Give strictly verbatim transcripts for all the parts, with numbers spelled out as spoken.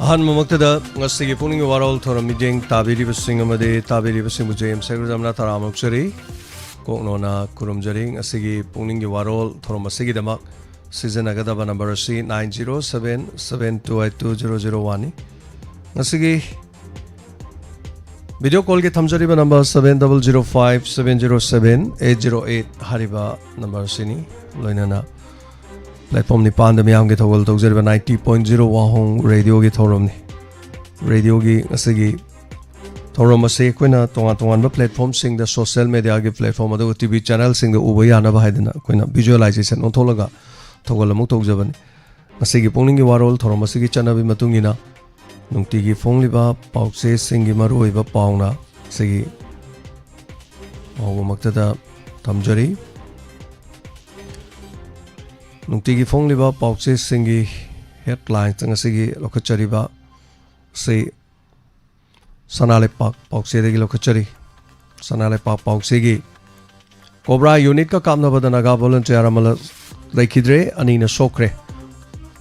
ꯑꯍꯥꯟꯕꯃꯛꯇꯗ ꯉꯁꯤꯒꯤ ꯄꯨꯛꯅꯤꯡꯒꯤ ꯋꯥꯔꯣꯜ ꯊꯧꯔꯝ ꯃꯤꯠꯌꯦꯡ ꯇꯥꯕꯤꯔꯤꯕꯁꯤꯡ ꯑꯃꯗꯤ ꯇꯥꯕꯤꯔꯤꯕꯁꯤꯡꯕꯨ ꯖꯦ ꯑꯦꯝ ꯁꯦꯀ꯭ꯌꯨꯔꯤꯇꯤ ꯑꯃꯅ ꯇꯔꯥꯝꯅ ꯑꯣꯛꯆꯔꯤ, ꯀꯣꯛꯅꯣꯟꯅ ꯈꯨꯔꯨꯝꯖꯔꯤ꯫ ꯉꯁꯤꯒꯤ ꯄꯨꯛꯅꯤꯡꯒꯤ ꯋꯥꯔꯣꯜ ꯊꯧꯔꯝ ꯑꯁꯤꯒꯤꯗꯃꯛ ꯁꯤꯖꯤꯟꯅꯒꯗꯕ ꯅꯝꯕꯔ ꯑꯁꯤ nine zero seven seven two eight two zero zero one ꯅꯤ꯫ ꯉꯁꯤꯒꯤ ꯚꯤꯗꯤꯑꯣ ꯀꯣꯜꯒꯤ ꯊꯝꯖꯔꯤꯕ number seven double zero five seven zero seven eight zero eight ꯍꯥꯏꯔꯤꯕ ꯅꯝꯕꯔ ꯑꯁꯤꯅꯤ꯫ ꯂꯣꯏꯅꯅ ꯄ꯭ꯂꯦꯠꯐꯣꯝ ꯅꯤꯄꯥꯟꯗ ꯃꯤꯌꯥꯝꯒꯤ ꯊꯧꯒꯜ ꯇꯧꯖꯔꯤꯕ ninety point zero ꯋꯥꯍꯣꯡ ꯔꯦꯗꯤꯑꯣꯒꯤ ꯊꯧꯔꯝꯅꯤ꯫ ꯔꯦꯗꯤꯑꯣꯒꯤ ꯉꯁꯤꯒꯤ ꯊꯧꯔꯝ ꯑꯁꯤ ꯑꯩꯈꯣꯏꯅ ꯇꯣꯉꯥꯟ ꯇꯣꯉꯥꯟꯕ ꯄ꯭ꯂꯦꯠꯐꯣꯝꯁꯤꯡꯗ, ꯁꯣꯁꯤꯌꯦꯜ ꯃꯦꯗꯤꯌꯥꯒꯤ ꯄ꯭ꯂꯦꯠꯐꯣꯝ ꯑꯗꯨꯒ ꯇꯤ ꯚꯤ ꯆꯦꯅꯦꯜꯁꯤꯡꯗ ꯎꯕ ꯌꯥꯅꯕ ꯍꯥꯏꯗꯅ ꯑꯩꯈꯣꯏꯅ ꯚꯤꯖꯨꯋꯦꯂꯥꯏꯖꯦꯁꯟ ꯑꯣꯟꯊꯣꯛꯂꯒ ꯊꯧꯒꯜ ꯑꯃꯨꯛ ꯇꯧꯖꯕꯅꯤ꯫ ꯉꯁꯤꯒꯤ ꯄꯨꯛꯅꯤꯡꯒꯤ ꯋꯥꯔꯣꯜ ꯊꯧꯔꯝ ꯑꯁꯤꯒꯤ ꯆꯠꯅꯕꯤ ꯃꯇꯨꯡ ꯏꯟꯅ ꯅꯨꯡꯇꯤꯒꯤ ꯐꯣꯡꯂꯤꯕ ꯄꯥꯎꯆꯦꯁꯤꯡꯒꯤ ꯃꯔꯨꯑꯣꯏꯕ ꯄꯥꯎꯅ ꯉꯁꯤꯒꯤ ꯑꯍꯧꯕꯃꯛꯇꯗ ꯊꯝꯖꯔꯤ꯫ ꯅꯨꯡꯇꯤꯒꯤ ꯐꯣꯡꯂꯤꯕ ꯄꯥꯎꯆꯦꯁꯤꯡꯒꯤ ꯍꯦꯗꯂꯥꯏꯟꯁ ꯉꯁꯤꯒꯤ ꯂꯧꯈꯠꯆꯔꯤꯕ ꯑꯁꯤ ꯁꯅꯥ ꯂꯩꯄꯥꯛ ꯄꯥꯎꯆꯦꯗꯒꯤ ꯂꯧꯈꯠꯆꯔꯤ꯫ ꯁꯅꯥ ꯂꯩꯄꯥꯛ ꯄꯥꯎꯆꯦꯒꯤ ꯀꯣꯕ꯭ꯔꯥ ꯌꯨꯅꯤꯠꯀ ꯀꯥꯞꯅꯕꯗ ꯅꯥꯒꯥ ꯚꯣꯂꯨꯟꯇꯤꯌꯔ ꯑꯃ ꯂ-, ꯂꯩꯈꯤꯗ꯭ꯔꯦ, ꯑꯅꯤꯅ ꯁꯣꯛꯈ꯭ꯔꯦ꯫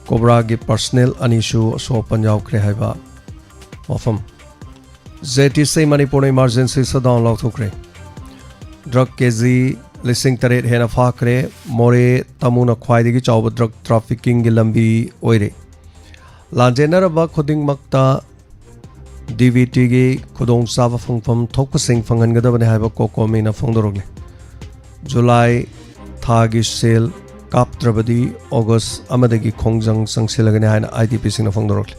ꯀꯣꯕ꯭ꯔꯥꯒꯤ ꯄꯔꯁꯅꯦꯜ ꯑꯅꯤꯁꯨ ꯑꯁꯣꯛ ꯑꯄꯟ ꯌꯥꯎꯈ꯭ꯔꯦ ꯍꯥꯏꯕ ꯋꯥꯐꯝ꯫ ꯖꯦ ꯇꯤ ꯁꯤ ꯃꯅꯤꯄꯨꯔꯅ ꯏꯃꯥꯔꯖꯦꯟꯁꯤ ꯁꯠꯗꯥꯎꯟ ꯂꯥꯎꯊꯣꯛꯈ꯭ꯔꯦ꯫ ꯗ꯭ꯔꯒ ꯀꯦ ꯖꯤ ꯂꯤꯁꯤꯡ ꯇꯔꯦꯠ ꯍꯦꯟꯅ ꯐꯥꯈ꯭ꯔꯦ꯫ ꯃꯣꯔꯦ ꯇꯥꯃꯨꯅ ꯈ꯭ꯋꯥꯏꯗꯒꯤ ꯆꯥꯎꯕ ꯗ꯭ꯔꯒ ꯇ꯭ꯔꯥꯐꯤꯀꯤꯡꯒꯤ ꯂꯝꯕꯤ ꯑꯣꯏꯔꯦ꯫ ꯂꯥꯟꯖꯦꯟꯅꯔꯕ ꯈꯨꯗꯤꯡꯃꯛꯇ ꯗꯤ ꯕꯤ ꯇꯤꯒꯤ ꯈꯨꯗꯣꯡꯆꯥꯕ ꯐꯪꯐꯝ ꯊꯣꯛꯄꯁꯤꯡ ꯐꯪꯍꯟꯒꯗꯕꯅꯤ ꯍꯥꯏꯕ ꯀꯣꯀꯣꯃꯤꯅ ꯐꯣꯡꯗꯣꯔꯛꯂꯤ꯫ ꯖꯨꯂꯥꯏ ꯊꯥꯒꯤ ꯁꯦꯜ ꯀꯥꯞꯇ꯭ꯔꯕꯗꯤ ꯑꯣꯒꯁ ꯑꯃꯗꯒꯤ ꯈꯣꯡꯖꯪ ꯆꯪꯁꯤꯜꯂꯒꯅꯤ ꯍꯥꯏꯅ ꯑꯥꯏ ꯗꯤ ꯄꯤꯁꯤꯡꯅ ꯐꯣꯡꯗꯣꯔꯛꯂꯤ꯫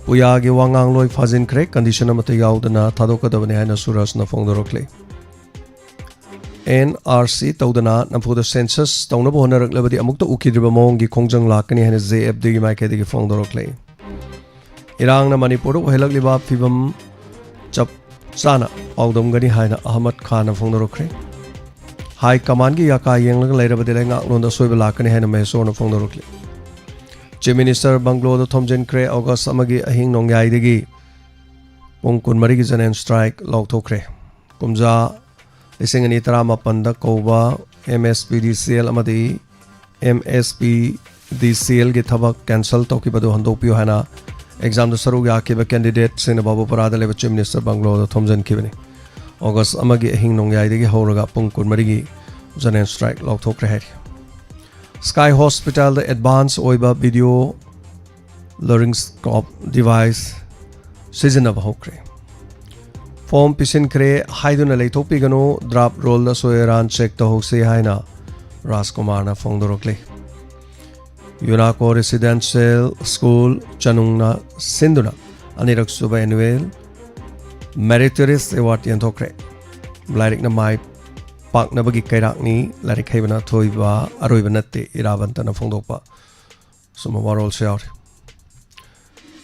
ꯄꯨꯌꯥꯒꯤ ꯋꯥꯉꯥꯡꯂꯣꯏ ꯐꯥꯖꯤꯟꯈ꯭ꯔꯦ, ꯀꯟꯗꯤꯁꯟ ꯑꯃꯠꯇ ꯌꯥꯎꯗꯅ ꯊꯥꯗꯣꯛꯀꯗꯕꯅꯤ ꯍꯥꯏꯅ ꯁꯨꯔꯖꯅ ꯐꯣꯡꯗꯣꯔꯛꯂꯤ꯫ ꯑꯦꯟ ꯑꯥꯔ ꯁꯤ ꯇꯧꯗꯅ ꯅꯝꯐꯨꯗ ꯁꯦꯟꯁꯁ ꯇꯧꯅꯕ ꯍꯣꯠꯅꯔꯛꯂꯕꯗꯤ ꯑꯃꯨꯛꯇ ꯎꯈꯤꯗ꯭ꯔꯤꯕ ꯃꯑꯣꯡꯒꯤ ꯈꯣꯡꯖꯪ ꯂꯥꯛꯀꯅꯤ ꯍꯥꯏꯅ ꯖꯦ ꯑꯦꯐ ꯗꯤꯒꯤ ꯃꯥꯏꯀꯩꯗꯒꯤ ꯐꯣꯡꯗꯣꯔꯛꯂꯤ꯫ ꯏꯔꯥꯡꯅ ꯃꯅꯤꯄꯨꯔꯗ ꯑꯣꯏꯍꯜꯂꯛꯂꯤꯕ ꯐꯤꯕꯝ ꯆꯞ ꯆꯥꯅ ꯄꯥꯎꯗꯝꯒꯅꯤ ꯍꯥꯏꯅ ꯑꯍꯃꯗ ꯈꯥꯟꯅ ꯐꯣꯡꯗꯣꯔꯛꯈ꯭ꯔꯦ꯫ ꯍꯥꯏ ꯀꯃꯥꯟꯒꯤ ꯌꯥꯀꯥ ꯌꯦꯡꯂꯒ ꯂꯩꯔꯕꯗꯤ ꯂꯩꯉꯥꯛꯂꯣꯟꯗ ꯑꯁꯣꯏꯕ ꯂꯥꯛꯀꯅꯤ ꯍꯥꯏꯅ ꯃꯍꯦꯁꯣꯔꯅ ꯐꯣꯡꯗꯣꯔꯛꯂꯤ꯫ ꯆꯤꯐ ꯃꯤꯅꯤꯁꯇꯔ ꯕꯪꯒ꯭ꯂꯣꯗ ꯊꯣꯝꯖꯤꯟꯈ꯭ꯔꯦ꯫ ꯑꯣꯒꯁ ꯑꯃꯒꯤ ꯑꯍꯤꯡ ꯅꯣꯡꯌꯥꯏꯗꯒꯤ ꯄꯨꯡ ꯀꯨꯟꯃꯔꯤꯒꯤ ꯖꯦꯅꯦꯔꯦꯜ ꯁ꯭ꯇ꯭ꯔꯥꯏꯛ ꯂꯥꯎꯊꯣꯛꯈ꯭ꯔꯦ꯫ ꯀꯨꯝꯖꯥ ꯂꯤꯁꯤꯡ ꯑꯅꯤ ꯇꯔꯥꯃꯥꯄꯟꯗ ꯀꯧꯕ ꯑꯦꯝ ꯑꯦꯁ ꯄꯤ ꯗꯤ ꯁꯤ ꯑꯦꯜ ꯑꯃꯗꯤ ꯑꯦꯝ ꯑꯦꯁ ꯄꯤ ꯗꯤ ꯁꯤ ꯑꯦꯜꯒꯤ ꯊꯕꯛ ꯀꯦꯟꯁꯦꯜ ꯇꯧꯈꯤꯕꯗꯨ ꯍꯟꯗꯣꯛꯄꯤꯌꯨ ꯍꯥꯏꯅ ꯑꯦꯛꯖꯥꯝꯗ ꯁꯔꯨꯛ ꯌꯥꯈꯤꯕ ꯀꯦꯟꯗꯤꯗꯦꯠꯁꯤꯡꯅ ꯕꯥꯕꯨꯄꯥꯔꯥꯗ ꯂꯩꯕ ꯆꯤꯐ ꯃꯤꯅꯤꯁꯇꯔ ꯕꯪꯒ꯭ꯂꯣꯗ ꯊꯣꯝꯖꯤꯟꯈꯤꯕꯅꯤ꯫ ꯑꯣꯒꯁ ꯑꯃꯒꯤ ꯑꯍꯤꯡ ꯅꯣꯡꯌꯥꯏꯗꯒꯤ ꯍꯧꯔꯒ ꯄꯨꯡ ꯀꯨꯟꯃꯔꯤꯒꯤ ꯖꯦꯅꯦꯔꯦꯜ ꯁ꯭ꯇ꯭ꯔꯥꯏꯛ ꯂꯥꯎꯊꯣꯛꯈ꯭ꯔꯦ ꯍꯥꯏꯔꯤ꯫ ꯁ꯭ꯀꯥꯏ ꯍꯣꯁꯄꯤꯇꯥꯜꯗ ꯑꯦꯗꯚꯥꯟꯁ ꯑꯣꯏꯕ ꯚꯤꯗꯤꯑꯣ ꯂꯣꯔꯤꯡꯁꯀꯣꯞ ꯗꯤꯚꯥꯏꯁ ꯁꯤꯖꯤꯟꯅꯕ ꯍꯧꯈ꯭ꯔꯦ꯫ ꯐꯣꯝ ꯄꯤꯁꯤꯟꯈ꯭ꯔꯦ ꯍꯥꯏꯗꯨꯅ ꯂꯩꯊꯣꯛꯄꯤꯒꯅꯨ, ꯗ꯭ꯔꯥꯐ ꯔꯣꯜꯗ ꯑꯁꯣꯏ ꯑꯔꯥꯟ ꯆꯦꯛ ꯇꯧꯍꯧꯁꯤ ꯍꯥꯏꯅ ꯔꯥꯖꯀꯨꯃꯥꯔꯅ ꯐꯣꯡꯗꯣꯔꯛꯂꯤ꯫ ꯌꯨꯅꯥꯀꯣ ꯔꯦꯁꯤꯗꯦꯟꯁꯤꯌꯦꯜ ꯁ꯭ꯀꯨꯜ ꯆꯅꯨꯡꯅ ꯁꯤꯟꯗꯨꯅ ꯑꯅꯤꯔꯛ ꯁꯨꯕ ꯑꯦꯅꯨꯋꯦꯜ ꯃꯦꯔꯤꯇꯣꯔꯤꯌꯁ ꯑꯦꯋꯥꯔꯗ ꯌꯦꯟꯊꯣꯛꯈ꯭ꯔꯦ꯫ ꯂꯥꯏꯔꯤꯛꯅ ꯃꯥꯏ ꯄꯥꯛꯅꯕꯒꯤ ꯀꯩꯔꯥꯛꯅꯤ, ꯂꯥꯏꯔꯤꯛ ꯍꯩꯕꯅ ꯑꯊꯣꯏꯕ ꯑꯔꯣꯏꯕ ꯅꯠꯇꯦ, ꯏꯔꯥꯕꯟꯇꯅ ꯐꯣꯡꯗꯣꯛꯄ꯫ ꯁꯨꯝꯕ ꯋꯥꯔꯣꯜꯁꯨ ꯌꯥꯎꯔꯤ꯫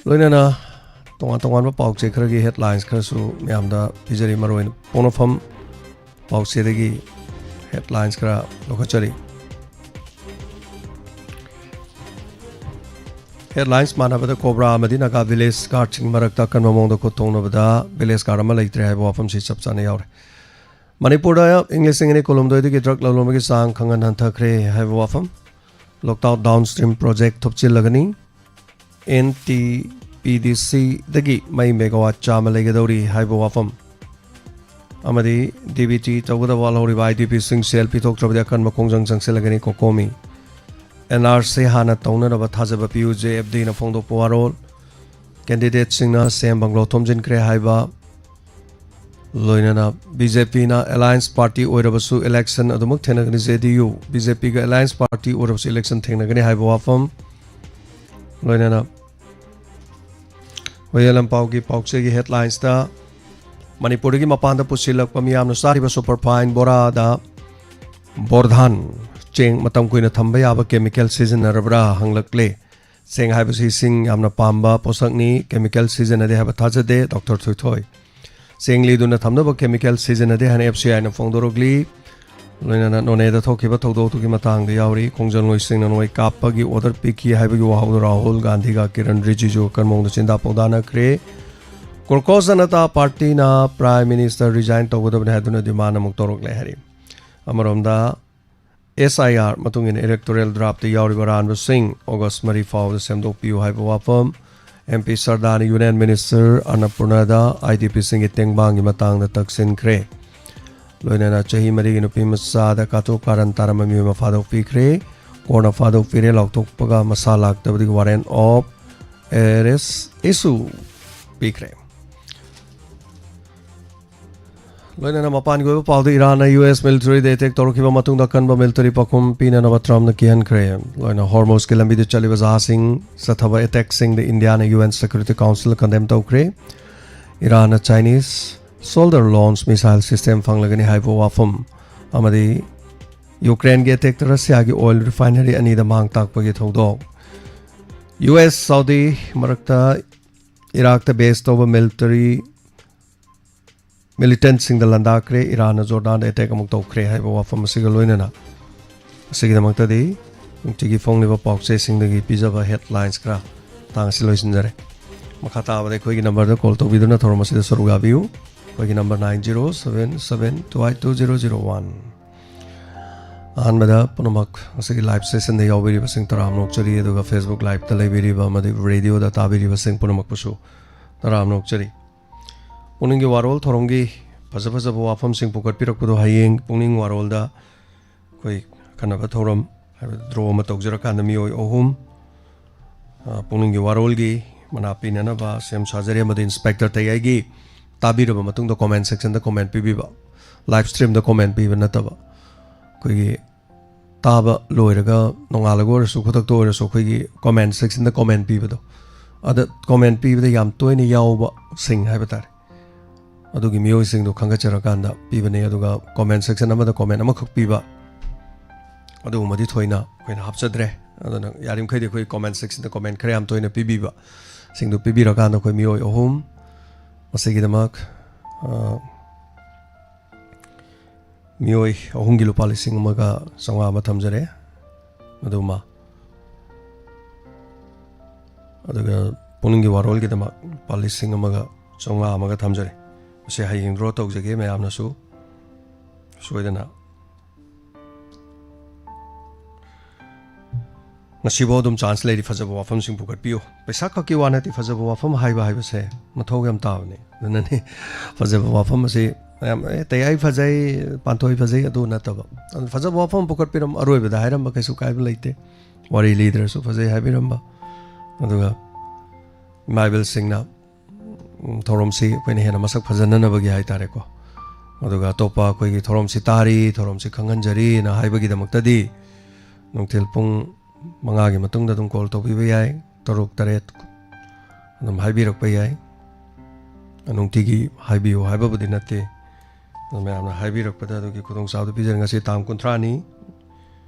ꯂꯣꯏꯅꯅ ꯇꯣꯉꯥꯟ ꯇꯣꯉꯥꯟꯕ ꯄꯥꯎꯆꯦ ꯈꯔꯒꯤ ꯍꯦꯗꯂꯥꯏꯟꯁ ꯈꯔꯁꯨ ꯃꯌꯥꯝꯗ ꯄꯤꯖꯔꯤ꯫ ꯃꯔꯨꯑꯣꯏꯅ ꯄꯣꯛꯅꯐꯝ ꯄꯥꯎꯆꯦꯗꯒꯤ ꯍꯦꯗꯂꯥꯏꯟꯁ ꯈꯔ ꯂꯧꯈꯠꯆꯔꯤ꯫ ꯍꯦꯗꯂꯥꯏꯟꯁ ꯃꯥꯟꯅꯕꯗ ꯀꯣꯕ꯭ꯔꯥ ꯑꯃꯗꯤ ꯅꯥꯒꯥ ꯚꯤꯂꯦꯖ ꯒꯥꯔꯗꯁꯤꯡ ꯃꯔꯛꯇ ꯑꯀꯟꯕ ꯃꯑꯣꯡꯗ ꯈꯨꯠ ꯊꯣꯛꯅꯕꯗ ꯚꯤꯂꯦꯖ ꯒꯥꯔꯗ ꯑꯃ ꯂꯩꯇ꯭ꯔꯦ ꯍꯥꯏꯕ ꯋꯥꯐꯝꯁꯤ ꯆꯞ ꯆꯥꯅ ꯌꯥꯎꯔꯦ꯫ ꯃꯅꯤꯄꯨꯔꯗ ꯏꯪ ꯂꯤꯁꯤꯡ ꯑꯅꯤ ꯀꯨꯟꯍꯨꯝꯗꯣꯏꯗꯒꯤ ꯗ꯭ꯔꯒ ꯂꯂꯣꯟꯕꯒꯤ ꯆꯥꯡ ꯈꯪꯍꯟ ꯍꯟꯊꯈ꯭ꯔꯦ ꯍꯥꯏꯕ ꯋꯥꯐꯝ꯫ ꯂꯣꯛꯇꯥꯛ ꯗꯥꯎꯟ ꯁ꯭ꯇ꯭ꯔꯤꯝ ꯄ꯭ꯔꯣꯖꯦꯛ ꯊꯨꯞꯆꯤꯜꯂꯒꯅꯤ꯫ ꯑꯦꯟ ꯇꯤ ꯄꯤ ꯗꯤ ꯁꯤꯗꯒꯤ ꯃꯩ ꯃꯦꯒꯥꯋꯥꯠ ꯆꯥꯝꯃ ꯂꯩꯒꯗꯧꯔꯤ ꯍꯥꯏꯕ ꯋꯥꯐꯝ꯫ ꯑꯃꯗꯤ ꯗꯤ ꯕꯤ ꯇꯤ ꯇꯧꯒꯗꯕ ꯋꯥꯠꯍꯧꯔꯤꯕ ꯑꯥꯏ ꯗꯤ ꯄꯤꯁꯤꯡ ꯁꯦꯜ ꯄꯤꯊꯣꯛꯇ꯭ꯔꯕꯗꯤ ꯑꯀꯟꯕ ꯈꯣꯡꯖꯪ ꯆꯪꯁꯤꯜꯂꯒꯅꯤ ꯀꯣꯀꯣꯃꯤ꯫ ꯑꯦꯟ ꯑꯥꯔ ꯁꯤ ꯍꯥꯟꯅ ꯇꯧꯅꯅꯕ ꯊꯥꯖꯕ ꯄꯤꯌꯨ, ꯖꯦ ꯑꯦꯐ ꯗꯤꯅ ꯐꯣꯡꯗꯣꯛꯄ ꯋꯥꯔꯣꯜ꯫ ꯀꯦꯟꯗꯤꯗꯦꯠꯁꯤꯡꯅ ꯁꯤ ꯑꯦꯝ ꯕꯪꯒ꯭ꯂꯣ ꯊꯣꯝꯖꯤꯟꯈ꯭ꯔꯦ ꯍꯥꯏꯕ꯫ ꯂꯣꯏꯅꯅ ꯕꯤ ꯖꯦ ꯄꯤꯅ ꯑꯦꯂꯥꯌꯟꯁ ꯄꯥꯔꯇꯤ ꯑꯣꯏꯔꯕꯁꯨ ꯏꯂꯦꯛꯁꯟ ꯑꯗꯨꯃꯛ ꯊꯦꯡꯅꯒꯅꯤ꯫ ꯖꯦ ꯗꯤ ꯌꯨ, ꯕꯤ ꯖꯦ ꯄꯤꯒ ꯑꯦꯂꯥꯌꯟꯁ ꯄꯥꯔꯇꯤ ꯑꯣꯏꯔꯕꯁꯨ ꯏꯂꯦꯛꯁꯟ ꯊꯦꯡꯅꯒꯅꯤ ꯍꯥꯏꯕ ꯋꯥꯐꯝ꯫ ꯂꯣꯏꯅꯅ ꯍꯨꯏꯌꯦꯟ ꯂꯥꯟꯄꯥꯎꯒꯤ ꯄꯥꯎꯆꯦꯒꯤ ꯍꯦꯗꯂꯥꯏꯟꯁꯇ ꯃꯅꯤꯄꯨꯔꯗꯒꯤ ꯃꯄꯥꯟꯗ ꯄꯨꯁꯤꯜꯂꯛꯄ ꯃꯤꯌꯥꯝꯅ ꯆꯥꯔꯤꯕ ꯁꯨꯄꯔꯐꯥꯏꯟ ꯕꯣꯔꯥꯗ ꯕꯣꯔꯙꯥꯟ ꯆꯦꯡ ꯃꯇꯝ ꯀꯨꯏꯅ ꯊꯝꯕ ꯌꯥꯕ ꯀꯦꯃꯤꯀꯦꯜ ꯁꯤꯖꯤꯟꯅꯔꯕ꯭ꯔꯥ ꯍꯪꯂꯛꯂꯦ꯫ ꯆꯦꯡ ꯍꯥꯏꯕꯁꯤ ꯏꯁꯤꯡ ꯌꯥꯝꯅ ꯄꯥꯝꯕ ꯄꯣꯠꯁꯛꯅꯤ, ꯀꯦꯃꯤꯀꯦꯜ ꯁꯤꯖꯤꯟꯅꯗꯦ ꯍꯥꯏꯕ ꯊꯥꯖꯗꯦ, ꯗꯣꯛꯇꯔ ꯊꯣꯏꯊꯣꯏ꯫ ꯆꯦꯡ ꯂꯤꯗꯨꯅ ꯊꯝꯅꯕ ꯀꯦꯃꯤꯀꯦꯜ ꯁꯤꯖꯤꯟꯅꯗꯦ ꯍꯥꯏꯅ ꯑꯦꯐ ꯁꯤ ꯑꯥꯏꯅ ꯐꯣꯡꯗꯣꯔꯛꯂꯤ꯫ ꯂꯣꯏꯅꯅ ꯅꯣꯅꯦꯗ ꯊꯣꯛꯈꯤꯕ ꯊꯧꯗꯣꯛꯇꯨꯒꯤ ꯃꯇꯥꯡꯗ ꯌꯥꯎꯔꯤ꯫ ꯈꯣꯡꯖꯪꯂꯣꯏꯁꯤꯡꯅ ꯅꯣꯡꯃꯩ ꯀꯥꯞꯄꯒꯤ ꯑꯣꯔꯗꯔ ꯄꯤꯈꯤ ꯍꯥꯏꯕꯒꯤ ꯋꯥꯍꯧꯗꯨ ꯔꯥꯍꯨꯜ ꯒꯥꯟꯙꯤꯒ ꯀꯤꯔꯟ ꯔꯤꯖꯤꯖꯨ ꯑꯀꯟ ꯃꯑꯣꯡꯗ ꯆꯤꯟꯗꯥ ꯄꯥꯎꯗꯥꯅꯈ꯭ꯔꯦ꯫ ꯀꯣꯔꯀꯣꯁ ꯖꯅꯇꯥ ꯄꯥꯔꯇꯤꯅ ꯄ꯭ꯔꯥꯏꯝ ꯃꯤꯅꯤꯁꯇꯔ ꯔꯤꯖꯥꯏꯟ ꯇꯧꯒꯗꯕꯅꯤ ꯍꯥꯏꯗꯨꯅ ꯗꯤꯃꯥꯟ ꯑꯃꯨꯛ ꯇꯧꯔꯛꯂꯦ ꯍꯥꯏꯔꯤ꯫ ꯑꯃꯔꯣꯝꯗ, ꯑꯦꯁ ꯑꯥꯏ ꯑꯥꯔ ꯃꯇꯨꯡ ꯏꯟꯅ ꯏꯂꯦꯛꯇꯣꯔꯦꯜ ꯗ꯭ꯔꯥꯐꯇ ꯌꯥꯎꯔꯤꯕ ꯑꯔꯥꯟꯕꯁꯤꯡ ꯑꯣꯒꯁ ꯃꯔꯤ ꯐꯥꯎꯕꯗ ꯁꯦꯝꯗꯣꯛꯄꯤꯌꯨ ꯍꯥꯏꯕ ꯋꯥꯐꯝ ꯑꯦꯝ ꯄꯤ ꯁꯔꯗꯥꯅ ꯌꯨꯅꯤꯌꯟ ꯃꯤꯅꯤꯁꯇꯔ ꯑꯟꯅꯄꯨꯔꯅꯥꯗ ꯑꯥꯏ ꯗꯤ ꯄꯤꯁꯤꯡꯒꯤ ꯇꯦꯡꯕꯥꯡꯒꯤ ꯃꯇꯥꯡꯗ ꯇꯛꯁꯤꯟꯈ꯭ꯔꯦ꯫ ꯂꯣꯏꯅꯅ ꯆꯍꯤ ꯃꯔꯤꯒꯤ ꯅꯨꯄꯤ ꯃꯆꯥꯗ ꯀꯥꯇꯨ ꯀꯥꯔꯟ ꯇꯥꯔꯝꯕ ꯃꯤꯑꯣꯏ ꯑꯃ ꯐꯥꯗꯣꯛꯄꯤꯈ꯭ꯔꯦ꯫ ꯀꯣꯔꯠꯅ ꯐꯥꯗꯣꯛꯄꯤꯔꯦ ꯂꯥꯎꯊꯣꯛꯄꯒ ꯃꯁꯥ ꯂꯥꯛꯇꯕꯗꯒꯤ ꯋꯥꯔꯦꯟ ꯑꯣꯐ ꯑꯦꯔꯦꯁ ꯏꯁꯨ ꯄꯤꯈ꯭ꯔꯦ꯫ ꯂꯣꯏꯅꯅ ꯃꯄꯥꯟꯒꯤ ꯑꯣꯏꯕ ꯄꯥꯎꯗ, ꯏꯔꯥꯟꯅ ꯌꯨ ꯑꯦꯁ ꯃꯤꯂꯤꯇꯔꯤꯗ ꯑꯦꯇꯦꯛ ꯇꯧꯔꯛꯈꯤꯕ ꯃꯇꯨꯡꯗ ꯑꯀꯟꯕ ꯃꯤꯂꯤꯇꯔꯤ ꯄꯥꯎꯈꯨꯝ ꯄꯤꯅꯅꯕ ꯇ꯭ꯔꯝꯞꯅ ꯀꯤꯍꯟꯈ꯭ꯔꯦ꯫ ꯂꯣꯏꯅ ꯍꯣꯔꯃꯨꯖꯀꯤ ꯂꯝꯕꯤꯗ ꯆꯠꯂꯤꯕ ꯖꯍꯥꯖꯁꯤꯡ ꯆꯠꯊꯕ ꯑꯦꯇꯦꯛꯁꯤꯡꯗ ꯏꯟꯗꯤꯌꯥꯅ U N security council condemn ꯇꯧꯈ꯭ꯔꯦ꯫ ꯏꯔꯥꯟꯅ Chinese shoulder launch missile system ꯐꯪꯂꯒꯅꯤ ꯍꯥꯏꯕ ꯋꯥꯐꯝ ꯑꯃꯗꯤ ꯌꯨꯀ꯭ꯔꯦꯟꯒꯤ ꯑꯦꯇꯦꯛꯇ ꯔꯁꯤꯌꯥꯒꯤ ꯑꯣꯏꯜ ꯔꯤꯐꯥꯏꯅꯔꯤ ꯑꯅꯤꯗ ꯃꯥꯡ ꯇꯥꯛꯄꯒꯤ ꯊꯧꯗꯣꯛ꯫ ꯌꯨ ꯑꯦꯁ ꯁꯥꯎꯗꯤ ꯃꯔꯛꯇ ꯏꯔꯥꯛꯇ ꯕꯦꯁ ꯇꯧꯕ ꯃꯤꯂꯤꯇꯔꯤ ꯃꯤꯂꯤꯇꯦꯟꯠꯁꯤꯡꯗ ꯂꯥꯟꯗꯥꯈ꯭ꯔꯦ꯫ ꯏꯔꯥꯟꯅ ꯖꯣꯔꯗꯥꯟꯗ ꯑꯦꯇꯦꯛ ꯑꯃꯨꯛ ꯇꯧꯈ꯭ꯔꯦ ꯍꯥꯏꯕ ꯋꯥꯐꯝ ꯑꯁꯤꯒ ꯂꯣꯏꯅꯅ ꯑꯁꯤꯒꯤꯗꯃꯛꯇꯗꯤ ꯅꯨꯡꯇꯤꯒꯤ ꯐꯣꯡꯂꯤꯕ ꯄꯥꯎꯆꯦꯁꯤꯡꯗꯒꯤ ꯄꯤꯖꯕ ꯍꯦꯗꯂꯥꯏꯟꯁ ꯈꯔ ꯃꯇꯥꯡ ꯑꯁꯤ ꯂꯣꯏꯁꯤꯟꯖꯔꯦ꯫ ꯃꯈꯥ ꯇꯥꯕꯗ ꯑꯩꯈꯣꯏꯒꯤ ꯅꯝꯕꯔꯗ ꯀꯣꯜ ꯇꯧꯕꯤꯗꯨꯅ ꯊꯧꯔꯝ ꯑꯁꯤꯗ ꯁꯔꯨꯛ ꯌꯥꯕꯤꯌꯨ꯫ ꯑꯩꯈꯣꯏꯒꯤ number nine zero seven seven two eight two zero zero one꯫ ꯑꯍꯥꯟꯕꯗ ꯄꯨꯝꯅꯃꯛ ꯉꯁꯤꯒꯤ ꯂꯥꯏꯚ ꯁꯦꯁꯟꯗ ꯌꯥꯎꯕꯤꯔꯤꯕꯁꯤꯡ ꯇꯔꯥꯝꯅ ꯑꯣꯛꯆꯔꯤ, ꯑꯗꯨꯒ ꯐꯦꯁꯕꯨꯛ ꯂꯥꯏꯚꯇ ꯂꯩꯕꯤꯔꯤꯕ ꯑꯃꯗꯤ ꯔꯦꯗꯤꯑꯣꯗ ꯇꯥꯕꯤꯔꯤꯕꯁꯤꯡ ꯄꯨꯝꯅꯃꯛꯄꯨꯁꯨ ꯇꯔꯥꯝꯅ ꯑꯣꯛꯆꯔꯤ꯫ ꯄꯨꯛꯅꯤꯡꯒꯤ ꯋꯥꯔꯣꯜ ꯊꯧꯔꯝꯒꯤ ꯐꯖ ꯐꯖꯕ ꯋꯥꯐꯝꯁꯤꯡ ꯄꯨꯈꯠꯄꯤꯔꯛꯄꯗꯣ, ꯍꯌꯦꯡ ꯄꯨꯛꯅꯤꯡ ꯋꯥꯔꯣꯜꯗ ꯑꯩꯈꯣꯏ ꯑꯈꯟꯅꯕ ꯊꯧꯔꯝ ꯍꯥꯏꯕꯗꯤ ꯗ꯭ꯔꯣ ꯑꯃ ꯇꯧꯖꯔꯀꯥꯟꯗ ꯃꯤꯑꯣꯏ ꯑꯍꯨꯝ, ꯑ, ꯄꯨꯛꯅꯤꯡꯒꯤ ꯋꯥꯔꯣꯜꯒꯤ ꯃꯅꯥ ꯄꯤꯅꯅꯕ ꯁꯦꯝ ꯁꯥꯖꯔꯤ꯫ ꯑꯃꯗꯤ ꯏꯟꯁꯄꯦꯛꯇꯔ ꯇꯌꯥꯏꯒꯤ ꯇꯥꯕꯤꯔꯕ ꯃꯇꯨꯡꯗ ꯀꯣꯃꯦꯟ ꯁꯦꯛꯁꯟꯗ ꯀꯣꯃꯦꯟ ꯄꯤꯕꯤꯕ, ꯂꯥꯏꯚ ꯁ꯭ꯇ꯭ꯔꯤꯝꯗ ꯀꯣꯃꯦꯟ ꯄꯤꯕ ꯅꯠꯇꯕ, ꯑꯩꯈꯣꯏꯒꯤ ꯇꯥꯕ ꯂꯣꯏꯔꯒ ꯅꯣꯡꯉꯥꯜꯂꯒ ꯑꯣꯏꯔꯁꯨ, ꯈꯨꯗꯛꯇ ꯑꯣꯏꯔꯁꯨ ꯑꯩꯈꯣꯏꯒꯤ ꯀꯣꯃꯦꯟ ꯁꯦꯛꯁꯟꯗ ꯀꯣꯃꯦꯟ ꯄꯤꯕꯗꯣ, ꯑꯗ ꯀꯣꯃꯦꯟ ꯄꯤꯕꯗ ꯌꯥꯝ ꯇꯣꯏꯅ ꯌꯥꯎꯕꯁꯤꯡ ꯍꯥꯏꯕ ꯇꯥꯔꯦ꯫ ꯑꯗꯨꯒꯤ ꯃꯤꯑꯣꯏꯁꯤꯡꯗꯨ ꯈꯟꯒꯠꯆꯔꯀꯥꯟꯗ ꯄꯤꯕꯅꯦ꯫ ꯑꯗꯨꯒ comment section ꯑꯃꯗ comment ꯑꯃꯈꯛ ꯄꯤꯕ, ꯑꯗꯨꯒꯨꯝꯕꯗꯤ ꯊꯣꯏꯅ ꯑꯩꯈꯣꯏꯅ ꯍꯥꯞꯆꯗ꯭ꯔꯦ꯫ ꯑꯗꯨꯅ ꯌꯥꯔꯤꯃꯈꯩꯗꯤ ꯑꯩꯈꯣꯏ comment sectionꯗ comment ꯈꯔ ꯌꯥꯝ ꯇꯣꯏꯅ ꯄꯤꯕꯤꯕ, ꯁꯤꯡꯗꯨ ꯄꯤꯕꯤꯔꯀꯥꯟꯗ ꯑꯩꯈꯣꯏ ꯃꯤꯑꯣꯏ ꯑꯍꯨꯝ ꯃꯁꯤꯒꯤꯗꯃꯛ, ꯑ, ꯃꯤꯑꯣꯏ ꯑꯍꯨꯝꯒꯤ ꯂꯨꯄꯥ ꯂꯤꯁꯤꯡ ꯑꯃꯒ ꯆꯥꯝꯃꯉꯥ ꯑꯃ ꯊꯝꯖꯔꯦ꯫ ꯑꯗꯨꯃ, ꯑꯗꯨꯒ ꯄꯨꯛꯅꯤꯡꯒꯤ ꯋꯥꯔꯣꯜꯒꯤꯗꯃꯛ ꯂꯨꯄꯥ ꯂꯤꯁꯤꯡ ꯑꯃꯒ ꯆꯥꯝꯃꯉꯥ ꯑꯃꯒ ꯊꯝꯖꯔꯦ꯫ ꯃꯁꯤ ꯍꯌꯦꯡ draw ꯇꯧꯖꯒꯦ꯫ ꯃꯌꯥꯝꯅꯁꯨ ꯁꯣꯏꯗꯅ ꯉꯁꯤꯐꯥꯎ ꯑꯗꯨꯝ chance ꯂꯩꯔꯤ ꯐꯖꯕ ꯋꯥꯐꯝꯁꯤꯡ ꯄꯨꯈꯠꯄꯤꯌꯨ꯫ ꯄꯩꯁꯥ ꯈꯛꯀꯤ ꯋꯥ ꯅꯠꯇꯦ, ꯐꯖꯕ ꯋꯥꯐꯝ ꯍꯥꯏꯕ ꯍꯥꯏꯕꯁꯦ ꯃꯊꯧ ꯌꯥꯝ ꯇꯥꯕꯅꯤ꯫ ꯑꯗꯨꯅꯅꯦ ꯐꯖꯕ ꯋꯥꯐꯝ ꯑꯁꯤ ꯃꯌꯥꯝ, "ꯑꯦ, ꯇꯌꯥꯏ ꯐꯖꯩ, ꯄꯥꯟꯊꯣꯏ ꯐꯖꯩ" ꯑꯗꯨ ꯅꯠꯇꯕ, ꯑꯗꯨ ꯐꯖꯕ ꯋꯥꯐꯝ ꯄꯨꯈꯠꯄꯤꯔꯝꯕ, ꯑꯔꯣꯏꯕꯗ ꯍꯥꯏꯔꯝꯕ ꯀꯩꯁꯨ ꯀꯥꯏꯕ ꯂꯩꯇꯦ꯫ ꯋꯥꯔꯤ ꯂꯤꯗ꯭ꯔꯁꯨ ꯐꯖꯩ ꯍꯥꯏꯕꯤꯔꯝꯕ, ꯑꯗꯨꯒ ꯏꯃꯥ ꯏꯕꯦꯜꯁꯤꯡꯅ, ꯎꯝ, ꯊꯧꯔꯝꯁꯤ ꯑꯩꯈꯣꯏꯅ ꯍꯦꯟꯅ ꯃꯁꯛ ꯐꯖꯅꯅꯕꯒꯤ ꯍꯥꯏ ꯇꯥꯔꯦꯀꯣ, ꯑꯗꯨꯒ ꯑꯇꯣꯞꯄ ꯑꯩꯈꯣꯏꯒꯤ ꯊꯧꯔꯝꯁꯤ ꯇꯥꯔꯤ, ꯊꯧꯔꯝꯁꯤ ꯈꯪꯍꯟꯖꯔꯤꯅ ꯍꯥꯏꯕꯒꯤꯗꯃꯛꯇꯗꯤ ꯅꯨꯡꯊꯤꯜ ꯄꯨꯡ ꯃꯉꯥꯒꯤ ꯃꯇꯨꯡꯗ ꯑꯗꯨꯝ call ꯇꯧꯕꯤꯕ ꯌꯥꯏ, ꯇꯔꯨꯛ, ꯇꯔꯦꯠ ꯑꯗꯨꯝ ꯍꯥꯏꯕꯤꯔꯛꯄ ꯌꯥꯏ꯫ ꯅꯨꯡꯇꯤꯒꯤ ꯍꯥꯏꯕꯤꯌꯨ ꯍꯥꯏꯕꯕꯨꯗꯤ ꯅꯠꯇꯦ, ꯑꯗꯨ ꯃꯌꯥꯝꯅ ꯍꯥꯏꯕꯤꯔꯛꯄꯗ ꯑꯗꯨꯒꯤ ꯈꯨꯗꯣꯡꯆꯥꯕꯗꯨ ꯄꯤꯖꯔꯤ꯫ ꯉꯁꯤ ꯇꯥꯡ ꯀꯨꯟꯊ꯭ꯔꯥꯅꯤ,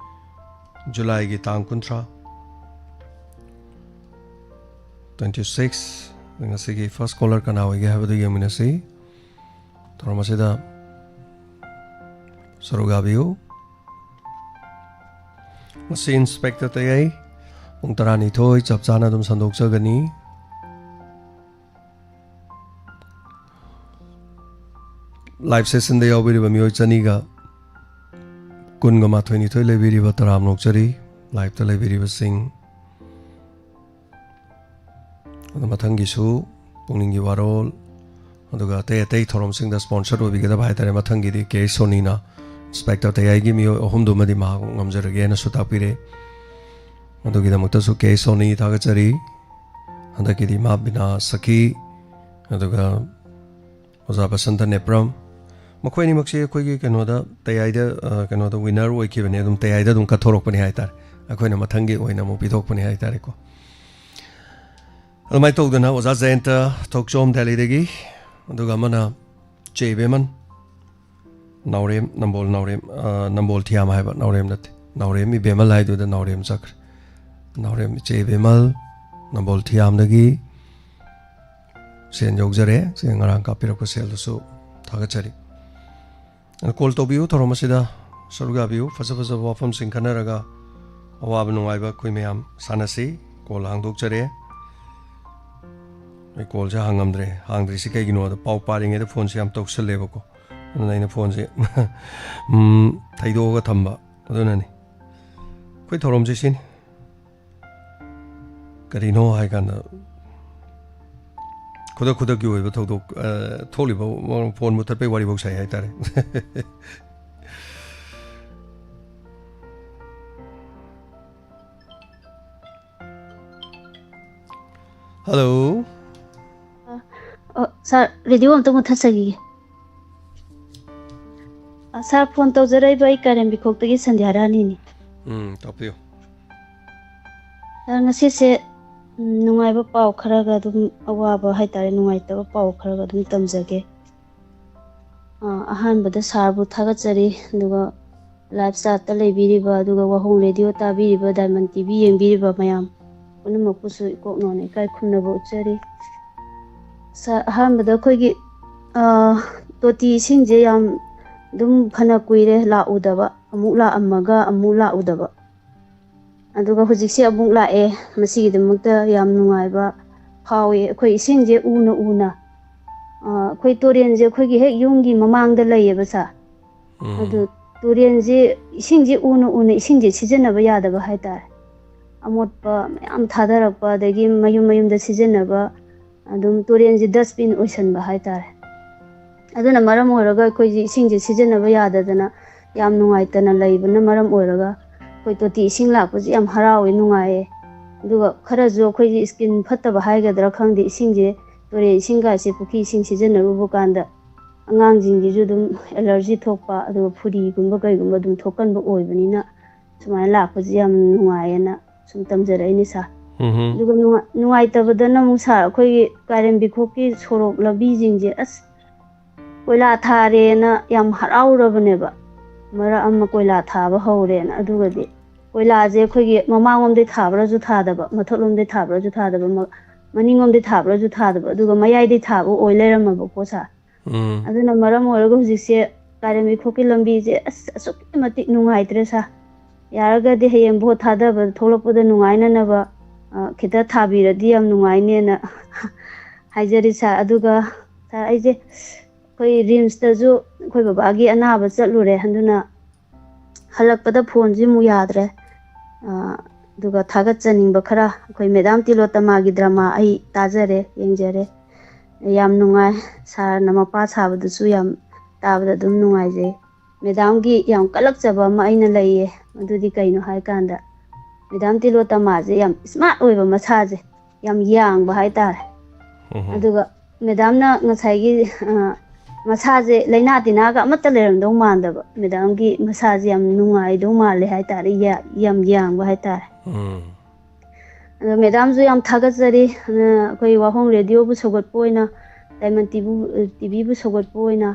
ꯖꯨꯂꯥꯏꯒꯤ ꯇꯥꯡ ꯀꯨꯟꯊ꯭ꯔꯥ, twenty six꯫ ꯉꯁꯤꯒꯤ first caller ꯀꯅꯥ ꯑꯣꯏꯒꯦ ꯍꯥꯏꯕꯗꯨ ꯌꯦꯡꯃꯤꯟꯅꯁꯤ꯫ ꯊꯧꯔꯝ ꯑꯁꯤꯗ ꯁꯔꯨꯛ ꯌꯥꯕꯤꯌꯨ꯫ ꯉꯁꯤ Inspector ꯇꯌꯥꯏ ꯄꯨꯡ ꯇꯔꯥꯅꯤꯊꯣꯏ ꯆꯞ ꯆꯥꯅ ꯑꯗꯨꯝ ꯁꯟꯗꯣꯛꯆꯒꯅꯤ꯫ Live sessionꯗ ꯌꯥꯎꯕꯤꯔꯤꯕ ꯃꯤꯑꯣꯏ ꯆꯅꯤꯒ ꯀꯨꯟꯒ ꯃꯥꯊꯣꯏ ꯅꯤꯊꯣꯏ ꯂꯩꯕꯤꯔꯤꯕ ꯇꯔꯥꯝꯅ ꯑꯣꯛꯆꯔꯤ꯫ Liveꯇ ꯂꯩꯕꯤꯔꯤꯕꯁꯤꯡ, ꯑꯗꯨ ꯃꯊꯪꯒꯤꯁꯨ ꯄꯨꯛꯅꯤꯡꯒꯤ ꯋꯥꯔꯣꯜ, ꯑꯗꯨꯒ ꯑꯇꯩ ꯑꯇꯩ ꯊꯧꯔꯝꯁꯤꯡꯗ sponsor ꯑꯣꯏꯕꯤꯒꯗꯕ ꯍꯥꯏ ꯇꯥꯔꯦ꯫ ꯃꯊꯪꯒꯤꯗꯤ ꯀꯦ ꯁꯣꯅꯤꯅ Inspector ꯇꯌꯥꯏꯒꯤ ꯃꯤꯑꯣꯏ ꯑꯍꯨꯝꯗꯨꯃꯗꯤ ꯃꯍꯥꯛ ꯉꯝꯖꯔꯒꯦꯅꯁꯨ ꯇꯥꯛꯄꯤꯔꯦ꯫ ꯑꯗꯨꯒꯤꯗꯃꯛꯇꯁꯨ ꯀꯦ ꯁꯣꯅꯤ ꯊꯥꯒꯠꯆꯔꯤ꯫ ꯍꯟꯗꯛꯀꯤꯗꯤ ꯏꯃꯥ ꯕꯤꯅꯥ ꯁꯈꯤ, ꯑꯗꯨꯒ ꯑꯣꯖꯥ ꯕꯁꯟꯇ ꯅꯦꯄ꯭ꯔꯝ, ꯃꯈꯣꯏ ꯑꯅꯤꯃꯛꯁꯦ ꯑꯩꯈꯣꯏꯒꯤ ꯀꯩꯅꯣꯗ, ꯇꯌꯥꯏꯗ, ꯑ, ꯀꯩꯅꯣꯗ winner ꯑꯣꯏꯈꯤꯕꯅꯦ꯫ ꯑꯗꯨꯝ ꯇꯌꯥꯏꯗ ꯑꯗꯨꯝ ꯀꯠꯊꯣꯔꯛꯄꯅꯦ ꯍꯥꯏ ꯇꯥꯔꯦ꯫ ꯑꯩꯈꯣꯏꯅ ꯃꯊꯪꯒꯤ ꯑꯣꯏꯅ ꯑꯃꯨꯛ ꯄꯤꯊꯣꯛꯄꯅꯦ ꯍꯥꯏ ꯇꯥꯔꯦꯀꯣ꯫ ꯑꯗꯨꯃꯥꯏꯅ ꯇꯧꯗꯅ ꯑꯣꯖꯥ ꯖꯌꯟꯇ ꯊꯣꯛꯆꯣꯝ ꯗꯦꯜꯂꯤꯗꯒꯤ, ꯑꯗꯨꯒ ꯑꯃꯅ ꯆꯦ ꯏꯕꯦꯃꯜ, ꯅꯥꯎꯔꯦꯝ, ꯅꯝꯕꯣꯜ ꯅꯥꯎꯔꯦꯝ, ꯑ, ꯅꯝꯕꯣꯜ ꯊꯤꯌꯥꯝ ꯍꯥꯏꯕ, ꯅꯥꯎꯔꯦꯝ ꯅꯠꯇꯦ, ꯅꯥꯎꯔꯦꯝ ꯏꯕꯦꯃꯜ ꯍꯥꯏꯗꯨꯗ ꯅꯥꯎꯔꯦꯝ ꯆꯠꯈ꯭ꯔꯦ꯫ ꯅꯥꯎꯔꯦꯝ ꯏꯆꯦ ꯏꯕꯦꯃꯜ, ꯅꯝꯕꯣꯜ ꯊꯤꯌꯥꯝꯗꯒꯤ ꯁꯦꯜ ꯌꯧꯖꯔꯦ꯫ ꯁꯦꯜ ꯉꯔꯥꯡ ꯀꯥꯞꯄꯤꯔꯛꯄ ꯁꯦꯜꯗꯨꯁꯨ ꯊꯥꯒꯠꯆꯔꯤ꯫ ꯑꯗꯨ call ꯇꯧꯕꯤꯌꯨ, ꯊꯧꯔꯝ ꯑꯁꯤꯗ ꯁꯔꯨꯛ ꯌꯥꯕꯤꯌꯨ꯫ ꯐꯖ ꯐꯖꯕ ꯋꯥꯐꯝꯁꯤꯡ ꯈꯟꯅꯔꯒ ꯑꯋꯥꯕ ꯅꯨꯡꯉꯥꯏꯕ ꯑꯩꯈꯣꯏ ꯃꯌꯥꯝ ꯁꯥꯟꯅꯁꯤ꯫ Call ꯍꯥꯡꯗꯣꯛꯆꯔꯦ꯫ ꯑꯩ callꯁꯦ ꯍꯥꯡꯉꯝꯗ꯭ꯔꯦ꯫ ꯍꯥꯡꯗ꯭ꯔꯤꯁꯤ ꯀꯩꯒꯤꯅꯣꯗ, ꯄꯥꯎ ꯄꯥꯔꯤꯉꯩꯗ phoneꯁꯦ ꯌꯥꯝ ꯇꯧꯁꯜꯂꯦꯕꯀꯣ꯫ ꯑꯗꯨꯅ ꯑꯩꯅ phoneꯁꯦ, ꯎꯝ, ꯊꯩꯗꯣꯛꯑꯒ ꯊꯝꯕ꯫ ꯑꯗꯨꯅꯅꯤ꯫ ꯑꯩꯈꯣꯏ ꯊꯧꯔꯝꯁꯦ ꯁꯤꯅꯤ꯫ ꯀꯔꯤꯅꯣ ꯍꯥꯏ ꯀꯥꯟꯗ, ꯈꯨꯗꯛ ꯈꯨꯗꯛꯀꯤ ꯑꯣꯏꯕ ꯊꯧꯗꯣꯛ, ꯑ, ꯊꯣꯛꯂꯤꯕ phone ꯃꯨꯠꯊꯠꯄꯩ ꯋꯥꯔꯤꯐꯧ ꯁꯥꯏ ꯍꯥꯏꯇꯥꯔꯦ꯫ Hello꯫ ꯑ, ꯑ, sir, radio ꯑꯝꯇ ꯃꯨꯠꯊꯠꯆꯈꯤꯒꯦ꯫ ꯑ, sir, phone ꯇꯧꯖꯔꯛꯏꯕ ꯑꯩ ꯀꯥꯏꯔꯦꯝꯕꯤꯈꯣꯛꯇꯒꯤ ꯁꯟꯙ꯭ꯌꯥ ꯔꯥꯅꯤꯅꯤ꯫ ꯎꯝ, ꯇꯥꯛꯄꯤꯌꯨ꯫ Sir, ꯉꯁꯤꯁꯦ, ꯎꯝ, ꯅꯨꯡꯉꯥꯏꯕ ꯄꯥꯎ ꯈꯔꯒ ꯑꯗꯨꯝ, ꯑꯋꯥꯕ ꯍꯥꯏꯇꯥꯔꯦ, ꯅꯨꯡꯉꯥꯏꯇꯕ ꯄꯥꯎ ꯈꯔꯒ ꯑꯗꯨꯝ ꯇꯝꯖꯒꯦ꯫ ꯑ, ꯑꯍꯥꯟꯕꯗ sirꯕꯨ ꯊꯥꯒꯠꯆꯔꯤ, ꯑꯗꯨꯒ live chatꯇ ꯂꯩꯕꯤꯔꯤꯕ, ꯑꯗꯨꯒ ꯋꯥꯍꯣꯡ radio ꯇꯥꯕꯤꯔꯤꯕ, Diamond TV ꯌꯦꯡꯕꯤꯔꯤꯕ ꯃꯌꯥꯝ ꯄꯨꯝꯅꯃꯛꯄꯨꯁꯨ ꯏꯀꯣꯛ ꯅꯧꯅ ꯏꯀꯥꯏ ꯈꯨꯝꯅꯕ ꯎꯠꯆꯔꯤ꯫ Sir, ꯑꯍꯥꯟꯕꯗ ꯑꯩꯈꯣꯏꯒꯤ, ꯑ, ꯇꯣꯇꯤ ꯏꯁꯤꯡꯁꯦ ꯌꯥꯝ ꯑꯗꯨꯝ ꯐꯅ ꯀꯨꯏꯔꯦ ꯂꯥꯛꯎꯗꯕ, ꯑꯃꯨꯛ ꯂꯥꯛꯑꯝꯃꯒ ꯑꯃꯨꯛ ꯂꯥꯛꯎꯗꯕ꯫ ꯑꯗꯨꯒ ꯍꯧꯖꯤꯛꯁꯦ ꯑꯃꯨꯛ ꯂꯥꯛꯑꯦ, ꯃꯁꯤꯒꯤꯗꯃꯛꯇ ꯌꯥꯝ ꯅꯨꯡꯉꯥꯏꯕ ꯐꯥꯎꯏ꯫ ꯑꯩꯈꯣꯏ ꯏꯁꯤꯡꯁꯦ ꯎꯅ ꯎꯅ, ꯑ, ꯑꯩꯈꯣꯏ ꯇꯨꯔꯦꯟꯁꯦ ꯑꯩꯈꯣꯏꯒꯤ ꯍꯦꯛ ꯌꯨꯝꯒꯤ ꯃꯃꯥꯡꯗ ꯂꯩꯌꯦꯕ, sir꯫ ꯎꯝ꯫ ꯑꯗꯨ ꯇꯨꯔꯦꯟꯁꯦ, ꯏꯁꯤꯡꯁꯦ ꯎꯅ ꯎꯅ ꯏꯁꯤꯡꯁꯦ ꯁꯤꯖꯤꯟꯅꯕ ꯌꯥꯗꯕ ꯍꯥꯏꯇꯥꯔꯦ꯫ ꯑꯃꯣꯠꯄ ꯃꯌꯥꯝ ꯊꯥꯗꯔꯛꯄ, ꯑꯗꯒꯤ ꯃꯌꯨꯝ ꯃꯌꯨꯝꯗ ꯁꯤꯖꯤꯟꯅꯕ, ꯑꯗꯨꯝ ꯇꯨꯔꯦꯟꯁꯦ dustbin ꯑꯣꯏꯁꯟꯕ ꯍꯥꯏꯇꯥꯔꯦ꯫ ꯑꯗꯨꯅ ꯃꯔꯝ ꯑꯣꯏꯔꯒ ꯑꯩꯈꯣꯏꯁꯦ ꯏꯁꯤꯡꯁꯦ ꯁꯤꯖꯤꯟꯅꯕ ꯌꯥꯗꯗꯅ ꯌꯥꯝ ꯅꯨꯡꯉꯥꯏꯇꯅ ꯂꯩꯕꯅ ꯃꯔꯝ ꯑꯣꯏꯔꯒ ꯑꯩꯈꯣꯏ ꯇꯣꯇꯤ ꯏꯁꯤꯡ ꯂꯥꯛꯄꯁꯦ ꯌꯥꯝ ꯍꯔꯥꯎꯋꯦ, ꯅꯨꯡꯉꯥꯏꯌꯦ꯫ ꯑꯗꯨꯒ ꯈꯔꯁꯨ ꯑꯩꯈꯣꯏꯒꯤ skin ꯐꯠꯇꯕ ꯍꯥꯏꯒꯗ꯭ꯔꯥ ꯈꯪꯗꯦ, ꯏꯁꯤꯡꯁꯦ, ꯇꯨꯔꯦꯟ ꯏꯁꯤꯡꯒꯁꯦ, ꯄꯨꯈ꯭ꯔꯤ ꯏꯁꯤꯡ ꯁꯤꯖꯤꯟꯅꯔꯨꯕ ꯀꯥꯟꯗ ꯑꯉꯥꯡꯁꯤꯡꯒꯤꯁꯨ ꯑꯗꯨꯝ allergy ꯊꯣꯛꯄ, ꯑꯗꯨꯒ ꯐꯨꯔꯤꯒꯨꯝꯕ ꯀꯩꯒꯨꯝꯕ ꯑꯗꯨꯝ ꯊꯣꯛꯀꯟꯕ ꯑꯣꯏꯕꯅꯤꯅ ꯁꯨꯃꯥꯏꯅ ꯂꯥꯛꯄꯁꯦ ꯌꯥꯝ ꯅꯨꯡꯉꯥꯏꯌꯦꯅ ꯁꯨꯝ ꯇꯝꯖꯔꯛꯏꯅꯦ, sir꯫ ꯎꯝꯍꯨꯝ꯫ ꯑꯗꯨꯒ ꯅꯨꯡꯉꯥꯏ-, ꯅꯨꯡꯉꯥꯏꯇꯕꯗꯅ ꯑꯃꯨꯛ, sir, ꯑꯩꯈꯣꯏꯒꯤ ꯀꯥꯏꯔꯦꯝꯕꯤꯈꯣꯛꯀꯤ ꯁꯣꯔꯣꯛ ꯂꯝꯕꯤꯁꯤꯡꯁꯦ, ꯑꯁ, ꯀꯣꯏꯂꯥ ꯊꯥꯔꯦꯅ ꯌꯥꯝ ꯍꯔꯥꯎꯔꯕꯅꯦꯕ꯫ ꯃꯔꯛ ꯑꯃ ꯀꯣꯏꯂꯥ ꯊꯥꯕ ꯍꯧꯔꯦꯅ꯫ ꯑꯗꯨꯒꯗꯤ ꯀꯣꯏꯂꯥꯁꯦ ꯑꯩꯈꯣꯏꯒꯤ ꯃꯃꯥꯡꯂꯣꯝꯗꯩ ꯊꯥꯕ꯭ꯔꯁꯨ ꯊꯥꯗꯕ, ꯃꯊꯛꯂꯣꯝꯗꯩ ꯊꯥꯕ꯭ꯔꯁꯨ ꯊꯥꯗꯕ, ꯃ-, ꯃꯅꯤꯡꯂꯣꯝꯗꯩ ꯊꯥꯕ꯭ꯔꯁꯨ ꯊꯥꯗꯕ, ꯑꯗꯨꯒ ꯃꯌꯥꯏꯗꯩ ꯊꯥꯕ ꯑꯣꯏ ꯂꯩꯔꯝꯃꯕꯀꯣ ꯁꯥꯔ꯫ ꯎꯝ꯫ ꯑꯗꯨꯅ ꯃꯔꯝ ꯑꯣꯏꯔꯒ ꯍꯧꯖꯤꯛꯁꯦ ꯀꯥꯏꯔꯦꯝꯕꯤꯈꯣꯛꯀꯤ ꯂꯝꯕꯤꯁꯦ ꯑꯁ ꯑꯁꯨꯛꯀꯤ ꯃꯇꯤꯛ ꯅꯨꯡꯉꯥꯏꯇ꯭ꯔꯦ ꯁꯥꯔ꯫ ꯌꯥꯔꯒꯗꯤ ꯍꯌꯦꯡ ꯚꯣꯠ ꯊꯥꯗꯕꯗ ꯊꯣꯛꯂꯛꯄꯗ ꯅꯨꯡꯉꯥꯏꯅꯅꯕ, ꯑ, ꯈꯤꯇ ꯊꯥꯕꯤꯔꯗꯤ ꯌꯥꯝ ꯅꯨꯡꯉꯥꯏꯅꯦꯅ ꯍꯥꯏꯖꯔꯤ ꯁꯥꯔ꯫ ꯑꯗꯨꯒ ꯁꯥꯔ, ꯑꯩꯁꯦ ꯑꯩꯈꯣꯏ ꯔꯤꯝꯁꯇꯁꯨ ꯑꯩꯈꯣꯏ ꯕꯕꯥꯒꯤ ꯑꯅꯥꯕ ꯆꯠꯂꯨꯔꯦ꯫ ꯑꯗꯨꯅ ꯍꯜꯂꯛꯄꯗ ꯐꯣꯟꯁꯤ ꯑꯃꯨꯛ ꯌꯥꯗ꯭ꯔꯦ꯫ ꯑ, ꯑꯗꯨꯒ ꯊꯥꯒꯠꯆꯅꯤꯡꯕ ꯈꯔ, ꯑꯩꯈꯣꯏ ꯃꯦꯗꯥꯝ ꯇꯤꯂꯣꯇꯃꯥꯒꯤ ꯗ꯭ꯔꯃꯥ ꯑꯩ ꯇꯥꯖꯔꯦ, ꯌꯦꯡꯖꯔꯦ꯫ ꯌꯥꯝ ꯅꯨꯡꯉꯥꯏ꯫ ꯁꯥꯔꯅ ꯃꯄꯥ ꯁꯥꯕꯗꯨꯁꯨ ꯌꯥꯝ ꯇꯥꯕꯗ ꯑꯗꯨꯝ ꯅꯨꯡꯉꯥꯏꯖꯩ꯫ ꯃꯦꯗꯥꯝꯒꯤ ꯌꯥꯝ ꯀꯜꯂꯛꯆꯕ ꯑꯃ ꯑꯩꯅ ꯂꯩꯌꯦ꯫ ꯃꯗꯨꯗꯤ ꯀꯩꯅꯣ ꯍꯥꯏꯀꯥꯟꯗ, ꯃꯦꯗꯥꯝ ꯇꯤꯂꯣꯇꯃꯥꯁꯦ ꯌꯥꯝ smart ꯑꯣꯏꯕ ꯃꯁꯥꯁꯦ, ꯌꯥꯝ ꯌꯥꯡꯕ ꯍꯥꯏꯇꯥꯔꯦ꯫ ꯎꯝꯍꯨꯝ꯫ ꯑꯗꯨꯒ ꯃꯦꯗꯥꯝꯅ ꯉꯁꯥꯏꯒꯤ, ꯑ, ꯃꯁꯥꯁꯦ ꯂꯥꯏꯅꯥ ꯇꯤꯟꯅꯥꯒ ꯑꯃꯠꯇ ꯂꯩꯔꯝꯗꯧ ꯃꯥꯟꯗꯕ, ꯃꯦꯗꯥꯝꯒꯤ ꯃꯁꯥꯁꯦ ꯌꯥꯝ ꯅꯨꯡꯉꯥꯏꯗꯧ ꯃꯥꯜꯂꯦ ꯍꯥꯏꯇꯥꯔꯦ, ꯌꯥ-, ꯌꯥꯝ ꯌꯥꯡꯕ ꯍꯥꯏꯇꯥꯔꯦ꯫ ꯎꯝ꯫ ꯑꯗꯣ ꯃꯦꯗꯥꯝꯁꯨ ꯌꯥꯝ ꯊꯥꯒꯠꯆꯔꯤ꯫ ꯑ, ꯑꯩꯈꯣꯏ ꯋꯥꯍꯣꯡ ꯔꯦꯗꯤꯑꯣꯕꯨ ꯁꯧꯒꯠꯄ ꯑꯣꯏꯅ, ꯗꯥꯏꯃꯟ ꯇꯤꯚꯤ, ꯇꯤꯚꯤꯕꯨ ꯁꯧꯒꯠꯄ ꯑꯣꯏꯅ,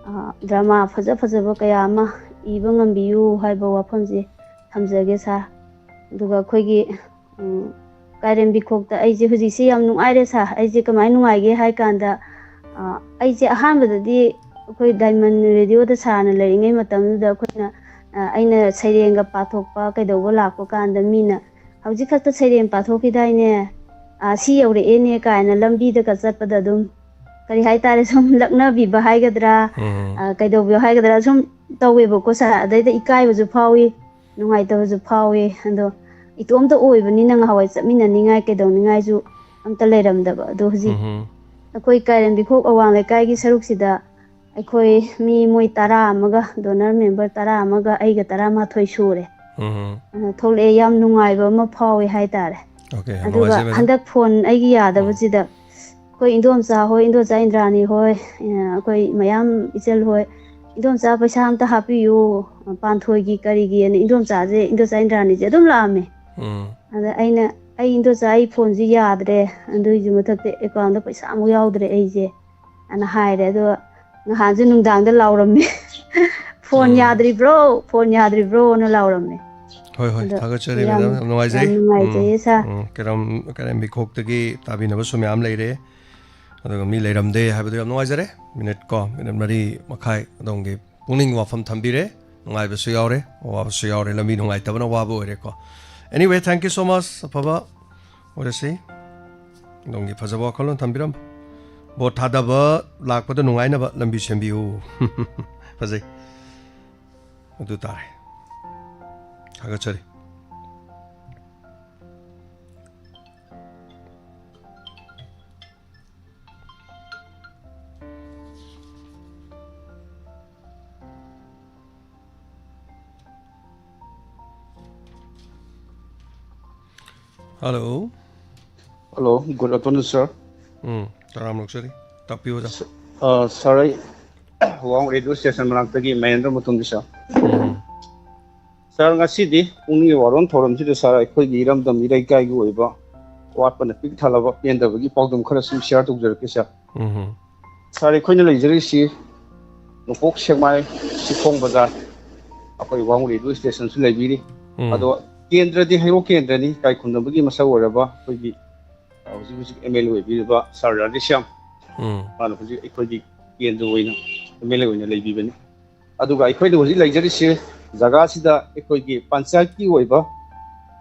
ꯑ, ꯗ꯭ꯔꯃꯥ ꯐꯖ ꯐꯖꯕ ꯀꯌꯥ ꯑꯃ ꯏꯕ ꯉꯝꯕꯤꯌꯨ ꯍꯥꯏꯕ ꯋꯥꯐꯝꯁꯦ ꯊꯝꯖꯒꯦ ꯁꯥꯔ꯫ ꯑꯗꯨꯒ ꯑꯩꯈꯣꯏꯒꯤ, ꯎꯝ, ꯀꯥꯏꯔꯦꯝꯕꯤꯈꯣꯛꯇ ꯑꯩꯁꯦ ꯍꯧꯖꯤꯛꯁꯦ ꯌꯥꯝ ꯅꯨꯡꯉꯥꯏꯔꯦ ꯁꯥꯔ꯫ ꯑꯩꯁꯦ ꯀꯃꯥꯏꯅ ꯅꯨꯡꯉꯥꯏꯒꯦ ꯍꯥꯏ ꯀꯥꯟꯗ, ꯑ, ꯑꯩꯁꯦ ꯑꯍꯥꯟꯕꯗꯗꯤ ꯑꯩꯈꯣꯏ ꯗꯥꯏꯃꯟ ꯔꯦꯗꯤꯑꯣꯗ ꯁꯥꯔꯅ ꯂꯩꯔꯤꯉꯩ ꯃꯇꯝꯗꯨꯗ ꯑꯩꯈꯣꯏꯅ, ꯑ, ꯑꯩꯅ ꯁꯩꯔꯦꯡꯒ ꯄꯥꯊꯣꯛꯄ ꯀꯩꯗꯧꯕ ꯂꯥꯛꯄ ꯀꯥꯟꯗ ꯃꯤꯅ, "ꯍꯧꯖꯤꯛ ꯈꯛꯇ ꯁꯩꯔꯦꯡ ꯄꯥꯊꯣꯛꯈꯤꯗꯥꯏꯅꯦ? ꯑ, ꯁꯤ ꯌꯧꯔꯛꯑꯦꯅꯦ" ꯀꯥꯏꯅ ꯂꯝꯕꯤꯗꯒ ꯆꯠꯄꯗ ꯑꯗꯨꯝ, ꯀꯔꯤ ꯍꯥꯏꯇꯥꯔꯦ, ꯁꯨꯝ ꯂꯛꯅꯕꯤꯕ ꯍꯥꯏꯒꯗ꯭ꯔꯥ, ꯎꯝ꯫ ꯑ, ꯀꯩꯗꯧꯕꯤꯌꯣ ꯍꯥꯏꯒꯗ꯭ꯔꯥ, ꯁꯨꯝ ꯇꯧꯋꯦꯕꯀꯣ ꯁꯥꯔ꯫ ꯑꯗꯩꯗ ꯏꯀꯥꯏꯕꯁꯨ ꯐꯥꯎꯏ, ꯅꯨꯡꯉꯥꯏꯇꯕꯁꯨ ꯐꯥꯎꯏ꯫ ꯑꯗꯣ ꯏꯇꯣꯝꯇ ꯑꯣꯏꯕꯅꯤꯅ ꯉꯍꯥꯟꯋꯥꯏ ꯆꯠꯃꯤꯟꯅꯅꯤꯡꯉꯥꯏ ꯀꯩꯗꯧꯅꯤꯡꯉꯥꯏꯁꯨ ꯑꯝꯇ ꯂꯩꯔꯝꯗꯕ꯫ ꯑꯗꯣ ꯍꯧꯖꯤꯛ ꯎꯝꯍꯨꯝ꯫ ꯑꯩꯈꯣꯏ ꯀꯥꯏꯔꯦꯝꯕꯤꯈꯣꯛ ꯑꯋꯥꯡ ꯂꯩꯀꯥꯏꯒꯤ ꯁꯔꯨꯛꯁꯤꯗ ꯑꯩꯈꯣꯏ ꯃꯤ ꯃꯣꯏ ꯇꯔꯥ ꯑꯃꯒ, ꯗꯣꯅꯔ ꯃꯦꯝꯕꯔ ꯇꯔꯥ ꯑꯃꯒ ꯑꯩꯒ ꯇꯔꯥꯃꯥꯊꯣꯏ ꯁꯨꯔꯦ꯫ ꯎꯝ꯫ ꯑ, ꯊꯣꯛꯂꯛꯑꯦ꯫ ꯌꯥꯝ ꯅꯨꯡꯉꯥꯏꯕ ꯑꯃ ꯐꯥꯎꯋꯦ ꯍꯥꯏꯇꯥꯔꯦ꯫ ꯑꯣꯀꯦ, ꯌꯥꯝ ꯑꯗꯨꯒ ꯅꯨꯡꯉꯥꯏꯖꯔꯦ, ꯃꯦꯗꯥꯝ꯫ ꯍꯟꯗꯛ ꯐꯣꯟ ꯑꯩꯒꯤ ꯎꯝ꯫ ꯌꯥꯗꯕꯁꯤꯗ ꯑꯩꯈꯣꯏ ꯏꯟꯗꯣꯝꯆꯥ ꯍꯣꯏ, ꯏꯟꯗꯣꯝꯆꯥ ꯏꯟꯗ꯭ꯔꯥꯅꯤ ꯍꯣꯏ, ꯑ, ꯑꯩꯈꯣꯏ ꯃꯌꯥꯝ ꯏꯆꯜ ꯍꯣꯏ, "ꯏꯟꯗꯣꯝꯆꯥ, ꯄꯩꯁꯥ ꯑꯝꯇ ꯍꯥꯞꯄꯤꯌꯨ, ꯄꯥꯟꯊꯣꯏꯒꯤ ꯀꯔꯤꯒꯤꯅ", ꯏꯟꯗꯣꯝꯆꯥꯁꯦ, ꯏꯟꯗꯣꯝꯆꯥ ꯏꯟꯗ꯭ꯔꯥꯅꯤꯁꯦ ꯑꯗꯨꯝ ꯂꯥꯛꯑꯝꯃꯦ꯫ ꯎꯝ꯫ ꯑꯗ ꯑꯩꯅ, "ꯑꯩ ꯏꯟꯗꯣꯆꯥ, ꯑꯩ ꯐꯣꯟꯁꯦ ꯌꯥꯗ꯭ꯔꯦ, ꯑꯗꯨꯏꯁꯨ ꯃꯊꯛꯇ ꯑꯦꯀꯥꯎꯟꯗ ꯄꯩꯁꯥ ꯑꯃꯨꯛ ꯌꯥꯎꯗ꯭ꯔꯦ ꯑꯩꯁꯦ", ꯑꯅ ꯍꯥꯏꯔꯦ꯫ ꯑꯗꯣ ꯅꯍꯥꯟꯁꯨ ꯅꯨꯡꯗꯥꯡꯗ ꯂꯥꯎꯔꯝꯃꯦ꯫ "ꯐꯣꯟ ꯎꯝ꯫ ꯌꯥꯗ꯭ꯔꯤꯕ꯭ꯔꯣ? ꯐꯣꯟ ꯌꯥꯗ꯭ꯔꯤꯕ꯭ꯔꯣꯅ" ꯂꯥꯎꯔꯝꯃꯦ꯫ ꯍꯣꯏ, ꯍꯣꯏ, ꯑꯗꯣ ꯊꯥꯒꯠꯆꯔꯤ, ꯌꯥꯝ, ꯃꯦꯗꯥꯝ, ꯌꯥꯝ ꯅꯨꯡꯉꯥꯏꯖꯩ꯫ ꯌꯥꯝ ꯅꯨꯡꯉꯥꯏꯖꯩꯌꯦ, ꯎꯝ, ꯁꯥꯔ꯫ ꯎꯝ, ꯀꯔꯝ, ꯀꯔꯝꯕꯤ ꯈꯣꯛꯇꯒꯤ ꯇꯥꯕꯤꯅꯕꯁꯨ ꯃꯌꯥꯝ ꯂꯩꯔꯦ, ꯑꯗꯨꯒ ꯃꯤ ꯂꯩꯔꯝꯗꯦ ꯍꯥꯏꯕꯗꯨ ꯌꯥꯝ ꯅꯨꯡꯉꯥꯏꯖꯔꯦ꯫ ꯃꯤꯅꯤꯠ ꯀꯣ, ꯃꯤꯅꯤꯠ ꯃꯔꯤ ꯃꯈꯥꯏ ꯑꯗꯣꯝꯒꯤ ꯄꯨꯛꯅꯤꯡ ꯋꯥꯐꯝ ꯊꯝꯕꯤꯔꯦ꯫ ꯅꯨꯡꯉꯥꯏꯕꯁꯨ ꯌꯥꯎꯔꯦ, ꯑꯋꯥꯕꯁꯨ ꯌꯥꯎꯔꯦ, ꯂꯝꯕꯤ ꯅꯨꯡꯉꯥꯏꯇꯕꯅ ꯋꯥꯕ ꯑꯣꯏꯔꯦꯀꯣ꯫ Anyway, thank you so much, ꯑꯐꯕ ꯑꯣꯏꯔꯁꯤ꯫ ꯑꯗꯣꯝꯒꯤ ꯐꯖꯕ ꯋꯥꯈꯜꯂꯣꯟ ꯊꯝꯕꯤꯔꯝꯕ꯫ ꯚꯣꯠ ꯊꯥꯗꯕ ꯂꯥꯛꯄꯗ ꯅꯨꯡꯉꯥꯏꯅꯕ ꯂꯝꯕꯤ ꯁꯦꯝꯕꯤꯌꯨ꯫ ꯐꯖꯩ꯫ ꯑꯗꯨ ꯇꯥꯔꯦ꯫ ꯊꯥꯒꯠꯆꯔꯤ꯫ Hello. Hello, good afternoon, sir. ꯎꯝ, ꯇꯔꯥꯝ ꯑꯣꯛꯆꯔꯤ꯫ ꯇꯥꯛꯄꯤꯌꯨ, ꯑꯣꯖꯥ꯫ ꯑ, sir, ꯑꯩ ꯋꯥꯡ ꯔꯦꯗꯤꯑꯣ ꯁ꯭ꯇꯦꯁꯟ ꯃꯅꯥꯛꯇꯒꯤ ꯃꯍꯦꯟꯗ꯭ꯔ ꯃꯇꯨꯝꯕꯤ, sir꯫ ꯎꯝ, Sir, ꯉꯁꯤꯗꯤ ꯄꯨꯛꯅꯤꯡꯒꯤ ꯋꯥꯔꯣꯜ ꯊꯧꯔꯝꯁꯤꯗ, sir, ꯑꯩꯈꯣꯏꯒꯤ ꯏꯔꯝꯗꯝ ꯏꯔꯩꯀꯥꯏꯒꯤ ꯑꯣꯏꯕ ꯑꯋꯥꯠꯄꯅ ꯄꯤꯛ ꯊꯜꯂꯕ ꯄꯦꯟꯗꯕꯒꯤ ꯄꯥꯎꯗꯝ ꯈꯔ ꯁꯨꯝ share ꯇꯧꯖꯔꯛꯀꯦ, sir꯫ ꯎꯝ, Sir, ꯑꯩꯈꯣꯏꯅ ꯂꯩꯖꯔꯤꯁꯤ ꯅꯣꯡꯄꯣꯛ ꯁꯦꯛꯃꯥꯏ ꯆꯤꯡꯈꯣꯡ ꯕꯖꯥꯔ, ꯑꯩꯈꯣꯏ ꯋꯥꯡ ꯔꯦꯗꯤꯑꯣ ꯁ꯭ꯇꯦꯁꯟꯁꯨ ꯂꯩꯕꯤꯔꯤ꯫ ꯎꯝ꯫ ꯑꯗꯣ ꯀꯦꯟꯗ꯭ꯔꯗꯤ ꯍꯩꯔꯣꯛ ꯀꯦꯟꯗ꯭ꯔꯅꯤ, ꯏꯀꯥꯏ ꯈꯨꯝꯅꯕꯒꯤ ꯃꯁꯛ ꯑꯣꯏꯔꯕ ꯑꯩꯈꯣꯏꯒꯤ, ꯑ, ꯍꯧꯖꯤꯛ ꯍꯧꯖꯤꯛ MLA ꯑꯣꯏꯕꯤꯔꯤꯕ sir ꯔꯥꯙꯦꯁ꯭ꯌꯥꯝ, ꯎꯝ, ꯃꯥꯅ ꯍꯧꯖꯤꯛ ꯑꯩꯈꯣꯏꯒꯤ ꯀꯦꯟꯗ꯭ꯔ ꯑꯣꯏꯅ MLA ꯑꯣꯏꯅ ꯂꯩꯕꯤꯕꯅꯤ꯫ ꯑꯗꯨꯒ ꯑꯩꯈꯣꯏꯅ ꯍꯧꯖꯤꯛ ꯂꯩꯖꯔꯤꯁꯤ ꯖꯒꯥꯁꯤꯗ ꯑꯩꯈꯣꯏꯒꯤ ꯄꯟꯆꯥꯌꯠꯀꯤ ꯑꯣꯏꯕ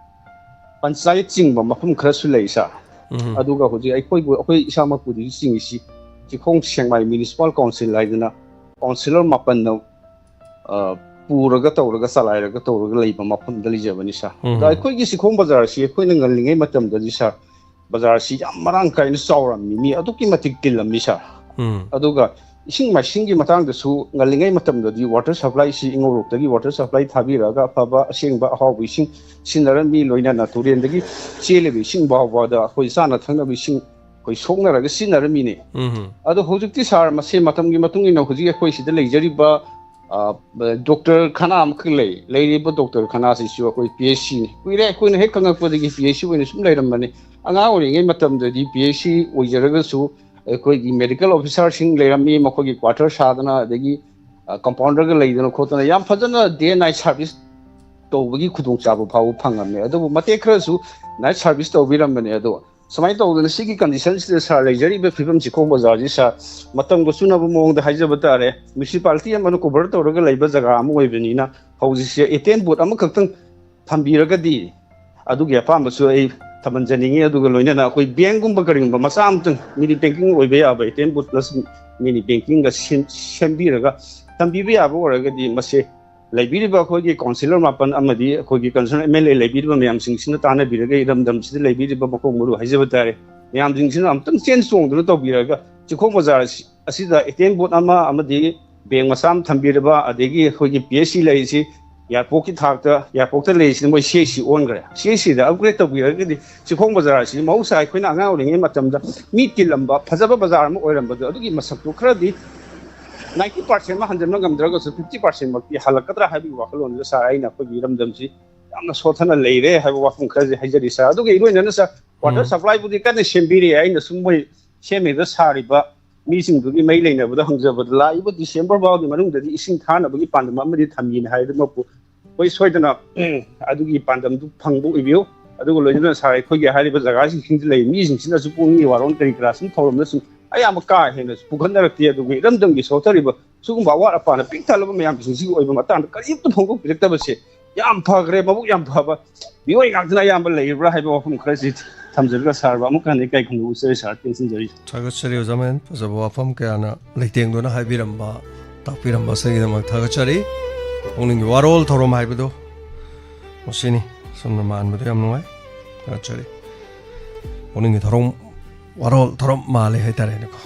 ꯄꯟꯆꯥꯌꯠ ꯆꯤꯡꯕ ꯃꯐꯝ ꯈꯔꯁꯨ ꯂꯩ, sir꯫ ꯎꯝ, ꯑꯗꯨꯒ ꯍꯧꯖꯤꯛ ꯑꯩꯈꯣꯏꯕꯨ, ꯑꯩꯈꯣꯏ ꯏꯁꯥꯃꯛꯄꯨꯗꯤ ꯆꯤꯡꯉꯤꯁꯤ ꯆꯤꯡꯈꯣꯡ ꯁꯦꯛꯃꯥꯏ ꯃ꯭ꯌꯨꯅꯤꯁꯤꯄꯥꯜ ꯀꯥꯎꯟꯁꯤꯜ ꯍꯥꯏꯗꯅ ꯀꯥꯎꯟꯁꯤꯂꯔ ꯃꯥꯄꯟꯅ, ꯑ, ꯄꯨꯔꯒ ꯇꯧꯔꯒ, ꯆꯂꯥꯏꯔꯒ ꯇꯧꯔꯒ ꯂꯩꯕ ꯃꯐꯝꯗ ꯂꯩꯖꯕꯅꯤ, sir꯫ ꯎꯝ꯫ ꯑꯗ ꯑꯩꯈꯣꯏꯒꯤ ꯆꯤꯡꯈꯣꯡ ꯕꯖꯥꯔꯁꯤ ꯑꯩꯈꯣꯏꯅ ꯉꯜꯂꯤꯉꯩ ꯃꯇꯝꯗꯗꯤ, sir, ꯕꯖꯥꯔꯁꯤ ꯌꯥꯝ ꯃꯔꯥꯡ ꯀꯥꯏꯅ ꯆꯥꯎꯔꯝꯃꯤ, ꯃꯤ ꯑꯗꯨꯛꯀꯤ ꯃꯇꯤꯛ ꯇꯤꯜꯂꯝꯃꯤ, sir꯫ ꯎꯝ, ꯑꯗꯨꯒ ꯏꯁꯤꯡ ꯃꯥꯏꯁꯤꯡꯒꯤ ꯃꯇꯥꯡꯗꯁꯨ ꯉꯜꯂꯤꯉꯩ ꯃꯇꯝꯗꯗꯤ water supply ꯁꯤ ꯏꯉꯧꯔꯣꯛꯇꯒꯤ water supply ꯊꯥꯕꯤꯔꯛꯑꯒ ꯑꯐꯕ ꯑꯁꯦꯡꯕ ꯑꯍꯥꯎꯕ ꯏꯁꯤꯡ ꯁꯤꯖꯤꯟꯅꯔꯝꯃꯤ, ꯂꯣꯏꯅꯅ ꯇꯨꯔꯦꯟꯗꯒꯤ ꯆꯦꯜꯂꯤꯕ ꯏꯁꯤꯡ ꯐꯥꯎꯕꯗ ꯑꯩꯈꯣꯏ ꯆꯥꯅ ꯊꯛꯅꯕ ꯏꯁꯤꯡ ꯑꯩꯈꯣꯏ ꯁꯣꯛꯅꯔꯒ ꯁꯤꯖꯤꯟꯅꯔꯝꯃꯤꯅꯦ꯫ ꯎꯝ, ꯑꯗꯣ ꯍꯧꯖꯤꯛꯇꯤ, sir, ꯃꯁꯤ ꯃꯇꯝꯒꯤ ꯃꯇꯨꯡ ꯏꯟꯅ ꯍꯧꯖꯤꯛ ꯑꯩꯈꯣꯏ ꯁꯤꯗ ꯂꯩꯖꯔꯤꯕ, ꯑ, ꯗꯣꯛꯇꯔ ꯈꯅꯥ ꯑꯃꯈꯛ ꯂꯩ꯫ ꯂꯩꯔꯤꯕ ꯗꯣꯛꯇꯔ ꯈꯅꯥꯁꯤꯁꯨ ꯑꯩꯈꯣꯏ PHC ꯅꯤ꯫ ꯀꯨꯏꯔꯦ ꯑꯩꯈꯣꯏꯅ ꯍꯦꯛ ꯈꯪꯉꯛꯄꯗꯒꯤ PHC ꯑꯣꯏꯅ ꯁꯨꯝ ꯂꯩꯔꯝꯕꯅꯤ꯫ ꯑꯉꯥꯡ ꯑꯣꯏꯔꯤꯉꯩ ꯃꯇꯝꯗꯗꯤ PHC ꯑꯣꯏꯖꯔꯒꯁꯨ ꯑꯩꯈꯣꯏꯒꯤ ꯃꯦꯗꯤꯀꯦꯜ ꯑꯣꯐꯤꯁꯥꯔꯁꯤꯡ ꯂꯩꯔꯝꯃꯤ, ꯃꯈꯣꯏꯒꯤ ꯀ꯭ꯋꯥꯇꯔ ꯁꯥꯗꯅ, ꯑꯗꯒꯤ ꯀꯝꯄꯥꯎꯟꯗꯔꯒ ꯂꯩꯗꯅ ꯈꯣꯠꯇꯅ ꯌꯥꯝ ꯐꯖꯅ ꯗꯦ ꯅꯥꯏꯠ ꯁꯥꯔꯚꯤꯁ ꯇꯧꯕꯒꯤ ꯈꯨꯗꯣꯡꯆꯥꯕ ꯐꯥꯎꯕ ꯐꯪꯉꯝꯃꯦ꯫ ꯑꯗꯨꯕꯨ ꯃꯇꯦꯛ ꯈꯔꯁꯨ ꯅꯥꯏꯠ ꯁꯥꯔꯚꯤꯁ ꯇꯧꯕꯤꯔꯝꯕꯅꯦ꯫ ꯑꯗꯣ ꯁꯨꯃꯥꯏꯅ ꯇꯧꯗꯅ ꯁꯤꯒꯤ ꯀꯟꯗꯤꯁꯟꯁꯤꯗ ꯁꯥꯔ ꯂꯩꯖꯔꯤꯕ ꯐꯤꯕꯝ ꯆꯤꯡꯈꯣꯡ ꯕꯖꯥꯔꯁꯤ ꯁꯥꯔ ꯃꯇꯝꯒ ꯆꯨꯅꯕ ꯃꯑꯣꯡꯗ ꯍꯥꯏꯖꯕ ꯇꯥꯔꯦ, ꯃ꯭ꯌꯨꯅꯤꯁꯤꯄꯥꯂꯤꯇꯤ ꯑꯃꯅ ꯀꯣꯚꯔ ꯇꯧꯔꯒ ꯂꯩꯕ ꯖꯒꯥ ꯑꯃ ꯑꯣꯏꯕꯅꯤꯅ ꯍꯧꯖꯤꯛꯁꯦ ꯑꯦ ꯇꯤ ꯑꯦꯝ ꯕꯨꯠ ꯑꯃꯈꯛꯇꯪ ꯊꯝꯕꯤꯔꯒꯗꯤ ꯑꯗꯨꯒꯤ ꯑꯄꯥꯝꯕꯁꯨ ꯑꯩ ꯊꯝꯍꯟꯖꯅꯤꯡꯉꯤ꯫ ꯑꯗꯨꯒ ꯂꯣꯏꯅꯅ ꯑꯩꯈꯣꯏ ꯕꯦꯡꯒꯨꯝꯕ ꯀꯔꯤꯒꯨꯝꯕ ꯃꯆꯥ ꯑꯃꯇꯪ ꯃꯤꯅꯤ ꯕꯦꯡꯀꯤꯡ ꯑꯣꯏꯕ ꯌꯥꯕ A T M booth plus mini ꯕꯦꯡꯀꯤꯡꯒ ꯁꯦꯝ-, ꯁꯦꯝꯕꯤꯔꯒ ꯊꯝꯕꯤꯕ ꯌꯥꯕ ꯑꯣꯏꯔꯒꯗꯤ ꯃꯁꯦ ꯂꯩꯕꯤꯔꯤꯕ ꯑꯩꯈꯣꯏꯒꯤ ꯀꯥꯎꯟꯁꯤꯂꯔ ꯃꯥꯄꯟ ꯑꯃꯗꯤ ꯑꯩꯈꯣꯏꯒꯤ ꯀꯟꯁꯔꯟ ꯑꯦꯝ ꯑꯦꯜ ꯑꯦ ꯂꯩꯕꯤꯔꯤꯕ ꯃꯌꯥꯝꯁꯤꯡꯁꯤꯅ ꯇꯥꯟꯅꯕꯤꯔꯒ ꯏꯔꯝꯗꯝꯁꯤꯗ ꯂꯩꯕꯤꯔꯤꯕ ꯃꯈꯣꯡ ꯃꯔꯨ ꯍꯥꯏꯖꯕ ꯇꯥꯔꯦ, ꯃꯌꯥꯝꯁꯤꯡꯁꯤꯅ ꯑꯃꯨꯛꯇꯪ ꯆꯦꯟ ꯆꯣꯡꯗꯨꯅ ꯇꯧꯕꯤꯔꯒ ꯆꯤꯡꯈꯣꯡ ꯕꯖꯥꯔ ꯑꯁꯤ-, ꯑꯁꯤꯗ ꯑꯦ ꯇꯤ ꯑꯦꯝ ꯕꯨꯠ ꯑꯃ ꯑꯃꯗꯤ ꯕꯦꯡ ꯃꯆꯥ ꯑꯃ ꯊꯝꯕꯤꯔꯕ, ꯑꯗꯒꯤ ꯑꯩꯈꯣꯏꯒꯤ ꯄꯤ ꯑꯩꯆ ꯁꯤ ꯂꯩꯔꯤꯁꯤ ꯏꯌꯥꯔꯄꯣꯔꯠꯀꯤ ꯊꯥꯛꯇ, ꯏꯌꯥꯔꯄꯣꯔꯠꯇ ꯂꯩꯔꯤꯁꯤꯅ ꯃꯣꯏ ꯁꯤ ꯑꯩꯆ ꯁꯤ ꯑꯣꯟꯈ꯭ꯔꯦ꯫ ꯁꯤ ꯑꯩꯆ ꯁꯤꯗ ꯑꯞꯒ꯭ꯔꯦꯗ ꯇꯧꯕꯤꯔꯒꯗꯤ ꯆꯤꯡꯈꯣꯡ ꯕꯖꯥꯔ ꯑꯁꯤ ꯃꯍꯧꯁꯥ ꯑꯩꯈꯣꯏꯅ ꯑꯉꯥꯡ ꯑꯣꯏꯔꯤꯉꯩ ꯃꯇꯝꯗ ꯃꯤ ꯇꯤꯜꯂꯝꯕ ꯐꯖꯕ ꯕꯖꯥꯔ ꯑꯃ ꯑꯣꯏꯔꯝꯕꯗꯣ ꯑꯗꯨꯒꯤ ꯃꯁꯛꯇꯨ ꯈꯔꯗꯤ ꯅꯥꯏꯟꯇꯤ ꯄꯥꯔꯁꯦꯟ ꯑꯃ ꯍꯟꯖꯤꯟꯕ ꯉꯝꯗ꯭ꯔꯒꯁꯨ ꯐꯤꯐꯇꯤ ꯄꯥꯔꯁꯦꯟ ꯃꯛꯇꯤ ꯍꯜꯂꯛꯀꯗ꯭ꯔꯥ ꯍꯥꯏꯕꯒꯤ ꯋꯥꯈꯜꯂꯣꯟꯗꯨꯗ ꯁꯥꯔ ꯑꯩꯅ ꯑꯩꯈꯣꯏꯒꯤ ꯏꯔꯝꯗꯝꯁꯤ ꯌꯥꯝꯅ ꯁꯣꯠꯊꯅ ꯂꯩꯔꯦ ꯍꯥꯏꯕ ꯋꯥꯐꯝ ꯈꯔꯁꯦ ꯍꯥꯏꯖꯔꯤ ꯁꯥꯔ꯫ ꯑꯗꯨꯒ ꯏꯔꯣꯏꯅꯅ ꯁꯥꯔ ꯋꯥꯇꯔ ꯎꯝ꯫ ꯁꯄ꯭ꯂꯥꯏꯕꯨꯗꯤ ꯀꯟꯅ ꯁꯦꯝꯕꯤꯔꯤ꯫ ꯑꯩꯅ ꯁꯨꯝ ꯃꯣꯏ ꯁꯦꯝꯃꯤꯕ ꯁꯥꯔꯤꯕ ꯃꯤꯁꯤꯡꯗꯨꯒꯤ ꯃꯩ ꯂꯩꯅꯕꯗ ꯍꯪꯖꯕꯗ ꯂꯥꯛꯏꯕ ꯗꯤꯁꯦꯝꯕꯔ ꯐꯥꯎꯒꯤ ꯃꯅꯨꯡꯗꯗꯤ ꯏꯁꯤꯡ ꯊꯥꯅꯕꯒꯤ ꯄꯥꯟꯗꯝ ꯑꯃꯗꯤ ꯊꯝꯃꯤꯅ ꯍꯥꯏꯗꯨꯃꯛꯄꯨ ꯑꯩꯈꯣꯏ ꯁꯣꯏꯗꯅ ꯑꯗꯨꯒꯤ ꯄꯥꯟꯗꯝꯗꯨ ꯐꯪꯕ ꯑꯣꯏꯕꯤꯌꯨ꯫ ꯑꯗꯨꯒ ꯂꯣꯏꯅꯅ ꯁꯥꯔ ꯑꯩꯈꯣꯏꯒꯤ ꯍꯥꯏꯔꯤꯕ ꯖꯒꯥꯁꯤꯡꯁꯤꯡꯗ ꯂꯩꯔꯤꯕ ꯃꯤꯁꯤꯡꯁꯤꯅꯁꯨ ꯄꯨꯛꯅꯤꯡꯒꯤ ꯋꯥꯔꯣꯜ ꯀꯔꯤ ꯀꯔꯥ ꯁꯨꯝ ꯊꯧꯔꯝꯗ ꯁꯨꯝ ꯑꯌꯥꯝꯕ ꯀꯥ ꯍꯦꯟꯅ ꯄꯨꯈꯠꯅꯔꯛꯇꯦ꯫ ꯑꯗꯨꯒ ꯏꯔꯝꯗꯝꯒꯤ ꯁꯣꯠꯊꯔꯤꯕ ꯁꯤꯒꯨꯝꯕ ꯑꯋꯥꯠ ꯑꯄꯥꯅ ꯄꯤꯛ ꯊꯜꯂꯕ ꯃꯌꯥꯝꯁꯤꯡꯁꯤꯒꯤ ꯑꯣꯏꯕ ꯃꯇꯥꯡꯗ ꯀꯔꯤꯝꯇ ꯐꯣꯡꯗꯣꯛꯄꯤꯔꯛꯇꯕꯁꯦ ꯌꯥꯝ ꯐꯈ꯭ꯔꯦ, ꯃꯕꯨꯛ ꯌꯥꯝ ꯐꯕ ꯃꯤꯑꯣꯏ ꯉꯥꯛꯇꯅ ꯑꯌꯥꯝꯕ ꯂꯩꯔꯤꯕ꯭ꯔꯥ ꯍꯥꯏꯕ ꯋꯥꯐꯝ ꯈꯔꯁꯤ ꯊꯝꯖꯔꯒ ꯁꯥꯔꯕ ꯑꯃꯨꯛꯀ ꯍꯟꯅ ꯏꯀꯥꯏ ꯈꯨꯝꯅꯕ ꯎꯠꯆꯔꯤ ꯁꯥꯔ, ꯇꯦꯟꯁꯤꯟꯖꯔꯤ꯫ ꯊꯥꯒꯠꯆꯔꯤ ꯑꯣꯖꯥ ꯃꯍꯦꯟ, ꯐꯖꯕ ꯋꯥꯐꯝ ꯀꯌꯥꯅ ꯂꯩꯇꯦꯡꯗꯨꯅ ꯍꯥꯏꯕꯤꯔꯝꯕ, ꯇꯥꯛꯄꯤꯔꯝꯕ ꯑꯁꯤꯒꯤꯗꯃꯛ ꯊꯥꯒꯠꯆꯔꯤ꯫ ꯄꯨꯛꯅꯤꯡꯒꯤ ꯋꯥꯔꯣꯜ ꯊꯧꯔꯝ ꯍꯥꯏꯕꯗꯨ ꯃꯁꯤꯅꯤ꯫ ꯁꯣꯝꯅ ꯃꯥꯟꯕꯗꯨ ꯌꯥꯝ ꯅꯨꯡꯉꯥꯏ꯫ ꯊꯥꯒꯠꯆꯔꯤ꯫ ꯄꯨꯛꯅꯤꯡꯒꯤ ꯊꯧꯔꯝ, ꯋꯥꯔꯣꯜ ꯊꯧꯔꯝ ꯃꯥꯜꯂꯦ ꯍꯥꯏꯇꯥꯔꯦꯅꯦꯀꯣ꯫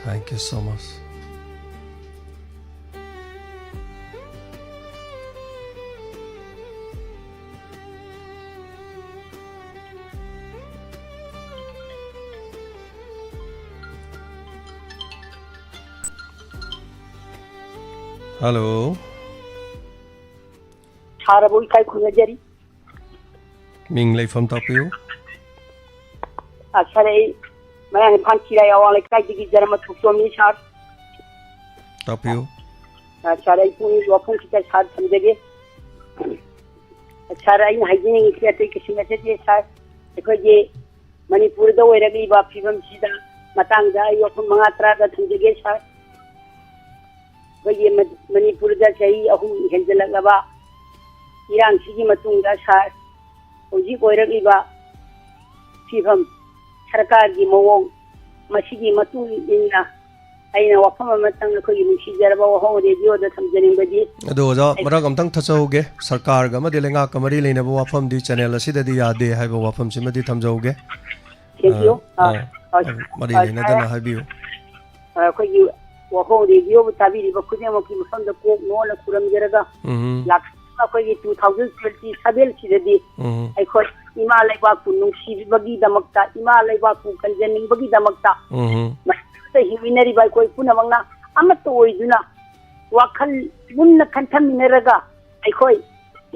Thank you so much. Hello. ꯁꯥꯔꯕꯨ ꯏꯀꯥꯏ ꯈꯨꯝꯅꯖꯔꯤ꯫ ꯃꯤꯡ ꯂꯩꯐꯝ ꯇꯥꯛꯄꯤꯌꯨ꯫ ꯑ, ꯁꯥꯔ, ꯑꯩ ꯃꯌꯥꯡ ꯏꯝꯐꯥꯜ ꯆꯤꯔꯥꯏ ꯑꯋꯥꯡ ꯂꯩꯀꯥꯏꯗꯒꯤ ꯖꯔꯃ ꯊꯣꯛꯆꯣꯝꯅꯤ, ꯁꯥꯔ꯫ ꯇꯥꯛꯄꯤꯌꯨ꯫ ꯑ, ꯁꯥꯔ, ꯑꯩ ꯄꯨꯡ ꯋꯥꯐꯝ ꯈꯤꯇ ꯁꯥꯔ ꯊꯝꯖꯒꯦ꯫ ꯁꯥꯔ, ꯑꯩꯅ ꯍꯥꯏꯖꯅꯤꯡꯉꯤꯁꯤ ꯑꯇꯩ ꯀꯩꯁꯨ ꯅꯠꯆꯗꯦ, ꯁꯥꯔ꯫ ꯑꯩꯈꯣꯏꯒꯤ ꯃꯅꯤꯄꯨꯔꯗ ꯑꯣꯏꯔꯛꯂꯤꯕ ꯐꯤꯕꯝꯁꯤꯗ ꯃꯇꯥꯡꯗ ꯑꯩ ꯋꯥꯐꯝ ꯃꯉꯥ ꯇꯔꯥꯗ ꯊꯝꯖꯒꯦ, ꯁꯥꯔ꯫ ꯑꯩꯈꯣꯏꯒꯤ ꯃ-, ꯃꯅꯤꯄꯨꯔꯗ ꯆꯍꯤ ꯑꯍꯨꯝ ꯍꯦꯟꯖꯜꯂꯛꯂꯕ ꯏꯔꯥꯡꯁꯤꯒꯤ ꯃꯇꯨꯡꯗ, ꯁꯥꯔ, ꯍꯧꯖꯤꯛ ꯑꯣꯏꯔꯛꯂꯤꯕ ꯐꯤꯕꯝ, ꯁꯔꯀꯥꯔꯒꯤ ꯃꯑꯣꯡ, ꯃꯁꯤꯒꯤ ꯃꯇꯨꯡ ꯏꯟꯅ ꯑꯩꯅ ꯋꯥꯐꯝ ꯑꯃꯇꯪ ꯑꯩꯈꯣꯏꯒꯤ ꯅꯨꯡꯁꯤꯖꯔꯕ ꯋꯥꯍꯧ ꯔꯦꯗꯤꯑꯣꯗ ꯊꯝꯖꯅꯤꯡꯕꯗꯤ, ꯑꯗꯣ ꯑꯣꯖꯥ, ꯑꯩ ꯃꯔꯛ ꯑꯝꯇꯪ ꯊꯠꯆꯍꯧꯒꯦ꯫ ꯁꯔꯀꯥꯔꯒ ꯑꯃꯗꯤ ꯂꯩꯉꯥꯛꯀ ꯃꯔꯤ ꯂꯩꯅꯕ ꯋꯥꯐꯝꯗꯤ ꯆꯦꯅꯦꯜ ꯑꯁꯤꯗꯗꯤ ꯌꯥꯗꯦ ꯍꯥꯏꯕ ꯋꯥꯐꯝꯁꯤꯃꯗꯤ ꯊꯝꯖꯍꯧꯒꯦ꯫ Thank you꯫ ꯑ, ꯑ, ꯑ, ꯑ, ꯃꯔꯤ ꯑ, ꯂꯩꯅꯗꯅ ꯁꯥꯔ, ꯍꯥꯏꯕꯤꯌꯨ꯫ ꯑ, ꯑꯩꯈꯣꯏꯒꯤ ꯋꯥꯍꯧ ꯔꯦꯗꯤꯑꯣꯕꯨ ꯇꯥꯕꯤꯔꯤꯕ ꯈꯨꯗꯤꯡꯃꯛꯀꯤ ꯃꯐꯝꯗ ꯀꯣꯛ ꯅꯣꯟꯅ ꯈꯨꯔꯨꯝꯖꯔꯒ, ꯎꯝ꯫ ꯂꯥꯛꯂꯤꯕ ꯑꯩꯈꯣꯏꯒꯤ two thousand twenty seven ꯁꯤꯗꯗꯤ ꯎꯝ꯫ ꯑꯩꯈꯣꯏ ꯏꯃꯥ ꯂꯩꯕꯥꯛꯄꯨ ꯅꯨꯡꯁꯤꯕꯒꯤꯗꯃꯛꯇ, ꯏꯃꯥ ꯂꯩꯕꯥꯛꯄꯨ ꯀꯟꯖꯅꯤꯡꯕꯒꯤꯗꯃꯛꯇ ꯎꯝ꯫ ꯃꯁꯤꯗ ꯍꯤꯡꯃꯤꯟꯅꯔꯤꯕ ꯑꯩꯈꯣꯏ ꯄꯨꯝꯅꯃꯛꯅ ꯑꯃꯠꯇ ꯑꯣꯏꯗꯨꯅ ꯋꯥꯈꯜ ꯃꯨꯟꯅ ꯈꯟꯊꯃꯤꯟꯅꯔꯒ ꯑꯩꯈꯣꯏ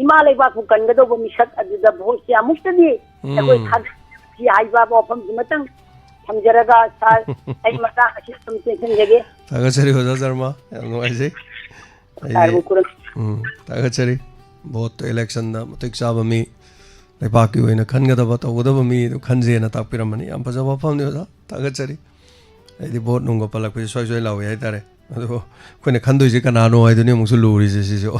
ꯏꯃꯥ ꯂꯩꯕꯥꯛꯄꯨ ꯀꯟꯒꯗꯧꯕ ꯃꯤꯁꯛ ꯑꯗꯨꯗ ꯚꯣꯠꯁꯤ ꯑꯃꯨꯛꯇꯗꯤ ꯑꯩꯈꯣꯏ ꯎꯝ꯫ ꯊꯥꯗꯔꯁꯤ ꯍꯥꯏꯕ ꯋꯥꯐꯝꯁꯤꯃꯇꯪ ꯊꯝꯖꯔꯒ, ꯁꯥꯔ, ꯑꯩ ꯃꯇꯥꯡ ꯑꯁꯤ ꯑꯗꯨꯝ ꯇꯦꯟꯁꯤꯟꯖꯒꯦ꯫ ꯊꯥꯒꯠꯆꯔꯤ ꯑꯣꯖꯥ ꯖꯔꯃ, ꯌꯥꯝ ꯅꯨꯡꯉꯥꯏꯖꯩ꯫ ꯑꯩꯗꯤ, ꯁꯥꯔꯕꯨ ꯈꯨꯔꯨꯝ- ꯎꯝ, ꯊꯥꯒꯠꯆꯔꯤ꯫ ꯚꯣꯠꯇ, ꯏꯂꯦꯛꯁꯟꯗ ꯃꯇꯤꯛ ꯆꯥꯕ ꯃꯤ, ꯂꯩꯕꯥꯛꯀꯤ ꯑꯣꯏꯅ ꯈꯟꯒꯗꯕ, ꯇꯧꯒꯗꯕ ꯃꯤ ꯑꯗꯨ ꯈꯟꯖꯦꯅ ꯇꯥꯛꯄꯤꯔꯝꯕꯅꯤ꯫ ꯌꯥꯝ ꯐꯖꯕ ꯋꯥꯐꯝꯅꯤ ꯑꯣꯖꯥ, ꯊꯥꯒꯠꯆꯔꯤ꯫ ꯑꯩꯗꯤ ꯚꯣꯠ ꯅꯨꯡꯒ ꯄꯜꯂꯛꯄꯁꯦ ꯁꯨꯋꯥꯏ ꯁꯨꯋꯥꯏ ꯂꯥꯎꯏ ꯍꯥꯏꯇꯥꯔꯦ꯫ ꯑꯗꯨꯕꯨ ꯑꯩꯈꯣꯏꯅ ꯈꯟꯗꯣꯏꯁꯦ ꯀꯅꯥꯅꯣ ꯍꯥꯏꯗꯨꯅꯤ ꯑꯃꯨꯛꯁꯨ ꯂꯨꯔꯤꯁꯦ ꯁꯤꯁꯨ꯫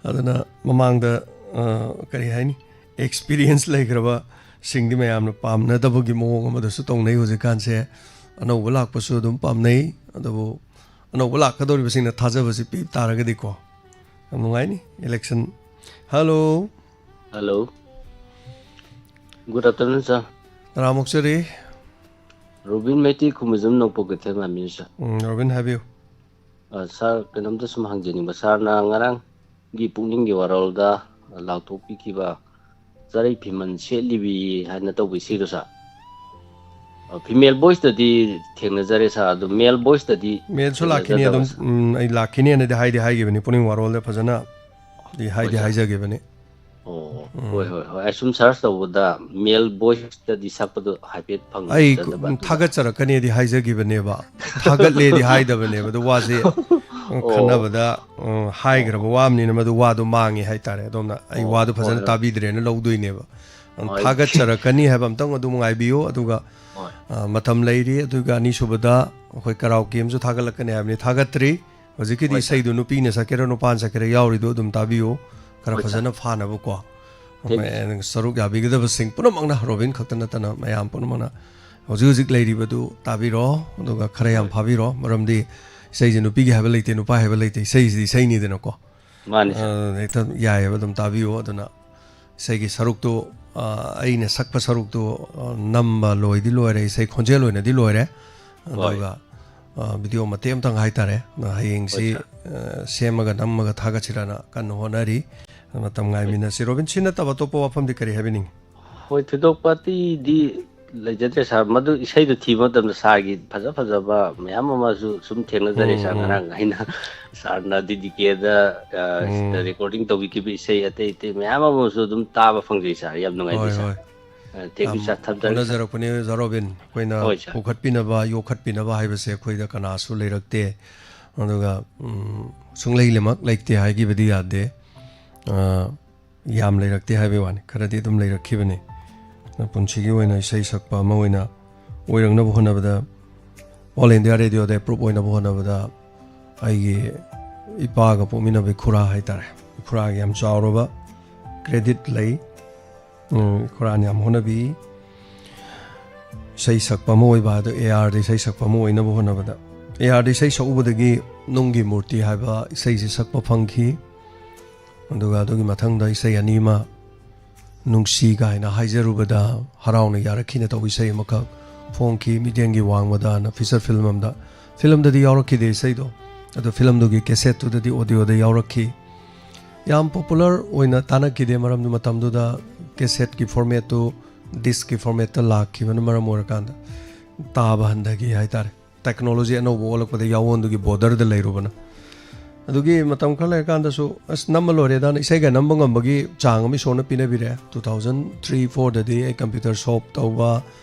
ꯑꯗꯨꯅ ꯃꯃꯥꯡꯗ, ꯑ, ꯀꯔꯤ ꯍꯥꯏꯅꯤ, ꯑꯦꯛꯁꯄꯤꯔꯤꯌꯦꯟꯁ ꯂꯩꯈ꯭ꯔꯕ ꯁꯤꯡꯗꯤ ꯃꯌꯥꯝꯅ ꯄꯥꯝꯅꯗꯕꯒꯤ ꯃꯑꯣꯡ ꯑꯃꯗꯁꯨ ꯇꯧꯅꯩ ꯍꯧꯖꯤꯛꯀꯥꯟꯁꯦ꯫ ꯑꯅꯧꯕ ꯂꯥꯛꯄꯁꯨ ꯑꯗꯨꯝ ꯄꯥꯝꯅꯩ, ꯑꯗꯨꯕꯨ ꯑꯅꯧꯕ ꯂꯥꯛꯀꯗꯧꯔꯤꯕꯁꯤꯡꯅ ꯊꯥꯖꯕꯁꯤ ꯄꯤ ꯇꯥꯔꯒꯗꯤꯀꯣ, ꯌꯥꯝ ꯅꯨꯡꯉꯥꯏꯅꯤ election. Hello. Hello. Good afternoon, sir. ꯇꯔꯥꯝ ꯑꯣꯛꯆꯔꯤ꯫ ꯔꯣꯕꯤꯟ ꯃꯩꯇꯩ, ꯈꯨꯃꯖꯝ ꯅꯣꯡꯄꯣꯛ ꯀꯩꯊꯦꯜ ꯃꯥꯟꯕꯤꯅꯤ, sir꯫ ꯎꯝ, ꯔꯣꯕꯤꯟ, ꯍꯥꯏꯕꯤꯌꯨ꯫ ꯑ, sir, ꯀꯩꯅꯣꯝꯇ ꯁꯨꯝ ꯍꯪꯖꯅꯤꯡꯕ꯫ Sirꯅ ꯉꯔꯥꯡꯒꯤ ꯄꯨꯛꯅꯤꯡꯒꯤ ꯋꯥꯔꯣꯜꯗ ꯂꯥꯎꯊꯣꯛꯄꯤꯈꯤꯕ ꯆꯔꯩ ꯐꯤꯃꯟ ꯁꯦꯠꯂꯤꯕꯤ ꯍꯥꯏꯅ ꯇꯧꯕ ꯏꯁꯩꯗꯣ, sir꯫ ꯑ, female voiceꯇꯗꯤ ꯊꯦꯡꯅꯖꯔꯦ, sir, ꯑꯗꯨ male voiceꯇꯗꯤ ꯃꯦꯜꯁꯨ ꯂꯥꯛꯈꯤꯅꯤ ꯊꯦꯡꯅꯖꯗꯕ, ꯑꯗꯨꯝ꯫ Sir꯫ ꯎꯝ, ꯑꯩ ꯂꯥꯛꯈꯤꯅꯦꯅꯗꯤ ꯍꯥꯏꯗꯤ ꯍꯥꯏꯈꯤꯕꯅꯤ, ꯄꯨꯛꯅꯤꯡ ꯋꯥꯔꯣꯜꯗ ꯐꯖꯅ ꯗꯤ ꯍꯥꯏꯗꯤ ꯍꯣꯏ, sir꯫ ꯍꯥꯏꯖꯈꯤꯕꯅꯤ꯫ ꯑꯣ, ꯍꯣꯏ, ꯍꯣꯏ, ꯍꯣꯏ꯫ ꯑꯩ ꯁꯨꯝ ꯁꯔꯆ ꯇꯧꯕꯗ ꯃꯦꯜ ꯚꯣꯏꯁꯇꯗꯤ ꯁꯛꯄꯗꯣ ꯍꯥꯏꯐꯦꯠ ꯑꯩ ꯐꯪꯖꯗꯕ, ꯑꯗꯨꯗ ꯊꯥꯒꯠꯆꯔꯛꯀꯅꯤꯗꯤ ꯍꯥꯏꯖꯒꯤꯕꯅꯦꯕ, ꯊꯥꯒꯠꯂꯦꯗꯤ ꯍꯥꯏꯗꯕꯅꯦꯕ, ꯑꯗꯣ ꯋꯥꯁꯦ ꯎꯝ, ꯑꯣ꯫ ꯈꯟꯅꯕꯗ ꯎꯝ, ꯍꯥꯏꯈ꯭ꯔꯕ ꯋꯥ ꯑꯃꯅꯤꯅ ꯃꯗꯨ ꯋꯥꯗꯣ ꯃꯥꯡꯉꯦ ꯍꯥꯏꯇꯥꯔꯦ꯫ ꯑꯗꯣꯝꯅ ꯑꯩ ꯑꯣ, ꯋꯥꯗꯣ ꯍꯣꯏ, ꯐꯖꯅ ꯍꯣꯏ꯫ ꯇꯥꯕꯤꯗ꯭ꯔꯦꯅ ꯂꯧꯗꯣꯏꯅꯦꯕ꯫ ꯎꯝ, ꯍꯣꯏ꯫ ꯊꯥꯒꯠꯆꯔꯛꯀꯅꯤ ꯍꯥꯏꯕ ꯑꯝꯇꯪ ꯑꯗꯨꯝ ꯉꯥꯏꯕꯤꯌꯨ꯫ ꯑꯗꯨꯒ ꯍꯣꯏ꯫ ꯑ, ꯃꯇꯝ ꯂꯩꯔꯤ꯫ ꯑꯗꯨꯒ ꯑꯅꯤꯁꯨꯕꯗ ꯑꯩꯈꯣꯏ ꯀꯔꯥꯎꯀꯤ ꯑꯃꯁꯨ ꯊꯥꯒꯠꯂꯛꯀꯅꯤ ꯍꯥꯏꯕꯅꯤ, ꯊꯥꯒꯠꯇ꯭ꯔꯤ꯫ ꯍꯧꯖꯤꯛꯀꯤꯗꯤ ꯍꯣꯏ, ꯁꯥꯔ꯫ ꯏꯁꯩꯗꯨ ꯅꯨꯄꯤꯅ ꯁꯛꯀꯦꯔꯥ ꯅꯨꯄꯥꯅ ꯁꯛꯀꯦꯔꯥ ꯌꯥꯎꯔꯤꯗꯣ ꯑꯗꯨꯝ ꯇꯥꯕꯤꯌꯨ, ꯈꯔ ꯍꯣꯏ, ꯁꯥꯔ꯫ ꯐꯖꯅ ꯐꯥꯅꯕꯀꯣ꯫ Thank you, ꯑꯩꯈꯣꯏ ꯁꯥꯔ꯫ ꯁꯔꯨꯛ ꯌꯥꯕꯤꯒꯗꯕꯁꯤꯡ ꯄꯨꯝꯅꯃꯛꯅ, ꯔꯣꯕꯤꯟ ꯈꯛꯇ ꯅꯠꯇꯅ ꯃꯌꯥꯝ ꯄꯨꯝꯅꯃꯛꯅ ꯍꯧꯖꯤꯛ ꯍꯧꯖꯤꯛ ꯂꯩꯔꯤꯕꯗꯨ ꯇꯥꯕꯤꯔꯣ, ꯑꯗꯨꯒ ꯈꯔ ꯌꯥꯝ ꯍꯣꯏ꯫ ꯐꯥꯕꯤꯔꯣ꯫ ꯃꯔꯝꯗꯤ ꯏꯁꯩꯁꯦ ꯅꯨꯄꯤꯒꯤ ꯍꯥꯏꯕ ꯂꯩꯇꯦ, ꯅꯨꯄꯥ ꯍꯥꯏꯕ ꯂꯩꯇꯦ, ꯏꯁꯩꯁꯤꯗꯤ ꯏꯁꯩꯅꯤꯗꯅꯀꯣ꯫ ꯃꯥꯅꯤ, ꯁꯥꯔ꯫ ꯑ, ꯍꯦꯛꯇ ꯌꯥꯏꯑꯕ, ꯑꯗꯨꯝ ꯇꯥꯕꯤꯌꯨ꯫ ꯑꯗꯨꯅ ꯏꯁꯩꯒꯤ ꯁꯔꯨꯛꯇꯨ, ꯑ, ꯑꯩꯅ ꯁꯛꯄ ꯁꯔꯨꯛꯇꯨ, ꯑ, ꯅꯝꯕ ꯂꯣꯏꯗꯤ ꯂꯣꯏꯔꯦ, ꯏꯁꯩ ꯈꯣꯟꯖꯦꯜ ꯑꯣꯏꯅꯗꯤ ꯂꯣꯏꯔꯦ꯫ ꯍꯣꯏ꯫ ꯑꯗꯨꯒ ꯑ, ꯚꯤꯗꯤꯑꯣ ꯃꯇꯦꯛ ꯑꯃꯇꯪ ꯍꯥꯏꯇꯥꯔꯦ, ꯑ, ꯍꯌꯦꯡꯁꯤ ꯍꯣꯏ, ꯁꯥꯔ꯫ ꯑ, ꯁꯦꯝꯃꯒ ꯅꯝꯃꯒ ꯊꯥꯒꯠꯁꯤꯔꯅ ꯀꯟꯅ ꯍꯣꯠꯅꯔꯤ꯫ ꯃꯇꯝ ꯍꯣꯏ꯫ ꯉꯥꯏꯃꯤꯟꯅꯁꯤ꯫ ꯔꯣꯕꯤꯟ, ꯁꯤ ꯅꯠꯇꯕ ꯑꯇꯣꯞꯄ ꯋꯥꯐꯝꯗꯤ ꯀꯔꯤ ꯍꯥꯏꯕꯤꯅꯤꯡꯉꯤ? ꯍꯣꯏ, ꯊꯣꯏꯗꯣꯛꯄ ꯑꯇꯩꯗꯤ ꯂꯩꯖꯗ꯭ꯔꯦ, ꯁꯥꯔ꯫ ꯃꯗꯨ ꯏꯁꯩꯗꯨ ꯊꯤꯕ ꯃꯇꯝꯗ ꯁꯥꯔꯒꯤ ꯐꯖ ꯐꯖꯕ ꯃꯌꯥꯝ ꯑꯃꯁꯨ ꯁꯨꯝ ꯊꯦꯡꯅꯖꯔꯦ, ꯎꯝ, ꯁꯥꯔ꯫ ꯎꯝ꯫ ꯉꯔꯥꯡ ꯑꯩꯅ ꯁꯥꯔꯅ ꯗꯤ ꯗꯤ ꯀꯦꯗ, ꯑ, ꯎꯝ꯫ ꯔꯦꯀꯣꯔꯗꯤꯡ ꯇꯧꯕꯤꯈꯤꯕ ꯏꯁꯩ ꯑꯇꯩ ꯑꯇꯩ ꯃꯌꯥꯝ ꯑꯃꯁꯨ ꯑꯗꯨꯝ ꯇꯥꯕ ꯐꯪꯖꯩ, ꯁꯥꯔ꯫ ꯌꯥꯝ ꯅꯨꯡꯉꯥꯏꯖꯩ, ꯍꯣꯏ, ꯁꯥꯔ꯫ ꯍꯣꯏ꯫ ꯑ, thank you, ꯌꯥꯝ ꯁꯥꯔ꯫ ꯊꯝꯖꯔꯒꯦ, ꯁꯥꯔ꯫ ꯍꯣꯠꯅꯖꯔꯛꯄꯅꯤ, ꯑꯣꯖꯥ ꯔꯣꯕꯤꯟ꯫ ꯑꯩꯈꯣꯏꯅ ꯍꯣꯏ, ꯁꯥꯔ꯫ ꯄꯨꯈꯠꯄꯤꯅꯕ, ꯌꯣꯛꯈꯠꯄꯤꯅꯕ ꯍꯥꯏꯕꯁꯦ ꯑꯩꯈꯣꯏꯗ ꯀꯅꯥꯁꯨ ꯂꯩꯔꯛꯇꯦ꯫ ꯑꯗꯨꯒ, ꯎꯝ, ꯁꯨꯡꯂꯩ ꯂꯩꯃꯛ ꯂꯩꯇꯦ ꯍꯥꯏꯈꯤꯕꯗꯤ ꯌꯥꯗꯦ꯫ ꯑ, ꯌꯥꯝ ꯂꯩꯔꯛꯇꯦ ꯍꯥꯏꯕꯒꯤ ꯋꯥꯅꯤ, ꯈꯔꯗꯤ ꯑꯗꯨꯝ ꯂꯩꯔꯛꯈꯤꯕꯅꯤ꯫ ꯑꯗꯨꯅ ꯄꯨꯟꯁꯤꯒꯤ ꯑꯣꯏꯅ ꯏꯁꯩ ꯁꯛꯄ ꯑꯃ ꯑꯣꯏꯅ ꯑꯣꯏꯔꯛꯅꯕ ꯍꯣꯠꯅꯕꯗ, All India Radioꯗ approve ꯑꯣꯏꯅꯕ ꯍꯣꯠꯅꯕꯗ ꯑꯩꯒꯤ ꯏꯄꯥꯒ ꯄꯣꯛꯃꯤꯟꯅꯕ ꯏꯈꯨꯔꯥ ꯍꯥꯏꯇꯥꯔꯦ, ꯏꯈꯨꯔꯥꯒꯤ ꯌꯥꯝ ꯆꯥꯎꯔꯕ credit ꯂꯩ꯫ ꯎꯝ, ꯏꯈꯨꯔꯥꯅ ꯌꯥꯝ ꯍꯣꯠꯅꯕꯤ꯫ ꯏꯁꯩ ꯁꯛꯄ ꯑꯃ ꯑꯣꯏꯕ ꯍꯥꯏꯗꯣ, ꯑꯦ ꯑꯥꯔꯗ ꯏꯁꯩ ꯁꯛꯄ ꯑꯃ ꯑꯣꯏꯅꯕ ꯍꯣꯠꯅꯕꯗ, ꯑꯦ ꯑꯥꯔꯗ ꯏꯁꯩ ꯁꯛꯎꯕꯗꯒꯤ ꯅꯨꯡꯒꯤ ꯃꯨꯔꯇꯤ ꯍꯥꯏꯕ ꯏꯁꯩꯁꯤ ꯁꯛꯄ ꯐꯪꯈꯤ꯫ ꯑꯗꯨꯒ ꯑꯗꯨꯒꯤ ꯃꯊꯪꯗ ꯏꯁꯩ ꯑꯅꯤ ꯑꯃ, ꯅꯨꯡꯁꯤ ꯀꯥꯏꯅ ꯍꯥꯏꯖꯔꯨꯕꯗ ꯍꯔꯥꯎꯅ ꯌꯥꯔꯛꯈꯤꯅ ꯇꯧꯕ ꯏꯁꯩ ꯑꯃꯈꯛ ꯐꯣꯡꯈꯤ, ꯃꯤꯠꯌꯦꯡꯒꯤ ꯋꯥꯡꯃꯗꯅ feature film ꯑꯃꯗ꯫ Filmꯗꯗꯤ ꯌꯥꯎꯔꯛꯈꯤꯗꯦ ꯏꯁꯩꯗꯣ, ꯑꯗꯣ filmꯗꯨꯒꯤ cassetteꯇꯨꯗꯗꯤ audioꯗ ꯌꯥꯎꯔꯛꯈꯤ꯫ ꯌꯥꯝ popular ꯑꯣꯏꯅ ꯇꯥꯟꯅꯈꯤꯗꯦ, ꯃꯔꯝꯗꯤ ꯃꯇꯝꯗꯨꯗ cassetteꯀꯤ formatꯇꯨ discꯀꯤ formatꯇ ꯂꯥꯛꯈꯤꯕꯅ ꯃꯔꯝ ꯑꯣꯏꯔꯀꯥꯟꯗ ꯇꯥꯕ ꯍꯟꯊꯈꯤ ꯍꯥꯏꯇꯥꯔꯦ꯫ Technology ꯑꯅꯧꯕ ꯑꯣꯜꯂꯛꯄꯗ ꯌꯥꯋꯣꯟꯗꯨꯒꯤ borderꯗ ꯂꯩꯔꯨꯕꯅ꯫ ꯑꯗꯨꯒꯤ ꯃꯇꯝ ꯈꯔ ꯂꯩꯔꯀꯥꯟꯗꯁꯨ ꯑꯁ ꯅꯝꯕ ꯂꯣꯏꯔꯦꯗꯥꯅ ꯏꯁꯩꯒ ꯅꯝꯕ ꯉꯝꯕꯒꯤ ꯆꯥꯡ ꯑꯃ ꯏꯁꯣꯔꯅ ꯄꯤꯅꯕꯤꯔꯦ꯫ ꯇꯨ ꯊꯥꯎꯖꯟ ꯊ꯭ꯔꯤ ꯐꯣꯔꯗꯗꯤ ꯑꯩ ꯀꯝꯄ꯭ꯌꯨꯇꯔ ꯁꯣꯞ ꯇꯧꯕ,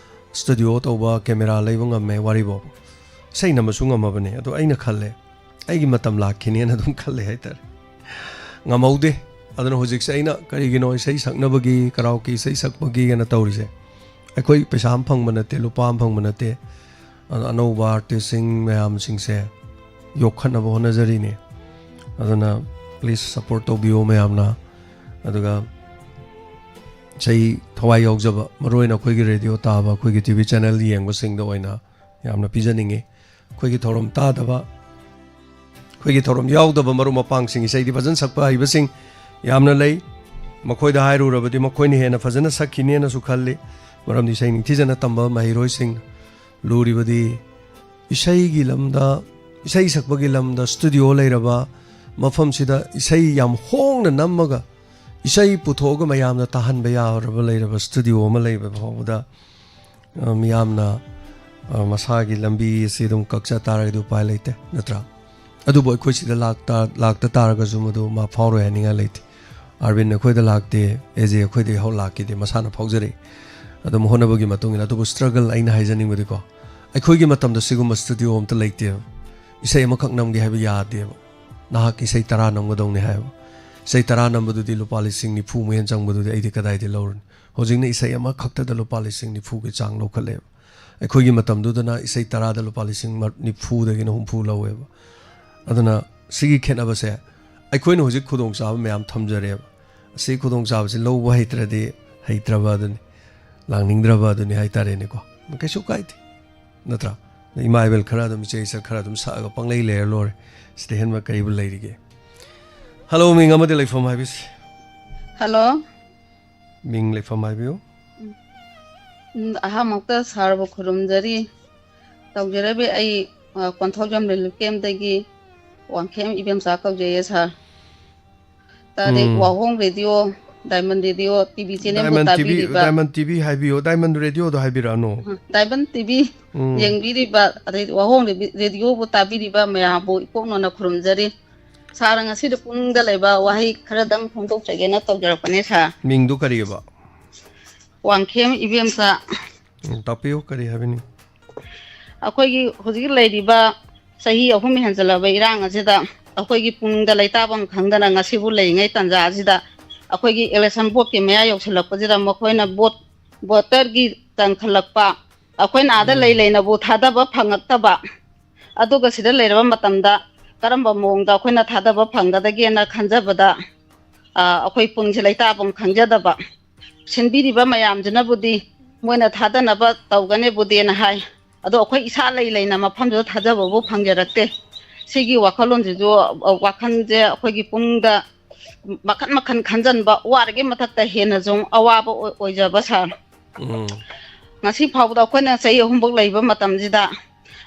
ꯁ꯭ꯇꯨꯗꯤꯑꯣ ꯇꯧꯕ, ꯀꯦꯃꯦꯔꯥ ꯂꯩꯕ ꯉꯝꯃꯦ ꯋꯥꯔꯤꯕꯣ꯫ ꯏꯁꯩ ꯅꯝꯕꯁꯨ ꯉꯝꯃꯕꯅꯦ꯫ ꯑꯗꯣ ꯑꯩꯅ ꯈꯜꯂꯦ, ꯑꯩꯒꯤ ꯃꯇꯝ ꯂꯥꯛꯈꯤꯅꯦꯅ ꯑꯗꯨꯝ ꯈꯜꯂꯦ ꯍꯥꯏꯇꯥꯔꯦ꯫ ꯉꯝꯍꯧꯗꯦ꯫ ꯑꯗꯨꯅ ꯍꯧꯖꯤꯛꯁꯦ ꯑꯩꯅ ꯀꯔꯤꯒꯤꯅꯣ ꯏꯁꯩ ꯁꯛꯅꯕꯒꯤ, ꯀꯔꯥꯎꯀꯤ ꯏꯁꯩ ꯁꯛꯄꯒꯤ ꯍꯥꯏꯅ ꯇꯧꯔꯤꯁꯦ, ꯑꯩꯈꯣꯏ ꯄꯩꯁꯥ ꯑꯃ ꯐꯪꯕ ꯅꯠꯇꯦ, ꯂꯨꯄꯥ ꯑꯃ ꯐꯪꯕ ꯅꯠꯇꯦ꯫ ꯑꯗꯣ ꯑꯅꯧꯕ ꯑꯥꯔꯇꯤꯁꯁꯤꯡ ꯃꯌꯥꯝꯁꯤꯡꯁꯦ ꯌꯣꯛꯈꯠꯅꯕ ꯍꯣꯠꯅꯖꯔꯤꯅꯤ꯫ ꯑꯗꯨꯅ please support ꯇꯧꯕꯤꯌꯣ ꯃꯌꯥꯝꯅ꯫ ꯑꯗꯨꯒ ꯏꯁꯩ ꯊꯋꯥꯏ ꯌꯥꯎꯖꯕ, ꯃꯔꯨꯑꯣꯏꯅ ꯑꯩꯈꯣꯏꯒꯤ ꯔꯦꯗꯤꯑꯣ ꯇꯥꯕ, ꯑꯩꯈꯣꯏꯒꯤ ꯇꯤ ꯚꯤ ꯆꯦꯅꯦꯜ ꯌꯦꯡꯕꯁꯤꯡꯗ ꯑꯣꯏꯅ ꯌꯥꯝꯅ ꯄꯤꯖꯅꯤꯡꯉꯤ꯫ ꯑꯩꯈꯣꯏꯒꯤ ꯊꯧꯔꯝ ꯇꯥꯗꯕ, ꯑꯩꯈꯣꯏꯒꯤ ꯊꯧꯔꯝ ꯌꯥꯎꯗꯕ ꯃꯔꯨꯞ ꯃꯄꯥꯡꯁꯤꯡ, ꯏꯁꯩꯗꯤ ꯐꯖꯅ ꯁꯛꯄ ꯍꯩꯕꯁꯤꯡ ꯌꯥꯝꯅ ꯂꯩ꯫ ꯃꯈꯣꯏꯗ ꯍꯥꯏꯔꯨꯔꯕꯗꯤ ꯃꯈꯣꯏꯅ ꯍꯦꯟꯅ ꯐꯖꯅ ꯁꯛꯈꯤꯅꯦꯅꯁꯨ ꯈꯜꯂꯤ꯫ ꯃꯔꯝꯗꯤ ꯏꯁꯩ ꯅꯤꯡꯊꯤꯖꯅ ꯇꯝꯕ ꯃꯍꯩꯔꯣꯏꯁꯤꯡ, ꯂꯨꯔꯤꯕꯗꯤ ꯏꯁꯩꯒꯤ ꯂꯝꯗ, ꯏꯁꯩ ꯁꯛꯄꯒꯤ ꯂꯝꯗ ꯁ꯭ꯇꯨꯗꯤꯑꯣ ꯂꯩꯔꯕ ꯃꯐꯝꯁꯤꯗ ꯏꯁꯩ ꯌꯥꯝ ꯍꯣꯡꯅ ꯅꯝꯃꯒ ꯏꯁꯩ ꯄꯨꯊꯣꯛꯑꯒ ꯃꯌꯥꯝꯅ ꯇꯥꯍꯟꯕ ꯌꯥꯔꯕ ꯂꯩꯔꯕ ꯁ꯭ꯇꯨꯗꯤꯑꯣ ꯑꯃ ꯂꯩꯕ ꯐꯥꯎꯕꯗ, ꯑ, ꯃꯤꯌꯥꯝꯅ, ꯑ, ꯃꯁꯥꯒꯤ ꯂꯝꯕꯤ ꯑꯁꯤ ꯑꯗꯨꯝ ꯀꯛꯆ ꯇꯥꯔꯒꯗꯤ ꯎꯄꯥꯏ ꯂꯩꯇꯦ, ꯅꯠꯇ꯭ꯔꯥ? ꯑꯗꯨꯕꯨ ꯑꯩꯈꯣꯏ ꯁꯤꯗ ꯂꯥꯛꯇ-, ꯂꯥꯛꯇ ꯇꯥꯔꯒꯁꯨ ꯃꯗꯨ ꯃꯥ ꯐꯥꯎꯔꯣꯏ ꯍꯥꯏꯅꯤꯡꯉꯥꯏ ꯂꯩꯇꯦ꯫ ꯑꯥꯔꯕꯤꯟ ꯑꯩꯈꯣꯏꯗ ꯂꯥꯛꯇꯦ, ꯑꯦꯖꯦ ꯑꯩꯈꯣꯏꯗ ꯌꯥꯍꯧ ꯂꯥꯛꯈꯤꯗꯦ, ꯃꯁꯥꯅ ꯐꯥꯎꯖꯔꯛꯏ꯫ ꯑꯗꯨꯝ ꯍꯣꯠꯅꯕꯒꯤ ꯃꯇꯨꯡ ꯏꯟꯅ꯫ ꯑꯗꯨꯕꯨ ꯁ꯭ꯇ꯭ꯔꯒꯜ ꯑꯩꯅ ꯍꯥꯏꯖꯅꯤꯡꯕꯗꯤꯀꯣ, ꯑꯩꯈꯣꯏꯒꯤ ꯃꯇꯝꯗ ꯁꯤꯒꯨꯝꯕ ꯁ꯭ꯇꯨꯗꯤꯑꯣ ꯑꯝꯇ ꯂꯩꯇꯦꯕ꯫ ꯏꯁꯩ ꯑꯃꯈꯛ ꯅꯝꯒꯦ ꯍꯥꯏꯕ ꯌꯥꯗꯦꯕ꯫ ꯅꯍꯥꯛ ꯏꯁꯩ ꯇꯔꯥ ꯅꯝꯒꯗꯧꯅꯤ ꯍꯥꯏꯕ꯫ ꯏꯁꯩ ꯇꯔꯥ ꯅꯝꯕꯗꯨꯗꯤ ꯂꯨꯄꯥ ꯂꯤꯁꯤꯡ ꯅꯤꯐꯨꯃꯨꯛ ꯍꯦꯟꯅ ꯆꯪꯕꯗꯨꯗꯤ ꯑꯩꯗꯤ ꯀꯗꯥꯏꯗꯒꯤ ꯂꯧꯔꯨꯅꯤ? ꯍꯧꯖꯤꯛꯅ ꯏꯁꯩ ꯑꯃꯈꯛꯇꯗ ꯂꯨꯄꯥ ꯂꯤꯁꯤꯡ ꯅꯤꯐꯨꯒꯤ ꯆꯥꯡ ꯂꯧꯈꯠꯂꯦꯕ꯫ ꯑꯩꯈꯣꯏꯒꯤ ꯃꯇꯝꯗꯨꯗꯅ ꯏꯁꯩ ꯇꯔꯥꯗ ꯂꯨꯄꯥ ꯂꯤꯁꯤꯡ ꯃ-, ꯅꯤꯐꯨꯗꯒꯤꯅ ꯍꯨꯝꯐꯨ ꯂꯧꯋꯦꯕ꯫ ꯑꯗꯨꯅ ꯁꯤꯒꯤ ꯈꯦꯠꯅꯕꯁꯦ, ꯑꯩꯈꯣꯏꯅ ꯍꯧꯖꯤꯛ ꯈꯨꯗꯣꯡꯆꯥꯕ ꯃꯌꯥꯝ ꯊꯝꯖꯔꯦꯕ꯫ ꯑꯁꯤ ꯈꯨꯗꯣꯡꯆꯥꯕꯁꯤ ꯂꯧꯕ ꯍꯩꯇ꯭ꯔꯗꯤ, ꯍꯩꯇ꯭ꯔꯕ ꯑꯗꯨꯅꯤ, ꯂꯥꯡꯅꯤꯡꯗ꯭ꯔꯕ ꯑꯗꯨꯅꯤ ꯍꯥꯏꯇꯥꯔꯦꯅꯦꯀꯣ꯫ ꯀꯩꯁꯨ ꯀꯥꯏꯗꯦ, ꯅꯠꯇ꯭ꯔꯥ? ꯏꯃꯥ ꯏꯕꯦꯜ ꯈꯔ ꯑꯗꯨꯝ, ꯏꯆꯦ ꯏꯆꯜ ꯈꯔ ꯑꯗꯨꯝ ꯁꯛꯑꯒ ꯄꯪꯂꯩ ꯂꯩꯔ ꯂꯣꯏꯔꯦ꯫ ꯁꯤꯗ ꯍꯦꯟꯕ ꯀꯔꯤꯕꯨ ꯂꯩꯔꯤꯒꯦ? ꯍꯜꯂꯣ, ꯃꯤꯡ ꯑꯃꯗꯤ ꯂꯩꯐꯝ ꯍꯥꯏꯕꯤꯁꯤ꯫ ꯍꯜꯂꯣ꯫ ꯃꯤꯡ ꯂꯩꯐꯝ ꯍꯥꯏꯕꯤꯌꯨ꯫ ꯎꯝ, ꯑꯍꯥꯟꯕꯃꯛꯇ ꯁꯥꯔꯕꯨ ꯈꯨꯔꯨꯝꯖꯔꯤ꯫ ꯇꯧꯖꯔꯕꯤ ꯑꯩ, ꯑ, ꯀꯣꯟꯊꯧꯖꯝ ꯔꯤꯂꯤꯐ ꯀꯦꯝꯞꯇꯒꯤ ꯋꯥꯡꯈꯦꯝ ꯏꯕꯦꯝꯆꯥ ꯀꯧꯖꯩꯌꯦ ꯁꯥꯔ꯫ ꯇꯥꯗꯤ ꯎꯝ꯫ ꯋꯥꯍꯣꯡ radio, Diamond radio, T V ꯆꯦꯅꯦꯜꯕꯨ ꯗꯥꯏꯃꯟ ꯇꯤ ꯚꯤ, ꯇꯥꯕꯤꯔꯤꯕ, ꯗꯥꯏꯃꯟ ꯇꯤ ꯚꯤ ꯍꯥꯏꯕꯤꯌꯣ, ꯗꯥꯏꯃꯟ ꯔꯦꯗꯤꯑꯣꯗꯣ ꯍꯥꯏꯕꯤꯔꯛꯑꯅꯨ꯫ ꯎꯝ, ꯗꯥꯏꯃꯟ ꯇꯤ ꯚꯤ ꯎꯝ꯫ ꯌꯦꯡꯕꯤꯔꯤꯕ, ꯑꯗꯩ ꯋꯥꯍꯣꯡ ꯔꯦꯗꯤ-, ꯔꯦꯗꯤꯑꯣꯕꯨ ꯇꯥꯕꯤꯔꯤꯕ ꯃꯌꯥꯝꯕꯨ ꯏꯀꯣꯛꯅꯅ ꯈꯨꯔꯨꯝꯖꯔꯤ꯫ ꯁꯥꯔ, ꯉꯁꯤꯗꯤ ꯄꯨꯡꯗ ꯂꯩꯕ ꯋꯥꯍꯩ ꯈꯔꯗꯪ ꯐꯣꯡꯗꯣꯛꯆꯒꯦꯅ ꯇꯧꯖꯔꯛꯄꯅꯦ, ꯁꯥꯔ꯫ ꯃꯤꯡꯗꯨ ꯀꯔꯤꯑꯕ? ꯋꯥꯡꯈꯦꯝ ꯏꯕꯦꯝꯆꯥ꯫ ꯎꯝ, ꯇꯥꯛꯄꯤꯌꯨ, ꯀꯔꯤ ꯍꯥꯏꯕꯤꯅꯤꯡ? ꯑꯩꯈꯣꯏꯒꯤ ꯍꯧꯖꯤꯛ ꯂꯩꯔꯤꯕ ꯆꯍꯤ ꯑꯍꯨꯝ ꯍꯦꯟꯖꯜꯂꯕ ꯏꯔꯥꯡ ꯑꯁꯤꯗ ꯑꯩꯈꯣꯏꯒꯤ ꯄꯨꯡꯗ ꯂꯩꯇꯥꯐꯝ ꯈꯪꯗꯅ ꯉꯁꯤꯕꯨ ꯂꯩꯔꯤꯉꯩ ꯇꯥꯟꯖꯥ ꯑꯁꯤꯗ ꯑꯩꯈꯣꯏꯒꯤ election boardꯀꯤ ꯃꯌꯥ ꯌꯧꯁꯤꯜꯂꯛꯄꯁꯤꯗ ꯃꯈꯣꯏꯅ vote, voterꯒꯤ ꯇꯥꯟꯈꯠꯂꯛꯄ, ꯑꯩꯈꯣꯏꯅ ꯑꯥꯗ ꯂꯩ ꯎꯝ꯫ ꯂꯩꯅꯕꯨ ꯊꯥꯗꯕ ꯐꯪꯉꯛꯇꯕ, ꯑꯗꯨꯒ ꯁꯤꯗ ꯂꯩꯔꯕ ꯃꯇꯝꯗ ꯀꯔꯝꯕ ꯃꯑꯣꯡꯗ ꯑꯩꯈꯣꯏꯅ ꯊꯥꯗꯕ ꯐꯪꯒꯗꯒꯦꯅ ꯈꯟꯖꯕꯗ, ꯑ, ꯑꯩꯈꯣꯏ ꯄꯨꯡꯁꯦ ꯂꯩꯇꯥꯐꯝ ꯈꯪꯖꯗꯕ, ꯁꯤꯟꯕꯤꯔꯤꯕ ꯃꯌꯥꯝꯁꯤꯅꯕꯨꯗꯤ ꯃꯣꯏꯅ ꯊꯥꯗꯅꯕ ꯇꯧꯒꯅꯦꯕꯨꯗꯤꯅ ꯍꯥꯏ, ꯑꯗꯣ ꯑꯩꯈꯣꯏ ꯏꯁꯥ ꯂꯩ ꯂꯩꯅ ꯃꯐꯝꯗꯨꯗ ꯊꯥꯖꯕꯕꯨ ꯐꯪꯖꯔꯛꯇꯦ꯫ ꯁꯤꯒꯤ ꯋꯥꯈꯜꯂꯣꯟꯁꯤꯁꯨ, ꯑ, ꯋꯥꯈꯜꯁꯦ ꯑꯩꯈꯣꯏꯒꯤ ꯄꯨꯡꯗ ꯃꯈꯟ ꯃꯈꯟ ꯈꯟꯖꯟꯕ, ꯋꯥꯔꯤꯒꯤ ꯃꯊꯛꯇ ꯍꯦꯟꯅꯁꯨ ꯑꯋꯥꯕ ꯑꯣꯏ-, ꯑꯣꯏꯖꯕ, ꯁꯥꯔ꯫ ꯎꯝ꯫ ꯉꯁꯤ ꯐꯥꯎꯕꯗ ꯑꯩꯈꯣꯏꯅ ꯆꯍꯤ ꯑꯍꯨꯝꯐꯧ ꯂꯩꯕ ꯃꯇꯝꯁꯤꯗ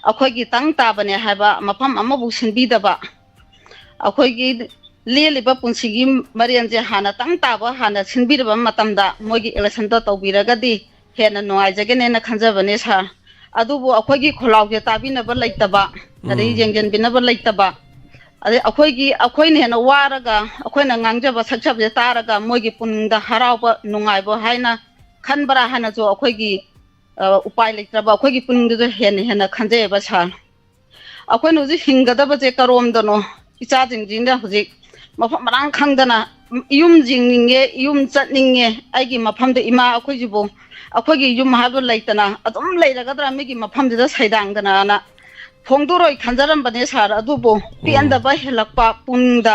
ꯑꯩꯈꯣꯏꯒꯤ ꯇꯪ ꯇꯥꯕꯅꯦ ꯍꯥꯏꯕ ꯃꯐꯝ ꯑꯃꯐꯥꯎ ꯁꯤꯟꯕꯤꯗꯕ, ꯑꯩꯈꯣꯏꯒꯤ ꯂꯦꯜꯂꯤꯕ ꯄꯨꯟꯁꯤꯒꯤ ꯃꯔꯦꯟꯁꯦ ꯍꯥꯟꯅ ꯇꯪ ꯇꯥꯕ ꯍꯥꯟꯅ ꯁꯤꯟꯕꯤꯔꯕ ꯃꯇꯝꯗ ꯃꯣꯏꯒꯤ electionꯗꯣ ꯇꯧꯕꯤꯔꯒꯗꯤ ꯍꯦꯟꯅ ꯅꯨꯡꯉꯥꯏꯖꯒꯅꯦꯅ ꯈꯟꯖꯕꯅꯦ, ꯁꯥꯔ꯫ ꯑꯗꯨꯕꯨ ꯑꯩꯈꯣꯏꯒꯤ ꯈꯣꯜꯂꯥꯎꯁꯦ ꯇꯥꯕꯤꯅꯕ ꯂꯩꯇꯕ, ꯑꯗꯩ ꯎꯝ꯫ ꯌꯦꯡꯁꯤꯟꯕꯤꯅꯕ ꯂꯩꯇꯕ, ꯑꯗꯩ ꯑꯩꯈꯣꯏꯒꯤ, ꯑꯩꯈꯣꯏꯅ ꯍꯦꯟꯅ ꯋꯥꯔꯒ ꯑꯩꯈꯣꯏꯅ ꯉꯥꯡꯖꯕ ꯁꯛꯆꯕꯁꯦ ꯇꯥꯔꯒ ꯃꯣꯏꯒꯤ ꯄꯨꯛꯅꯤꯡꯗ ꯍꯔꯥꯎꯕ ꯅꯨꯡꯉꯥꯏꯕ ꯍꯥꯏꯅ ꯈꯟꯕ꯭ꯔꯥ ꯍꯥꯏꯅꯁꯨ ꯑꯩꯈꯣꯏꯒꯤ, ꯑ, ꯎꯄꯥꯏ ꯂꯩꯇ꯭ꯔꯕ ꯑꯩꯈꯣꯏꯒꯤ ꯄꯨꯛꯅꯤꯡꯗꯁꯨ ꯍꯦꯟꯅ ꯍꯦꯟꯅ ꯈꯟꯖꯩꯑꯕ, ꯁꯥꯔ꯫ ꯑꯩꯈꯣꯏꯅ ꯍꯧꯖꯤꯛ ꯍꯤꯡꯒꯗꯕꯁꯦ ꯀꯔꯣꯝꯗꯅꯣ? ꯏꯆꯥꯁꯤꯡꯁꯤꯅ ꯍꯧꯖꯤꯛ ꯃꯐꯝ ꯃꯔꯥꯡ ꯈꯪꯗꯅ ꯌꯨꯝ ꯌꯦꯡꯅꯤꯡꯉꯦ, ꯌꯨꯝ ꯆꯠꯅꯤꯡꯉꯦ, ꯑꯩꯒꯤ ꯃꯐꯝꯗ ꯏꯃꯥ ꯑꯩꯈꯣꯏꯁꯤꯕꯨ ꯑꯩꯈꯣꯏꯒꯤ ꯌꯨꯝ ꯍꯥꯏꯕ ꯂꯩꯇꯅ ꯑꯗꯨꯝ ꯂꯩꯔꯒꯗ꯭ꯔꯥ ꯃꯤꯒꯤ ꯃꯐꯝꯁꯤꯗ ꯁꯩꯗꯥꯡꯗꯅꯅ ꯐꯣꯡꯗꯣꯔꯣꯏ ꯈꯟꯖꯔꯝꯕꯅꯦ, ꯁꯥꯔ꯫ ꯑꯗꯨꯕꯨ ꯎꯝ꯫ ꯄꯦꯟꯗꯕ ꯍꯦꯜꯂꯛꯄ, ꯄꯨꯛꯅꯤꯡꯗ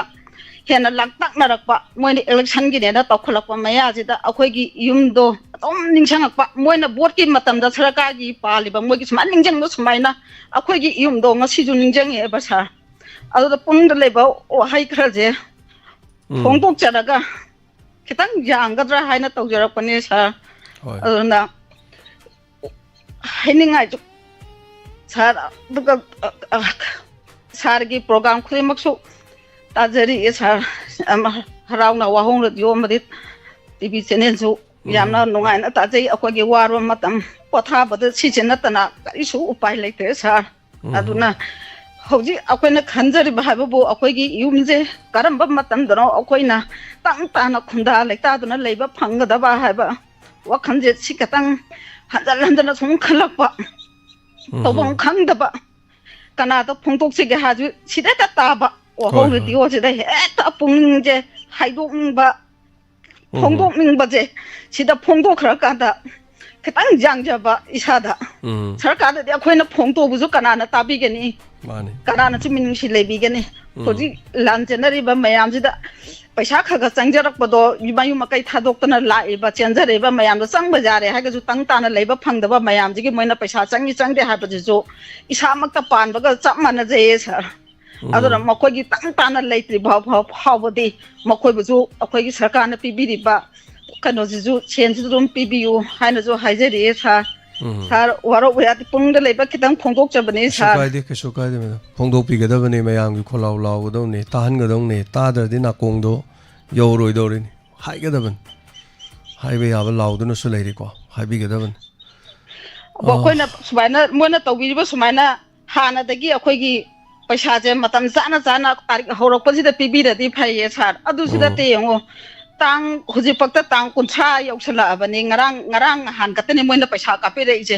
ꯍꯦꯟꯅ ꯂꯥꯡꯇꯛꯅꯔꯛꯄ, ꯃꯣꯏꯅ electionꯒꯤꯅꯦꯅ ꯇꯧꯈꯠꯂꯛꯄ ꯃꯌꯥꯁꯤꯗ ꯑꯩꯈꯣꯏꯒꯤ ꯌꯨꯝꯗꯣ ꯑꯗꯨꯝ ꯅꯤꯡꯁꯤꯡꯉꯛꯄ, ꯃꯣꯏꯅ voteꯀꯤ ꯃꯇꯝꯗ ꯁꯔꯀꯥꯔꯒꯤ ꯄꯥꯜꯂꯤꯕ ꯃꯣꯏꯒꯤ ꯁꯨꯃꯥꯏꯅ ꯅꯤꯡꯁꯤꯡꯕ ꯁꯨꯃꯥꯏꯅ ꯑꯩꯈꯣꯏꯒꯤ ꯌꯨꯝꯗꯣ ꯉꯁꯤꯁꯨ ꯅꯤꯡꯁꯤꯡꯉꯛꯑꯦꯕ, ꯁꯥꯔ꯫ ꯑꯗꯨꯗ ꯄꯨꯛꯅꯤꯡꯗ ꯂꯩꯕ ꯋꯥꯍꯩ ꯈꯔꯁꯦ ꯎꯝ꯫ ꯐꯣꯡꯗꯣꯛꯆꯔꯒ ꯈꯤꯇꯪ ꯌꯥꯡꯒꯗ꯭ꯔꯥ ꯍꯥꯏꯅ ꯇꯧꯖꯔꯛꯄꯅꯦ, ꯁꯥꯔ꯫ ꯍꯣꯏ꯫ ꯑꯗꯨꯅ ꯍꯥꯏꯅꯤꯡꯉꯥꯏꯁꯨ, ꯁꯥꯔ, ꯑꯗꯨꯒ, ꯑ, ꯑ, ꯁꯥꯔꯒꯤ program ꯈꯨꯗꯤꯡꯃꯛꯁꯨ ꯇꯥꯖꯔꯤꯌꯦ, ꯁꯥꯔ꯫ ꯑꯃ, ꯍꯔꯥꯎꯅ ꯋꯥꯍꯣꯡ radio ꯑꯃꯗꯤ TV channelꯁꯨ ꯌꯥꯝꯅ ꯎꯝ꯫ ꯅꯨꯡꯉꯥꯏꯅ ꯇꯥꯖꯩ꯫ ꯑꯩꯈꯣꯏꯒꯤ ꯋꯥꯔꯕ ꯃꯇꯝ ꯄꯣꯊꯥꯕꯗ ꯁꯤꯁꯦ ꯅꯠꯇꯅ ꯀꯔꯤꯁꯨ ꯎꯄꯥꯏ ꯂꯩꯇ꯭ꯔꯦ, ꯁꯥꯔ꯫ ꯎꯝ꯫ ꯑꯗꯨꯅ ꯍꯧꯖꯤꯛ ꯑꯩꯈꯣꯏꯅ ꯈꯟꯖꯔꯤꯕ ꯍꯥꯏꯕꯕꯨ ꯑꯩꯈꯣꯏꯒꯤ ꯌꯨꯝꯁꯦ ꯀꯔꯝꯕ ꯃꯇꯝꯗꯅꯣ ꯑꯩꯈꯣꯏꯅ ꯇꯪ ꯇꯥꯅ ꯈꯨꯟꯗꯥ ꯂꯩꯇꯥꯗꯨꯅ ꯂꯩꯕ ꯐꯪꯒꯗꯕ ꯍꯥꯏꯕ ꯋꯥꯈꯜꯁꯦ ꯁꯤ ꯈꯇꯪ ꯍꯟꯖꯟ ꯍꯟꯖꯟꯅ ꯁꯨꯝ ꯈꯜꯂꯛꯄ, ꯎꯝ꯫ ꯇꯧꯐꯝ ꯈꯪꯗꯕ, ꯀꯅꯥꯗ ꯐꯣꯡꯗꯣꯛꯁꯤꯒꯦ ꯍꯥꯏꯔꯁꯨ ꯁꯤꯗ ꯍꯦꯛꯇ ꯇꯥꯕ꯫ ꯍꯣꯏ, ꯋꯥꯍꯧ ꯍꯣꯏ꯫ ꯔꯦꯗꯤꯑꯣꯁꯤꯗ ꯍꯦꯛꯇ ꯄꯨꯛꯅꯤꯡꯁꯦ ꯍꯥꯏꯗꯣꯛꯅꯤꯡꯕ, ꯎꯝ꯫ ꯐꯣꯡꯗꯣꯛꯅꯤꯡꯕꯁꯦ ꯁꯤꯗ ꯐꯣꯡꯗꯣꯛꯈ꯭ꯔꯀꯥꯟꯗ ꯈꯤꯇꯪ ꯌꯥꯡꯖꯕ ꯏꯁꯥꯗ꯫ ꯎꯝ꯫ ꯁꯔꯀꯥꯔꯗꯗꯤ ꯑꯩꯈꯣꯏꯅ ꯐꯣꯡꯗꯣꯛꯄꯁꯨ ꯀꯅꯥꯅ ꯇꯥꯕꯤꯒꯅꯤ? ꯃꯥꯅꯤ꯫ ꯀꯅꯥꯅꯁꯨ ꯃꯤꯅꯨꯡꯁꯤ ꯂꯩꯕꯤꯒꯅꯤ? ꯎꯝ꯫ ꯍꯧꯖꯤꯛ ꯂꯥꯟ ꯆꯦꯟꯅꯔꯤꯕ ꯃꯌꯥꯝꯁꯤꯗ ꯄꯩꯁꯥ ꯈꯔ ꯈꯔ ꯆꯪꯖꯔꯛꯄꯗꯣ, ꯃꯌꯨꯝ ꯃꯀꯩ ꯊꯥꯗꯣꯛꯇꯅ ꯂꯥꯛꯏꯕ, ꯆꯦꯟꯖꯔꯛꯏꯕ ꯃꯌꯥꯝꯗꯣ ꯆꯪꯕ ꯌꯥꯔꯦ ꯍꯥꯏꯔꯒꯁꯨ ꯇꯪ ꯇꯥꯅ ꯂꯩꯕ ꯐꯪꯗꯕ ꯃꯌꯥꯝꯁꯤꯒꯤ ꯃꯣꯏꯅ ꯄꯩꯁꯥ ꯆꯪꯏ ꯆꯪꯗꯦ ꯍꯥꯏꯕꯁꯤꯁꯨ ꯏꯁꯥꯃꯛꯇ ꯄꯥꯟꯕꯒ ꯆꯞ ꯃꯥꯟꯅꯖꯩꯌꯦ ꯁꯥꯔ꯫ ꯎꯝ꯫ ꯑꯗꯨꯅ ꯃꯈꯣꯏꯒꯤ ꯇꯪ ꯇꯥꯅ ꯂꯩꯇ꯭ꯔꯤ ꯐꯥꯎ-, ꯐꯥꯎ-, ꯐꯥꯎꯕꯗꯤ ꯃꯈꯣꯏꯕꯨꯁꯨ ꯑꯩꯈꯣꯏꯒꯤ ꯁꯔꯀꯥꯔꯅ ꯄꯤꯕꯤꯔꯤꯕ ꯀꯩꯅꯣꯁꯤꯁꯨ, ꯁꯦꯟꯁꯤꯁꯨ ꯑꯗꯨꯝ ꯄꯤꯕꯤꯌꯨ ꯍꯥꯏꯅꯁꯨ ꯍꯥꯏꯖꯔꯤꯌꯦ ꯁꯥꯔ꯫ ꯎꯝ꯫ ꯁꯥꯔ, ꯋꯥꯔꯧꯕ ꯌꯥꯗꯦ, ꯄꯨꯛꯅꯤꯡꯗ ꯂꯩꯕ ꯈꯤꯇꯪ ꯐꯣꯡꯗꯣꯛꯆꯕꯅꯤ ꯀꯩꯁꯨ ꯁꯥꯔ꯫ ꯀꯥꯏꯗꯦ, ꯀꯩꯁꯨ ꯀꯥꯏꯗꯦ ꯃꯦꯗꯥꯝ꯫ ꯐꯣꯡꯗꯣꯛꯄꯤꯒꯗꯕꯅꯤ, ꯃꯌꯥꯝꯒꯤ ꯈꯣꯜꯂꯥꯎ ꯂꯥꯎꯒꯗꯕꯅꯤ, ꯇꯥꯍꯟꯒꯗꯕꯅꯤ, ꯇꯥꯗ꯭ꯔꯗꯤ ꯅꯥꯀꯣꯡꯗꯣ ꯌꯧꯔꯣꯏꯗꯧꯔꯤꯅꯤ꯫ ꯍꯥꯏꯒꯗꯕꯅꯤ꯫ ꯍꯥꯏꯕ ꯌꯥꯕ ꯂꯥꯎꯗꯨꯅꯁꯨ ꯂꯩꯔꯤꯀꯣ, ꯍꯥꯏꯕꯤꯒꯗꯕꯅꯤ꯫ ꯑꯗꯣ ꯑꯩꯈꯣꯏꯅ ꯁꯨꯃꯥꯏꯅ, ꯃꯣꯏꯅ ꯇꯧꯕꯤꯔꯤꯕ ꯁꯨꯃꯥꯏꯅ ꯍꯥꯟꯅꯗꯒꯤ ꯑꯩꯈꯣꯏꯒꯤ ꯄꯩꯁꯥꯁꯦ ꯃꯇꯝ ꯆꯥꯅ ꯆꯥꯅ ꯇꯥꯔꯤꯛ ꯍꯧꯔꯛꯄꯁꯤꯗ ꯄꯤꯕꯤꯔꯗꯤ ꯐꯩꯌꯦ ꯁꯥꯔ꯫ ꯑꯗꯨꯁꯨ ꯎꯝ꯫ ꯅꯠꯇꯦ ꯌꯦꯡꯉꯣ, ꯇꯥꯡ, ꯍꯧꯖꯤꯛꯐꯥꯎꯗ ꯇꯥꯡ ꯀꯨꯟꯊ꯭ꯔꯥ ꯌꯧꯁꯜꯂꯛꯑꯕꯅꯤ, ꯉꯔꯥꯡ, ꯉꯔꯥꯡ ꯅꯍꯥꯟ ꯈꯛꯇꯅꯤ ꯃꯣꯏꯅ ꯄꯩꯁꯥ ꯀꯥꯞꯄꯤꯔꯛꯏꯁꯦ꯫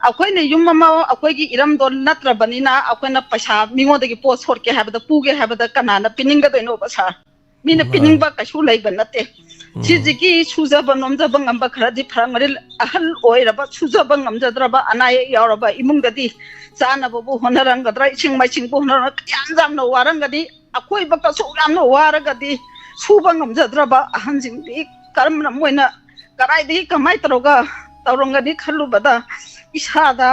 ꯑꯩꯈꯣꯏꯅ ꯌꯨꯝ ꯑꯃ, ꯑꯩꯈꯣꯏꯒꯤ ꯏꯔꯝꯗꯣ ꯅꯠꯇ꯭ꯔꯕꯅꯤꯅ ꯑꯩꯈꯣꯏꯅ ꯄꯩꯁꯥ ꯃꯤꯉꯣꯟꯗꯒꯤ ꯄꯣꯠ ꯁꯣꯠꯀꯦ ꯍꯥꯏꯕꯗ, ꯄꯨꯒꯦ ꯍꯥꯏꯕꯗ ꯀꯅꯥꯅ ꯄꯤꯅꯤꯡꯒꯗꯣꯏꯅꯣꯕ ꯁꯥꯔ? ꯃꯤꯅ ꯃꯥꯅꯤ꯫ ꯄꯤꯅꯤꯡꯕ ꯀꯩꯁꯨ ꯂꯩꯕ ꯅꯠꯇꯦ꯫ ꯎꯝ꯫ ꯁꯤꯁꯤꯒꯤ ꯁꯨꯖꯕ ꯅꯣꯝꯖꯕ ꯉꯝꯕ ꯈꯔꯗꯤ ꯐꯔꯝꯒꯅꯤ꯫ ꯑꯍꯜ ꯑꯣꯏꯔꯕ, ꯁꯨꯖꯕ ꯉꯝꯖꯗ꯭ꯔꯕ, ꯑꯅꯥ ꯑꯌꯦꯛ ꯌꯥꯎꯔꯕ ꯏꯃꯨꯡꯗꯗꯤ ꯆꯥꯅꯕꯕꯨ ꯍꯣꯠꯅꯔꯝꯒꯗ꯭ꯔꯥ, ꯏꯁꯤꯡ ꯃꯥꯏꯁꯤꯡꯕꯨ ꯍꯣꯠꯅꯔ-, ꯀꯌꯥꯝ ꯌꯥꯝꯅ ꯋꯥꯔꯝꯒꯅꯤ꯫ ꯑꯩꯈꯣꯏꯕꯛꯇꯁꯨ ꯌꯥꯝꯅ ꯋꯥꯔꯒꯗꯤ, ꯁꯨꯕ ꯉꯝꯖꯗ꯭ꯔꯕ ꯑꯍꯟꯁꯤꯡꯗꯤ ꯀꯔꯝꯅ, ꯃꯣꯏꯅ ꯀꯗꯥꯏꯗꯒꯤ ꯀꯃꯥꯏꯅ ꯇꯧꯔꯒ ꯇꯧꯔꯝꯒꯅꯤ ꯈꯜꯂꯨꯕꯗ ꯏꯁꯥꯗ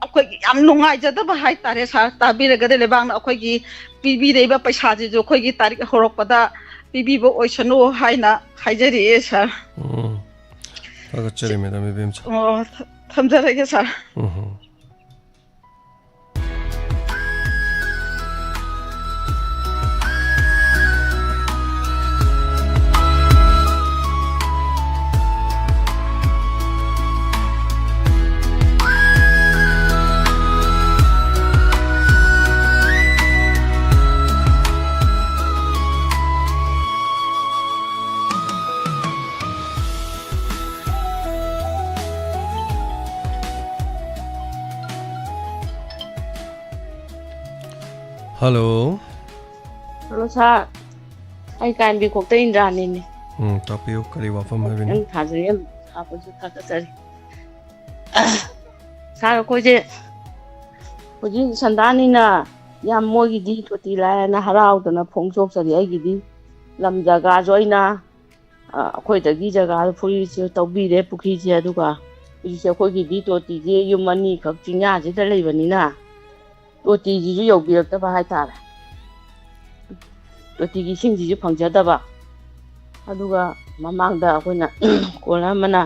ꯑꯩꯈꯣꯏꯒꯤ ꯌꯥꯝ ꯅꯨꯡꯉꯥꯏꯖꯗꯕ ꯍꯥꯏꯇꯥꯔꯦ ꯁꯥꯔ꯫ ꯇꯥꯕꯤꯔꯒꯗꯤ ꯂꯩꯕꯥꯛꯅ ꯑꯩꯈꯣꯏꯒꯤ ꯄꯤꯕꯤꯔꯛꯏꯕ ꯄꯩꯁꯥꯁꯤꯁꯨ ꯑꯩꯈꯣꯏꯒꯤ ꯇꯥꯔꯤꯛ ꯍꯧꯔꯛꯄꯗ ꯄꯤꯕꯤꯕ ꯑꯣꯏꯁꯅꯨ ꯍꯥꯏꯅ ꯍꯥꯏꯖꯔꯤꯑꯦ ꯁꯥꯔ꯫ ꯎꯝ꯫ ꯊꯥꯒꯠꯆꯔꯤ ꯃꯦꯗꯥꯝ ꯏꯕꯦꯝꯆꯥ꯫ ꯑꯣ, ꯊ-, ꯊꯝꯖꯔꯒꯦ ꯁꯥꯔ꯫ ꯎꯝ꯫ ꯍꯜꯂꯣ꯫ ꯍꯜꯂꯣ ꯁꯥꯔ, ꯑꯩ ꯀꯥꯏꯟꯕꯤ ꯈꯣꯛꯇ ꯏꯟꯗ꯭ꯔꯥꯅꯤꯅꯦ꯫ ꯎꯝ, ꯇꯥꯛꯄꯤꯌꯨ, ꯀꯔꯤ ꯋꯥꯐꯝ ꯍꯥꯏꯕꯤꯅꯣ? ꯅꯪ ꯊꯥꯖꯔꯤ ꯌꯥꯝ ꯊꯥꯕꯁꯨ ꯊꯥꯒꯠꯆꯔꯤ꯫ ꯁꯥꯔ, ꯑꯩꯈꯣꯏꯁꯦ ꯍꯧꯖꯤꯛ ꯁꯟꯗꯥꯅꯤꯅ ꯌꯥꯝ ꯃꯣꯏꯒꯤꯗꯤ ꯇꯣꯇꯤ ꯂꯥꯏꯔꯅ ꯍꯔꯥꯎꯗꯅ ꯐꯣꯡꯗꯣꯛꯆꯔꯤ꯫ ꯑꯩꯒꯤꯗꯤ ꯂꯝ ꯖꯒꯥꯁꯨ ꯑꯩꯅ, ꯑ, ꯑꯩꯈꯣꯏꯗꯒꯤ ꯖꯒꯥꯗ ꯐꯨꯔꯤꯁꯦ ꯇꯧꯕꯤꯔꯦ, ꯄꯨꯈ꯭ꯔꯤꯁꯦ꯫ ꯑꯗꯨꯒ ꯍꯧꯖꯤꯛꯁꯦ ꯑꯩꯈꯣꯏꯒꯤꯗꯤ ꯇꯣꯇꯤꯁꯦ ꯌꯨꯝ ꯑꯅꯤꯈꯛ ꯆꯤꯡꯌꯥꯁꯤꯗ ꯂꯩꯕꯅꯤꯅ ꯇꯣꯇꯤꯁꯤꯁꯨ ꯌꯧꯕꯤꯔꯛꯇꯕ ꯍꯥꯏꯇꯥꯔꯦ꯫ ꯇꯣꯇꯤꯒꯤ ꯏꯁꯤꯡꯁꯤꯁꯨ ꯐꯪꯖꯗꯕ꯫ ꯑꯗꯨꯒ ꯃꯃꯥꯡꯗ ꯑꯩꯈꯣꯏꯅ ꯀꯣꯜ ꯑꯃꯅ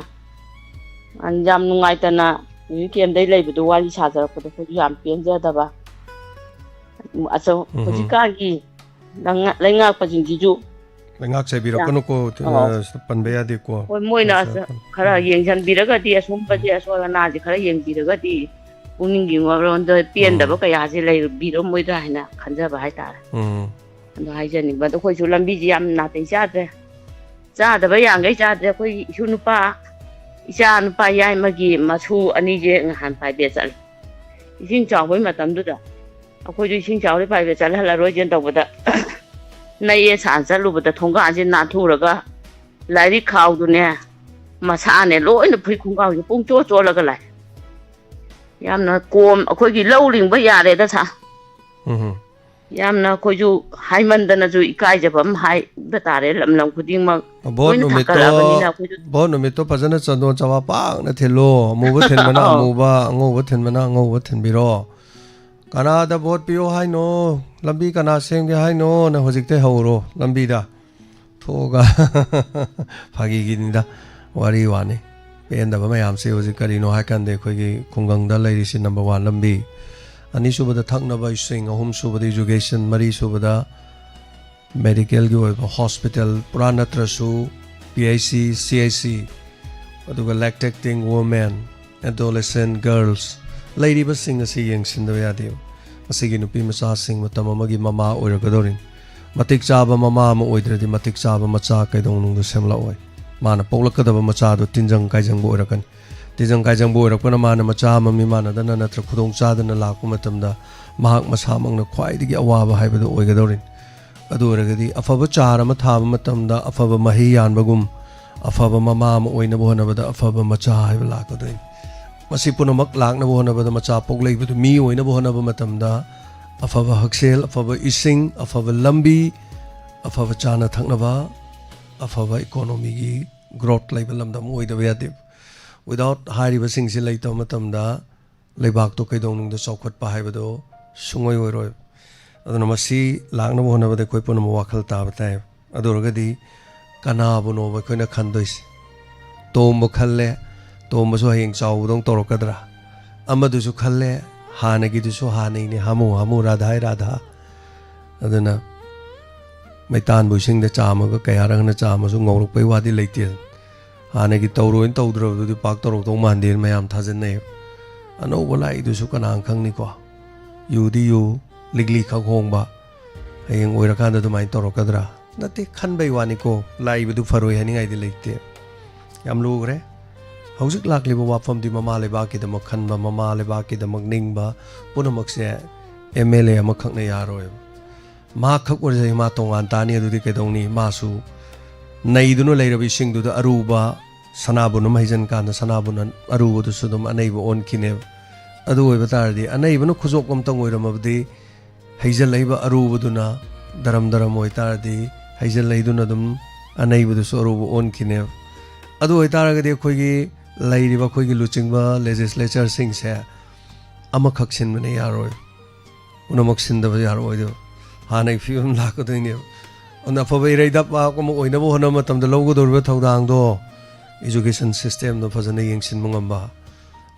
ꯌꯥꯝ ꯅꯨꯡꯉꯥꯏꯇꯅ ꯔꯤꯂꯤꯐ ꯀꯦꯝꯗꯩ ꯂꯩꯕꯗꯣ ꯋꯥꯔꯤ ꯁꯥꯖꯔꯛꯄꯗ ꯑꯩꯈꯣꯏꯁꯨ ꯌꯥꯝ ꯄꯦꯟꯖꯗꯕ꯫ ꯑꯆꯧ-, ꯎꯝ꯫ ꯍꯧꯖꯤꯛꯀꯥꯟꯒꯤ ꯂꯩꯉꯥꯛ-, ꯂꯩꯉꯥꯛꯄꯁꯤꯡꯁꯤꯁꯨ ꯂꯩꯉꯥꯛ ꯆꯩꯕꯤꯔꯛꯀꯅꯨꯀꯣ, ꯑꯧ꯫ ꯑ, ꯄꯟꯕ ꯌꯥꯗꯦꯀꯣ꯫ ꯍꯣꯏ, ꯃꯣꯏꯅ ꯑ, ꯈꯔ ꯌꯦꯡꯁꯤꯟꯕꯤꯔꯒꯗꯤ ꯑꯁꯣꯝꯕꯁꯦ, ꯑꯁꯣꯏ ꯑꯅꯥꯁꯦ ꯈꯔ ꯌꯦꯡꯕꯤꯔꯒꯗꯤ ꯄꯨꯛꯅꯤꯡꯒꯤ ꯋꯥꯔꯣꯟꯗ ꯄꯦꯟꯗꯕ ꯎꯝ꯫ ꯀꯌꯥꯁꯦ ꯂꯩꯕꯤꯔꯝꯃꯣꯏꯗ꯭ꯔꯥ ꯍꯥꯏꯅ ꯈꯟꯖꯕ ꯍꯥꯏꯇꯥꯔꯦ꯫ ꯎꯝ꯫ ꯑꯗꯣ ꯍꯥꯏꯖꯅꯤꯡꯕ꯫ ꯑꯗꯣ ꯑꯩꯈꯣꯏꯁꯨ ꯂꯝꯕꯤꯁꯤ ꯌꯥꯝ ꯅꯥꯇꯩ ꯆꯥꯗ꯭ꯔꯦ, ꯆꯥꯗꯕ ꯌꯥꯡꯈꯩ ꯆꯥꯗ꯭ꯔꯦ꯫ ꯑꯩꯈꯣꯏꯒꯤ ꯏꯁꯨ ꯅꯨꯄꯥ, ꯏꯆꯥ ꯅꯨꯄꯥ ꯌꯥꯏꯃꯒꯤ ꯃꯁꯨ ꯑꯅꯤꯁꯦ ꯉꯍꯥꯟ ꯄ꯭ꯔꯥꯏꯚꯦꯠ ꯆꯠꯂꯦ꯫ ꯏꯁꯤꯡ ꯆꯥꯎꯕꯒꯤ ꯃꯇꯝꯗꯨꯗ ꯑꯩꯈꯣꯏꯁꯨ ꯏꯁꯤꯡ ꯆꯥꯎꯔꯦ, ꯄ꯭ꯔꯥꯏꯚꯦꯠ ꯆꯠꯍꯜꯂꯔꯣꯏꯁꯦꯅ ꯇꯧꯕꯗ, ꯅꯛꯑꯦ ꯁꯥꯟꯅ ꯆꯠꯂꯨꯕꯗ ꯊꯣꯡꯒꯥꯟꯁꯦ ꯅꯥꯟꯊꯨꯔꯒ ꯂꯥꯏꯔꯤꯛ ꯈꯥꯎꯗꯨꯅꯦ, ꯃꯁꯥꯅꯦ ꯂꯣꯏꯅ ꯐꯨꯔꯤꯠ ꯈꯣꯡꯒ꯭ꯔꯥꯎꯁꯦ ꯄꯨꯡꯆꯣꯠ ꯆꯣꯠꯂꯒ ꯂꯥꯛꯑꯦ꯫ ꯌꯥꯝꯅ ꯀꯣꯝ, ꯑꯩꯈꯣꯏꯒꯤ ꯂꯧ ꯂꯤꯡꯕ ꯌꯥꯔꯦꯗ ꯁꯥ꯫ ꯎꯝ꯫ ꯌꯥꯝꯅ ꯑꯩꯈꯣꯏꯁꯨ ꯍꯥꯏꯃꯟꯗꯅꯁꯨ ꯏꯀꯥꯏꯖꯕ ꯑꯃ ꯍꯥꯏꯕ ꯇꯥꯔꯦ, ꯂꯝ ꯂꯝ ꯈꯨꯗꯤꯡꯃꯛ ꯚꯣꯠ ꯂꯣꯏꯅ ꯅꯨꯃꯤꯠꯇꯣ, ꯊꯥꯡꯒꯠꯂꯛꯑꯕꯅꯤꯅ ꯑꯩꯈꯣꯏꯁꯨ꯫ ꯚꯣꯠ ꯅꯨꯃꯤꯠꯇꯣ ꯐꯖꯅ ꯆꯟꯗꯣꯟ ꯆꯋꯥ ꯄꯥꯛꯅ ꯊꯤꯜꯂꯣ꯫ ꯑꯃꯨꯕ ꯊꯤꯟꯕꯅ ꯑꯧ꯫ ꯑꯃꯨꯕ, ꯑꯉꯧꯕ ꯊꯤꯟꯕꯅ ꯑꯉꯧꯕ ꯊꯤꯟꯕꯤꯔꯣ꯫ ꯀꯅꯥꯗ ꯚꯣꯠ ꯄꯤꯌꯣ ꯍꯥꯏꯅꯣ? ꯂꯝꯕꯤ ꯀꯅꯥ ꯁꯦꯝꯒꯦ ꯍꯥꯏꯅꯣ? ꯅ ꯍꯧꯖꯤꯛꯇꯩ ꯍꯧꯔꯣ ꯂꯝꯕꯤꯗ꯫ ꯊꯣꯛꯑꯒ ꯐꯥꯒꯤꯒꯤꯅꯤꯗ, ꯋꯥꯔꯤ ꯋꯥꯅꯤ꯫ ꯄꯦꯟꯗꯕ ꯃꯌꯥꯝꯁꯦ ꯍꯧꯖꯤꯛ ꯀꯔꯤꯅꯣ ꯍꯥꯏꯀꯥꯟꯗ ꯑꯩꯈꯣꯏꯒꯤ ꯈꯨꯡꯒꯪꯗ ꯂꯩꯔꯤꯁꯤ number one ꯂꯝꯕꯤ, ꯑꯅꯤꯁꯨꯕꯗ ꯊꯛꯅꯕ ꯏꯁꯤꯡ, ꯑꯍꯨꯝꯁꯨꯕꯗ education, ꯃꯔꯤꯁꯨꯕꯗ medical ꯒꯤ ꯑꯣꯏꯕ hospital ꯄꯨꯔꯥ ꯅꯠꯇ꯭ꯔꯁꯨ P H C, C H C, ꯑꯗꯨꯒ lactating women, adolescent girls, ꯂꯩꯔꯤꯕꯁꯤꯡ ꯑꯁꯤ ꯌꯦꯡꯁꯤꯟꯗꯕ ꯌꯥꯗꯦꯕ꯫ ꯃꯁꯤꯒꯤ ꯅꯨꯄꯤ ꯃꯆꯥꯁꯤꯡ ꯃꯇꯝ ꯑꯃꯒꯤ ꯃꯃꯥ ꯑꯣꯏꯔꯛꯀꯗꯧꯔꯤꯅꯤ꯫ ꯃꯇꯤꯛ ꯆꯥꯕ ꯃꯃꯥ ꯑꯃ ꯑꯣꯏꯗ꯭ꯔꯗꯤ ꯃꯇꯤꯛ ꯆꯥꯕ ꯃꯆꯥ ꯀꯩꯗꯧꯅꯨꯡꯗ ꯁꯦꯝꯂꯛꯑꯣꯏ꯫ ꯃꯥꯅ ꯄꯣꯛꯂꯛꯀꯗꯕ ꯃꯆꯥꯗꯣ ꯇꯤꯟꯖꯪ ꯀꯥꯏꯖꯪꯕ ꯑꯣꯏꯔꯛꯀꯅꯤ꯫ ꯇꯤꯟꯖꯪ ꯀꯥꯏꯖꯪꯕ ꯑꯣꯏꯔꯛꯄꯅ ꯃꯥꯅ ꯃꯆꯥ ꯑꯃ ꯃꯤꯃꯥꯟꯅꯗꯅ ꯅꯠꯇ꯭ꯔ ꯈꯨꯗꯣꯡ ꯆꯥꯗꯅ ꯂꯥꯛꯄ ꯃꯇꯝꯗ ꯃꯍꯥꯛ ꯃꯁꯥꯃꯛꯅ ꯈ꯭ꯋꯥꯏꯗꯒꯤ ꯑꯋꯥꯕ ꯍꯥꯏꯕꯗꯨ ꯑꯣꯏꯒꯗꯧꯔꯤꯅꯤ꯫ ꯑꯗꯨ ꯑꯣꯏꯔꯒꯗꯤ ꯑꯐꯕ ꯆꯥꯔ ꯑꯃ ꯊꯥꯕ ꯃꯇꯝꯗ ꯑꯐꯕ ꯃꯍꯩ ꯌꯥꯟꯕꯒꯨꯝ, ꯑꯐꯕ ꯃꯃꯥ ꯑꯃ ꯑꯣꯏꯅꯕ ꯍꯣꯠꯅꯕꯗ ꯑꯐꯕ ꯃꯆꯥ ꯍꯥꯏꯕ ꯂꯥꯛꯀꯗꯣꯏꯅꯤ꯫ ꯃꯁꯤ ꯄꯨꯝꯅꯃꯛ ꯂꯥꯛꯅꯕ ꯍꯣꯠꯅꯕꯗ, ꯃꯆꯥ ꯄꯣꯛꯂꯛꯏꯕꯗꯨ ꯃꯤ ꯑꯣꯏꯅꯕ ꯍꯣꯠꯅꯕ ꯃꯇꯝꯗ, ꯑꯐꯕ ꯍꯛꯁꯦꯜ, ꯑꯐꯕ ꯏꯁꯤꯡ, ꯑꯐꯕ ꯂꯝꯕꯤ, ꯑꯐꯕ ꯆꯥꯅ ꯊꯛꯅꯕ, ꯑꯐꯕ ꯏꯀꯣꯅꯣꯃꯤꯒꯤ ꯒ꯭ꯔꯣꯠ ꯂꯩꯕ ꯂꯝꯗꯝ ꯑꯣꯏꯗꯕ ꯌꯥꯗꯦ꯫ Without ꯍꯥꯏꯔꯤꯕꯁꯤꯡꯁꯤ ꯂꯩꯇꯕ ꯃꯇꯝꯗ ꯂꯩꯕꯥꯛꯇꯣ ꯀꯩꯗꯧꯅꯨꯡꯗ ꯆꯥꯎꯈꯠꯄ ꯍꯥꯏꯕꯗꯣ ꯁꯨꯡꯑꯣꯏ ꯑꯣꯏꯔꯣꯏ꯫ ꯑꯗꯨꯅ ꯃꯁꯤ ꯂꯥꯛꯅꯕ ꯍꯣꯠꯅꯕꯗ ꯑꯩꯈꯣꯏ ꯄꯨꯝꯅꯃꯛ ꯋꯥꯈꯜ ꯇꯥꯕ ꯇꯥꯏ꯫ ꯑꯗꯨ ꯑꯣꯏꯔꯒꯗꯤ ꯀꯅꯥꯕꯨꯅꯣꯕ ꯑꯩꯈꯣꯏꯅ ꯈꯟꯗꯣꯏꯁꯦ? ꯇꯣꯝꯕ ꯈꯜꯂꯦ, ꯇꯣꯝꯕꯁꯨ ꯍꯌꯦꯡ ꯆꯥꯎꯕꯗꯧ ꯇꯧꯔꯛꯀꯗ꯭ꯔꯥ? ꯑꯃꯗꯨꯁꯨ ꯈꯜꯂꯦ, ꯍꯥꯟꯅꯒꯤꯗꯨꯁꯨ ꯍꯥꯟꯅꯩꯅꯦ, ꯍꯥꯃꯨ ꯍꯥꯃꯨ, ꯔꯥꯙꯥꯏ ꯔꯥꯙꯥ꯫ ꯑꯗꯨꯅ ꯃꯩꯇꯥꯟꯕꯨ ꯏꯁꯤꯡꯗ ꯆꯥꯝꯃꯒ ꯀꯌꯥꯔꯛ ꯍꯟꯅ ꯆꯥꯝꯃꯁꯨ ꯉꯧꯔꯛꯄꯩ ꯋꯥꯗꯤ ꯂꯩꯇꯦ꯫ ꯍꯥꯟꯅꯒꯤ ꯇꯧꯔꯣꯏꯅ ꯇꯧꯗ꯭ꯔꯕꯗꯨꯗꯤ ꯄꯥꯛ ꯇꯧꯔꯛꯇꯧ ꯃꯥꯟꯗꯦꯅ ꯃꯌꯥꯝ ꯊꯥꯖꯅꯩ꯫ ꯑꯅꯧꯕ ꯂꯥꯛꯏꯗꯨꯁꯨ ꯀꯅꯥꯅ ꯈꯪꯅꯤꯀꯣ? ꯌꯨꯗꯤ ꯌꯨ, ꯂꯤꯛꯂꯤ ꯈꯛ ꯍꯣꯡꯕ, ꯍꯌꯦꯡ ꯑꯣꯏꯔꯀꯥꯟꯗ ꯑꯗꯨꯃꯥꯏꯅ ꯇꯧꯔꯛꯀꯗ꯭ꯔꯥ? ꯅꯠꯇꯦ, ꯈꯟꯕꯩ ꯋꯥꯅꯤꯀꯣ, ꯂꯥꯛꯏꯕꯗꯨ ꯐꯔꯣꯏ ꯍꯥꯏꯅꯤꯡꯉꯥꯏꯗꯤ ꯂꯩꯇꯦ꯫ ꯌꯥꯝ ꯂꯨꯈ꯭ꯔꯦ꯫ ꯍꯧꯖꯤꯛ ꯂꯥꯛꯂꯤꯕ ꯋꯥꯐꯝꯗꯤ ꯃꯃꯥ ꯂꯩꯕꯥꯛꯀꯤꯗꯃꯛ ꯈꯟꯕ, ꯃꯃꯥ ꯂꯩꯕꯥꯛꯀꯤꯗꯃꯛ ꯅꯤꯡꯕ ꯄꯨꯝꯅꯃꯛꯁꯦ ꯑꯦꯝ ꯑꯦꯜ ꯑꯦ ꯑꯃꯈꯛꯅ ꯌꯥꯔꯣꯏꯕ꯫ ꯃꯍꯥꯛ ꯈꯛ ꯑꯣꯏꯔꯁꯨ ꯃꯥ ꯇꯣꯉꯥꯟ ꯇꯥꯅꯤ, ꯑꯗꯨꯗꯤ ꯀꯩꯗꯧꯅꯤ? ꯃꯥꯁꯨ ꯅꯩꯗꯨꯅ ꯂꯩꯔꯕ ꯏꯁꯤꯡꯗꯨꯗ ꯑꯔꯨꯕ ꯁꯅꯥꯕꯨꯟ ꯑꯃ ꯍꯩꯖꯤꯟ ꯀꯥꯟꯗ ꯁꯅꯥꯕꯨꯟ ꯑꯔꯨꯕꯗꯨꯁꯨ ꯑꯗꯨꯝ ꯑꯅꯩꯕ ꯑꯣꯟꯈꯤꯅꯦꯕ꯫ ꯑꯗꯨ ꯑꯣꯏꯕ ꯇꯥꯔꯗꯤ ꯑꯅꯩꯕꯅ ꯈꯨꯖꯣꯞ ꯑꯃꯇꯪ ꯑꯣꯏꯔꯝꯃꯕꯗꯤ, ꯍꯩꯖꯤꯜꯂꯛꯏꯕ ꯑꯔꯨꯕꯗꯨꯅ ꯗꯔꯝ ꯗꯔꯝ ꯑꯣꯏꯇꯥꯔꯗꯤ, ꯍꯩꯖꯤꯜꯂꯛꯏꯗꯨꯅ ꯑꯗꯨꯝ ꯑꯅꯩꯕꯗꯨꯁꯨ ꯑꯔꯨꯕ ꯑꯣꯟꯈꯤꯅꯦꯕ꯫ ꯑꯗꯨ ꯑꯣꯏꯇꯥꯔꯒꯗꯤ ꯑꯩꯈꯣꯏꯒꯤ ꯂꯩꯔꯤꯕ ꯑꯩꯈꯣꯏꯒꯤ ꯂꯨꯆꯤꯡꯕ ꯂꯦꯖꯤꯁꯂꯦꯆꯔꯁꯤꯡꯁꯦ ꯑꯃꯈꯛ ꯁꯤꯟꯕꯅ ꯌꯥꯔꯣꯏ, ꯄꯨꯝꯅꯃꯛ ꯁꯤꯟꯗꯕ ꯌꯥꯔꯣꯏꯗꯕ, ꯍꯥꯟꯅꯒꯤ ꯐꯤꯕꯝ ꯂꯥꯛꯀꯗꯣꯏꯅꯦꯕ꯫ ꯑꯗꯨꯅ ꯑꯐꯕ ꯏꯔꯩꯗ ꯄꯥꯛ ꯑꯃ ꯑꯣꯏꯅꯕ ꯍꯣꯠꯅꯕ ꯃꯇꯝꯗ ꯂꯧꯒꯗꯧꯔꯤꯕ ꯊꯧꯗꯥꯡꯗꯣ, ꯏꯖꯨꯀꯦꯁꯟ ꯁꯤꯁꯇꯦꯝꯗꯣ ꯐꯖꯅ ꯌꯦꯡꯁꯤꯟꯕ ꯉꯝꯕ,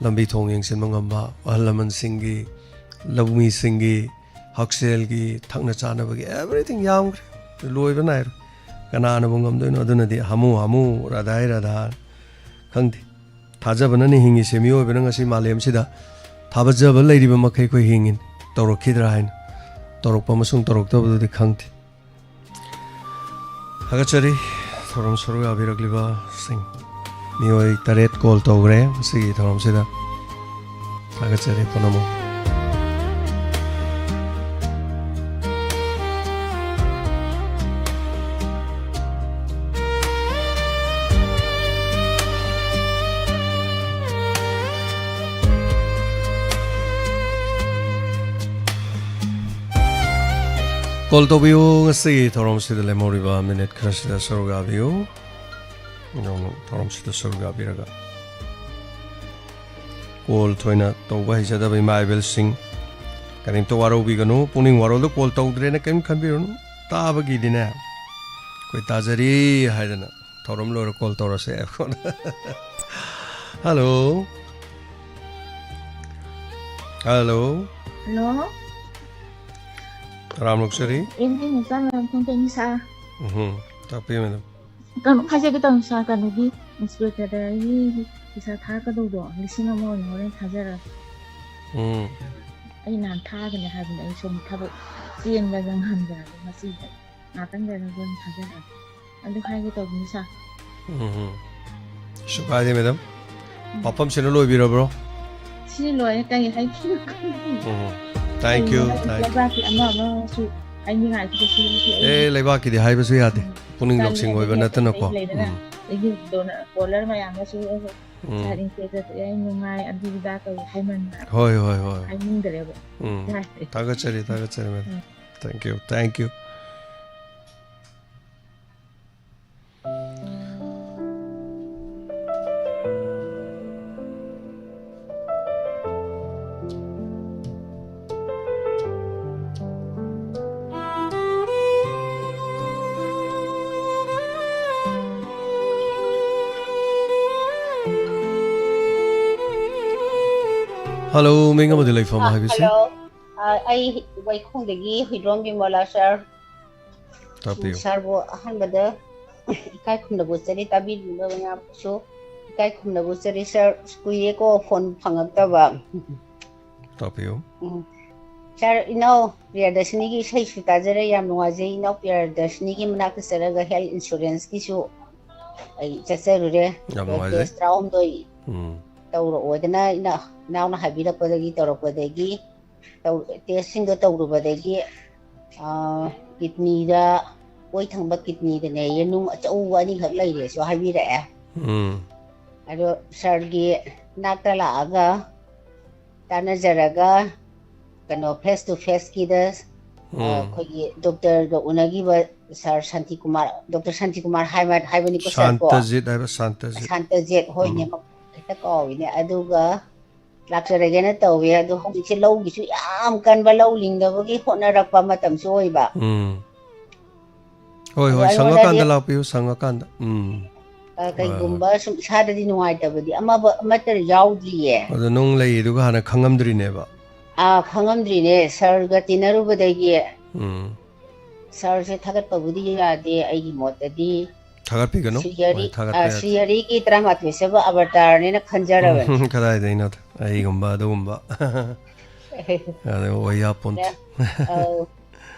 ꯂꯝꯕꯤ ꯊꯣꯡ ꯌꯦꯡꯁꯤꯟꯕ ꯉꯝꯕ, ꯑꯍꯜ ꯂꯃꯟꯁꯤꯡꯒꯤ, ꯂꯧꯃꯤꯁꯤꯡꯒꯤ, ꯍꯛꯁꯦꯜꯒꯤ, ꯊꯛꯅ ꯆꯥꯅꯕꯒꯤ, ꯑꯦꯚ꯭ꯔꯤꯊꯤꯡ ꯌꯥꯝꯈ꯭ꯔꯦ, ꯂꯣꯏꯕ ꯅꯥꯏꯔꯣꯏ꯫ ꯀꯅꯥꯅꯕꯨ ꯉꯝꯗꯣꯏꯅꯣ? ꯑꯗꯨꯅꯗꯤ ꯍꯥꯃꯨ ꯍꯥꯃꯨ, ꯔꯥꯙꯥꯏ ꯔꯥꯙꯥ, ꯈꯪꯗꯦ꯫ ꯊꯥꯖꯕꯅꯅꯤ ꯍꯤꯡꯉꯤꯁꯦ꯫ ꯃꯤꯑꯣꯏꯕꯅ ꯉꯁꯤ ꯃꯥꯂꯦꯝꯁꯤꯗ ꯊꯥꯖꯕ ꯂꯩꯔꯤꯕ ꯃꯈꯩ ꯑꯩꯈꯣꯏ ꯍꯤꯡꯉꯤꯅꯤ꯫ ꯇꯧꯔꯛꯈꯤꯗ꯭ꯔꯥ ꯍꯥꯏꯅ꯫ ꯇꯧꯔꯛꯄ ꯑꯃꯁꯨꯡ ꯇꯧꯔꯛꯇꯕꯗꯨꯗꯤ ꯈꯪꯗꯦ꯫ ꯊꯥꯒꯠꯆꯔꯤ ꯊꯧꯔꯝ ꯁꯔꯨꯛ ꯌꯥꯕꯤꯔꯛꯂꯤꯕꯁꯤꯡ꯫ ꯃꯤꯑꯣꯏ ꯇꯔꯦꯠ ꯀꯣꯜ ꯇꯧꯈ꯭ꯔꯦ ꯉꯁꯤꯒꯤ ꯊꯧꯔꯝꯁꯤꯗ꯫ ꯊꯥꯒꯠꯆꯔꯤ ꯄꯨꯝꯅꯃꯛ꯫ ꯀꯣꯜ ꯇꯧꯕꯤꯌꯨ꯫ ꯉꯁꯤꯒꯤ ꯊꯧꯔꯝꯁꯤꯗ ꯂꯦꯝꯍꯧꯔꯤꯕ ꯃꯤꯅꯤꯠ ꯈꯔꯁꯤꯗ ꯁꯔꯨꯛ ꯌꯥꯕꯤꯌꯨ꯫ ꯑꯗꯣꯝꯅ ꯊꯧꯔꯝꯁꯤꯗ ꯁꯔꯨꯛ ꯌꯥꯕꯤꯔꯒ ꯀꯣꯜ ꯊꯣꯏꯅ ꯇꯧꯕ ꯍꯩꯖꯗꯕ ꯏꯃꯥ ꯏꯕꯦꯜꯁꯤꯡ, ꯀꯔꯤꯝꯇ ꯋꯥꯔꯧꯕꯤꯒꯅꯨ꯫ ꯄꯨꯛꯅꯤꯡ ꯋꯥꯔꯧꯗ ꯀꯣꯜ ꯇꯧꯗ꯭ꯔꯦꯅ ꯀꯔꯤꯝ ꯈꯟꯕꯤꯔꯨꯅꯨ꯫ ꯇꯥꯕꯒꯤꯗꯤꯅꯦ, ꯑꯩꯈꯣꯏ ꯇꯥꯖꯔꯤ ꯍꯥꯏꯗꯅ ꯊꯧꯔꯝ ꯂꯣꯏꯔ ꯀꯣꯜ ꯇꯧꯔꯁꯦ꯫ ꯍꯜꯂꯣ꯫ ꯍꯜꯂꯣ꯫ ꯍꯜꯂꯣ꯫ ꯇꯔꯥꯝ ꯑꯣꯛꯆꯔꯤ꯫ ꯑꯦꯝ ꯗꯤ ꯃꯆꯥ ꯃꯌꯥꯝ ꯈꯣꯡ ꯇꯦꯛꯅꯤ ꯁꯥꯔ꯫ ꯎꯝꯍꯨꯝ꯫ ꯇꯥꯛꯄꯤꯌꯨ, ꯃꯦꯗꯥꯝ꯫ ꯀꯩꯅꯣ ꯍꯥꯏꯖꯒꯦ ꯇꯧꯅꯤ ꯁꯥꯔ, ꯀꯩꯅꯣꯒꯤ ꯏꯟꯁꯄꯦꯛꯇꯔꯗ ꯑꯩꯒꯤ ꯄꯩꯁꯥ ꯊꯥꯔꯛꯀꯗꯧꯗꯣ ꯂꯤꯁꯤꯡ ꯑꯃ ꯑꯣꯏꯅ ꯍꯣꯔꯦꯟ ꯊꯥꯖꯔꯛꯑꯒꯦ꯫ ꯎꯝ꯫ ꯑꯩ ꯅꯍꯥꯟ ꯊꯥꯒꯅꯤ ꯍꯥꯏꯕꯅꯦ, ꯑꯩ ꯁꯣꯝ ꯊꯕꯛ ꯆꯦꯟꯕꯗ ꯉꯝꯗꯅ ꯉꯁꯤꯗ ꯉꯥꯛꯇꯪ ꯂꯩꯔꯒ ꯑꯣꯏꯅ ꯊꯥꯖꯔꯛꯑꯒꯦ꯫ ꯑꯗꯨ ꯍꯥꯏꯒꯦ ꯇꯧꯕꯅꯤ ꯁꯥꯔ꯫ ꯎꯝ, ꯎꯝ꯫ ꯀꯩꯁꯨ ꯀꯥꯏꯗꯦ, ꯃꯦꯗꯥꯝ꯫ ꯎꯝ꯫ ꯋꯥꯐꯝꯁꯤꯅ ꯂꯣꯏꯕꯤꯔꯕ꯭ꯔꯣ? ꯁꯤ ꯂꯣꯏꯔꯦ, ꯀꯔꯤ ꯍꯥꯏꯈꯤꯅꯣ ꯈꯪꯗꯦ꯫ ꯎꯝ, ꯎꯝ꯫ Thank you, ꯀꯔꯤꯅꯣ ꯍꯥꯏꯗꯤ thank you꯫ ꯂꯩꯕꯥꯛꯀꯤ ꯑꯃ ꯑꯃꯁꯨ ꯍꯥꯏꯅꯤꯡꯉꯥꯏ ꯁꯤꯗ ꯁꯤ, ꯁꯤ ꯑꯩ ꯑꯦ, ꯂꯩꯕꯥꯛꯀꯤꯗꯤ ꯍꯥꯏꯕꯁꯨ ꯌꯥꯗꯦ꯫ ꯎꯝ꯫ ꯄꯨꯛꯅꯤꯡ ꯇꯜꯂꯦ, ꯂꯧꯁꯤꯡ ꯑꯣꯏꯕ ꯑꯗꯒꯤ ꯅꯠꯇꯅꯀꯣ꯫ ꯑꯇꯩ ꯂꯩꯗꯅ, ꯎꯝ꯫ ꯑꯩꯒꯤ ꯗꯣꯅꯔ, ꯀꯣꯂꯔ ꯃꯌꯥꯝꯅꯁꯨ ꯑꯩꯕꯨ ꯎꯝ꯫ ꯁꯥꯔ ꯏꯟꯁꯄꯦꯛꯇꯔ ꯌꯥꯝ ꯅꯨꯡꯉꯥꯏ, ꯑꯗꯨ ꯑꯗꯥ ꯇꯧꯋꯤ ꯍꯥꯏꯃꯟꯗꯅ ꯍꯣꯏ, ꯍꯣꯏ, ꯍꯣꯏ꯫ ꯍꯥꯏꯅꯤꯡꯗ꯭ꯔꯦꯕ꯫ ꯎꯝ꯫ ꯌꯥꯗ꯭ꯔꯦ꯫ ꯊꯥꯒꯠꯆꯔꯤ, ꯊꯥꯒꯠꯆꯔꯤ, madam. Um. Thank you, thank you꯫ Hello, ꯃꯤꯡ ꯑꯃꯗꯤ ꯂꯩꯐꯝ ꯑ, ꯍꯥꯏꯕꯤꯁꯤ? ꯍꯜꯂꯣ꯫ ꯑ, ꯑꯩ ꯋꯥꯏꯈꯣꯡꯗꯒꯤ ꯍꯨꯏꯗ꯭ꯔꯣꯝ ꯕꯤꯃꯣꯂꯥ ꯁꯥꯔ꯫ ꯇꯥꯛꯄꯤꯌꯨ꯫ ꯁꯥꯔꯕꯨ ꯑꯍꯥꯟꯕꯗ ꯏꯀꯥꯏ ꯈꯨꯝꯅꯕ ꯎꯠꯆꯔꯤ, ꯇꯥꯕꯤꯔꯤꯕ ꯃꯌꯥꯝꯁꯨ ꯏꯀꯥꯏ ꯈꯨꯝꯅꯕ ꯎꯠꯆꯔꯤ꯫ ꯁꯥꯔ, ꯀꯨꯏꯔꯦꯀꯣ ꯐꯣꯟ ꯐꯪꯉꯛꯇꯕ꯫ ꯇꯥꯛꯄꯤꯌꯨ꯫ ꯎꯝ꯫ ꯁꯥꯔ, ꯏꯅꯥꯎ ꯄ꯭ꯔꯤꯌꯥꯗꯔꯁꯤꯅꯤꯒꯤ ꯏꯁꯩꯁꯨ ꯇꯥꯖꯔꯦ, ꯌꯥꯝ ꯅꯨꯡꯉꯥꯏꯖꯩ꯫ ꯏꯅꯥꯎ ꯄ꯭ꯔꯤꯌꯥꯗꯔꯁꯤꯅꯤꯒꯤ ꯃꯅꯥꯛꯇ ꯆꯠꯂꯒ health insuranceꯀꯤꯁꯨ ꯑꯩ ꯆꯠꯆꯔꯨꯔꯦ꯫ ꯌꯥꯝ ꯅꯨꯡꯉꯥꯏꯖꯩ꯫ Test ꯇꯔꯥꯍꯨꯝꯗꯣꯏ ꯎꯝ꯫ ꯇꯧꯔꯛꯑꯣꯗꯅ ꯏꯅꯥ-, ꯏꯅꯥꯎꯅ ꯍꯥꯏꯕꯤꯔꯛꯄꯗꯒꯤ, ꯇꯧꯔꯛꯄꯗꯒꯤ ꯇꯧ-, testꯁꯤꯡꯗꯣ ꯇꯧꯔꯨꯕꯗꯒꯤ, ꯑꯥ, kidneyꯗ, ꯑꯣꯏ ꯊꯪꯕ kidneyꯗꯅꯦ, ꯅꯨꯡ ꯑꯆꯧꯕ ꯑꯅꯤꯈꯛ ꯂꯩꯔꯦꯁꯨ ꯍꯥꯏꯕꯤꯔꯛꯑꯦ꯫ ꯎꯝ꯫ ꯑꯗꯣ ꯁꯥꯔꯒꯤ ꯅꯥꯛꯇ ꯂꯥꯛꯑꯒ ꯇꯥꯟꯅꯖꯔꯒ, ꯀꯩꯅꯣ, face to faceꯀꯤꯗ ꯑꯩꯈꯣꯏꯒꯤ ꯗꯣꯛꯇꯔꯒ ꯎꯅꯈꯤꯕ ꯁꯥꯔ ꯁꯥꯟꯇꯤꯀꯨꯃꯥꯔ, ꯗꯣꯛꯇꯔ ꯁꯥꯟꯇꯤꯀꯨꯃꯥꯔ ꯍꯥꯏꯕ, ꯍꯥꯏꯕꯅꯤꯀꯣ ꯁꯥꯔ ꯀꯣ? ꯁꯥꯟꯇꯖꯤꯠ ꯍꯥꯏꯕ, ꯁꯥꯟꯇꯖꯤꯠ꯫ ꯁꯥꯟꯇꯖꯤꯠ, ꯍꯣꯏꯅꯦ, ꯎꯝ꯫ ꯍꯦꯛꯇ ꯀꯥꯎꯏꯅꯦ꯫ ꯑꯗꯨꯒ ꯂꯥꯛꯆꯔꯒꯦꯅ ꯇꯧꯋꯦ꯫ ꯑꯗꯣ ꯍꯧꯖꯤꯛꯁꯦ ꯂꯧꯒꯤꯁꯨ ꯌꯥꯝ ꯀꯟꯕ, ꯂꯧ ꯂꯤꯡꯅꯕꯒꯤ ꯍꯣꯠꯅꯔꯛꯄ ꯃꯇꯝꯁꯨ ꯑꯣꯏꯕ꯫ ꯎꯝ꯫ ꯍꯣꯏ, ꯑꯗꯣ ꯍꯣꯏ, ꯑꯩꯉꯣꯟꯗꯗꯤ ꯁꯪꯉꯀꯥꯟꯗ ꯂꯥꯛꯄꯤꯌꯨ, ꯁꯪꯉꯀꯥꯟꯗ꯫ ꯎꯝ꯫ ꯑ, ꯍꯣꯏ, ꯍꯣꯏ꯫ ꯀꯩꯒꯨꯝꯕ ꯁꯨꯝ ꯏꯁꯥꯗꯗꯤ ꯅꯨꯡꯉꯥꯏꯇꯕꯗꯤ ꯑꯃꯕ-, ꯑꯃꯠꯇ ꯌꯥꯎꯗ꯭ꯔꯤꯌꯦ꯫ ꯑꯗꯣ ꯅꯨꯡ ꯂꯩꯔꯤꯗꯨꯒ ꯍꯥꯟꯅ ꯈꯪꯉꯝꯗ꯭ꯔꯤꯅꯦꯕ? ꯑꯥ, ꯈꯪꯉꯝꯗ꯭ꯔꯤꯅꯦ꯫ ꯁꯥꯔꯒ ꯇꯤꯟꯅꯔꯨꯕꯗꯒꯤ ꯎꯝ꯫ ꯁꯥꯔꯁꯦ ꯊꯥꯒꯠꯄꯕꯨꯗꯤ ꯌꯥꯗꯦ, ꯑꯩꯒꯤ ꯃꯣꯠꯇꯗꯤ꯫ ꯊꯥꯒꯠꯄꯤꯒꯅꯨ꯫ ꯁ꯭ꯔꯤ ꯍꯔꯤ-, ꯍꯣꯏ, ꯊꯥꯒꯠꯄ ꯑ, ꯌꯥꯗꯦ꯫ ꯁ꯭ꯔꯤ ꯍꯔꯤꯒꯤ ꯇꯔꯥꯃꯥꯊꯣꯏ ꯁꯨꯕ ꯑꯕꯇꯥꯔꯅꯦꯅ ꯈꯟꯖꯔꯕꯅꯤ꯫ ꯎꯝ, ꯀꯗꯥꯏꯗꯩꯅꯣꯗ? ꯑꯩꯒꯨꯝꯕ ꯑꯗꯨꯒꯨꯝꯕ꯫ ꯑꯗꯨ ꯑꯣꯏ ꯌꯥꯄꯣꯟꯇꯦ꯫ ꯑꯧ꯫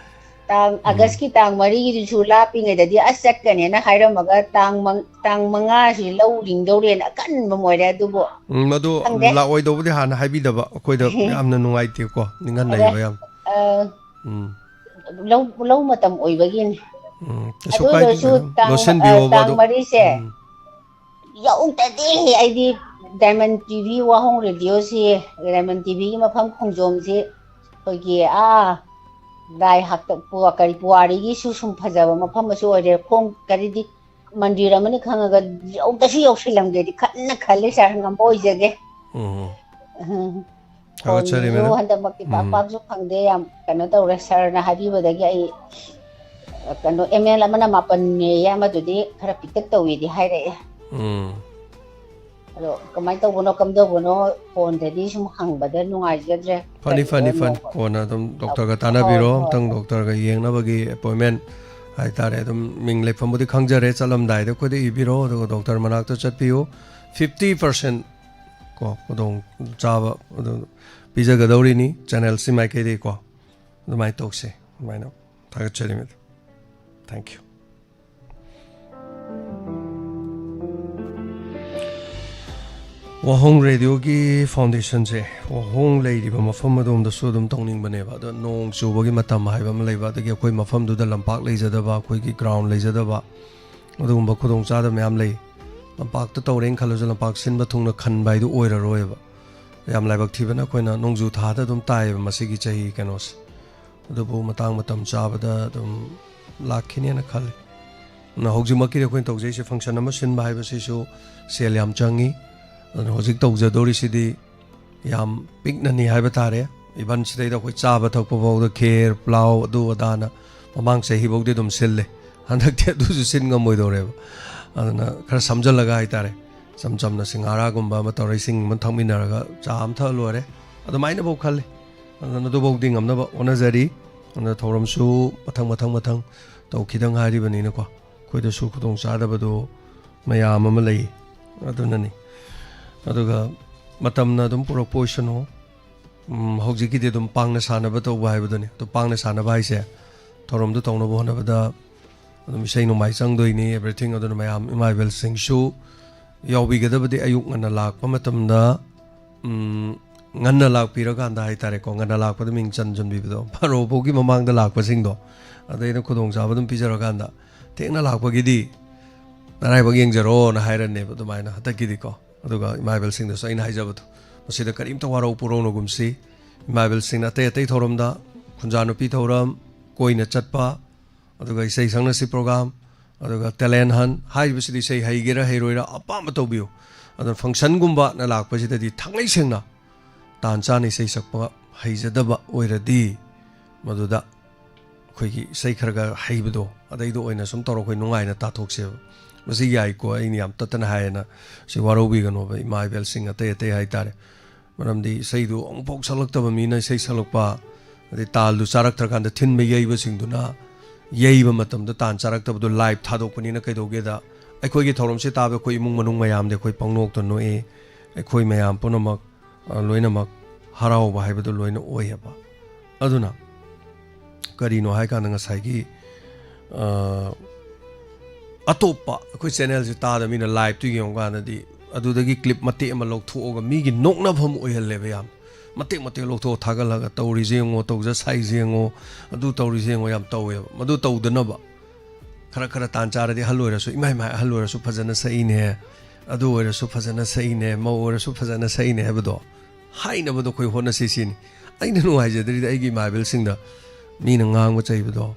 ꯇꯥꯡ, ꯎꯝ꯫ ꯑꯥꯒꯁꯀꯤ ꯇꯥꯡ ꯃꯔꯤꯒꯤꯗꯨꯁꯨ ꯂꯥꯞꯄꯤꯉꯩꯗꯗꯤ ꯑꯁ ꯆꯠꯀꯅꯦꯅ ꯍꯥꯏꯔꯝꯃꯒ ꯇꯥꯡ ꯃꯪ-, ꯇꯥꯡ ꯃꯉꯥꯁꯤ ꯂꯧ ꯂꯤꯡꯗꯧꯔꯦꯅ ꯑꯀꯟꯕ ꯑꯃ ꯑꯣꯏꯔꯦ꯫ ꯑꯗꯨꯕꯨ ꯎꯝ, ꯑꯗꯨ ꯈꯪꯗꯦ꯫ ꯂꯥꯛꯑꯣꯏꯗꯧꯕꯗꯤ ꯍꯥꯟꯅ ꯍꯥꯏꯕꯤꯗꯕ ꯑꯩꯈꯣꯏꯗ ꯌꯥꯝꯅ ꯅꯨꯡꯉꯥꯏꯇꯦꯀꯣ, ꯅꯤꯡꯍꯟꯅꯩꯕ ꯌꯥꯝ꯫ ꯑ, ꯎꯝ꯫ ꯂꯧ, ꯂꯧ ꯃꯇꯝ ꯑꯣꯏꯕꯒꯤꯅꯤ꯫ ꯎꯝ, ꯀꯩꯁꯨ ꯑꯗꯨ ꯀꯥꯏꯗꯦ, ꯑꯣꯏꯔꯁꯨ ꯀꯩꯅꯣ, ꯇꯥꯡ, ꯑ, ꯂꯣꯠꯁꯤꯟꯕꯤꯌꯣꯕ ꯇꯥꯡ ꯑꯗꯣ꯫ ꯃꯔꯤꯁꯦ ꯎꯝ꯫ ꯌꯧꯗꯗꯤ ꯑꯩꯗꯤ ꯗꯥꯏꯃꯟ ꯇꯤ ꯚꯤ ꯋꯥꯍꯣꯡ ꯔꯦꯗꯤꯑꯣꯁꯤ, ꯗꯥꯏꯃꯟ ꯇꯤ ꯚꯤꯒꯤ ꯃꯐꯝ ꯈꯣꯡꯖꯣꯝꯁꯤ ꯑꯩꯈꯣꯏꯒꯤ, ꯑꯥ, ꯂꯥꯏ ꯍꯥꯛꯇꯛ ꯄꯨꯋꯥ-, ꯀꯔꯤ, ꯄꯨꯋꯥꯔꯤꯒꯤꯁꯨ ꯁꯨꯝ ꯐꯖꯕ ꯃꯐꯝ ꯑꯃꯁꯨ ꯑꯣꯏꯔꯦ꯫ ꯈꯣꯡ ꯀꯔꯤꯗꯤ ꯃꯟꯗꯤꯔ ꯑꯃꯅꯤ ꯈꯪꯉꯒ ꯌꯧꯗꯁꯨ ꯌꯧꯁꯤꯜꯂꯝꯒꯦꯗꯤ ꯀꯟꯅ ꯈꯜꯂꯤ ꯁꯥꯔ, ꯉꯝꯕ ꯑꯣꯏꯖꯒꯦ꯫ ꯎꯝ꯫ ꯎꯝ꯫ ꯊꯥꯒꯠꯆꯔꯤ, ꯐꯣꯟꯁꯨ ꯃꯦꯗꯥꯝ꯫ ꯍꯟꯗꯛꯃꯛꯇꯤ ꯄꯥꯛ ꯎꯝ꯫ ꯄꯥꯛꯁꯨ ꯐꯪꯗꯦ, ꯌꯥꯝ ꯀꯩꯅꯣ ꯇꯧꯔꯦ꯫ ꯁꯥꯔꯅ ꯍꯥꯏꯕꯤꯕꯗꯒꯤ ꯑꯩ, ꯀꯩꯅꯣ, ꯑꯦꯝ ꯑꯦꯜ ꯑꯃꯅ ꯃꯥꯄꯟꯅꯦꯌꯦ, ꯑꯃꯗꯨꯗꯤ ꯈꯔ ꯄꯤꯛꯇꯛ ꯇꯧꯏꯗꯤ ꯍꯥꯏꯔꯛꯑꯦ꯫ ꯎꯝ꯫ ꯑꯗꯣ ꯀꯃꯥꯏꯅ ꯇꯧꯕꯅꯣ, ꯀꯝꯗꯧꯕꯅꯣ, ꯐꯣꯟꯗꯗꯤ ꯁꯨꯝ ꯍꯪꯕꯗ ꯅꯨꯡꯉꯥꯏꯖꯗ꯭ꯔꯦ꯫ ꯐꯅꯤ, ꯀꯔꯤꯅꯣ ꯐꯅꯤ, ꯐꯅꯤ꯫ ꯅꯣꯡꯃ-, ꯀꯣꯟꯅ ꯑꯗꯨꯝ ꯗꯣꯛꯇꯔꯒ ꯍꯣꯏ, ꯇꯥꯟꯅꯕꯤꯔꯣ, ꯍꯣꯏ, ꯑꯝꯇꯪ ꯍꯣꯏ꯫ ꯗꯣꯛꯇꯔꯒ ꯌꯦꯡꯅꯕꯒꯤ ꯑꯦꯄꯣꯏꯟꯃꯦꯟ ꯍꯥꯏꯇꯥꯔꯦ꯫ ꯑꯗꯨꯝ ꯃꯤꯡ ꯂꯩꯐꯝꯕꯨꯗꯤ ꯈꯪꯖꯔꯦ, ꯆꯠꯂꯝꯗꯥꯏꯗ ꯑꯩꯈꯣꯏꯗ ꯏꯕꯤꯔꯣ, ꯑꯗꯨꯒ ꯗꯣꯛꯇꯔ ꯃꯅꯥꯛꯇ ꯆꯠꯄꯤꯌꯨ꯫ ꯐꯤꯐꯇꯤ ꯄꯥꯔꯁꯦꯟ ꯀꯣ, ꯈꯨꯗꯣꯡ ꯆꯥꯕ ꯑꯗꯨ ꯄꯤꯖꯒꯗꯧꯔꯤꯅꯤ ꯆꯦꯅꯦꯜꯁꯤ ꯃꯥꯏꯀꯩꯗꯒꯤꯀꯣ꯫ ꯑꯗꯨꯃꯥꯏꯅ ꯇꯧꯁꯦ꯫ ꯑꯗꯨꯃꯥꯏꯅ ꯊꯥꯒꯠꯆꯔꯤ, ꯃꯦꯗꯥꯝ꯫ Thank you꯫ ꯋꯥꯍꯣꯡ ꯔꯦꯗꯤꯑꯣꯒꯤ ꯐꯥꯎꯟꯗꯦꯁꯟꯁꯦ, ꯋꯥꯍꯣꯡ ꯂꯩꯔꯤꯕ ꯃꯐꯝ ꯑꯗꯣꯝꯗꯁꯨ ꯑꯗꯨꯝ ꯇꯧꯅꯤꯡꯕꯅꯦꯕ꯫ ꯑꯗꯣ ꯅꯣꯡ ꯆꯨꯕꯒꯤ ꯃꯇꯝ ꯍꯥꯏꯕ ꯑꯃ ꯂꯩꯕ, ꯑꯗꯒꯤ ꯑꯩꯈꯣꯏ ꯃꯐꯝꯗꯨꯗ ꯂꯝꯄꯥꯛ ꯂꯩꯖꯗꯕ, ꯑꯩꯈꯣꯏꯒꯤ ꯒ꯭ꯔꯥꯎꯟ ꯂꯩꯖꯗꯕ, ꯑꯗꯨꯒꯨꯝꯕ ꯈꯨꯗꯣꯡꯆꯥꯗꯕ ꯃꯌꯥꯝ ꯂꯩ꯫ ꯂꯝꯄꯥꯛꯇ ꯇꯧꯔꯦꯅ ꯈꯜꯂꯁꯨ, ꯂꯝꯄꯥꯛ ꯁꯤꯟꯕ ꯊꯨꯡꯅ ꯈꯟꯕ ꯍꯥꯏꯗꯨ ꯑꯣꯏꯔꯔꯣꯏꯕ꯫ ꯌꯥꯝ ꯂꯥꯏꯕꯛ ꯊꯤꯕꯅ ꯑꯩꯈꯣꯏꯅ ꯅꯣꯡꯖꯨ ꯊꯥꯗ ꯑꯗꯨꯝ ꯇꯥꯏꯌꯦꯕ ꯃꯁꯤꯒꯤ ꯆꯍꯤ ꯀꯩꯅꯣꯁꯦ꯫ ꯑꯗꯨꯕꯨ ꯃꯇꯥꯡ ꯃꯇꯝ ꯆꯥꯕꯗ ꯑꯗꯨꯝ ꯂꯥꯛꯈꯤꯅꯦꯅ ꯈꯜꯂꯤ꯫ ꯑꯗꯨꯅ ꯍꯧꯖꯤꯛꯃꯛꯀꯤꯗꯤ ꯑꯩꯈꯣꯏꯅ ꯇꯧꯖꯩꯁꯦ function ꯑꯃ ꯁꯤꯟꯕ ꯍꯥꯏꯕꯁꯤꯁꯨ ꯁꯦꯜ ꯌꯥꯝ ꯆꯪꯉꯤ꯫ ꯑꯗꯨꯅ ꯍꯧꯖꯤꯛ ꯇꯧꯖꯗꯧꯔꯤꯁꯤꯗꯤ ꯌꯥꯝ ꯄꯤꯛꯅꯅꯤ ꯍꯥꯏꯕ ꯇꯥꯔꯦ꯫ Even ꯁꯤꯗꯩꯗ ꯑꯩꯈꯣꯏ ꯆꯥꯕ ꯊꯛꯄ ꯐꯥꯎꯗ ꯈꯦꯔ, ꯄ꯭ꯂꯥꯎ, ꯑꯗꯨ ꯑꯗꯥꯅ ꯃꯃꯥꯡ ꯆꯍꯤꯐꯥꯎꯗꯤ ꯑꯗꯨꯝ ꯁꯤꯜꯂꯦ꯫ ꯍꯟꯗꯛꯇꯤ ꯑꯗꯨꯁꯨ ꯁꯤꯟ ꯉꯝꯃꯣꯏꯗꯧꯔꯦꯕ꯫ ꯑꯗꯨꯅ ꯈꯔ ꯁꯝꯖꯜꯂꯒ ꯍꯥꯏꯇꯥꯔꯦ, ꯏꯆꯝ ꯆꯝꯅ ꯁꯤꯡꯍꯥꯔꯥꯒꯨꯝꯕ ꯑꯃ ꯇꯧꯔ ꯏꯁꯤꯡ ꯑꯃ ꯊꯛꯃꯤꯟꯅꯔꯒ ꯆꯥ ꯑꯃ ꯊꯛꯑ ꯂꯣꯏꯔꯦ꯫ ꯑꯗꯨꯃꯥꯏꯅꯐꯧ ꯈꯜꯂꯤ꯫ ꯑꯗꯨꯅ ꯑꯗꯨꯐꯥꯎꯗꯤ ꯉꯝꯅꯕ ꯍꯣꯠꯅꯖꯔꯤ꯫ ꯑꯗꯨꯅ ꯊꯧꯔꯝꯁꯨ ꯃꯊꯪ ꯃꯊꯪ ꯃꯊꯪ ꯇꯧꯈꯤꯗ ꯉꯥꯏꯔꯤꯕꯅꯤꯅꯀꯣ, ꯑꯩꯈꯣꯏꯗꯁꯨ ꯈꯨꯗꯣꯡꯆꯥꯗꯕꯗꯣ ꯃꯌꯥꯝ ꯑꯃ ꯂꯩ꯫ ꯑꯗꯨꯅꯅꯤ꯫ ꯑꯗꯨꯒ ꯃꯇꯝꯅ ꯑꯗꯨꯝ ꯄꯨꯔꯛꯄ ꯑꯣꯏꯁꯅꯨ꯫ ꯎꯝ, ꯍꯧꯖꯤꯛꯀꯤꯗꯤ ꯑꯗꯨꯝ ꯄꯥꯡꯅ ꯁꯥꯟꯅꯕ ꯇꯧꯕ ꯍꯥꯏꯕꯗꯨꯅꯤ꯫ ꯑꯗꯨ ꯄꯥꯡꯅ ꯁꯥꯟꯅꯕ ꯍꯥꯏꯁꯦ ꯊꯧꯔꯝꯗꯨ ꯇꯧꯅꯕ ꯍꯣꯠꯅꯕꯗ ꯑꯗꯨꯝ ꯏꯁꯩ ꯅꯣꯡꯃꯥꯏ ꯆꯪꯗꯣꯏꯅꯤ, everything꯫ ꯑꯗꯨꯅ ꯃꯌꯥꯝ ꯏꯃꯥ ꯏꯕꯦꯜꯁꯤꯡꯁꯨ ꯌꯥꯎꯕꯤꯒꯗꯕꯗꯤ ꯑꯌꯨꯛ ꯉꯟꯅ ꯂꯥꯛꯄ ꯃꯇꯝꯗ, ꯎꯝ, ꯉꯟꯅ ꯂꯥꯛꯄꯤꯔꯀꯥꯟꯗ ꯍꯥꯏꯇꯥꯔꯦꯀꯣ, ꯉꯟꯅ ꯂꯥꯛꯄꯗ ꯃꯤꯡ ꯆꯟꯁꯤꯟꯕꯤꯕꯗꯣ, ꯕꯥꯔꯣ ꯐꯥꯎꯒꯤ ꯃꯃꯥꯡꯗ ꯂꯥꯛꯄꯁꯤꯡꯗꯣ, ꯑꯗꯩꯗ ꯈꯨꯗꯣꯡꯆꯥꯕ ꯑꯗꯨꯝ ꯄꯤꯖꯔꯀꯥꯟꯗ, ꯊꯦꯡꯅ ꯂꯥꯛꯄꯒꯤꯗꯤ ꯅꯔꯥꯏꯕꯛ ꯌꯦꯡꯖꯔꯣꯅ ꯍꯥꯏꯔꯅꯦꯕ ꯑꯗꯨꯃꯥꯏꯅ ꯍꯟꯗꯛꯀꯤꯗꯤꯀꯣ꯫ ꯑꯗꯨꯒ ꯏꯃꯥ ꯏꯕꯦꯜꯁꯤꯡꯗꯁꯨ ꯑꯩꯅ ꯍꯥꯏꯖꯕꯗꯣ, ꯃꯁꯤꯗ ꯀꯔꯤꯝꯇ ꯋꯥꯔꯧ ꯄꯨꯔꯧꯅꯒꯨꯝꯁꯤ꯫ ꯏꯃꯥ ꯏꯕꯦꯜꯁꯤꯡꯅ ꯑꯇꯩ ꯑꯇꯩ ꯊꯧꯔꯝꯗ, ꯈꯨꯟꯖꯥ ꯅꯨꯄꯤ ꯊꯧꯔꯝ, ꯀꯣꯏꯅ ꯆꯠꯄ, ꯑꯗꯨꯒ ꯏꯁꯩ ꯁꯛꯅꯁꯤ program, ꯑꯗꯨꯒ talent hunt ꯍꯥꯏꯔꯤꯕꯁꯤꯗꯤ ꯏꯁꯩ ꯍꯩꯒꯦꯔꯥ ꯍꯩꯔꯣꯏꯔꯥ ꯑꯄꯥꯝꯕ ꯇꯧꯕꯤꯌꯨ꯫ ꯑꯗꯨꯅ functionꯒꯨꯝꯕꯅ ꯂꯥꯛꯄꯁꯤꯗꯗꯤ ꯊꯥꯡꯉꯩ ꯁꯦꯡꯅ ꯇꯥꯟ ꯆꯥꯅ ꯏꯁꯩ ꯁꯛꯄ ꯍꯩꯖꯗꯕ ꯑꯣꯏꯔꯗꯤ ꯃꯗꯨꯗ ꯑꯩꯈꯣꯏꯒꯤ ꯏꯁꯩ ꯈꯔ ꯈꯔ ꯍꯩꯕꯗꯣ, ꯑꯗꯩꯗꯣ ꯑꯣꯏꯅ ꯁꯨꯝ ꯇꯧꯔ ꯑꯩꯈꯣꯏ ꯅꯨꯡꯉꯥꯏꯅ ꯇꯥꯊꯣꯛꯁꯦꯕ꯫ ꯃꯁꯤ ꯌꯥꯏꯀꯣ, ꯑꯩꯅ ꯌꯥꯝ ꯇꯠꯇꯅ ꯍꯥꯏꯌꯦꯅ ꯁꯤ ꯋꯥꯔꯧꯕꯤꯒꯅꯣꯕ, ꯏꯃꯥ ꯏꯕꯦꯜꯁꯤꯡ ꯑꯇꯩ ꯑꯇꯩ ꯍꯥꯏꯇꯥꯔꯦ꯫ ꯃꯔꯝꯗꯤ ꯏꯁꯩꯗꯨ ꯑꯃꯨꯛꯐꯥꯎ ꯁꯛꯂꯛꯇꯕ ꯃꯤꯅ ꯏꯁꯩ ꯁꯛꯂꯛꯄ, ꯑꯗꯩ ꯇꯥꯜꯗꯨ ꯆꯥꯔꯛꯇ꯭ꯔꯀꯥꯟꯗ ꯊꯤꯟꯕ ꯌꯩꯕꯁꯤꯡꯗꯨꯅ ꯌꯩꯕ ꯃꯇꯝꯗ ꯇꯥꯟ ꯆꯥꯔꯛꯇꯕꯗꯣ live ꯊꯥꯗꯣꯛꯄꯅꯤꯅ ꯀꯩꯗꯧꯒꯦꯗ, ꯑꯩꯈꯣꯏꯒꯤ ꯊꯧꯔꯝꯁꯦ ꯇꯥꯕꯗ ꯑꯩꯈꯣꯏ ꯏꯃꯨꯡ ꯃꯅꯨꯡ ꯃꯌꯥꯝꯗꯤ ꯑꯩꯈꯣꯏ ꯄꯪꯅꯣꯛꯇ ꯅꯣꯛꯏ, ꯑꯩꯈꯣꯏ ꯃꯌꯥꯝ ꯄꯨꯝꯅꯃꯛ, ꯑ, ꯂꯣꯏꯅꯃꯛ ꯍꯔꯥꯎꯕ ꯍꯥꯏꯕꯗꯨ ꯂꯣꯏꯅ ꯑꯣꯏꯌꯦꯕ꯫ ꯑꯗꯨꯅ ꯀꯔꯤꯅꯣ ꯍꯥꯏꯀꯥꯟꯗ ꯉꯁꯥꯏꯒꯤ, ꯑ, ꯑꯇꯣꯞꯄ ꯑꯩꯈꯣꯏ channelꯁꯦ ꯇꯥꯗꯕ ꯃꯤꯅ liveꯇꯨ ꯌꯦꯡꯉꯨꯀꯥꯟꯗꯗꯤ ꯑꯗꯨꯗꯒꯤ clip ꯃꯇꯦꯛ ꯑꯃ ꯂꯧꯊꯣꯛꯑꯒ ꯃꯤꯒꯤ ꯅꯣꯛꯅꯐꯝ ꯑꯣꯏꯍꯜꯂꯦꯕ ꯌꯥꯝ꯫ ꯃꯇꯦꯛ ꯃꯇꯦꯛ ꯂꯧꯊꯣꯛꯑ ꯊꯥꯒꯠꯂꯒ "ꯇꯧꯔꯤꯁꯦ ꯌꯦꯡꯉꯣ, ꯇꯧꯖ ꯁꯥꯏꯁꯦ ꯌꯦꯡꯉꯣ, ꯑꯗꯨ ꯇꯧꯔꯤꯁꯦ ꯌꯦꯡꯉꯣ" ꯌꯥꯝ ꯇꯧꯋꯦꯕ꯫ ꯃꯗꯨ ꯇꯧꯗꯅꯕ ꯈꯔ ꯈꯔ ꯇꯥꯟ ꯆꯥꯔꯗꯤ ꯑꯍꯜ ꯑꯣꯏꯔꯁꯨ, "ꯏꯃꯥ, ꯏꯃꯥ, ꯑꯍꯜ ꯑꯣꯏꯔꯁꯨ ꯐꯖꯅ ꯁꯛꯏꯅꯦ, ꯑꯗꯨ ꯑꯣꯏꯔꯁꯨ ꯐꯖꯅ ꯁꯛꯏꯅꯦ, ꯃꯧ ꯑꯣꯏꯔꯁꯨ ꯐꯖꯅ ꯁꯛꯏꯅꯦ" ꯍꯥꯏꯕꯗꯣ ꯍꯥꯏꯅꯕꯗꯣ ꯑꯩꯈꯣꯏ ꯍꯣꯠꯅꯁꯤ ꯁꯤꯅꯤ꯫ ꯑꯩꯅ ꯅꯨꯡꯉꯥꯏꯖꯗ꯭ꯔꯤꯗꯤ ꯑꯩꯒꯤ ꯏꯃꯥ ꯏꯕꯦꯜꯁꯤꯡꯗ ꯃꯤꯅ ꯉꯥꯡꯕ ꯆꯩꯕꯗꯣ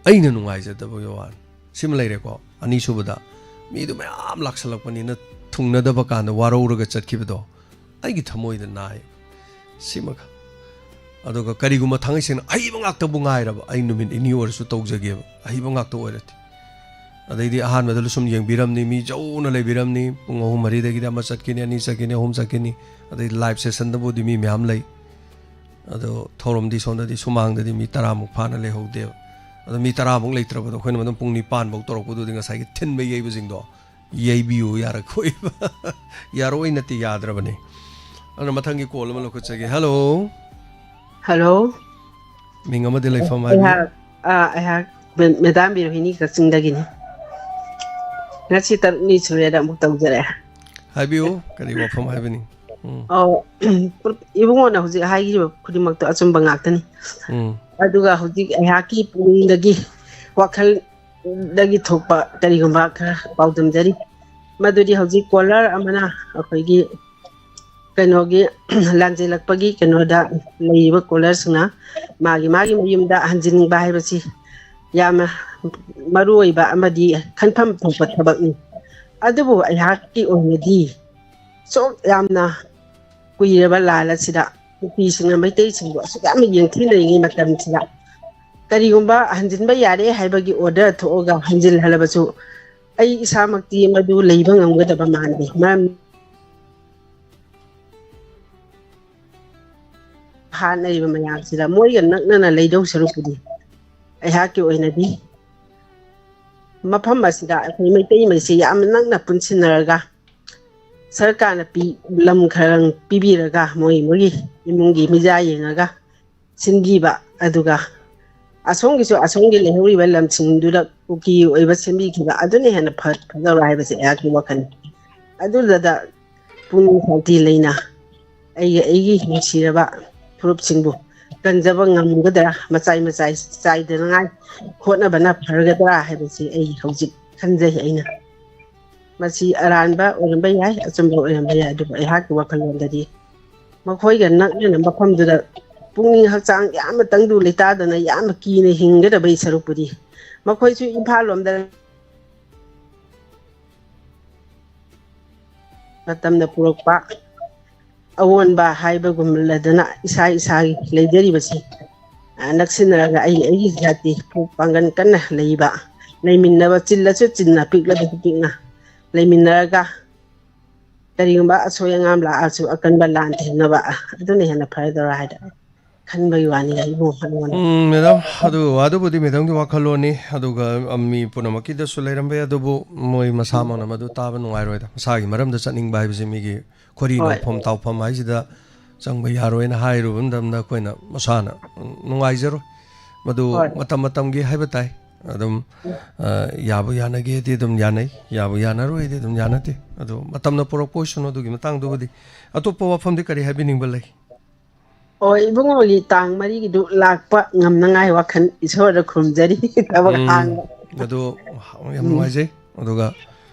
ꯑꯩꯅ ꯅꯨꯡꯉꯥꯏꯖꯗꯕꯒꯤ ꯋꯥꯅꯤ꯫ ꯁꯤꯃ ꯂꯩꯔꯦꯀꯣ꯫ ꯑꯅꯤꯁꯨꯕꯗ, ꯃꯤꯗꯨ ꯃꯌꯥꯝ ꯂꯥꯛꯁꯜꯂꯛꯄꯅꯤꯅ ꯊꯨꯡꯅꯗꯕ ꯀꯥꯟꯗ ꯋꯥꯔꯧꯔꯒ ꯆꯠꯈꯤꯕꯗꯣ, ꯑꯩꯒꯤ ꯊꯃꯣꯏꯗ ꯅꯥꯏ꯫ ꯁꯤꯃꯒ꯫ ꯑꯗꯨꯒ ꯀꯔꯤꯒꯨꯝꯕ ꯊꯥꯡꯉꯩ ꯁꯦꯡꯅ ꯑꯍꯩꯕ ꯉꯥꯛꯇꯕꯨ ꯉꯥꯏꯔꯕ, ꯑꯩ ꯅꯨꯃꯤꯠ ꯅꯤꯅꯤ ꯑꯣꯏꯔꯁꯨ ꯇꯧꯖꯒꯦꯕ, ꯑꯍꯩꯕ ꯉꯥꯛꯇ ꯑꯣꯏꯔꯗꯤ꯫ ꯑꯗꯩꯗꯤ ꯑꯍꯥꯟꯕꯗ ꯁꯨꯝ ꯌꯦꯡꯕꯤꯔꯝꯅꯤ, ꯃꯤ ꯖꯧꯅ ꯂꯩꯕꯤꯔꯝꯅꯤ, ꯄꯨꯡ ꯑꯍꯨꯝ ꯃꯔꯤꯗꯒꯤꯗꯤ ꯑꯃ ꯆꯠꯈꯤꯅꯤ, ꯑꯅꯤ ꯆꯠꯈꯤꯅꯤ, ꯑꯍꯨꯝ ꯆꯠꯈꯤꯅꯤ, ꯑꯗꯩ live session ꯗꯕꯨꯗꯤ ꯃꯤ ꯃꯌꯥꯝ ꯂꯩ꯫ ꯑꯗꯣ ꯊꯧꯔꯝꯗꯤ ꯁꯣꯝꯗꯗꯤ ꯁꯨꯃꯥꯡꯗꯗꯤ ꯃꯤ ꯇꯔꯥꯃꯨꯛ ꯐꯥꯅ ꯂꯩꯍꯧꯗꯦꯕ꯫ ꯑꯗꯣ ꯃꯤ ꯇꯔꯥꯃꯨꯛ ꯂꯩꯇ꯭ꯔꯕꯗꯣ ꯑꯩꯈꯣꯏꯅ ꯑꯗꯨꯝ ꯄꯨꯡ ꯅꯤꯄꯥꯟ ꯐꯥꯎ ꯇꯧꯔꯛꯄꯗꯨꯗꯤ ꯉꯁꯥꯏꯒꯤ ꯊꯤꯟꯕ ꯌꯩꯕꯁꯤꯡꯗꯣ ꯌꯩꯕꯤꯌꯨ ꯌꯥꯔꯛꯑꯣꯏꯕ꯫ ꯌꯥꯔꯛꯑꯣꯏ ꯅꯠꯇꯦ, ꯌꯥꯗ꯭ꯔꯕꯅꯤ꯫ ꯑꯗꯨꯅ ꯃꯊꯪꯒꯤ call ꯑꯃ ꯂꯧꯈꯠꯆꯒꯦ꯫ Hello꯫ Hello꯫ ꯃꯤꯡ ꯑꯃꯗꯤ ꯂꯩꯐꯝ ꯍꯥꯏꯕꯤꯌꯨ꯫ ꯑꯩꯍꯥꯛ, ꯑꯥ, ꯑꯩꯍꯥꯛ ꯃꯦ-, Madam ꯕꯤꯔꯣꯍꯤꯅꯤ ꯀꯛꯆꯤꯡꯗꯒꯤꯅꯤ꯫ ꯉꯁꯤ ꯇꯔꯨꯛꯅꯤ ꯁꯨꯔꯦꯗ ꯑꯃꯨꯛ ꯇꯧꯖꯔꯛꯑꯦ꯫ ꯍꯥꯏꯕꯤꯌꯨ, ꯀꯔꯤ ꯋꯥꯐꯝ ꯍꯥꯏꯕꯅꯤ? ꯎꯝ꯫ ꯑꯧ, ꯏꯕꯨꯡꯉꯣꯅ ꯍꯧꯖꯤꯛ ꯍꯥꯏꯈꯤꯕ ꯈꯨꯗꯤꯡꯃꯛꯇꯣ ꯑꯆꯨꯝꯕ ꯉꯥꯛꯇꯅꯤ꯫ ꯎꯝ꯫ ꯑꯗꯨꯒ ꯍꯧꯖꯤꯛ ꯑꯩꯍꯥꯛꯀꯤ ꯄꯨꯛꯅꯤꯡꯗꯒꯤ, ꯋꯥꯈꯜꯗꯒꯤ ꯊꯣꯛꯄ ꯀꯔꯤꯒꯨꯝꯕ ꯈꯔ ꯄꯥꯎꯗꯝꯖꯔꯤ꯫ ꯃꯗꯨꯗꯤ ꯍꯧꯖꯤꯛ caller ꯑꯃꯅ ꯑꯩꯈꯣꯏꯒꯤ ꯀꯩꯅꯣꯒꯤ ꯂꯥꯟꯖꯦꯜꯂꯛꯄꯒꯤ ꯀꯩꯅꯣꯗ ꯂꯩꯔꯤꯕ caller ꯁꯤꯡꯅ ꯃꯥꯒꯤ, ꯃꯥꯒꯤ ꯃꯌꯨꯝꯗ ꯍꯟꯖꯤꯟꯅꯤꯡꯕ ꯍꯥꯏꯕꯁꯤ ꯌꯥꯝꯅ ꯃꯔꯨ ꯑꯣꯏꯕ ꯑꯃꯗꯤ ꯈꯟꯐꯝ ꯊꯣꯛꯄ ꯊꯕꯛꯅꯤ꯫ ꯑꯗꯨꯕꯨ ꯑꯩꯍꯥꯛꯀꯤ ꯑꯣꯏꯅꯗꯤ ꯁꯨꯛ ꯌꯥꯝꯅ ꯀꯨꯏꯔꯕ ꯂꯥꯟ ꯑꯁꯤꯗ ꯀꯨꯀꯤꯁꯤꯡꯅ ꯃꯩꯇꯩꯁꯤꯡꯕꯨ ꯑꯁꯨꯛ ꯌꯥꯝꯅ ꯌꯦꯡꯊꯤꯅꯔꯤꯉꯩ ꯃꯇꯝꯁꯤꯗ ꯀꯔꯤꯒꯨꯝꯕ ꯍꯟꯖꯤꯟꯕ ꯌꯥꯔꯦ ꯍꯥꯏꯕꯒꯤ order ꯊꯣꯛꯑꯒ ꯍꯟꯖꯤꯜꯍꯜꯂꯕꯁꯨ ꯑꯩ ꯏꯁꯥꯃꯛꯇꯤ ꯃꯗꯨ ꯂꯩꯕ ꯉꯝꯒꯗꯕ ꯃꯥꯟꯗꯦ꯫ ꯃꯔꯝ ꯍꯥꯠꯅꯔꯤꯕ ꯃꯌꯥꯝꯁꯤꯗ ꯃꯣꯏꯒ ꯅꯛꯅꯅ ꯂꯩꯗꯧ ꯁꯔꯨꯛꯄꯨꯗꯤ ꯑꯩꯍꯥꯛꯀꯤ ꯑꯣꯏꯅꯗꯤ ꯃꯐꯝ ꯑꯁꯤꯗ ꯑꯩꯈꯣꯏ ꯃꯩꯇꯩ ꯃꯩꯁꯤ ꯌꯥꯝꯅ ꯅꯛꯅ ꯄꯨꯟꯁꯤꯟꯅꯔꯒ ꯁꯔꯀꯥꯔꯅ ꯄꯤ-, ꯂꯝ ꯈꯔ ꯄꯤꯕꯤꯔꯒ ꯃꯣꯏ ꯃꯣꯏꯒꯤ ꯏꯃꯨꯡꯒꯤ ꯃꯤꯖꯥ ꯌꯦꯡꯉꯒ ꯁꯤꯟꯈꯤꯕ, ꯑꯗꯨꯒ ꯑꯁꯣꯝꯒꯤꯁꯨ ꯑꯁꯣꯝꯒꯤ ꯂꯩꯍꯧꯔꯤꯕ ꯂꯝꯁꯤꯡꯗꯨꯗ ꯀꯨꯀꯤ ꯑꯣꯏꯕ ꯁꯦꯝꯕꯤꯈꯤꯕ, ꯑꯗꯨꯅ ꯍꯦꯟꯅ ꯐ-, ꯐꯖꯕ ꯍꯥꯏꯕꯁꯦ ꯑꯩꯍꯥꯛꯀꯤ ꯋꯥꯈꯜꯅꯤ꯫ ꯑꯗꯨꯗꯨꯗ ꯄꯨꯛꯅꯤꯡ ꯁꯥꯟꯇꯤ ꯂꯩꯅ ꯑꯩꯒꯤ, ꯑꯩꯒꯤ ꯅꯨꯡꯁꯤꯔꯕ ꯐꯨꯔꯨꯞꯁꯤꯡꯕꯨ ꯀꯟꯖꯕ ꯉꯝꯒꯗ꯭ꯔꯥ, ꯃꯆꯥꯏ ꯃꯆꯥꯏ ꯆꯥꯏꯗꯅꯉꯥꯏ ꯍꯣꯠꯅꯕꯅ ꯐꯔꯒꯗ꯭ꯔꯥ ꯍꯥꯏꯕꯁꯤ ꯑꯩ ꯍꯧꯖꯤꯛ ꯈꯟꯖꯩ꯫ ꯑꯩꯅ ꯃꯁꯤ ꯑꯔꯥꯟꯕ ꯑꯣꯏꯔꯝꯕ ꯌꯥꯏ, ꯑꯆꯨꯝꯕ ꯑꯣꯏꯔꯝꯕ ꯌꯥꯏ, ꯑꯗꯨꯕꯨ ꯑꯩꯍꯥꯛꯀꯤ ꯋꯥꯈꯜꯂꯣꯟꯗꯗꯤ ꯃꯈꯣꯏꯒ ꯅꯛꯅꯅ ꯃꯐꯝꯗꯨꯗ ꯄꯨꯛꯅꯤꯡ ꯍꯛꯆꯥꯡ ꯌꯥꯝꯅ ꯇꯪꯗꯨ ꯂꯩꯇꯥꯗꯅ ꯌꯥꯝꯅ ꯀꯤꯅ ꯍꯤꯡꯒꯗꯕꯩ ꯁꯔꯨꯛꯄꯨꯗꯤ ꯃꯈꯣꯏꯁꯨ ꯏꯝꯐꯥꯜ ꯂꯣꯝꯗ ꯃꯇꯝꯅ ꯄꯨꯔꯛꯄ ꯑꯑꯣꯟꯕ ꯍꯥꯏꯕꯒꯨꯝꯂꯗꯅ ꯏꯁꯥ ꯏꯁꯥꯒꯤ ꯂꯩꯖꯔꯤꯕꯁꯤ, ꯑ, ꯅꯛꯁꯤꯟꯅꯔꯒ ꯑꯩ ꯑꯩꯒꯤ ꯖꯥꯇꯤ ꯄꯥꯡꯒꯜ ꯀꯟꯅ ꯂꯩꯕ, ꯂꯩꯃꯤꯟꯅꯕ ꯆꯤꯜꯂꯁꯨ ꯆꯤꯟꯅ ꯄꯤꯛꯂꯕꯁꯨ ꯄꯤꯛꯅ ꯂꯩꯃꯤꯟꯅꯔꯒ ꯀꯔꯤꯒꯨꯝꯕ ꯑꯁꯣꯏ ꯑꯉꯥꯝ ꯂꯥꯛꯑꯁꯨ ꯑꯀꯟꯕ ꯂꯥꯟ ꯊꯦꯡꯅꯕ ꯑꯗꯨꯅ ꯍꯦꯟꯅ ꯐꯔꯗꯧꯔꯥ ꯍꯥꯏꯅ ꯈꯟꯕꯒꯤ ꯋꯥꯅꯤ ꯏꯕꯨꯡꯉꯣ, ꯑꯩꯉꯣꯟꯗ꯫ ꯎꯝ, ꯃꯦꯗꯥꯝ, ꯑꯗꯨ, ꯑꯗꯨꯕꯨꯗꯤ ꯃꯦꯗꯥꯝꯒꯤ ꯋꯥꯈꯜꯂꯣꯟꯅꯤ, ꯑꯗꯨꯒ, ꯑꯝ, ꯃꯤ ꯄꯨꯝꯅꯃꯛꯀꯤꯗꯁꯨ ꯂꯩꯔꯝꯕ ꯌꯥꯏ, ꯑꯗꯨꯕꯨ ꯃꯣꯏ ꯃꯁꯥꯃꯛꯅ ꯃꯗꯨ ꯇꯥꯕ ꯅꯨꯡꯉꯥꯏꯔꯣꯏꯗ, ꯃꯁꯥꯒꯤ ꯃꯔꯝꯗ ꯆꯠꯅꯤꯡꯕ ꯍꯥꯏꯕꯁꯦ ꯃꯤꯒꯤ ꯈꯣꯔꯤ ꯍꯣꯏ꯫ ꯅꯣꯡꯐꯝ ꯇꯥꯎꯐꯝ ꯍꯥꯏꯁꯤꯗ ꯆꯪꯕ ꯌꯥꯔꯣꯏꯅ ꯍꯥꯏꯔꯨꯕ ꯃꯇꯝꯗ ꯑꯩꯈꯣꯏꯅ ꯃꯁꯥꯅ, ꯎꯝ, ꯅꯨꯡꯉꯥꯏꯖꯔꯣꯏ꯫ ꯃꯗꯨ ꯍꯣꯏ꯫ ꯃꯇꯝ ꯃꯇꯝꯒꯤ ꯍꯥꯏꯕ ꯇꯥꯏ꯫ ꯑꯗꯨꯝ, ꯑ, ꯌꯥꯕꯨ ꯌꯥꯅꯒꯦꯗꯤ ꯑꯗꯨꯝ ꯌꯥꯅꯩ, ꯌꯥꯕꯨ ꯌꯥꯅꯔꯣꯏꯗꯤ ꯑꯗꯨꯝ ꯌꯥꯅꯗꯦ꯫ ꯑꯗꯨ ꯃꯇꯝꯅ ꯄꯨꯔꯛꯄ ꯑꯣꯏꯁꯅꯨ ꯑꯗꯨꯒꯤ ꯃꯇꯥꯡꯗꯨꯕꯨꯗꯤ꯫ ꯑꯇꯣꯞꯄ ꯋꯥꯐꯝꯗꯤ ꯀꯔꯤ ꯍꯥꯏꯕꯤꯅꯤꯡꯕ ꯂꯩ? ꯑꯣ, ꯏꯕꯨꯡꯉꯣꯒꯤ ꯇꯥꯡ ꯃꯔꯤꯒꯤꯗꯨ ꯂꯥꯛꯄ ꯉꯝꯅꯉꯥꯏ ꯋꯥꯈꯜ ꯏꯁꯣꯔꯗ ꯈꯨꯔꯨꯝꯖꯔꯤ꯫ ꯊꯕꯛ ꯎꯝ, ꯍꯥꯡꯕ꯫ ꯑꯗꯨ ꯌꯥꯝ ꯎꯝ꯫ ꯅꯨꯡꯉꯥꯏꯖꯩ꯫ ꯑꯗꯨꯒ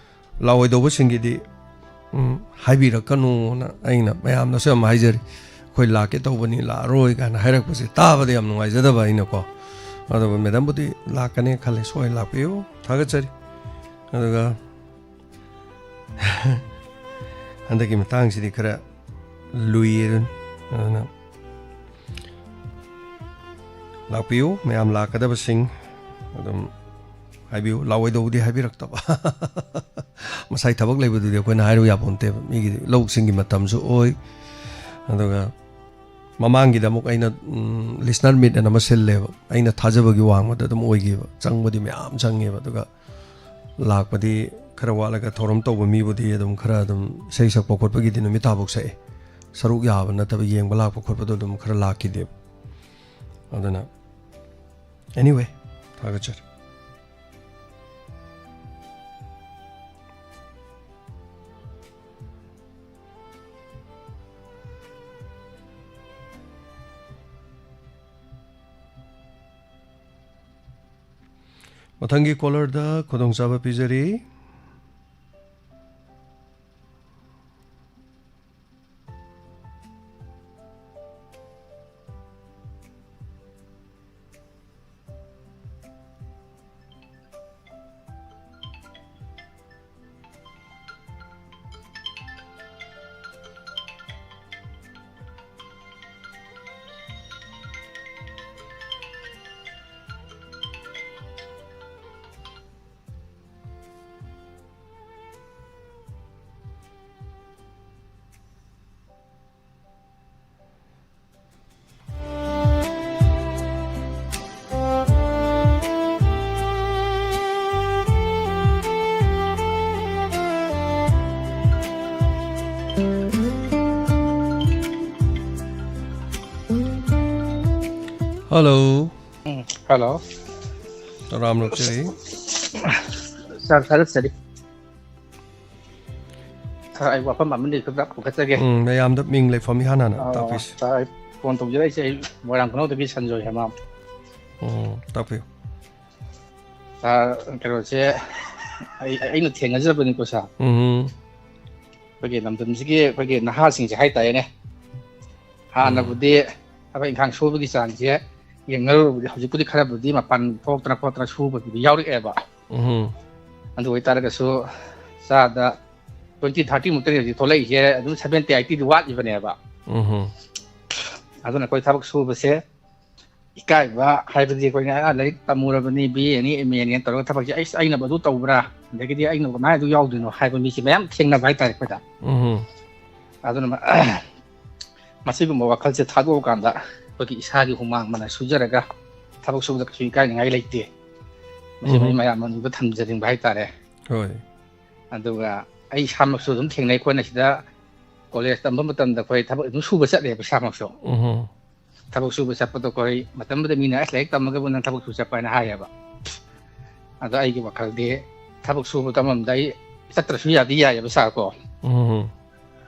ꯂꯥꯛꯑꯣꯏꯗꯧꯕꯁꯤꯡꯒꯤꯗꯤ, ꯎꯝ, ꯍꯥꯏꯕꯤꯔꯛꯀꯅꯨꯅ ꯑꯩꯅ ꯃꯌꯥꯝꯗꯁꯨ ꯌꯥꯝ ꯍꯥꯏꯖꯔꯤ꯫ "ꯑꯩꯈꯣꯏ ꯂꯥꯛꯀꯦ ꯇꯧꯕꯅꯤ, ꯂꯥꯛꯑꯔꯣꯏ" ꯀꯥꯏꯅ ꯍꯥꯏꯔꯛꯄꯁꯦ ꯇꯥꯕꯗ ꯌꯥꯝ ꯅꯨꯡꯉꯥꯏꯖꯗꯕ ꯑꯩꯅꯀꯣ꯫ ꯑꯗꯨꯕꯨ ꯃꯦꯗꯥꯝꯕꯨꯗꯤ ꯂꯥꯛꯀꯅꯤ ꯈꯜꯂꯦ, ꯁꯣꯏ ꯂꯥꯛꯄꯤꯌꯨ꯫ ꯊꯥꯒꯠꯆꯔꯤ꯫ ꯑꯗꯨꯒ ꯍꯟꯗꯛꯀꯤ ꯃꯇꯥꯡꯁꯤꯗꯤ ꯈꯔ ꯂꯨꯏꯌꯦ ꯑꯗꯨꯅ꯫ ꯑꯗꯨꯅ ꯂꯥꯛꯄꯤꯌꯨ, ꯃꯌꯥꯝ ꯂꯥꯛꯀꯗꯕꯁꯤꯡ ꯑꯗꯨꯝ ꯍꯥꯏꯕꯤꯌꯨ꯫ ꯂꯥꯛꯑꯣꯏꯗꯧꯕꯗꯤ ꯍꯥꯏꯕꯤꯔꯛꯇꯕ꯫ ꯃꯁꯥꯏ ꯊꯕꯛ ꯂꯩꯕꯗꯨꯗꯤ ꯑꯩꯈꯣꯏꯅ ꯍꯥꯏꯔꯨ ꯌꯥꯄꯣꯟꯇꯦꯕ꯫ ꯃꯤꯒꯤ ꯂꯧꯁꯤꯡꯒꯤ ꯃꯇꯝꯁꯨ ꯑꯣꯏ꯫ ꯑꯗꯨꯒ ꯃꯃꯥꯡꯒꯤꯗ ꯑꯃꯨꯛ ꯑꯩꯅ, ꯎꯝ, listener meet ꯑꯅ ꯑꯃ ꯁꯤꯜꯂꯦꯕ꯫ ꯑꯩꯅ ꯊꯥꯖꯕꯒꯤ ꯋꯥꯡꯃꯗ ꯑꯗꯨꯝ ꯑꯣꯏꯈꯤꯕ꯫ ꯆꯪꯕꯗꯤ ꯃꯌꯥꯝ ꯆꯪꯉꯦꯕ꯫ ꯑꯗꯨꯒ ꯂꯥꯛꯄꯗꯤ ꯈꯔ ꯋꯥꯠꯂꯒ ꯊꯧꯔꯝ ꯇꯧꯕ ꯃꯤꯕꯨꯗꯤ ꯑꯗꯨꯝ ꯈꯔ ꯑꯗꯨꯝ ꯏꯁꯩ ꯁꯛꯄ ꯈꯣꯠꯄꯒꯤꯗꯤ ꯅꯨꯃꯤꯠ ꯇꯥꯐꯧ ꯁꯛꯑꯦ꯫ ꯁꯔꯨꯛ ꯌꯥꯕ ꯅꯠꯇꯕ ꯌꯦꯡꯕ ꯂꯥꯛꯄ ꯈꯣꯠꯄꯗꯣ ꯑꯗꯨꯝ ꯈꯔ ꯂꯥꯛꯈꯤꯗꯦꯕ꯫ ꯑꯗꯨꯅ anyway, ꯊꯥꯒꯠꯆꯔꯤ꯫ ꯃꯊꯪꯒꯤ caller ꯗ ꯈꯨꯗꯣꯡꯆꯥꯕ ꯄꯤꯖꯔꯤ꯫ Hello. ꯎꯝ, hello. ꯇꯔꯥꯝꯅ ꯑꯣꯛꯆꯔꯤ꯫ Sir, ꯊꯥꯒꯠꯆꯔꯤ꯫ Sir, ꯑꯩ ꯋꯥꯐꯝ ꯑꯃꯅꯤ ꯈꯨꯗꯛ ꯄꯨꯈꯠꯆꯒꯦ꯫ ꯎꯝ, ꯃꯌꯥꯝꯗ ꯃꯤꯡ ꯂꯩꯐꯝ ꯏꯍꯥꯟ ꯍꯥꯟꯅ ꯑꯥ, ꯇꯥꯛꯄꯤꯁꯤ꯫ Sir, ꯑꯩ phone ꯇꯧꯖꯔꯛꯏꯁꯦ ꯑꯩ ꯃꯣꯏꯔꯥꯡ ꯈꯨꯅꯧꯗꯒꯤ ꯁꯟꯖꯣꯏ ꯍꯦꯃꯥꯝ꯫ ꯎꯝ, ꯇꯥꯛꯄꯤꯌꯨ꯫ Sir, ꯀꯩꯅꯣꯁꯦ, ꯑꯩ, ꯑꯩꯅ ꯊꯦꯡꯅꯖꯕꯅꯤꯀꯣ sir꯫ ꯎꯝ, ꯑꯩꯈꯣꯏꯒꯤ ꯂꯝꯗꯝꯁꯤꯒꯤ ꯑꯩꯈꯣꯏꯒꯤ ꯅꯍꯥꯁꯤꯡꯁꯦ ꯍꯥꯏꯇꯥꯔꯦꯅꯦ, ꯍꯥꯟꯅꯕꯨꯗꯤ ꯊꯕꯛ ꯏꯪꯈꯥꯡ ꯁꯨꯕꯒꯤ ꯆꯥꯡꯁꯦ ꯌꯦꯡꯅꯔꯨꯔꯕꯗꯤ ꯍꯧꯖꯤꯛꯄꯨꯗꯤ ꯈꯔꯕꯨꯗꯤ ꯃꯄꯥꯟ ꯊꯣꯛꯇꯅ ꯈꯣꯠꯇꯅ ꯁꯨꯕꯕꯨꯗꯤ ꯌꯥꯎꯔꯛꯑꯦꯕ꯫ ꯎꯝ, ꯑꯗꯨ ꯑꯣꯏꯇꯥꯔꯒꯁꯨ ꯆꯥꯗ twenty, thirty ꯃꯨꯛꯇꯅꯤ ꯍꯧꯖꯤꯛ ꯊꯣꯛꯂꯛꯏꯁꯦ, ꯑꯗꯨꯝ seventy, eighty ꯗꯤ ꯋꯥꯠꯂꯤꯕꯅꯦꯕ꯫ ꯎꯝ, ꯑꯗꯨꯅ ꯑꯩꯈꯣꯏ ꯊꯕꯛ ꯁꯨꯕꯁꯦ ꯏꯀꯥꯏꯕ ꯍꯥꯏꯕꯗꯤ ꯑꯩꯈꯣꯏꯅ "ꯑꯥ, ꯂꯥꯏꯔꯤꯛ ꯇꯝꯃꯨꯔꯕꯅꯤ, B A ꯅꯤ, M A ꯅꯤ" ꯇꯧꯔꯒ ꯊꯕꯛꯁꯦ, "ꯑꯩꯁ, ꯑꯩꯅꯕꯨ ꯑꯗꯨ ꯇꯧꯕ꯭ꯔꯥ, ꯑꯗꯒꯤꯗꯤ ꯑꯩꯅꯕꯨ ꯀꯃꯥꯏꯅ ꯑꯗꯨ ꯌꯥꯎꯗꯣꯏꯅꯣ?" ꯍꯥꯏꯕ ꯃꯤꯁꯦ ꯃꯌꯥꯝ ꯊꯦꯡꯅꯕ ꯍꯥꯏꯇꯥꯔꯦ ꯑꯩꯈꯣꯏꯗ꯫ ꯎꯝ, ꯑꯗꯨꯅ ꯃ-, ꯃꯁꯤꯒꯨꯝꯕ ꯋꯥꯈꯜꯁꯦ ꯊꯥꯗꯣꯛꯑꯀꯥꯟꯗ ꯑꯩꯈꯣꯏꯒꯤ ꯏꯁꯥꯒꯤ ꯍꯨꯃꯥꯡ ꯃꯅ ꯁꯨꯖꯔꯒ ꯊꯕꯛ ꯁꯨꯕꯗ ꯀꯩꯁꯨ ꯏꯀꯥꯏꯅꯤꯡꯉꯥꯏ ꯂꯩꯇꯦ꯫ ꯃꯁꯤ ꯎꯝ꯫ ꯑꯩ ꯃꯌꯥꯝ ꯃꯅꯨꯡꯗ ꯊꯝꯖꯅꯤꯡꯕ ꯍꯥꯏꯇꯥꯔꯦ꯫ ꯍꯣꯏ꯫ ꯑꯗꯨꯒ ꯑꯩ ꯏꯁꯥꯃꯛꯁꯨ ꯑꯗꯨꯝ ꯊꯦꯡꯅꯩ꯫ ꯑꯩꯈꯣꯏꯅ ꯁꯤꯗ college ꯇꯝꯕ ꯃꯇꯝꯗ ꯑꯩꯈꯣꯏ ꯊꯕꯛ ꯑꯗꯨꯝ ꯁꯨꯕ ꯆꯠꯂꯦꯕ ꯏꯁꯥꯃꯛꯁꯨ꯫ ꯎꯝ, ꯊꯕꯛ ꯁꯨꯕ ꯆꯠꯄꯗꯣ ꯑꯩꯈꯣꯏ ꯃꯇꯝꯗꯨꯗ ꯃꯤꯅ "ꯑꯁ, ꯂꯥꯏꯔꯤꯛ ꯇꯝꯃꯒꯕꯨ ꯅꯪ ꯊꯕꯛ ꯁꯨ ꯆꯠꯄ?" ꯍꯥꯏꯅ ꯍꯥꯏꯌꯦꯕ꯫ ꯑꯗꯣ ꯑꯩꯒꯤ ꯋꯥꯈꯜꯗꯤ ꯊꯕꯛ ꯁꯨꯕ ꯇꯝꯃꯝꯗ ꯑꯩ ꯆꯠꯇ꯭ꯔꯁꯨ ꯌꯥꯗꯤ ꯌꯥꯏꯌꯦꯕ sir ꯀꯣ꯫ ꯎꯝ,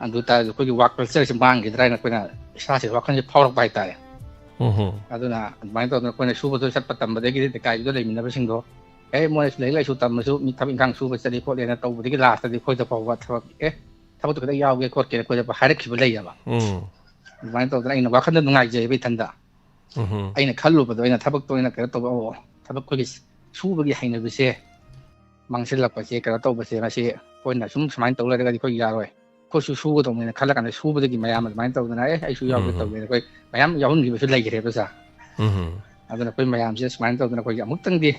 ꯑꯗꯨ ꯇꯥꯔꯁꯨ ꯑꯩꯈꯣꯏꯒꯤ work culture ꯁꯦ ꯃꯥꯡꯈꯤꯗ꯭ꯔꯥ ꯍꯥꯏꯅ ꯑꯩꯈꯣꯏꯅ ꯏꯁꯥꯁꯦ ꯋꯥꯈꯜꯁꯦ ꯐꯥꯎꯔꯛꯄ ꯍꯥꯏꯇꯥꯔꯦ꯫ ꯎꯝ, ꯑꯗꯨꯅ ꯑꯗꯨꯃꯥꯏꯅ ꯇꯧꯗꯅ ꯑꯩꯈꯣꯏꯅ ꯁꯨꯕꯗ ꯆꯠꯄ ꯇꯝꯕꯗꯒꯤꯗꯤ ꯂꯩꯀꯥꯏꯗꯨꯗ ꯂꯩꯃꯤꯟꯅꯕꯁꯤꯡꯗꯣ, "ꯑꯦ, ꯃꯣꯏꯅꯁꯨ ꯂꯥꯏꯔꯤꯛ ꯂꯥꯏꯁꯨ ꯇꯝꯃꯁꯨ ꯃꯤ ꯊꯕꯛ ꯏꯪꯈꯥꯡ ꯁꯨꯕ ꯆꯠꯂꯤ ꯈꯣꯠꯂꯦꯅ" ꯇꯧꯕꯗꯒꯤ last ꯇꯗꯤ ꯑꯩꯈꯣꯏꯗ ꯐꯥꯎꯕ ꯊꯕꯛ, "ꯑꯦ, ꯊꯕꯛꯇꯨ ꯈꯤꯇꯪ ꯌꯥꯎꯒꯦ ꯈꯣꯠꯀꯦꯅ" ꯑꯩꯈꯣꯏꯗ ꯍꯥꯏꯔꯛꯈꯤꯕ ꯂꯩꯌꯦꯕ꯫ ꯎꯝ, ꯑꯗꯨꯃꯥꯏꯅ ꯇꯧꯗꯅ ꯑꯩꯅ ꯋꯥꯈꯜꯗ ꯅꯨꯡꯉꯥꯏꯖꯩꯕ ꯏꯊꯟꯗ꯫ ꯎꯝ, ꯑꯩꯅ ꯈꯜꯂꯨꯕꯗꯣ, ꯑꯩꯅ ꯊꯕꯛꯇꯣ ꯑꯩꯅ ꯀꯩꯅꯣ ꯇꯧꯕ, "ꯑꯣ, ꯊꯕꯛ ꯑꯩꯈꯣꯏꯒꯤ ꯁꯨꯕꯒꯤ ꯍꯩꯅꯕꯤꯁꯦ ꯃꯥꯡꯁꯤꯜꯂꯛꯄꯁꯦ, ꯀꯩꯅꯣ ꯇꯧꯕꯁꯦ, ꯃꯁꯤ ꯑꯩꯈꯣꯏꯅ ꯁꯨꯝ ꯁꯨꯃꯥꯏꯅ ꯇꯧ ꯂꯩꯔꯒꯗꯤ ꯑꯩꯈꯣꯏ ꯌꯥꯔꯣꯏ, ꯑꯩꯈꯣꯏꯁꯨ ꯁꯨꯒꯗꯧꯅꯦꯅ" ꯈꯜꯂꯀꯥꯟꯗ ꯁꯨꯕꯗꯒꯤ ꯃꯌꯥꯝ ꯑꯗꯨꯃꯥꯏꯅ ꯇꯧꯗꯅ "ꯑꯦ, ꯑꯩꯁꯨ ꯌꯥꯎꯒꯦ" ꯎꯝ꯫ ꯇꯧꯒꯦꯅ ꯑꯩꯈꯣꯏ ꯃꯌꯥꯝ ꯌꯥꯎꯍꯟꯈꯤꯕꯁꯨ ꯂꯩꯈ꯭ꯔꯦꯕ sir꯫ ꯎꯝ, ꯑꯗꯨꯅ ꯑꯩꯈꯣꯏ ꯃꯌꯥꯝꯁꯦ ꯁꯨꯃꯥꯏꯅ ꯇꯧꯗꯅ ꯑꯩꯈꯣꯏꯒꯤ ꯑꯃꯨꯛꯇꯪꯗꯤ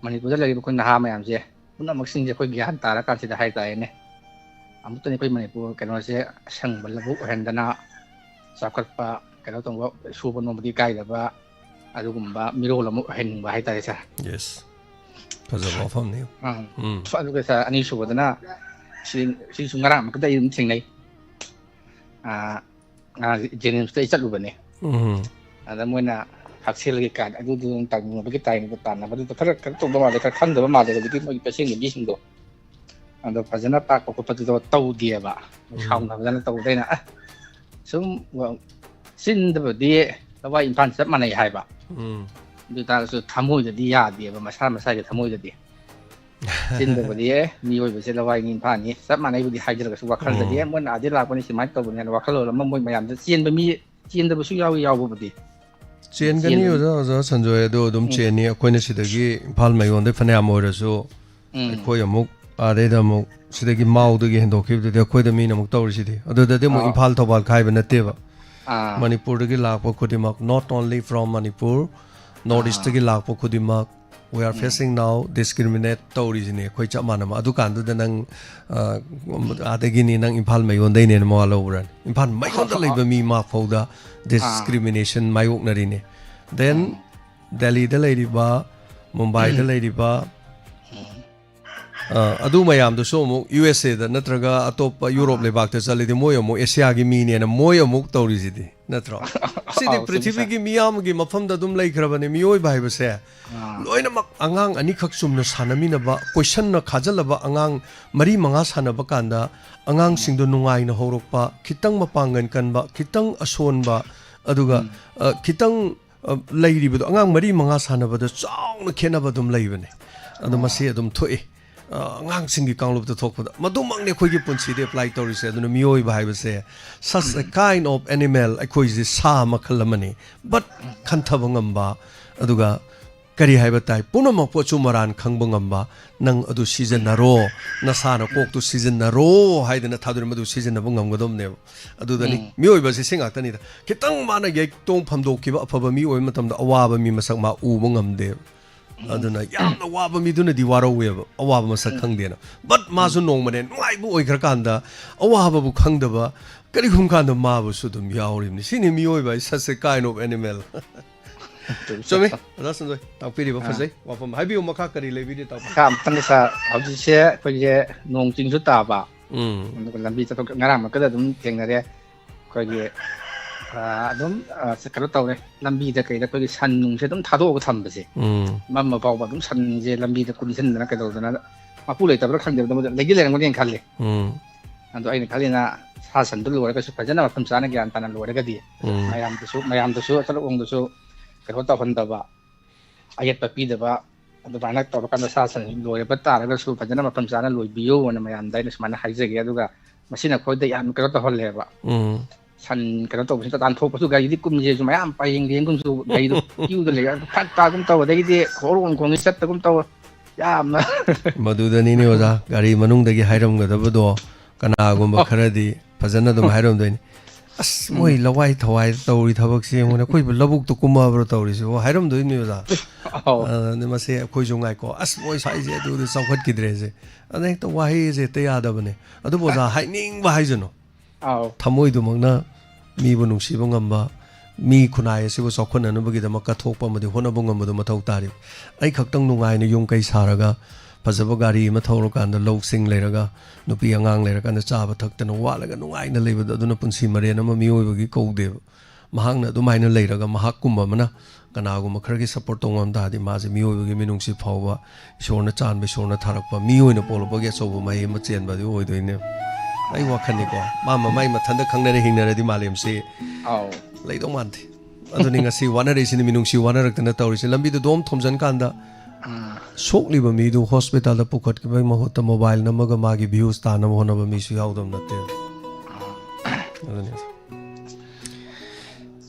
ꯃꯅꯤꯄꯨꯔꯗ ꯂꯩꯔꯤꯕ ꯑꯩꯈꯣꯏ ꯅꯍꯥ ꯃꯌꯥꯝꯁꯦ ꯄꯨꯝꯅꯃꯛꯁꯤꯡꯁꯦ ꯑꯩꯈꯣꯏ ꯒ꯭ꯌꯥꯟ ꯇꯥꯔꯀꯥꯟꯁꯤꯗ ꯍꯥꯏꯇꯥꯔꯦꯅꯦ, ꯑꯃꯨꯛꯇꯪꯗꯤ ꯑꯩꯈꯣꯏ ꯃꯅꯤꯄꯨꯔ ꯀꯩꯅꯣꯁꯦ ꯑꯁꯪꯕ ꯂꯧꯕꯨꯛ ꯑꯣꯏꯍꯟꯗꯅ ꯆꯥꯎꯈꯠꯄ, ꯀꯩꯅꯣ ꯇꯧꯕ, ꯁꯨꯕ ꯅꯣꯝꯕꯗꯤ ꯀꯥꯏꯗꯕ ꯑꯗꯨꯒꯨꯝꯕ ꯃꯤꯔꯣꯜ ꯑꯃ ꯑꯣꯏꯍꯟꯅꯤꯡꯕ ꯍꯥꯏꯇꯥꯔꯦ sir꯫ ꯌꯦꯁ꯫ ꯐꯖꯕ ꯋꯥꯐꯝꯅꯤ꯫ ꯑꯥ꯫ ꯎꯝ꯫ ꯑꯗꯨꯒ sir, ꯑꯅꯤꯁꯨꯕꯗꯅ ꯁꯤ-, ꯁꯤꯁꯨ ꯉꯔꯥꯡ ꯑꯃꯈꯛꯇ ꯑꯩ ꯑꯗꯨꯝ ꯊꯦꯡꯅꯩ꯫ ꯑꯥ, ꯉꯔꯥꯡ ꯖꯦꯅꯤꯝꯁꯇ ꯑꯩ ꯆꯠꯂꯨꯕꯅꯦ꯫ ꯎꯝ꯫ ꯑꯗ ꯃꯣꯏꯅ ꯍꯛꯁꯦꯜꯒꯤ ꯀꯥꯔꯗ ꯑꯗꯨꯗꯨ ꯇꯥꯟꯅꯕꯒꯤ ꯇꯥꯏꯝꯗ ꯇꯥꯟꯅꯕꯗꯨꯗ ꯈꯔ ꯀꯩꯅꯣ ꯇꯧꯕ ꯃꯥꯜꯂꯦ, ꯈꯔ ꯈꯪꯗꯕ ꯃꯥꯜꯂꯦ ꯍꯧꯖꯤꯛꯀꯤ ꯃꯣꯏꯒꯤ ꯄꯦꯁꯦꯟꯒꯤ ꯃꯤꯁꯤꯡꯗꯣ꯫ ꯑꯗꯣ ꯐꯖꯅ ꯇꯥꯛꯄ ꯈꯣꯠꯄꯗꯨꯗꯣ ꯇꯧꯗꯦꯕ, ꯎꯝ꯫ ꯁꯥꯎꯅꯗꯅ ꯇꯧꯕꯗ ꯑꯩꯅ, "ꯑ, ꯁꯨꯝ ꯋꯥ-, ꯆꯤꯟꯗꯕꯨꯗꯤ ꯂꯋꯥꯏ ꯏꯝꯐꯥꯜ ꯆꯞ ꯃꯥꯟꯅꯩ ꯍꯥꯏꯕ, ꯎꯝ꯫ ꯑꯗꯨ ꯑꯣꯏꯇꯥꯔꯒꯁꯨ ꯊꯃꯣꯏꯗꯗꯤ ꯌꯥꯗꯦꯕ, ꯃꯁꯥ ꯃꯁꯥꯒꯤ ꯊꯃꯣꯏꯗꯗꯤ꯫ ꯆꯤꯟꯗꯕꯨꯗꯤ ꯑꯦ, ꯃꯤꯑꯣꯏꯕꯁꯦ ꯂꯋꯥꯏꯅꯤ ꯏꯝꯐꯥꯜꯅꯤ ꯆꯞ ꯃꯥꯟꯅꯩꯕꯨꯗꯤ ꯍꯥꯏꯖꯔꯒꯁꯨ ꯋꯥꯈꯜꯗꯗꯤ ꯎꯝ꯫ ꯑꯦ, ꯃꯣꯏꯅ ꯑꯥꯗꯩ ꯂꯥꯛꯄꯅꯤ ꯁꯨꯃꯥꯏꯅ ꯇꯧꯕꯅꯤ" ꯍꯥꯏꯅ ꯋꯥꯈꯜꯂꯣꯟ ꯑꯃ ꯃꯣꯏ ꯃꯌꯥꯝꯗ ꯆꯦꯟꯕ ꯃꯤ, ꯆꯦꯟꯗꯕꯁꯨ ꯌꯥꯎꯏ ꯌꯥꯎꯕꯕꯨꯗꯤ꯫ ꯆꯦꯟꯒꯅꯤ ꯆꯦꯟꯕ ꯑꯣꯖꯥ, ꯑꯣꯖꯥ ꯁꯟꯖꯣꯏ, ꯑꯗꯨ ꯑꯗꯨꯝ ꯎꯝ꯫ ꯆꯦꯟꯅꯤ꯫ ꯑꯩꯈꯣꯏꯅ ꯁꯤꯗꯒꯤ ꯏꯝꯐꯥꯜ ꯃꯌꯣꯟꯗꯩ ꯐꯅꯌꯥꯝ ꯑꯣꯏꯔꯁꯨ ꯎꯝ꯫ ꯑꯩꯈꯣꯏ ꯑꯃꯨꯛ ꯑꯥꯗꯩꯗ ꯑꯃꯨꯛ ꯁꯤꯗꯒꯤ ꯃꯥꯎꯗꯒꯤ ꯍꯦꯟꯗꯣꯛꯈꯤꯕꯗꯨꯗꯤ ꯑꯩꯈꯣꯏꯗ ꯃꯤꯅ ꯑꯃꯨꯛ ꯇꯧꯔꯤꯁꯤꯗꯤ꯫ ꯑꯗꯨꯗꯗꯤ ꯑꯃꯨꯛ ꯑꯥ꯫ ꯏꯝꯐꯥꯜ ꯊꯧꯕꯥꯜ ꯈꯥꯏꯕ ꯅꯠꯇꯦꯕ꯫ ꯑꯥ꯫ ꯃꯅꯤꯄꯨꯔꯗꯒꯤ ꯂꯥꯛꯄ ꯈꯨꯗꯤꯡꯃꯛ, not only from Manipur, north ah. ꯏꯁꯇꯒꯤ ꯂꯥꯛꯄ ꯈꯨꯗꯤꯡꯃꯛ, we are um. facing now discriminate ꯇꯧꯔꯤꯁꯤꯅꯦ ꯑꯩꯈꯣꯏ ꯆꯞ ꯃꯥꯟꯅꯕ꯫ ꯑꯗꯨꯀꯥꯟꯗꯨꯗ ꯅꯪ, ꯑ, ꯑꯥꯗꯒꯤꯅꯤ, ꯅꯪ ꯏꯝꯐꯥꯜ ꯃꯌꯣꯟꯗꯩꯅꯦꯅ ꯃꯋꯥ ꯂꯧꯕ꯭ꯔꯥꯅꯤ? ꯏꯝꯐꯥꯜ ꯃꯌꯣꯟꯗ ꯑꯥ꯫ ꯂꯩꯕ ꯃꯤ ꯃꯥ ꯐꯥꯎꯗ ꯑꯥ꯫ ꯗꯤꯁꯀ꯭ꯔꯤꯃꯤꯅꯦꯁꯟ ꯃꯥꯌꯣꯛꯅꯔꯤꯅꯦ꯫ Then ꯎꯝ꯫ ꯗꯦꯜꯂꯤꯗ ꯂꯩꯔꯤꯕ, ꯃꯨꯝꯕꯥꯏꯗ ꯂꯩꯔꯤꯕ, ꯎꯝ꯫ ꯑ, ꯑꯗꯨ ꯃꯌꯥꯝꯗꯨꯁꯨ ꯑꯃꯨꯛ ꯌꯨ ꯑꯦꯁ ꯑꯦꯗ ꯅꯠꯇ꯭ꯔꯒ ꯑꯇꯣꯞꯄ ꯌꯨꯔꯣꯞ ꯑꯥ꯫ ꯂꯩꯕꯥꯛꯇ ꯆꯠꯂꯗꯤ ꯃꯣꯏ ꯑꯃꯨꯛ ꯑꯦꯁꯤꯌꯥꯒꯤ ꯃꯤꯅꯦꯅ ꯃꯣꯏ ꯑꯃꯨꯛ ꯇꯧꯔꯤꯁꯤꯗꯤ, ꯅꯠꯇ꯭ꯔꯣ? ꯁꯤꯗꯤ ꯑꯥꯎ, ꯆꯨꯝꯃꯤ, ꯁꯥꯔ꯫ ꯄ꯭ꯔꯤꯊꯤꯕꯤꯒꯤ ꯃꯤꯌꯥꯝꯒꯤ ꯃꯐꯝꯗ ꯑꯗꯨꯝ ꯂꯩꯈ꯭ꯔꯕꯅꯤ, ꯃꯤꯑꯣꯏꯕ ꯍꯥꯏꯕꯁꯦ꯫ ꯑꯥ꯫ ꯂꯣꯏꯅꯃꯛ ꯑꯉꯥꯡ ꯑꯅꯤꯈꯛ ꯆꯨꯝꯅ ꯁꯥꯟꯅꯃꯤꯟꯅꯕ, ꯀꯣꯏꯁꯟꯅ ꯈꯥꯖꯤꯜꯂꯕ ꯑꯉꯥꯡ ꯃꯔꯤ ꯃꯉꯥ ꯁꯥꯟꯅꯕ ꯀꯥꯟꯗ ꯑꯉꯥꯡꯁꯤꯡꯗꯣ ꯅꯨꯡꯉꯥꯏꯅ ꯍꯧꯔꯛꯄ, ꯈꯤꯇꯪ ꯃꯄꯥꯡꯒꯜ ꯀꯟꯕ, ꯈꯤꯇꯪ ꯑꯁꯣꯟꯕ, ꯑꯗꯨꯒ, ꯎꯝ꯫ ꯑ, ꯈꯤꯇꯪ ꯑ, ꯂꯩꯔꯤꯕꯗꯣ, ꯑꯉꯥꯡ ꯃꯔꯤ ꯃꯉꯥ ꯁꯥꯟꯅꯕꯗ ꯆꯥꯎꯅ ꯈꯦꯠꯅꯕ ꯑꯗꯨꯝ ꯂꯩꯕꯅꯦ꯫ ꯑꯗꯣ ꯑꯣ꯫ ꯃꯁꯤ ꯑꯗꯨꯝ ꯊꯣꯛꯏ꯫ ꯑ, ꯑꯉꯥꯡꯁꯤꯡꯒꯤ ꯀꯥꯡꯂꯨꯞꯇ ꯊꯣꯛꯄꯗ꯫ ꯃꯗꯨꯃꯛꯅꯤ ꯑꯩꯈꯣꯏꯒꯤ ꯄꯨꯟꯁꯤꯗ ꯑꯦꯄ꯭ꯂꯥꯏ ꯇꯧꯔꯤꯁꯦ꯫ ꯑꯗꯨꯅ ꯃꯤꯑꯣꯏꯕ ꯍꯥꯏꯕꯁꯦ, such a kind of animal, ꯑꯩꯈꯣꯏꯁꯦ ꯁꯥ ꯃꯈꯜ ꯑꯃꯅꯤ꯫ But ꯈꯟꯊꯕ ꯉꯝꯕ, ꯑꯗꯨꯒ ꯀꯔꯤ ꯍꯥꯏꯕ ꯇꯥꯏ, ꯄꯨꯝꯅꯃꯛꯄꯨ ꯑꯆꯨꯝ ꯑꯔꯥꯟ ꯈꯪꯕ ꯉꯝꯕ, ꯅꯪ ꯑꯗꯨ ꯁꯤꯖꯤꯟꯅꯔꯣ, ꯅꯁꯥꯅ ꯀꯣꯛꯇꯨ ꯁꯤꯖꯤꯟꯅꯔꯣ ꯍꯥꯏꯗꯅ ꯊꯥꯗꯣꯔꯛꯏ, ꯃꯗꯨ ꯁꯤꯖꯤꯟꯅꯕ ꯉꯝꯒꯗꯕꯅꯦꯕ꯫ ꯑꯗꯨꯗꯅꯤ ꯎꯝ꯫ ꯃꯤꯑꯣꯏꯕꯁꯤ ꯁꯤ ꯉꯥꯛꯇꯅꯤꯗ꯫ ꯈꯤꯇꯪ ꯃꯥꯅ ꯌꯩꯇꯣꯡ ꯐꯝꯗꯣꯛꯈꯤꯕ ꯑꯐꯕ ꯃꯤ ꯑꯣꯏꯕ ꯃꯇꯝꯗ ꯑꯋꯥꯕ ꯃꯤ ꯃꯁꯛ ꯃꯥ ꯎꯕ ꯉꯝꯗꯦꯕ꯫ ꯎꯝ꯫ ꯑꯗꯨꯅ ꯌꯥꯝꯅ ꯋꯥꯕ ꯃꯤꯗꯨꯅꯗꯤ ꯋꯥꯔꯧꯋꯦꯕ, ꯑꯋꯥꯕ ꯃꯁꯛ ꯎꯝ꯫ ꯈꯪꯗꯦꯅ꯫ But ꯃꯥꯁꯨ ꯎꯝ꯫ ꯅꯣꯡꯃꯅꯦ ꯅꯨꯡꯉꯥꯏꯕ ꯑꯣꯏꯈ꯭ꯔꯀꯥꯟꯗ ꯑꯋꯥꯕꯕꯨ ꯈꯪꯗꯕ ꯀꯔꯤꯒꯨꯝꯕ ꯀꯥꯟꯗ ꯃꯥꯕꯨꯁꯨ ꯑꯗꯨꯝ ꯌꯥꯎꯔꯤꯕꯅꯤ꯫ ꯁꯤꯅꯤ ꯃꯤꯑꯣꯏꯕ ꯍꯥꯏ, such a kind of animal꯫ ꯆꯨꯝꯃꯤ, ꯆꯨꯝꯃꯤ꯫ ꯑꯣꯖꯥ ꯁꯟꯖꯣꯏ, ꯇꯥꯛꯄꯤꯔꯤꯕ ꯑꯥ꯫ ꯐꯖꯩ ꯋꯥꯐꯝ꯫ ꯍꯥꯏꯕꯤꯌꯨ, ꯃꯈꯥ ꯀꯔꯤ ꯂꯩꯕꯤꯔꯤ, ꯇꯥꯛꯄꯤꯌꯨ꯫ ꯃꯈꯥ ꯑꯃꯨꯛꯇꯪꯒ ꯁꯥꯔ, ꯍꯧꯖꯤꯛꯁꯦ ꯑꯩꯈꯣꯏꯒꯤ ꯅꯣꯡ ꯆꯤꯡꯁꯨ ꯇꯥꯕ, ꯎꯝ꯫ ꯑꯗꯨꯒ ꯂꯝꯕꯤ ꯆꯠꯊꯣꯛ, ꯉꯔꯥꯡꯃꯛꯀꯗ ꯑꯗꯨꯝ ꯊꯦꯡꯅꯔꯦ꯫ ꯑꯩꯈꯣꯏꯒꯤ ꯑ, ꯑꯗꯨꯝ, ꯑ, ꯀꯩꯅꯣ ꯇꯧꯔꯦ, ꯂꯝꯕꯤꯗ ꯀꯩꯗ ꯑꯩꯈꯣꯏꯒꯤ ꯁꯟ ꯅꯨꯡꯁꯦ ꯑꯗꯨꯝ ꯊꯥꯗꯣꯛꯑꯒ ꯊꯝꯕꯁꯦ, ꯎꯝ꯫ ꯃꯝꯃ ꯐꯥꯎꯕ ꯑꯗꯨꯝ ꯁꯟꯁꯦ ꯂꯝꯕꯤꯗ ꯀꯨꯝꯁꯤꯟꯗꯅ ꯀꯩꯗꯧꯗꯅ, ꯃꯄꯨ ꯂꯩꯇꯕ꯭ꯔꯥ ꯈꯪꯗꯦꯕ, ꯑꯗꯨꯝ ꯂꯩꯗꯤ ꯂꯩꯔꯝꯒꯅꯤꯅ ꯈꯜꯂꯤ꯫ ꯎꯝ꯫ ꯑꯗꯣ ꯑꯩꯅ ꯈꯜꯂꯤꯅ, ꯁꯥ ꯁꯟꯗꯨ ꯂꯣꯏꯔꯒꯁꯨ ꯐꯖꯅ ꯃꯐꯝ ꯆꯥꯅ ꯒ꯭ꯌꯥꯟ ꯇꯥꯅ ꯂꯣꯏꯔꯒꯗꯤ, ꯎꯝ꯫ ꯃꯌꯥꯝꯗꯁꯨ, ꯃꯌꯥꯝꯗꯁꯨ, ꯑꯆꯠ ꯑꯋꯣꯡꯗꯁꯨ ꯀꯩꯅꯣ ꯇꯧꯍꯟꯗꯕ, ꯑꯌꯦꯠꯄ ꯄꯤꯗꯕ, ꯑꯗꯨꯃꯥꯏꯅ ꯇꯧꯔꯀꯥꯟꯗ ꯁꯥ ꯁꯟ ꯂꯣꯏꯔꯕ ꯇꯥꯔꯒꯁꯨ ꯐꯖꯅ ꯃꯐꯝ ꯆꯥꯅ ꯂꯣꯏꯕꯤꯌꯣꯅ ꯃꯌꯥꯝꯗ ꯑꯩꯅ ꯁꯨꯃꯥꯏꯅ ꯍꯥꯏꯖꯒꯦ꯫ ꯑꯗꯨꯒ ꯃꯁꯤꯅ ꯑꯩꯈꯣꯏꯗ ꯌꯥꯝ ꯀꯩꯅꯣ ꯇꯧꯍꯜꯂꯦꯕ꯫ ꯎꯝ꯫ ꯁꯟ ꯀꯩꯅꯣ ꯇꯧꯕꯁꯤꯗ ꯇꯥꯟꯊꯣꯛꯄꯁꯨ ꯒꯥꯔꯤꯗꯤ ꯀꯨꯝꯁꯦꯁꯨ ꯃꯌꯥꯝ ꯄꯔꯦꯡ ꯂꯦꯡꯒꯨꯝꯁꯨ ꯒꯥꯔꯤꯗꯣ ꯀ꯭ꯌꯨꯗ ꯂꯩ, ꯐꯔꯛ ꯇꯥꯒꯨꯝ ꯇꯧ, ꯑꯗꯒꯤꯗꯤ ꯈꯣꯡ ꯈꯣꯡꯒꯤ ꯆꯠꯇꯒꯨꯝ ꯇꯧ, ꯌꯥꯝꯅ꯫ ꯃꯗꯨꯗꯅꯤꯅꯦ ꯑꯣꯖꯥ, ꯒꯥꯔꯤ ꯃꯅꯨꯡꯗꯒꯤ ꯍꯥꯏꯔꯝꯒꯗꯕꯗꯣ ꯀꯅꯥꯒꯨꯝꯕ ꯑꯣ꯫ ꯈꯔꯗꯤ ꯐꯖꯅ ꯑꯗꯨꯝ ꯍꯥꯏꯔꯝꯗꯣꯏꯅꯤ꯫ "ꯑꯁ, ꯎꯝ꯫ ꯃꯣꯏ ꯂꯋꯥꯏ ꯊꯋꯥꯏ ꯇꯧꯔꯤ ꯊꯕꯛꯁꯦ ꯌꯦꯡꯉꯨꯅꯦ, ꯑꯩꯈꯣꯏꯕꯨ ꯂꯧꯕꯨꯛꯇ ꯀꯨꯝꯃꯕ꯭ꯔꯥ ꯇꯧꯔꯤꯁꯤꯕꯣ?" ꯍꯥꯏꯔꯝꯗꯣꯏꯅꯤ ꯑꯣꯖꯥ꯫ ꯑꯧ꯫ ꯑꯗꯨꯅ ꯃꯁꯦ ꯑꯩꯈꯣꯏꯁꯨ ꯉꯥꯏꯀꯣ, "ꯑꯁ, ꯃꯣꯏ ꯁ꯭ꯋꯥꯏꯁꯦ ꯑꯗꯨꯗꯤ ꯆꯥꯎꯈꯠꯈꯤꯗ꯭ꯔꯦꯁꯦ", ꯑꯗ ꯍꯦꯛꯇ ꯋꯥꯍꯩꯁꯦ ꯍꯦꯛꯇ ꯌꯥꯗꯕꯅꯦ꯫ ꯑꯗꯨꯕꯨ ꯑꯣꯖꯥ, ꯍꯥꯏꯅꯤꯡꯕ ꯍꯥꯏꯁꯅꯨ꯫ ꯑꯧ꯫ ꯊꯃꯣꯏꯗꯨꯃꯛꯅ ꯃꯤꯕꯨ ꯅꯨꯡꯁꯤꯕ ꯉꯝꯕ, ꯃꯤ ꯈꯨꯟꯅꯥꯏ ꯑꯁꯤꯕꯨ ꯆꯥꯎꯈꯠꯅꯅꯕꯒꯤꯗꯃꯛ ꯀꯠꯊꯣꯛꯄ ꯑꯃꯗꯤ ꯍꯣꯠꯅꯕ ꯉꯝꯕꯗꯨ ꯃꯊꯧ ꯇꯥꯔꯤ꯫ ꯑꯩ ꯈꯛꯇꯪ ꯅꯨꯡꯉꯥꯏꯅ ꯌꯨꯝ ꯀꯩ ꯁꯥꯔꯒ, ꯐꯖꯕ ꯒꯥꯔꯤ ꯑꯃ ꯊꯧꯔꯀꯥꯟꯗ ꯂꯧꯁꯤꯡ ꯂꯩꯔꯒ, ꯅꯨꯄꯤ ꯑꯉꯥꯡ ꯂꯩꯔꯀꯥꯟꯗ ꯆꯥꯕ ꯊꯛꯇꯅ ꯋꯥꯠꯂꯒ ꯅꯨꯡꯉꯥꯏꯅ ꯂꯩꯕꯗꯣ, ꯑꯗꯨꯅ ꯄꯨꯟꯁꯤ ꯃꯔꯦꯟ ꯑꯃ ꯃꯤꯑꯣꯏꯕꯒꯤ ꯀꯧꯗꯦꯕ꯫ ꯃꯍꯥꯛꯅ ꯑꯗꯨꯃꯥꯏꯅ ꯂꯩꯔꯒ, ꯃꯍꯥꯛꯀꯨꯝꯕ ꯑꯃꯅ ꯀꯅꯥꯒꯨꯝꯕ ꯈꯔꯒꯤ support ꯇꯧꯕ ꯉꯝ ꯇꯥꯔꯗꯤ, ꯃꯥꯁꯦ ꯃꯤꯑꯣꯏꯕꯒꯤ ꯃꯤꯅꯨꯡꯁꯤ ꯐꯥꯎꯕ, ꯏꯁꯣꯔꯅ ꯆꯥꯟꯕ, ꯏꯁꯣꯔꯅ ꯊꯥꯔꯛꯄ ꯃꯤ ꯑꯣꯏꯅ ꯄꯣꯛꯂꯛꯄꯒꯤ ꯑꯆꯧꯕ ꯃꯍꯩ ꯑꯃ ꯆꯦꯟꯕ ꯑꯗꯨ ꯑꯣꯏꯗꯣꯏꯅꯦꯕ꯫ ꯑꯩ ꯋꯥꯈꯜꯅꯤꯀꯣ, ꯃꯥ ꯃꯃꯥꯏ ꯃꯊꯟꯇ ꯈꯪꯅꯔ ꯍꯤꯡꯅꯔꯗꯤ ꯃꯥꯂꯦꯝꯁꯤ ꯑꯧ꯫ ꯂꯩꯗꯧ ꯃꯥꯟꯗꯦ꯫ ꯑꯗꯨꯅꯤ ꯉꯁꯤ ꯋꯥꯅꯔꯛꯏꯁꯤꯅꯤ, ꯃꯤꯅꯨꯡꯁꯤ ꯋꯥꯅꯔꯛꯇꯅ ꯇꯧꯔꯤꯁꯦ꯫ ꯂꯝꯕꯤꯗ ꯗꯣꯝ ꯊꯣꯝꯖꯤꯟ ꯀꯥꯟꯗ ꯎꯝ꯫ ꯁꯣꯛꯂꯤꯕ ꯃꯤꯗꯨ hospital ꯗ ꯄꯨꯈꯠꯈꯤꯕꯒꯤ ꯃꯍꯨꯠꯇ mobile ꯅꯝꯃꯒ ꯃꯥꯒꯤ views ꯇꯥꯅꯕ ꯍꯣꯠꯅꯕ ꯃꯤꯁꯨ ꯌꯥꯎꯗꯕ ꯅꯠꯇꯦ꯫ ꯎꯝ꯫ ꯑꯗꯨꯅꯤ꯫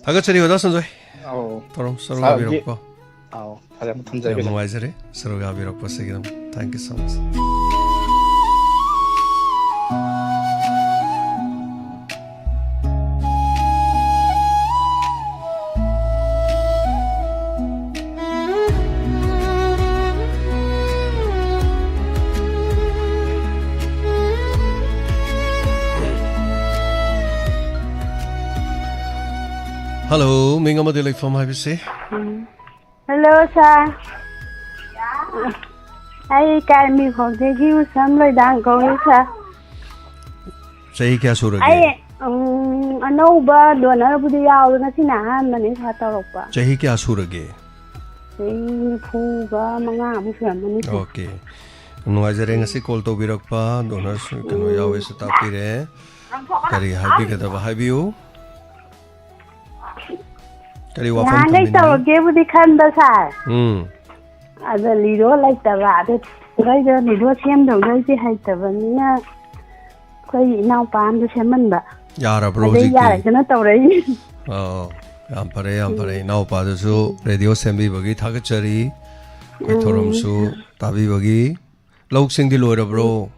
ꯊꯥꯒꯠꯆꯔꯤ ꯑꯣꯖꯥ ꯁꯟꯖꯣꯏ꯫ ꯑꯧ꯫ ꯊꯧꯔꯝ ꯁꯔꯨꯛ ꯁꯥꯔꯒꯤ ꯌꯥꯕꯤꯔꯛꯄ꯫ ꯑꯧ, ꯐꯔꯦ, ꯑꯃꯨꯛ ꯊꯝꯖꯔꯒꯦ, ꯌꯥꯝ ꯁꯥꯔ꯫ ꯅꯨꯡꯉꯥꯏꯖꯔꯦ ꯁꯔꯨꯛ ꯌꯥꯕꯤꯔꯛꯄꯁꯤꯒꯤꯗꯃꯛ꯫ Thank you so much꯫ Hello, ꯃꯤꯡ ꯑꯃꯗꯤ ꯂꯩꯐꯝ ꯍꯥꯏꯕꯤꯁꯤ꯫ ꯎꯝ꯫ Hello, sir. ꯑꯩ ꯀꯥꯏꯃꯤꯈꯣꯛꯇꯒꯤ ꯎꯁꯝ ꯂꯣꯏꯗꯥꯡ ꯀꯧꯏ, sir꯫ ꯆꯍꯤ ꯀꯌꯥ ꯁꯨꯔꯒꯦ? ꯑꯩ, ꯎꯝ, ꯑꯅꯧꯕ ꯗꯣꯅꯔꯕꯨꯗꯤ ꯌꯥꯎꯔꯦ, ꯉꯁꯤꯅ ꯑꯍꯥꯟꯕꯅꯤ ꯁꯥꯔ ꯇꯧꯔꯛꯄ꯫ ꯆꯍꯤ ꯀꯌꯥ ꯁꯨꯔꯒꯦ? ꯆꯍꯤ ꯅꯤꯐꯨꯒ ꯃꯉꯥꯃꯨꯛ ꯁꯨꯔꯝꯃꯅꯤ ꯁꯥꯔ꯫ ꯑꯣꯀꯦ꯫ ꯌꯥꯝ ꯅꯨꯡꯉꯥꯏꯖꯔꯦ ꯉꯁꯤ ꯀꯣꯜ ꯇꯧꯕꯤꯔꯛꯄ, ꯗꯣꯅꯔꯁꯨ ꯀꯩꯅꯣ ꯎꯝ꯫ ꯌꯥꯎꯋꯦꯁꯨ ꯇꯥꯛꯄꯤꯔꯦ꯫ ꯀꯔꯤ ꯍꯥꯏꯕꯤꯒꯗꯕ ꯍꯥꯏꯕꯤꯌꯨ꯫ ꯀꯔꯤ ꯋꯥꯐꯝ ꯅꯍꯥꯟꯈꯩ ꯊꯝꯕꯤꯅꯤꯡꯉꯤ? ꯇꯧꯔꯛꯀꯦꯕꯨꯗꯤ ꯈꯟꯕ ꯁꯥꯔ꯫ ꯎꯝ꯫ ꯑꯗ ꯂꯤꯗꯣ ꯂꯩꯇꯕ, ꯑꯗ ꯀꯩꯗ ꯂꯤꯗꯣ ꯁꯦꯝꯗꯧꯗꯣꯏꯁꯦ ꯍꯩꯇꯕꯅꯤꯅ ꯑꯩꯈꯣꯏ ꯏꯅꯥꯎꯄꯥ ꯑꯃꯗ ꯁꯦꯝꯍꯟꯕ꯫ ꯌꯥꯔꯕ꯭ꯔꯣ ꯑꯗꯩ ꯍꯧꯖꯤꯛꯇꯤ? ꯌꯥꯔꯦꯗꯅ ꯇꯧꯔꯛꯏꯅꯤ꯫ ꯑꯣ, ꯌꯥꯝ ꯐꯔꯦ, ꯌꯥꯝ ꯐꯔꯦ꯫ ꯎꯝ꯫ ꯏꯅꯥꯎꯄꯥꯗꯨꯁꯨ ꯔꯦꯗꯤꯑꯣ ꯁꯦꯝꯕꯤꯕꯒꯤ ꯊꯥꯒꯠꯆꯔꯤ꯫ ꯑꯩꯈꯣꯏ ꯎꯝ꯫ ꯊꯧꯔꯝꯁꯨ ꯇꯥꯕꯤꯕꯒꯤ꯫ ꯂꯧꯁꯤꯡꯗꯤ ꯂꯣꯏꯔꯕ꯭ꯔꯣ? ꯎꯝ꯫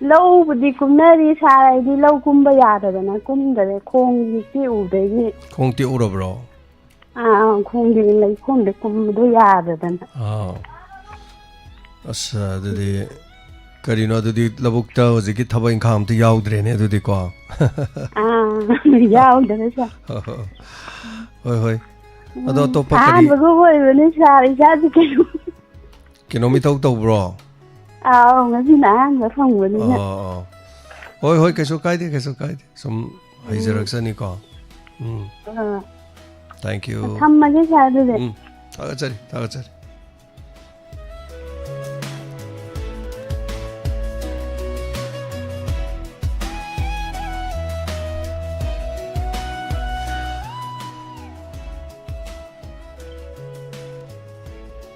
ꯂꯧꯕꯨꯗꯤ ꯀꯨꯝꯅꯔꯤ ꯁꯥꯔ, ꯑꯩꯗꯤ ꯂꯧ ꯀꯨꯝꯕ ꯌꯥꯗꯗꯅ ꯀꯨꯝꯗꯔꯦ, ꯈꯣꯡꯁꯤ ꯇꯦꯛꯎꯕꯗꯒꯤ꯫ ꯈꯣꯡ ꯇꯦꯛꯎꯔꯕ꯭ꯔꯣ? ꯑꯥ, ꯑꯥ, ꯈꯣꯡꯗꯤ ꯂꯩꯈꯣꯝꯗ ꯀꯨꯝꯕꯗꯣ ꯌꯥꯗꯗꯅ꯫ ꯑꯥ꯫ ꯑꯁ, ꯑꯗꯨꯗꯤ ꯀꯔꯤꯅꯣ, ꯑꯗꯨꯗꯤ ꯂꯧꯕꯨꯛꯇ ꯍꯧꯖꯤꯛꯀꯤ ꯊꯕꯛ ꯏꯪꯈꯥꯡ ꯑꯝꯇ ꯌꯥꯎꯗ꯭ꯔꯦꯅꯦ ꯑꯗꯨꯗꯤꯀꯣ꯫ ꯑꯥ, ꯌꯥꯎꯗꯔꯦ ꯁꯥꯔ꯫ ꯍꯣꯏ, ꯍꯣꯏ꯫ ꯑꯗꯣ ꯎꯝ, ꯑꯇꯣꯞꯄ ꯀꯔꯤ ꯑꯍꯥꯟꯕꯒ ꯑꯣꯏꯕꯅꯦ ꯁꯥꯔ, ꯏꯁꯥꯁꯦ ꯀꯩꯅꯣ꯫ ꯀꯩꯅꯣꯝ ꯏꯇꯧ ꯇꯧꯕ꯭ꯔꯣ? ꯑꯥꯎ, ꯉꯁꯤꯅ ꯑꯍꯥꯟꯕ ꯐꯪꯕꯅꯤꯅ꯫ ꯑꯣ, ꯑꯣ꯫ ꯍꯣꯏ, ꯍꯣꯏ, ꯀꯩꯁꯨ ꯀꯥꯏꯗꯦ, ꯀꯩꯁꯨ ꯀꯥꯏꯗꯦ꯫ ꯁꯨꯝ ꯎꯝ꯫ ꯍꯩꯖꯔꯛꯆꯅꯤꯀꯣ꯫ ꯎꯝ꯫ ꯑꯥ꯫ Thank you꯫ ꯊꯝꯃꯒꯦ ꯁꯥꯔ ꯑꯗꯨꯗꯤ꯫ ꯎꯝ꯫ ꯊꯥꯒꯠꯆꯔꯤ, ꯊꯥꯒꯠꯆꯔꯤ꯫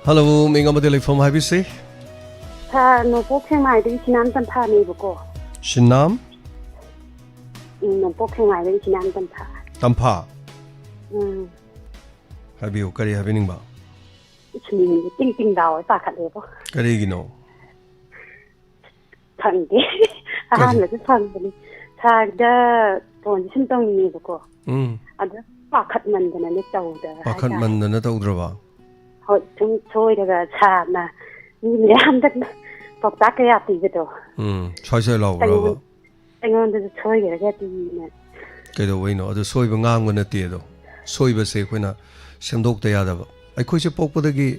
ꯍꯜꯂꯣ, ꯃꯤꯡ ꯑꯃꯗꯤ ꯂꯩꯐꯝ ꯍꯥꯏꯕꯤꯁꯤ꯫ ꯁꯥꯔ, ꯅꯣꯡꯄꯣꯛ ꯁꯦꯛꯃꯥꯏꯗꯒꯤ ꯁꯤꯅꯥꯝ ꯇꯝꯐꯥꯅꯦꯕꯀꯣ꯫ ꯁꯤꯅꯥꯝ? ꯎꯝ, ꯅꯣꯡꯄꯣꯛ ꯁꯦꯛꯃꯥꯏꯗꯒꯤ ꯁꯤꯅꯥꯝ ꯇꯝꯐꯥ꯫ ꯇꯝꯐꯥ? ꯎꯝ꯫ ꯍꯥꯏꯕꯤꯌꯨ, ꯀꯔꯤ ꯍꯥꯏꯕꯤꯅꯤꯡꯕ? ꯏꯁ, ꯃꯤꯡꯁꯦ ꯇꯤꯡ ꯇꯤꯡ ꯂꯥꯎꯔ ꯄꯥꯈꯠꯂꯦꯕꯣ꯫ ꯀꯔꯤꯒꯤꯅꯣ? ꯈꯪꯗꯦ꯫ ꯀꯔꯤ? ꯑꯍꯥꯟꯕꯁꯨ ꯐꯪꯕꯅꯤ꯫ ꯁꯥꯔꯗ ꯐꯣꯟꯁꯦ ꯁꯨꯝ ꯇꯧꯅꯤꯡꯉꯦꯕꯀꯣ꯫ ꯎꯝ꯫ ꯑꯗ ꯄꯥꯈꯠꯃꯟꯗꯅꯅꯦ ꯇꯧꯗꯕ ꯍꯥꯏꯇꯥꯔꯦ꯫ ꯄꯥꯈꯠꯃꯟꯗꯅ ꯇꯧꯗ꯭ꯔꯕ? ꯍꯣꯏ, ꯁꯨꯝ ꯁꯣꯏꯔꯒ ꯁꯥꯔꯅ ꯃꯤ ꯃꯌꯥꯝꯗ ꯄꯥꯎꯇꯥꯛ ꯀꯌꯥ ꯄꯤꯕꯗꯣ꯫ ꯎꯝ, ꯁ꯭ꯋꯥꯏ ꯁ꯭ꯋꯥꯏ ꯂꯥꯎꯕ꯭ꯔꯕ? ꯑꯩꯉꯣꯟ-, ꯑꯩꯉꯣꯟꯗꯁꯨ ꯁꯣꯏꯈ꯭ꯔꯒꯗꯤꯅ꯫ ꯀꯩꯗꯧꯕꯩꯅꯣ? ꯑꯗꯨ ꯁꯣꯏꯕ ꯉꯥꯡꯕ ꯅꯠꯇꯦ ꯑꯗꯣ꯫ ꯁꯣꯏꯕꯁꯦ ꯑꯩꯈꯣꯏꯅ ꯁꯦꯝꯗꯣꯛꯇ ꯌꯥꯗꯕ꯫ ꯑꯩꯈꯣꯏꯁꯦ ꯄꯣꯛꯄꯗꯒꯤ,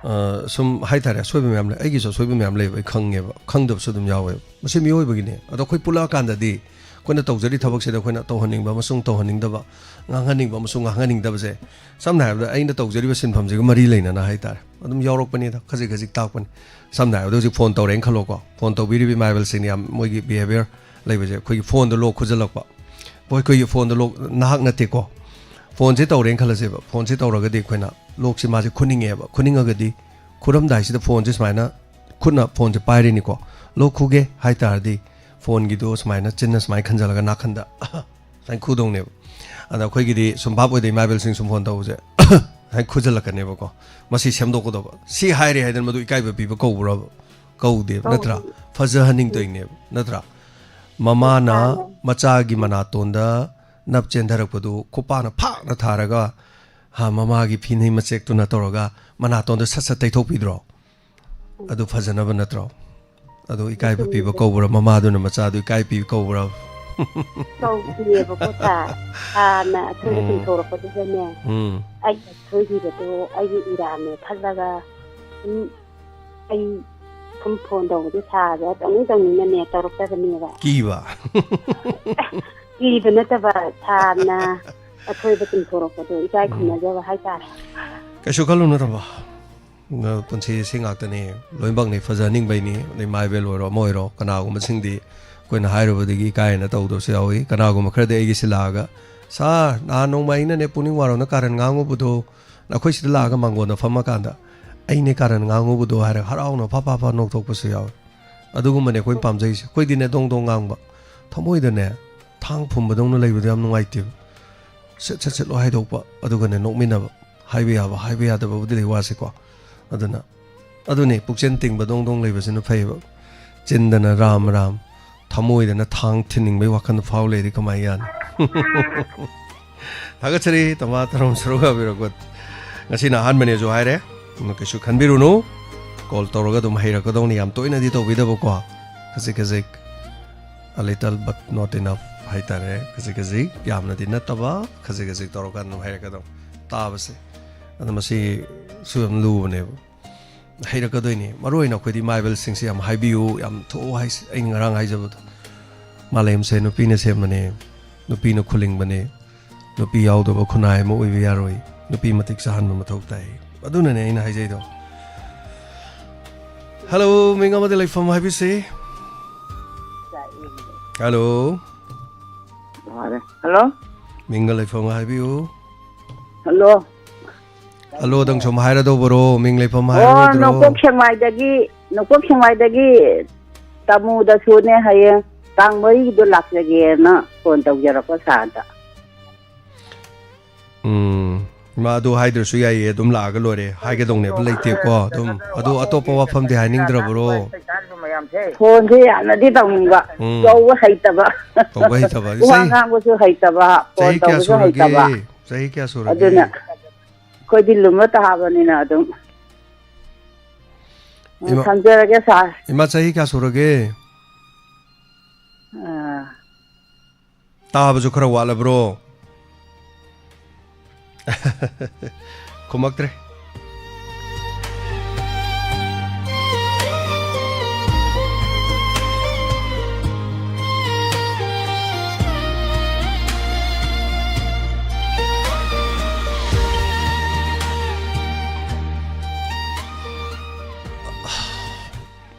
ꯑ, ꯁꯨꯝ ꯍꯥꯏꯇꯥꯔꯦ, ꯑꯁꯣꯏꯕ ꯃꯌꯥꯝ ꯂꯩ꯫ ꯑꯩꯒꯤꯁꯨ ꯑꯁꯣꯏꯕ ꯃꯌꯥꯝ ꯂꯩꯕ ꯑꯩ ꯈꯪꯉꯦꯕ꯫ ꯈꯪꯗꯕꯁꯨ ꯑꯗꯨꯝ ꯌꯥꯎꯋꯦꯕ꯫ ꯃꯁꯤ ꯃꯤꯑꯣꯏꯕꯒꯤꯅꯦ꯫ ꯑꯗꯣ ꯑꯩꯈꯣꯏ ꯄꯨꯜꯂꯛꯑꯀꯥꯟꯗꯗꯤ ꯑꯩꯈꯣꯏꯅ ꯇꯧꯖꯔꯤ ꯊꯕꯛꯁꯤꯗ ꯑꯩꯈꯣꯏꯅ ꯇꯧꯍꯟꯅꯤꯡꯕ ꯑꯃꯁꯨꯡ ꯇꯧꯍꯟꯅꯤꯡꯗꯕ, ꯉꯥꯡꯍꯟꯅꯤꯡꯕ ꯑꯃꯁꯨꯡ ꯉꯥꯡꯍꯟꯅꯤꯡꯗꯕꯁꯦ, ꯁꯝꯅ ꯍꯥꯏꯔꯕꯗ ꯑꯩꯅ ꯇꯧꯖꯔꯤꯕ ꯁꯤꯟꯐꯝꯁꯤꯒ ꯃꯔꯤ ꯂꯩꯅꯅ ꯍꯥꯏꯇꯥꯔꯦ, ꯑꯗꯨꯝ ꯌꯥꯎꯔꯛꯄꯅꯤꯗ, ꯈꯖꯤꯛ ꯈꯖꯤꯛ ꯇꯥꯛꯄꯅꯤ꯫ ꯁꯝꯅ ꯍꯥꯏꯔꯕꯗ ꯍꯧꯖꯤꯛ ꯐꯣꯟ ꯇꯧꯔꯦꯅ ꯈꯜꯂꯣꯀꯣ, ꯐꯣꯟ ꯇꯧꯕꯤꯔꯤꯕ ꯏꯃꯥ ꯏꯕꯦꯜꯁꯤꯡꯅ ꯌꯥꯝ ꯃꯣꯏꯒꯤ ꯕꯤꯍꯦꯕꯤꯌꯔ ꯂꯩꯕꯁꯦ, ꯑꯩꯈꯣꯏꯒꯤ ꯐꯣꯟꯗ ꯂꯣꯛ ꯈꯨꯖꯜꯂꯛꯄ꯫ ꯍꯣꯏ, ꯑꯩꯈꯣꯏꯒꯤ ꯐꯣꯟꯗ ꯂꯣꯛ, ꯅꯍꯥꯛ ꯅꯠꯇꯦꯀꯣ, ꯐꯣꯟꯁꯦ ꯇꯧꯔꯦꯅ ꯈꯜꯂꯁꯦꯕ, ꯐꯣꯟꯁꯦ ꯇꯧꯔꯒꯗꯤ ꯑꯩꯈꯣꯏꯅ ꯂꯣꯛꯁꯦ ꯃꯥꯁꯦ ꯈꯨꯅꯤꯡꯉꯦꯕ, ꯈꯨꯅꯤꯡꯉꯒꯗꯤ ꯈꯨꯔꯝꯗꯥꯏꯁꯤꯗ ꯐꯣꯟꯁꯦ ꯁꯨꯃꯥꯏꯅ ꯈꯨꯠꯅ ꯐꯣꯟꯁꯦ ꯄꯥꯏꯔꯤꯅꯤꯀꯣ, ꯂꯣꯛ ꯈꯨꯒꯦ ꯍꯥꯏ ꯇꯥꯔꯗꯤ ꯐꯣꯟꯒꯤꯗꯣ ꯁꯨꯃꯥꯏꯅ ꯆꯤꯟꯅ ꯁꯨꯃꯥꯏꯅ ꯈꯟꯖꯜꯂꯒ ꯅꯥꯀꯟꯗ ꯁꯨꯃꯥꯏꯅ ꯈꯨꯗꯧꯅꯦꯕ꯫ ꯑꯗ ꯑꯩꯈꯣꯏꯒꯤꯗꯤ ꯁꯨꯝ ꯚꯥꯞ ꯑꯣꯏꯗ ꯏꯃꯥ ꯏꯕꯦꯜꯁꯤꯡ ꯁꯨꯝ ꯐꯣꯟ ꯇꯧꯕꯁꯦ ꯁꯨꯃꯥꯏꯅ ꯈꯨꯖꯜꯂꯛꯀꯅꯦꯕꯀꯣ꯫ ꯃꯁꯤ ꯁꯦꯝꯗꯣꯛꯀꯗꯧꯕ꯫ ꯁꯤ ꯍꯥꯏꯔꯦ ꯍꯥꯏꯗꯅ ꯃꯗꯨ ꯏꯀꯥꯏꯕ ꯄꯤꯕ ꯀꯧꯕ꯭ꯔꯕ? ꯀꯧꯗꯦꯕ, ꯅꯠꯇ꯭ꯔꯥ? ꯀꯧꯗꯦ꯫ ꯐꯖꯍꯟꯅꯤꯡꯗꯣꯏꯅꯦꯕ, ꯅꯠꯇ꯭ꯔꯥ? ꯃꯃꯥꯅ ꯃꯥꯅꯦ꯫ ꯃꯆꯥꯒꯤ ꯃꯅꯥꯇꯣꯟꯗ ꯅꯞ ꯆꯦꯟꯊꯔꯛꯄꯗꯨ ꯈꯨꯄꯥꯛꯅ ꯐꯥꯛꯅ ꯊꯥꯔꯒ, ꯍꯥ, ꯃꯃꯥꯒꯤ ꯐꯤꯅꯩ ꯃꯆꯦꯛꯇꯨꯅ ꯇꯧꯔꯒ ꯃꯅꯥꯇꯣꯟꯗ ꯁꯠ ꯁꯠ ꯇꯩꯊꯣꯛꯄꯤꯗ꯭ꯔꯣ? ꯑꯗꯨ ꯐꯖꯅꯕ ꯅꯠꯇ꯭ꯔꯣ? ꯑꯗꯨ ꯏꯀꯥꯏꯕ ꯄꯤꯕ ꯆꯨꯝꯃꯦ꯫ ꯀꯧꯕ꯭ꯔꯥ? ꯃꯃꯥꯗꯨꯅ ꯃꯆꯥꯗꯨ ꯏꯀꯥꯏ ꯄꯤꯕ ꯀꯧꯕ꯭ꯔꯥ? ꯀꯧꯗꯦꯕꯀꯣ ꯁꯥꯔ꯫ ꯁꯥꯔꯅ ꯑꯁꯣꯏꯕ ꯎꯝ꯫ ꯆꯨꯝꯊꯣꯔꯛꯄꯗꯨꯗꯅꯦ, ꯎꯝ꯫ ꯑꯩꯅ ꯁꯣꯏꯈꯤꯕꯗꯣ ꯑꯩꯒꯤ ꯏꯔꯥꯟꯅꯦ ꯈꯜꯂꯒ ꯁꯨꯝ ꯑꯩ ꯁꯨꯝ ꯐꯣꯟ ꯇꯧꯕꯗꯤ ꯁꯥꯔꯗ ꯇꯧꯅꯤꯡ ꯇꯧꯅꯤꯡꯅꯅꯦ ꯇꯧꯔꯛꯇꯕꯅꯦꯕ꯫ ꯀꯤꯕ? ꯀꯤꯕ ꯅꯠꯇꯕ, ꯁꯥꯔꯅ ꯑꯁꯣꯏꯕ ꯆꯨꯝꯊꯣꯔꯛꯄꯗꯣ ꯏꯀꯥꯏ ꯎꯝ꯫ ꯈꯨꯝꯅꯖꯕ ꯍꯥꯏꯇꯥꯔꯦ꯫ ꯀꯩꯁꯨ ꯈꯜꯂꯨꯅꯨ, ꯇꯝꯕ꯫ ꯄꯨꯟꯁꯤ ꯁꯤ ꯉꯥꯛꯇꯅꯤ, ꯂꯣꯏꯅꯃꯛꯅꯤ, ꯐꯖꯍꯟꯅꯤꯡꯕꯩꯅꯤ꯫ ꯑꯗꯩ ꯃꯥꯏꯕꯦꯜ ꯑꯣꯏꯔꯣ, ꯑꯃ ꯑꯣꯏꯔꯣ, ꯀꯅꯥꯒꯨꯝꯕꯁꯤꯡꯗꯤ ꯑꯩꯈꯣꯏꯅ ꯍꯥꯏꯔꯨꯕꯗꯒꯤ ꯏꯀꯥꯏꯅ ꯇꯧꯗꯕꯁꯨ ꯌꯥꯎꯏ꯫ ꯀꯅꯥꯒꯨꯝꯕ ꯈꯔꯗꯤ ꯑꯩꯒꯤ ꯁꯤꯜꯂꯛꯑꯒ, "ꯁꯥꯔ, ꯅꯍꯥꯟ ꯅꯣꯡꯃ ꯑꯩꯅꯅꯦ ꯄꯨꯛꯅꯤꯡ ꯋꯥꯔꯧꯅ ꯀꯥꯔꯟ ꯉꯥꯡꯉꯨꯕꯗꯣ, ꯑꯩꯈꯣꯏ ꯁꯤꯗ ꯂꯥꯛꯑꯒ ꯃꯥꯡꯒꯣꯟꯗ ꯐꯝꯃꯀꯥꯟꯗ ꯑꯩꯅꯦ ꯀꯥꯔꯟ ꯉꯥꯡꯉꯨꯕꯗꯣ" ꯍꯥꯏꯔꯒ ꯍꯔꯥꯎꯅ ꯐ ꯐ ꯐ ꯅꯣꯛꯊꯣꯛꯄꯁꯨ ꯌꯥꯎꯏ꯫ ꯑꯗꯨꯒꯨꯝꯕꯅꯦ ꯑꯩꯈꯣꯏꯅ ꯄꯥꯝꯖꯩꯁꯦ꯫ ꯑꯩꯈꯣꯏꯗꯤꯅꯦ ꯗꯣꯡ ꯗꯣꯡ ꯉꯥꯡꯕ, ꯊꯃꯣꯏꯗꯅꯦ ꯊꯥꯡ ꯐꯨꯝꯕꯗꯧꯅ ꯂꯩꯕꯗꯣ ꯌꯥꯝ ꯅꯨꯡꯉꯥꯏꯇꯦꯕ꯫ ꯁꯠ ꯁꯠ ꯁꯠ ꯂꯣꯏ ꯍꯥꯏꯗꯣꯛꯄ, ꯑꯗꯨꯒꯅꯦ ꯅꯣꯛꯃꯤꯟꯅꯕ꯫ ꯍꯥꯏꯕ ꯌꯥꯕ, ꯍꯥꯏꯕ ꯌꯥꯗꯕꯕꯨꯗꯤ ꯂꯩ ꯋꯥꯁꯦꯀꯣ꯫ ꯑꯗꯨꯅ, ꯑꯗꯨꯅꯦ, ꯄꯨꯛꯆꯦꯟ ꯇꯤꯡꯕ ꯗꯣꯡ ꯗꯣꯡ ꯂꯩꯕꯁꯤꯅ ꯐꯩꯌꯦꯕ꯫ ꯆꯤꯟꯗꯅ ꯔꯥꯝ ꯔꯥꯝ, ꯊꯃꯣꯏꯗꯅ ꯊꯥꯡ ꯊꯤꯟꯅꯤꯡꯕꯒꯤ ꯋꯥꯈꯜ ꯐꯥꯎ ꯂꯩꯔꯗꯤ ꯀꯃꯥꯏꯅ ꯌꯥꯅꯤ? ꯊꯥꯒꯠꯆꯔꯤ, ꯇꯃꯥ ꯇꯔꯥꯃ ꯁꯔꯨꯛ ꯌꯥꯕꯤꯔꯛꯄ꯫ ꯉꯁꯤꯅ ꯑꯍꯥꯟꯕꯅꯦꯁꯨ ꯍꯥꯏꯔꯦ, ꯑꯗꯨꯅ ꯀꯩꯁꯨ ꯈꯟꯕꯤꯔꯨꯅꯨ꯫ ꯀꯣꯜ ꯇꯧꯔꯒ ꯑꯗꯨꯝ ꯍꯩꯔꯛꯀꯗꯧꯅꯤ, ꯌꯥꯝ ꯇꯣꯏꯅꯗꯤ ꯇꯧꯕꯤꯗꯕꯀꯣ, ꯈꯖꯤꯛ ꯈꯖꯤꯛ, a little but not enough ꯍꯥꯏꯇꯥꯔꯦ, ꯈꯖꯤꯛ ꯈꯖꯤꯛ, ꯌꯥꯝꯅꯗꯤ ꯅꯠꯇꯕ, ꯈꯖꯤꯛ ꯈꯖꯤꯛ ꯇꯧꯔꯀꯥꯟꯗ ꯑꯗꯨꯝ ꯍꯩꯔꯛꯀꯗꯧꯅꯤ꯫ ꯇꯥꯕꯁꯦ, ꯑꯗꯣ ꯃꯁꯤꯁꯨ ꯌꯥꯝ ꯂꯨꯕꯅꯦꯕ꯫ ꯍꯩꯔꯛꯀꯗꯣꯏꯅꯤ꯫ ꯃꯔꯨ ꯑꯣꯏꯅ ꯑꯩꯈꯣꯏꯗꯤ ꯃꯥꯏꯕꯦꯜꯁꯤꯡꯁꯦ ꯌꯥꯝ ꯍꯥꯏꯕꯤꯌꯨ, ꯌꯥꯝ ꯊꯣꯛꯎ ꯍꯥꯏꯁꯦ, ꯑꯩꯅ ꯉꯔꯥꯡ ꯍꯥꯏꯖꯕꯗꯣ꯫ ꯃꯥꯂꯦꯝꯁꯦ ꯅꯨꯄꯤꯅ ꯁꯦꯝꯕꯅꯦ, ꯅꯨꯄꯤꯅ ꯈꯨꯂꯤꯡꯕꯅꯦ, ꯅꯨꯄꯤ ꯌꯥꯎꯗꯕ ꯈꯨꯟꯅꯥꯏ ꯑꯃ ꯑꯣꯏꯕ ꯌꯥꯔꯣꯏ, ꯅꯨꯄꯤ ꯃꯇꯤꯛ ꯆꯥꯍꯟꯕ ꯃꯊꯧ ꯇꯥꯏ꯫ ꯑꯗꯨꯅꯅꯦ ꯑꯩꯅ ꯍꯥꯏꯖꯩꯗꯣ꯫ ꯍꯜꯂꯣ, ꯃꯤꯡ ꯑꯃꯗꯤ ꯂꯩꯐꯝ ꯍꯥꯏꯕꯤꯁꯤ꯫ ꯍꯜꯂꯣ꯫ ꯍꯜꯂꯣ꯫ ꯃꯤꯡꯒ ꯂꯩꯐꯝꯒ ꯍꯥꯏꯕꯤꯌꯨ꯫ ꯍꯜꯂꯣ꯫ ꯍꯜꯂꯣꯗꯪ ꯁꯨꯝ ꯍꯥꯏꯔꯗꯧꯕꯔꯣ? ꯃꯤꯡ ꯂꯩꯐꯝ ꯑꯣ, ꯍꯥꯏꯔꯔꯣꯏꯗ꯭ꯔꯣ? ꯅꯣꯡꯄꯣꯛ ꯁꯦꯛꯃꯥꯏꯗꯒꯤ, ꯅꯣꯡꯄꯣꯛ ꯁꯦꯛꯃꯥꯏꯗꯒꯤ ꯇꯥꯃꯨꯗꯁꯨꯅꯦ, ꯍꯌꯦꯡ ꯇꯥꯡ ꯃꯔꯤꯒꯤꯗꯣ ꯂꯥꯛꯆꯒꯦꯅ ꯐꯣꯟ ꯇꯧꯖꯔꯛꯄ ꯁꯥꯔꯗ꯫ ꯎꯝ, ꯃꯥ ꯑꯗꯨ ꯍꯥꯏꯗ꯭ꯔꯁꯨ ꯌꯥꯏꯌꯦ, ꯑꯗꯨꯝ ꯂꯥꯛꯑꯒ ꯂꯣꯏꯔꯦ꯫ ꯍꯥꯏꯒꯗꯧꯅꯦꯕ ꯂꯩꯇꯦꯀꯣ꯫ ꯑꯗꯨꯝ ꯑꯗꯨ ꯑꯇꯣꯞꯄ ꯋꯥꯐꯝꯗꯤ ꯍꯥꯏꯅꯤꯡꯗ꯭ꯔꯕ꯭ꯔꯣ? ꯐꯣꯟꯁꯦ ꯌꯥꯝꯅꯗꯤ ꯇꯧꯅꯤꯡꯕ, ꯎꯝ꯫ ꯇꯧꯕ ꯍꯩꯇꯕ꯫ ꯇꯧꯕ ꯍꯩꯇꯕ꯫ ꯋꯥ ꯆꯍꯤ, ꯉꯥꯡꯕꯁꯨ ꯍꯩꯇꯕ, ꯐꯣꯟ ꯆꯍꯤ ꯀꯌꯥ ꯇꯧꯕꯁꯨ ꯁꯨꯔꯒꯦ? ꯍꯩꯇꯕ꯫ ꯆꯍꯤ ꯀꯌꯥ ꯁꯨꯔꯒꯦ? ꯑꯗꯨꯅ ꯑꯩꯈꯣꯏꯗꯤ ꯂꯨꯝꯃ ꯇꯥꯕꯅꯤꯅ ꯑꯗꯨꯝ ꯏꯃꯥ, ꯊꯝꯖꯔꯒꯦ, ꯁꯥꯔ꯫ ꯏꯃꯥ, ꯆꯍꯤ ꯀꯌꯥ ꯁꯨꯔꯒꯦ? ꯑꯥ꯫ ꯇꯥꯕꯁꯨ ꯈꯔ ꯋꯥꯠꯂꯕ꯭ꯔꯣ? ꯈꯨꯝꯃꯛꯇ꯭ꯔꯦ꯫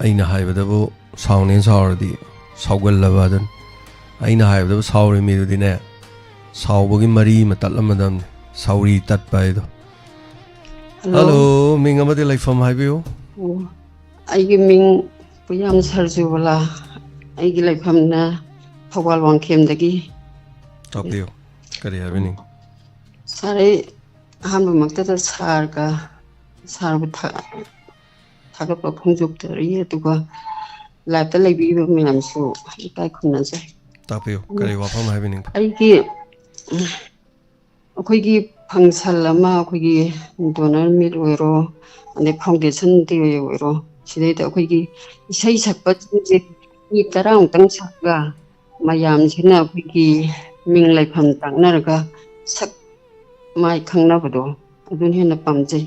ꯑꯩꯅ ꯍꯥꯏꯕꯗꯕꯨ ꯁꯥꯎꯅꯦꯅ ꯁꯥꯎꯔꯗꯤ ꯁꯥꯎꯒꯜꯂꯕ ꯑꯗꯨꯅꯤ꯫ ꯑꯩꯅ ꯍꯥꯏꯕꯗꯕꯨ ꯁꯥꯎꯔꯤ ꯃꯤꯗꯨꯗꯤꯅꯦ, ꯁꯥꯎꯕꯒꯤ ꯃꯔꯤ ꯑꯃ ꯇꯠꯂꯝꯃꯗꯕꯅꯤ꯫ ꯁꯥꯎꯔꯤ ꯇꯠꯄ ꯍꯥꯏꯗꯣ꯫ ꯍꯜꯂꯣ꯫ ꯍꯜꯂꯣ, ꯃꯤꯡ ꯑꯃꯗꯤ ꯂꯩꯐꯝ ꯍꯥꯏꯕꯤꯌꯨ꯫ ꯑꯣ, ꯑꯩꯒꯤ ꯃꯤꯡ ꯄꯨꯌꯥꯝ ꯁꯔꯖꯨꯕꯂꯥ꯫ ꯑꯩꯒꯤ ꯂꯩꯐꯝꯅ ꯊꯧꯕꯥꯜ ꯋꯥꯡꯈꯦꯝꯗꯒꯤ꯫ ꯇꯥꯛꯄꯤꯌꯨ, ꯀꯔꯤ ꯍꯥꯏꯕꯤꯅꯤꯡ? ꯁꯥꯔ, ꯑꯩ ꯑꯍꯥꯟꯕꯃꯛꯇꯗ ꯁꯥꯔꯒ, ꯁꯥꯔꯕꯨ ꯊꯥ-, ꯊꯥꯒꯠꯄ ꯐꯣꯡꯗꯣꯛꯆꯔꯤ, ꯑꯗꯨꯒ ꯂꯥꯏꯞꯇ ꯂꯩꯕꯤꯔꯤꯕ ꯃꯌꯥꯝꯁꯨ ꯏꯀꯥꯏ ꯈꯨꯝꯅꯖꯩ꯫ ꯇꯥꯛꯄꯤꯌꯨ, ꯀꯔꯤ ꯋꯥꯐꯝ ꯍꯥꯏꯕꯤꯅꯤꯡꯕ? ꯑꯩꯒꯤ, ꯎꯝ, ꯑꯩꯈꯣꯏꯒꯤ ꯐꯪꯁꯟ ꯑꯃ, ꯑꯩꯈꯣꯏꯒꯤ ꯗꯣꯅꯔ ꯃꯤꯠ ꯑꯣꯏꯔꯣ, ꯑꯗꯩ ꯐꯥꯎꯟꯗꯦꯁꯟ ꯗꯦ ꯑꯣꯏꯔꯣ, ꯁꯤꯗꯩꯗ ꯑꯩꯈꯣꯏꯒꯤ ꯏꯁꯩ ꯁꯛꯄꯁꯤꯡꯁꯦ ꯃꯤ ꯇꯔꯥꯃꯨꯛꯇꯪ ꯁꯛꯑꯒ ꯃꯌꯥꯝꯁꯤꯅ ꯑꯩꯈꯣꯏꯒꯤ ꯃꯤꯡ ꯂꯩꯐꯝ ꯇꯥꯛꯅꯔꯒ ꯁꯛ ꯃꯥꯏ ꯈꯪꯅꯕꯗꯣ, ꯑꯗꯨꯅ ꯍꯦꯟꯅ ꯄꯥꯝꯖꯩ꯫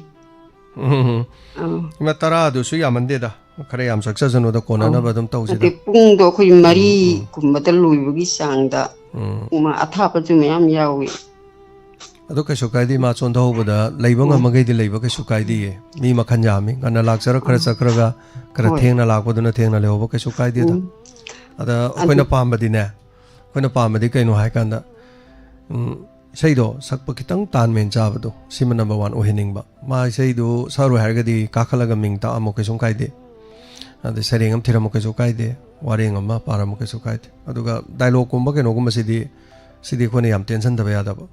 ꯎꯝ꯫ ꯑꯥ꯫ ꯏꯃꯥ, ꯇꯔꯥꯗꯨꯁꯨ ꯌꯥꯝꯃꯟꯗꯦꯗ꯫ ꯈꯔ ꯌꯥꯝ ꯆꯥꯛꯆꯁꯅꯨꯗ, ꯀꯣꯟꯅꯅꯕ ꯑꯗꯨꯝ ꯇꯧꯁꯤꯗ꯫ ꯅꯠꯇꯦ, ꯄꯨꯡꯗꯣ ꯑꯩꯈꯣꯏ ꯃꯔꯤꯒꯨꯝꯕꯗ ꯂꯣꯏꯕꯒꯤ ꯆꯥꯡꯗ, ꯎꯝ꯫ ꯄꯨꯡ ꯑꯊꯥꯞꯄꯁꯨ ꯃꯌꯥꯝ ꯌꯥꯎꯏ꯫ ꯑꯗꯨ ꯀꯩꯁꯨ ꯀꯥꯏꯗꯦ, ꯏꯃꯥ ꯆꯣꯟꯊꯍꯧꯕꯗ ꯂꯩꯕ ꯉꯝꯃꯒꯩꯗꯤ ꯂꯩꯕ ꯀꯩꯁꯨ ꯀꯥꯏꯗꯦꯌꯦ꯫ ꯃꯤ ꯃꯈꯜ ꯌꯥꯝꯃꯤ, ꯉꯟꯅ ꯂꯥꯛꯆꯔ ꯈꯔ ꯆꯠꯈ꯭ꯔꯒ, ꯈꯔ ꯍꯣꯏ꯫ ꯊꯦꯡꯅ ꯂꯥꯛꯄꯗꯨꯅ ꯊꯦꯡꯅ ꯂꯩꯍꯧꯕ ꯀꯩꯁꯨ ꯀꯥꯏꯗꯦꯗ꯫ ꯎꯝ꯫ ꯑꯗ ꯑꯩꯈꯣꯏꯅ ꯄꯥꯝꯕꯗꯤꯅꯦ, ꯑꯩꯈꯣꯏꯅ ꯄꯥꯝꯕꯗꯤ ꯀꯩꯅꯣ ꯍꯥꯏꯀꯥꯟꯗ, ꯎꯝ, ꯏꯁꯩꯗꯣ ꯁꯛꯄ ꯈꯤꯇꯪ ꯇꯥꯟ ꯃꯦꯟ ꯆꯥꯕꯗꯣ, ꯁꯤꯃ number one ꯑꯣꯏꯍꯟꯅꯤꯡꯕ꯫ ꯃꯥ ꯏꯁꯩꯗꯨ ꯁꯛꯑꯔꯣꯏ ꯍꯥꯏꯔꯒꯗꯤ ꯀꯥꯈꯠꯂꯒ ꯃꯤꯡ ꯇꯥꯛꯑꯝꯃꯣ, ꯀꯩꯁꯨꯝ ꯀꯥꯏꯗꯦ꯫ ꯑꯗꯩ ꯁꯩꯔꯦꯡ ꯑꯃ ꯊꯤꯔꯝꯃꯣ, ꯀꯩꯁꯨ ꯀꯥꯏꯗꯦ꯫ ꯋꯥꯔꯦꯡ ꯑꯃ ꯄꯥꯔꯝꯃꯣ, ꯀꯩꯁꯨ ꯀꯥꯏꯗꯦ꯫ ꯑꯗꯨꯒ dialogue ꯀꯨꯝꯕ ꯀꯩꯅꯣꯒꯨꯝꯕꯁꯤꯗꯤ, ꯁꯤꯗꯤ ꯑꯩꯈꯣꯏꯅ ꯌꯥꯝ ꯇꯦꯟꯁꯟꯗꯕ ꯌꯥꯗꯕ꯫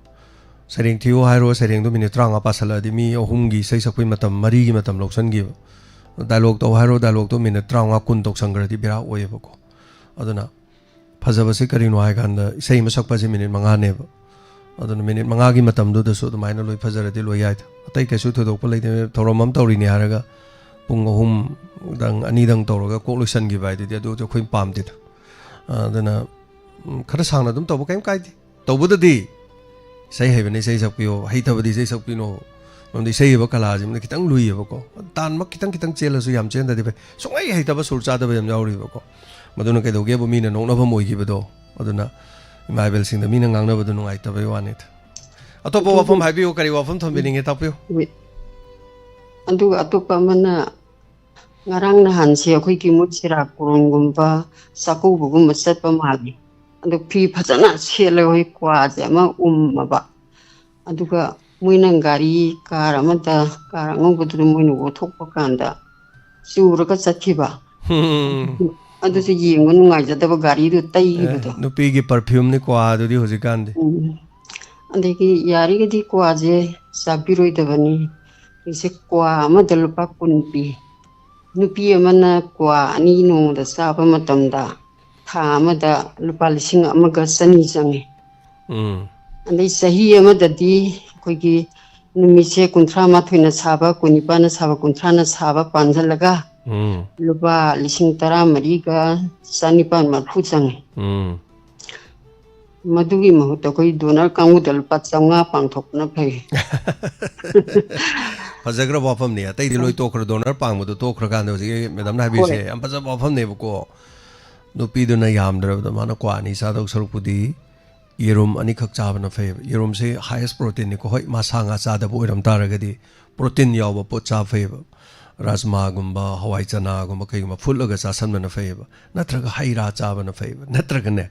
ꯁꯩꯔꯦꯡ ꯊꯤꯌꯨ ꯍꯥꯏꯔꯣ, ꯁꯩꯔꯦꯡꯗꯣ minute ꯇꯔꯥꯃꯉꯥ ꯄꯥꯁꯜꯂꯛꯑꯗꯤ ꯃꯤ ꯑꯍꯨꯝꯒꯤ ꯏꯁꯩ ꯁꯛꯄꯒꯤ ꯃꯇꯝ, ꯃꯔꯤꯒꯤ ꯃꯇꯝ ꯂꯧꯁꯟꯈꯤꯕ꯫ Dialogue ꯇꯧ ꯍꯥꯏꯔꯣ, dialogue ꯇꯣ minute ꯇꯔꯥꯃꯉꯥ, ꯀꯨꯟ ꯇꯧꯁꯟꯈ꯭ꯔꯗꯤ ꯕꯦꯔꯥ ꯑꯣꯏꯌꯦꯕꯀꯣ꯫ ꯑꯗꯨꯅ ꯐꯖꯕꯁꯦ ꯀꯔꯤꯅꯣ ꯍꯥꯏꯀꯥꯟꯗ, ꯏꯁꯩ ꯑꯃ ꯁꯛꯄꯁꯦ minute ꯃꯉꯥꯅꯦꯕ꯫ ꯑꯗꯨꯅ minute ꯃꯉꯥꯒꯤ ꯃꯇꯝꯗꯨꯗꯁꯨ ꯑꯗꯨꯃꯥꯏꯅ ꯂꯣꯏ ꯐꯖꯔꯗꯤ ꯂꯣꯏ ꯌꯥꯏꯗ꯫ ꯑꯇꯩ ꯀꯩꯁꯨ ꯊꯣꯏꯗꯣꯛꯄ ꯂꯩꯇꯦ꯫ ꯊꯧꯔꯝ ꯑꯃ ꯇꯧꯔꯤꯅꯤ ꯍꯥꯏꯔꯒ ꯄꯨꯡ ꯑꯍꯨꯝꯗꯪ, ꯑꯅꯤꯗꯪ ꯇꯧꯔꯒ ꯀꯣꯛ ꯂꯣꯏꯁꯟꯈꯤꯕ ꯍꯥꯏꯗꯨꯗꯤ, ꯑꯗꯨꯗꯤ ꯑꯩꯈꯣꯏ ꯄꯥꯝꯗꯦꯗ꯫ ꯑꯗꯨꯅ, ꯎꯝ, ꯈꯔ ꯁꯥꯡꯅ ꯑꯗꯨꯝ ꯇꯧꯕ ꯀꯩꯝ ꯀꯥꯏꯗꯦ꯫ ꯇꯧꯕꯗꯗꯤ ꯏꯁꯩ ꯍꯩꯕꯅ ꯏꯁꯩ ꯁꯛꯄꯤꯌꯣ, ꯍꯩꯇꯕꯗꯤ ꯏꯁꯩ ꯁꯛꯄꯤꯅꯣ꯫ ꯃꯔꯝꯗꯤ ꯏꯁꯩ ꯍꯩꯕ ꯀꯂꯥꯁꯤꯃꯅ ꯈꯤꯇꯪ ꯂꯨꯏꯌꯦꯕꯀꯣ꯫ ꯇꯥꯟꯃꯛ ꯈꯤꯇꯪ ꯈꯤꯇꯪ ꯆꯦꯜꯂꯁꯨ ꯌꯥꯝ ꯆꯦꯟꯗꯗꯤ ꯐꯩ꯫ ꯁꯨꯡꯍꯩ ꯍꯩꯇꯕ, ꯁꯨꯔ ꯆꯥꯗꯕ ꯌꯥꯝ ꯌꯥꯎꯔꯤꯕꯀꯣ꯫ ꯃꯗꯨꯅ ꯀꯩꯗꯧꯒꯦꯕꯨ, ꯃꯤꯅ ꯅꯣꯛꯅꯐꯝ ꯑꯣꯏꯈꯤꯕꯗꯣ꯫ ꯑꯗꯨꯅ ꯏꯃꯥ ꯏꯕꯦꯜꯁꯤꯡꯗ ꯃꯤꯅ ꯉꯥꯡꯅꯕꯗꯣ ꯅꯨꯡꯉꯥꯏꯇꯕꯩ ꯋꯥꯅꯤꯗ꯫ ꯑꯇꯣꯞꯄ ꯋꯥꯐꯝ ꯍꯥꯏꯕꯤꯌꯨ, ꯀꯔꯤ ꯋꯥꯐꯝ ꯊꯝꯕꯤꯅꯤꯡꯉꯦ, ꯇꯥꯛꯄꯤꯌꯨ꯫ ꯍꯣꯏ꯫ ꯑꯗꯨꯒ ꯑꯇꯣꯞꯄ ꯑꯃꯅ, ꯉꯔꯥꯡ ꯅꯍꯥꯟꯁꯦ ꯑꯩꯈꯣꯏꯒꯤ ꯃꯨꯠ ꯁꯤꯔꯥ ꯀꯣꯔꯣꯟꯒꯨꯝꯕ ꯆꯥꯛꯀꯧꯕꯒꯨꯝꯕ ꯆꯠꯄ ꯃꯥꯜꯂꯤ꯫ ꯑꯗꯣ ꯐꯤ ꯐꯖꯅ ꯁꯦꯠꯂꯒ ꯑꯩꯈꯣꯏ ꯀ꯭ꯋꯥꯁꯦ ꯑꯃ ꯎꯝꯃꯕ꯫ ꯑꯗꯨꯒ ꯃꯣꯏꯅ ꯒꯥꯔꯤ, ꯀꯥꯔ ꯑꯃꯗ, ꯀꯥꯔ ꯑꯉꯧꯕꯗꯨꯗ ꯃꯣꯏꯅ ꯑꯣꯊꯣꯛꯄ ꯀꯥꯟꯗ ꯆꯨꯔꯒ ꯆꯠꯈꯤꯕ꯫ ꯎꯝ꯫ ꯑꯗꯨꯁꯨ ꯌꯦꯡꯕ ꯅꯨꯡꯉꯥꯏꯖꯗꯕ, ꯒꯥꯔꯤꯗꯨ ꯑꯦ, ꯇꯩꯈꯤꯕꯗꯣ꯫ ꯅꯨꯄꯤꯒꯤ perfume ꯅꯤ ꯀ꯭ꯋꯥꯗꯨꯗꯤ ꯍꯧꯖꯤꯛꯀꯥꯟꯗꯤ꯫ ꯎꯝ꯫ ꯑꯗꯒꯤ ꯌꯥꯔꯤꯒꯗꯤ ꯀ꯭ꯋꯥꯁꯦ ꯆꯥꯕꯤꯔꯣꯏꯗꯕꯅꯤ꯫ ꯑꯩꯁꯦ ꯀ꯭ꯋꯥ ꯑꯃꯗ ꯂꯨꯄꯥ ꯀꯨꯟ ꯄꯤ꯫ ꯅꯨꯄꯤ ꯑꯃꯅ ꯀ꯭ꯋꯥ ꯑꯅꯤ ꯅꯣꯡꯃꯗ ꯆꯥꯕ ꯃꯇꯝꯗ ꯊꯥ ꯑꯃꯗ ꯂꯨꯄꯥ ꯂꯤꯁꯤꯡ ꯑꯃꯒ ꯆꯅꯤ ꯆꯪꯉꯤ꯫ ꯎꯝ꯫ ꯑꯗꯩ ꯆꯍꯤ ꯑꯃꯗꯗꯤ ꯑꯩꯈꯣꯏꯒꯤ ꯅꯨꯃꯤꯠꯁꯦ ꯀꯨꯟꯊ꯭ꯔꯥ ꯃꯥꯊꯣꯏꯅ ꯁꯥꯕ, ꯀꯨꯟꯅꯤꯄꯥꯟꯅ ꯁꯥꯕ, ꯀꯨꯟꯊ꯭ꯔꯥꯅ ꯁꯥꯕ ꯄꯥꯟꯁꯤꯜꯂꯒ ꯎꯝ꯫ ꯂꯨꯄꯥ ꯂꯤꯁꯤꯡ ꯇꯔꯥ ꯃꯔꯤꯒ ꯆꯅꯤꯄꯥꯟ ꯃꯔꯤꯐꯨ ꯆꯪꯉꯤ꯫ ꯎꯝ꯫ ꯃꯗꯨꯒꯤ ꯃꯍꯨꯠꯇ ꯑꯩꯈꯣꯏ ꯗꯣꯅꯔ ꯀꯥꯡꯕꯨꯗ ꯂꯨꯄꯥ ꯆꯥꯝꯃꯉꯥ ꯄꯥꯡꯊꯣꯛꯄꯅ ꯐꯩ꯫ ꯐꯖꯈ꯭ꯔꯕ ꯋꯥꯐꯝꯅꯤ꯫ ꯑꯇꯩꯗꯤ ꯂꯣꯏ ꯇꯣꯛꯈ꯭ꯔ, ꯗꯣꯅꯔ ꯄꯥꯡꯕꯗꯣ ꯇꯣꯛꯈ꯭ꯔꯀꯥꯟꯗ ꯍꯧꯖꯤꯛꯀꯤ ꯃꯦꯗꯥꯝꯅ ꯍꯥꯏꯕꯤꯁꯦ ꯌꯥꯝ ꯐꯖꯕ ꯋꯥꯐꯝꯅꯦꯕꯀꯣ꯫ ꯅꯨꯄꯤꯗꯨꯅ ꯌꯥꯝꯗ꯭ꯔꯕꯗ ꯃꯥꯅ ꯀ꯭ꯋꯥ ꯑꯅꯤ ꯆꯥꯗꯧ ꯁꯔꯨꯛꯄꯨꯗꯤ ꯌꯦꯔꯨꯝ ꯑꯅꯤꯈꯛ ꯆꯥꯕꯅ ꯐꯩꯌꯦꯕ꯫ ꯌꯦꯔꯨꯝꯁꯦ highest proteinꯅꯤꯀꯣ꯫ ꯍꯣꯏ, ꯃꯥ ꯁꯥ ꯉꯥ ꯆꯥꯗꯕ ꯑꯣꯏꯔꯝ ꯇꯥꯔꯒꯗꯤ protein ꯌꯥꯎꯕ ꯄꯣꯠ ꯆꯥꯕ ꯐꯩꯌꯦꯕ꯫ ꯔꯥꯖꯃꯥꯒꯨꯝꯕ, ꯍꯋꯥꯏ ꯆꯅꯥꯒꯨꯝꯕ ꯀꯩꯒꯨꯝꯕ ꯐꯨꯠꯂꯒ ꯆꯥꯁꯟꯕꯅ ꯐꯩꯌꯦꯕ꯫ ꯅꯠꯇ꯭ꯔꯒ ꯍꯩ ꯔꯥ ꯆꯥꯕꯅ ꯐꯩꯌꯦꯕ꯫ ꯅꯠꯇ꯭ꯔꯒꯅꯦ,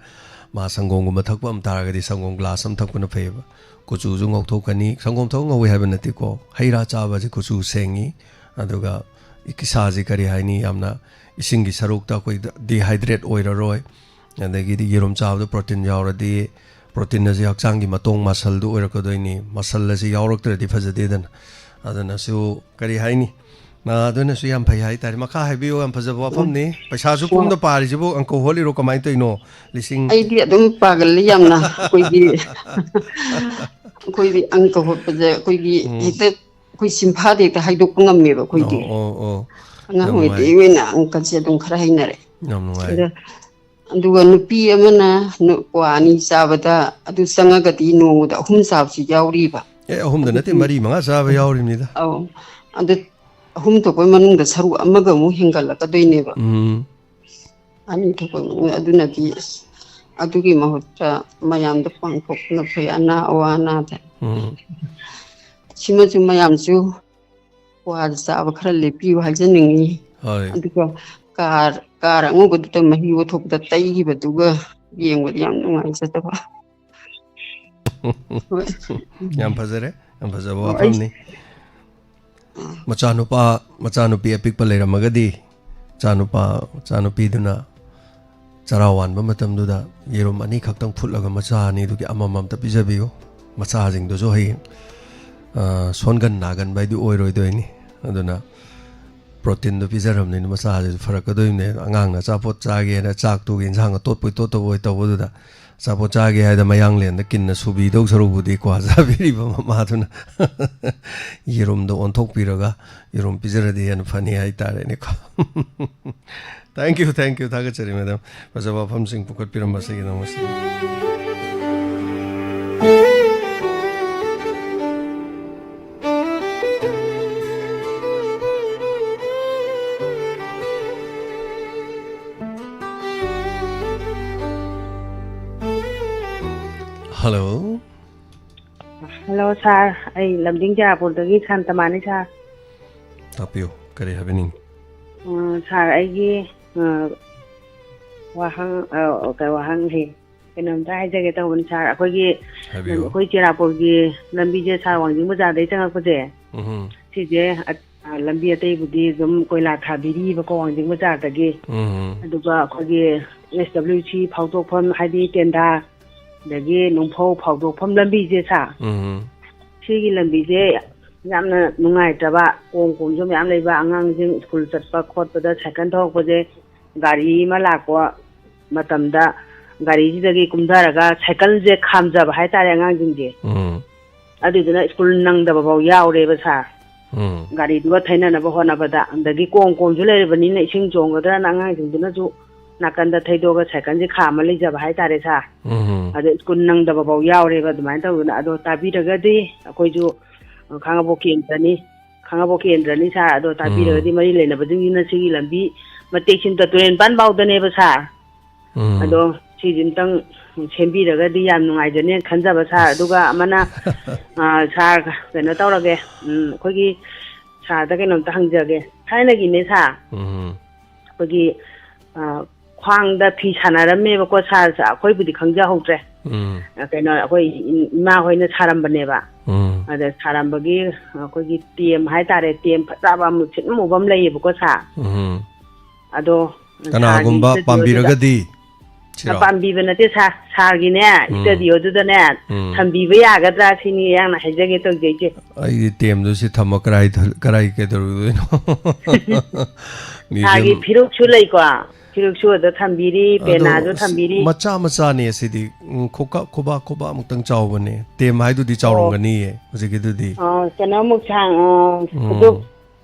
ꯃꯥ ꯁꯪꯒꯣꯝꯒꯨꯝꯕ ꯊꯛꯄ ꯑꯃ ꯇꯥꯔꯒꯗꯤ ꯁꯪꯒꯣꯝ glass ꯑꯃ ꯊꯛꯄꯅ ꯐꯩꯌꯦꯕ꯫ ꯀꯨꯆꯨꯁꯨ ꯉꯧꯊꯣꯛꯀꯅꯤ꯫ ꯁꯪꯒꯣꯝ ꯊꯛꯑ ꯉꯧꯋꯤ ꯍꯥꯏꯕ ꯅꯠꯇꯦꯀꯣ꯫ ꯍꯩ ꯔꯥ ꯆꯥꯕꯁꯦ ꯀꯨꯆꯨ ꯁꯦꯡꯉꯤ꯫ ꯑꯗꯨꯒ ꯏꯁꯥꯁꯤ ꯀꯔꯤ ꯍꯥꯏꯅꯤ, ꯌꯥꯝꯅ ꯏꯁꯤꯡꯒꯤ ꯁꯔꯨꯛꯇ ꯑꯩꯈꯣꯏ dehydrate ꯑꯣꯏꯔꯔꯣꯏ꯫ ꯑꯗꯒꯤꯗꯤ ꯌꯦꯔꯨꯝ ꯆꯥꯕꯗ protein ꯌꯥꯎꯔꯗꯤ, protein ꯑꯁꯤ ꯍꯛꯆꯥꯡꯒꯤ ꯃꯇꯣꯡ muscleꯗꯨ ꯑꯣꯏꯔꯛꯀꯗꯣꯏꯅꯤ꯫ Muscle ꯑꯁꯤ ꯌꯥꯎꯔꯛꯇ꯭ꯔꯗꯤ ꯐꯖꯗꯦꯗꯅ꯫ ꯑꯗꯨꯅꯁꯨ ꯀꯔꯤ ꯍꯥꯏꯅꯤ, ꯑ, ꯑꯗꯨꯅꯁꯨ ꯌꯥꯝ ꯐꯩ ꯍꯥꯏꯇꯥꯔꯦ꯫ ꯃꯈꯥ ꯍꯥꯏꯕꯤꯌꯨ, ꯌꯥꯝ ꯐꯖꯕ ꯋꯥꯐꯝꯅꯤ꯫ ꯄꯩꯁꯥꯁꯨ ꯄꯨꯡꯗ ꯄꯥꯔꯤꯁꯤꯕꯨ ꯑꯪꯀ ꯍꯣꯠꯂꯤꯔꯣ, ꯀꯃꯥꯏꯅ ꯇꯧꯔꯤꯅꯣ? ꯂꯤꯁꯤꯡ ꯑꯩꯗꯤ ꯑꯗꯨꯝ ꯄꯥꯒꯜꯂꯤ ꯌꯥꯝꯅ꯫ ꯑꯩꯈꯣꯏꯒꯤ ꯑꯩꯈꯣꯏꯗꯤ ꯑꯪꯀ ꯍꯣꯠꯄꯁꯦ ꯑꯩꯈꯣꯏꯒꯤ ꯎꯝ꯫ ꯍꯦꯛꯇ ꯑꯩꯈꯣꯏ ꯁꯤꯟꯐꯥꯗ ꯍꯦꯛꯇ ꯍꯥꯏꯗꯣꯛꯄ ꯉꯝꯃꯦꯕ ꯑꯩꯈꯣꯏꯗꯤ꯫ ꯑꯣ, ꯑꯣ, ꯑꯣ꯫ ꯑꯉꯥꯡ ꯌꯥꯝ ꯑꯣꯏꯔꯤꯉꯩꯗꯒꯤ ꯅꯨꯡꯉꯥꯏ꯫ ꯑꯣꯏꯅ ꯑꯪꯀꯁꯦ ꯑꯗꯨꯝ ꯈꯔ ꯍꯩꯅꯔꯦ꯫ ꯌꯥꯝ ꯅꯨꯡꯉꯥꯏ꯫ ꯑꯗ ꯑꯗꯨꯒ ꯅꯨꯄꯤ ꯑꯃꯅ ꯅꯨ-, ꯀ꯭ꯋꯥ ꯑꯅꯤ ꯆꯥꯕꯗ ꯑꯗꯨ ꯆꯪꯉꯒꯗꯤ ꯅꯣꯡꯃꯗ ꯑꯍꯨꯝ ꯆꯥꯕꯁꯨ ꯌꯥꯎꯔꯤꯕ꯫ ꯑꯦ, ꯑꯍꯨꯝꯗ ꯅꯠꯇꯦ, ꯃꯔꯤ ꯃꯉꯥ ꯆꯥꯕ ꯌꯥꯎꯔꯤꯕꯅꯤꯗ꯫ ꯑꯧ꯫ ꯑꯗꯨ ꯑꯍꯨꯝ ꯊꯣꯛꯄꯩ ꯃꯅꯨꯡꯗ ꯁꯔꯨꯛ ꯑꯃꯒ ꯑꯃꯨꯛ ꯍꯦꯟꯒꯠꯂꯛꯀꯗꯣꯏꯅꯦꯕ꯫ ꯎꯝ꯫ ꯑꯅꯤ ꯊꯣꯛꯄꯩ ꯃꯅꯨꯡꯗ꯫ ꯑꯗꯨꯅꯗꯤ ꯑꯁ, ꯑꯗꯨꯒꯤ ꯃꯍꯨꯠꯇ ꯃꯌꯥꯝꯗ ꯄꯥꯡꯊꯣꯛꯄꯅ ꯐꯩ, ꯑꯅꯥ ꯑꯋꯥ ꯑꯅꯥꯗ꯫ ꯎꯝ꯫ ꯁꯤꯃꯁꯨ ꯃꯌꯥꯝꯁꯨ ꯀ꯭ꯋꯥ ꯆꯥꯕ ꯈꯔ ꯂꯦꯞꯄꯤꯌꯨ ꯍꯥꯏꯖꯅꯤꯡꯉꯤ꯫ ꯍꯣꯏ꯫ ꯑꯗꯨꯒ ꯀꯥꯔ, ꯀꯥꯔ ꯑꯉꯧꯕꯗꯨꯗ ꯃꯍꯤ ꯑꯣꯟꯊꯣꯛꯄꯗ ꯇꯩꯈꯤꯕꯗꯨꯒ ꯌꯦꯡꯕꯗ ꯌꯥꯝ ꯅꯨꯡꯉꯥꯏꯖꯗꯕ꯫ ꯍꯣꯏ꯫ ꯌꯥꯝ ꯐꯖꯔꯦ, ꯌꯥꯝ ꯐꯖꯕ ꯑꯣ, ꯑꯩ ꯋꯥꯐꯝꯅꯤ꯫ ꯃꯆꯥꯅꯨꯄꯥ, ꯃꯆꯥꯅꯨꯄꯤ ꯑꯄꯤꯛꯄ ꯂꯩꯔꯝꯃꯒꯗꯤ, ꯃꯆꯥꯅꯨꯄꯥ, ꯃꯆꯥꯅꯨꯄꯤꯗꯨꯅ ꯆꯔꯥ ꯋꯥꯟꯕ ꯃꯇꯝꯗꯨꯗ ꯌꯦꯔꯨꯝ ꯑꯅꯤꯈꯛꯇꯪ ꯐꯨꯠꯂꯒ ꯃꯆꯥ ꯑꯅꯤꯗꯨꯒꯤ ꯑꯃꯃꯝꯇ ꯄꯤꯖꯕꯤꯌꯨ꯫ ꯃꯆꯥꯁꯤꯡꯗꯨꯁꯨ ꯍꯌꯦꯡ, ꯑ, ꯁꯣꯟꯒꯟ ꯅꯥꯒꯟꯕ ꯍꯥꯏꯗꯨ ꯑꯣꯏꯔꯣꯏꯗꯣꯏꯅꯤ꯫ ꯑꯗꯨꯅ proteinꯗꯨ ꯄꯤꯖꯔꯕꯅꯤꯅ ꯃꯆꯥꯁꯤꯁꯨ ꯐꯔꯛꯀꯗꯣꯏꯅꯦ꯫ ꯑꯉꯥꯡꯅ ꯑꯆꯥꯄꯣꯠ ꯆꯥꯒꯦꯅ ꯆꯥꯛꯇꯨꯒꯤ ꯏꯟꯁꯥꯡ ꯑꯇꯣꯠꯄꯣꯏ ꯇꯣꯠꯇꯕꯣꯏ ꯇꯧꯕꯗꯨꯗ, ꯑꯆꯥꯄꯣꯠ ꯆꯥꯒꯦ ꯍꯥꯏꯗ ꯃꯌꯥꯡꯂꯦꯟꯗ ꯀꯤꯟꯅ ꯁꯨꯕꯤꯗꯧ ꯁꯔꯨꯛꯄꯨꯗꯤ ꯀ꯭ꯋꯥ ꯆꯥꯕꯤꯔꯤꯕ ꯃꯃꯥꯗꯨꯅ ꯌꯦꯔꯨꯝꯗ ꯑꯣꯟꯊꯣꯛꯄꯤꯔꯒ ꯌꯦꯔꯨꯝ ꯄꯤꯖꯔꯗꯤ ꯍꯦꯟꯅ ꯐꯅꯤ ꯍꯥꯏꯇꯥꯔꯦꯅꯦꯀꯣ꯫ Thank you, thank you꯫ ꯊꯥꯒꯠꯆꯔꯤ, ꯃꯦꯗꯥꯝ꯫ ꯐꯖꯕ ꯋꯥꯐꯝꯁꯤꯡ ꯄꯨꯈꯠꯄꯤꯔꯝꯕꯁꯤꯒꯤꯗꯃꯛ꯫ ꯍꯜꯂꯣ꯫ ꯍꯜꯂꯣ ꯁꯥꯔ, ꯑꯩ ꯂꯝꯖꯤꯡ ꯆꯨꯔꯥꯄꯨꯔꯗꯒꯤ ꯁꯥꯟꯇꯃꯥꯅꯤ ꯁꯥꯔ꯫ ꯇꯥꯛꯄꯤꯌꯨ, ꯀꯔꯤ ꯍꯥꯏꯕꯤꯅꯤꯡ? ꯑ, ꯁꯥꯔ, ꯑꯩꯒꯤ, ꯑ, ꯋꯥꯍꯪ, ꯑ, ꯀ-, ꯋꯥꯍꯪ ꯍꯦ, ꯀꯩꯅꯣꯝꯇ ꯍꯥꯏꯖꯒꯦ ꯇꯧꯕꯅꯤ ꯁꯥꯔ꯫ ꯑꯩꯈꯣꯏꯒꯤ, ꯍꯥꯏꯕꯤꯌꯨ꯫ ꯑꯩꯈꯣꯏ ꯆꯨꯔꯥꯄꯨꯔꯒꯤ ꯂꯝꯕꯤꯁꯦ ꯁꯥꯔ, ꯋꯥꯡꯖꯤꯡ ꯕꯖꯥꯔꯗꯩ ꯆꯪꯉꯛꯄꯁꯦ, ꯎꯝꯍꯨꯝ꯫ ꯁꯤꯁꯦ, ꯑ, ꯑ, ꯂꯝꯕꯤ ꯑꯇꯩꯕꯨꯗꯤ ꯑꯗꯨꯝ ꯀꯣꯏꯂꯥ ꯊꯥꯕꯤꯔꯤꯕꯀꯣ, ꯋꯥꯡꯖꯤꯡ ꯕꯖꯥꯔꯗꯒꯤ꯫ ꯎꯝ꯫ ꯑꯗꯨꯒ ꯑꯩꯈꯣꯏꯒꯤ ꯑꯦꯁ ꯗꯕ꯭ꯂꯤꯎ ꯁꯤ ꯐꯥꯎꯗꯣꯛꯐꯝ, ꯍꯥꯏꯗꯤ ꯇꯦꯟꯊꯥ, ꯑꯗꯒꯤ ꯅꯨꯡꯐꯧ ꯐꯥꯎꯗꯣꯛꯐꯝ ꯂꯝꯕꯤꯁꯦ ꯁꯥꯔ, ꯎꯝ꯫ ꯁꯤꯒꯤ ꯂꯝꯕꯤꯁꯦ ꯌꯥꯝꯅ ꯅꯨꯡꯉꯥꯏꯇ꯭ꯔꯕ, ꯀꯣꯝ ꯀꯣꯝꯁꯨ ꯃꯌꯥꯝ ꯂꯩꯕ, ꯑꯉꯥꯡꯁꯤꯡ ꯁ꯭ꯀꯨꯜ ꯆꯠꯄ ꯈꯣꯠꯄꯗ ꯁꯥꯏꯀꯜ ꯊꯧꯔꯛꯄꯁꯦ ꯒꯥꯔꯤ ꯑꯃ ꯂꯥꯛꯄ ꯃꯇꯝꯗ ꯒꯥꯔꯤꯁꯤꯗꯒꯤ ꯀꯨꯝꯊꯔꯒ ꯁꯥꯏꯀꯜꯁꯦ ꯈꯥꯝꯖꯕ ꯍꯥꯏꯇꯥꯔꯦ ꯑꯉꯥꯡꯁꯤꯡꯁꯦ꯫ ꯎꯝ꯫ ꯑꯗꯨꯗꯨꯅ ꯁ꯭ꯀꯨꯜ ꯅꯪꯗꯕ ꯐꯥꯎ ꯌꯥꯎꯔꯦꯕ ꯁꯥꯔ꯫ ꯎꯝ꯫ ꯒꯥꯔꯤꯗꯨꯒ ꯊꯩꯅꯅꯕ ꯍꯣꯠꯅꯕꯗ, ꯑꯗꯒꯤ ꯀꯣꯝ ꯀꯣꯝꯁꯨ ꯂꯩꯔꯕꯅꯤꯅ ꯏꯁꯤꯡ ꯆꯣꯡꯒꯗ꯭ꯔꯅ ꯑꯉꯥꯡꯁꯤꯡꯗꯨꯅꯁꯨ ꯅꯥꯀꯟꯗ ꯊꯩꯗꯣꯛꯑꯒ ꯁꯥꯏꯀꯜꯁꯦ ꯈꯥꯝꯃ ꯂꯩꯖꯕ ꯍꯥꯏꯇꯥꯔꯦ ꯁꯥꯔ꯫ ꯎꯝ꯫ ꯑꯗ ꯁ꯭ꯀꯨꯜ ꯅꯪꯗꯕ ꯐꯥꯎ ꯌꯥꯎꯔꯦꯕ ꯑꯗꯨꯃꯥꯏꯅ ꯇꯧꯗꯅ꯫ ꯑꯗꯣ ꯇꯥꯕꯤꯔꯒꯗꯤ ꯑꯩꯈꯣꯏꯁꯨ ꯈꯥꯡꯉꯕꯣꯛ ꯀꯦꯟꯗ꯭ꯔꯅꯤ, ꯈꯥꯡꯉꯕꯣꯛ ꯀꯦꯟꯗ꯭ꯔꯅꯤ ꯁꯥꯔ꯫ ꯑꯗꯣ ꯇꯥꯕꯤꯔꯒꯗꯤ ꯎꯝ꯫ ꯃꯔꯤ ꯂꯩꯅꯕꯁꯤꯡꯁꯤꯅ ꯁꯤꯒꯤ ꯂꯝꯕꯤ ꯃꯇꯦꯛꯁꯤꯃꯇ ꯇꯨꯔꯦꯟ ꯄꯥꯟ ꯐꯥꯎꯗꯅꯦꯕ ꯁꯥꯔ꯫ ꯎꯝ꯫ ꯑꯗꯣ ꯁꯤꯁꯤꯝꯇꯪ ꯁꯦꯝꯕꯤꯔꯒꯗꯤ ꯌꯥꯝ ꯅꯨꯡꯉꯥꯏꯖꯅꯦꯅ ꯈꯟꯖꯕ ꯁꯥꯔ꯫ ꯑꯗꯨꯒ ꯑꯁ꯫ ꯑꯃꯅ, ꯑ, ꯁꯥꯔ, ꯀꯩꯅꯣ ꯇꯧꯔꯒꯦ, ꯎꯝ, ꯑꯩꯈꯣꯏꯒꯤ ꯁꯥꯔꯗ ꯀꯩꯅꯣꯝꯇ ꯍꯪꯖꯒꯦ꯫ ꯊꯥꯏꯅꯒꯤꯅꯦ ꯁꯥꯔ, ꯎꯝ꯫ ꯑꯩꯈꯣꯏꯒꯤ, ꯑ, ꯈ꯭ꯋꯥꯡꯗ ꯐꯤ ꯁꯥꯟꯅꯔꯝꯃꯦꯕꯀꯣ ꯁꯥꯔ, ꯑꯩꯈꯣꯏꯕꯨꯗꯤ ꯈꯪꯖꯍꯧꯗ꯭ꯔꯦ꯫ ꯎꯝ꯫ ꯑ, ꯀꯩꯅꯣ, ꯑꯩꯈꯣꯏ ꯏꯃꯥ ꯍꯣꯏꯅ ꯁꯥꯔꯝꯕꯅꯦꯕ꯫ ꯎꯝ꯫ ꯑꯗ ꯁꯥꯔꯝꯕꯒꯤ ꯑꯩꯈꯣꯏꯒꯤ ꯇꯦꯝ ꯍꯥꯏꯇꯥꯔꯦ, ꯇꯦꯝ ꯐꯖꯕ ꯑꯃꯨꯛ ꯁꯤꯠ ꯑꯃꯨꯕ ꯑꯃ ꯂꯩꯌꯦꯕꯀꯣ ꯁꯥꯔ꯫ ꯎꯝ꯫ ꯑꯗꯣ ꯀꯅꯥꯒꯨꯝꯕ ꯁꯥꯔꯒꯤ ꯏꯁꯇꯨꯗꯤꯑꯣꯗꯨꯗ ꯄꯥꯝꯕꯤꯔꯒꯗꯤ ꯁꯤꯔꯣ? ꯄꯥꯝꯕꯤꯕ ꯅꯠꯇꯦ ꯁꯥꯔ, ꯁꯥꯔꯒꯤꯅꯦ, ꯎꯝ꯫ ꯏꯁꯇꯨꯗꯤꯑꯣꯗꯨꯗꯅꯦ ꯎꯝ꯫ ꯊꯝꯕꯤꯕ ꯌꯥꯒꯗ꯭ꯔꯥ ꯁꯤꯅꯤ ꯑꯩꯍꯥꯛꯅ ꯍꯥꯏꯖꯒꯦ ꯇꯧꯖꯩꯁꯦ꯫ ꯑꯩꯗꯤ ꯇꯦꯝꯗꯨ ꯁꯤ ꯊꯝꯃ ꯀꯔꯥꯏ ꯊ-, ꯀꯔꯥꯏ ꯀꯩꯗꯧꯔꯨꯗꯣꯏꯅꯣ? ꯁꯥꯔꯒꯤ ꯃ꯭ꯌꯨꯖꯤꯌꯝ ꯐꯤꯔꯨꯛꯁꯨ ꯂꯩꯀꯣ, ꯐꯤꯔꯨꯛꯁꯨ ꯑꯗ ꯊꯝꯕꯤꯔꯤ, ꯑꯗꯣ ꯄꯦꯅꯥꯁꯨ ꯑꯁ, ꯊꯝꯕꯤꯔꯤ꯫ ꯃꯆꯥ ꯃꯆꯥꯅꯦ ꯁꯤꯗꯤ꯫ ꯎꯝ, ꯈꯨꯀꯥ-, ꯈꯨꯕꯥꯛ, ꯈꯨꯕꯥꯛ ꯃꯨꯛꯇꯪ ꯆꯥꯎꯕꯅꯦ꯫ ꯇꯦꯝ ꯍꯥꯏꯗꯨꯗꯤ ꯑꯣ꯫ ꯆꯥꯎꯔꯝꯒꯅꯤꯌꯦ ꯍꯧꯖꯤꯛꯀꯤꯗꯨꯗꯤ꯫ ꯑ, ꯀꯩꯅꯣꯃꯨꯛ ꯁꯥꯡ-, ꯑ, ꯎꯝ꯫ ꯈꯨꯗꯣꯞ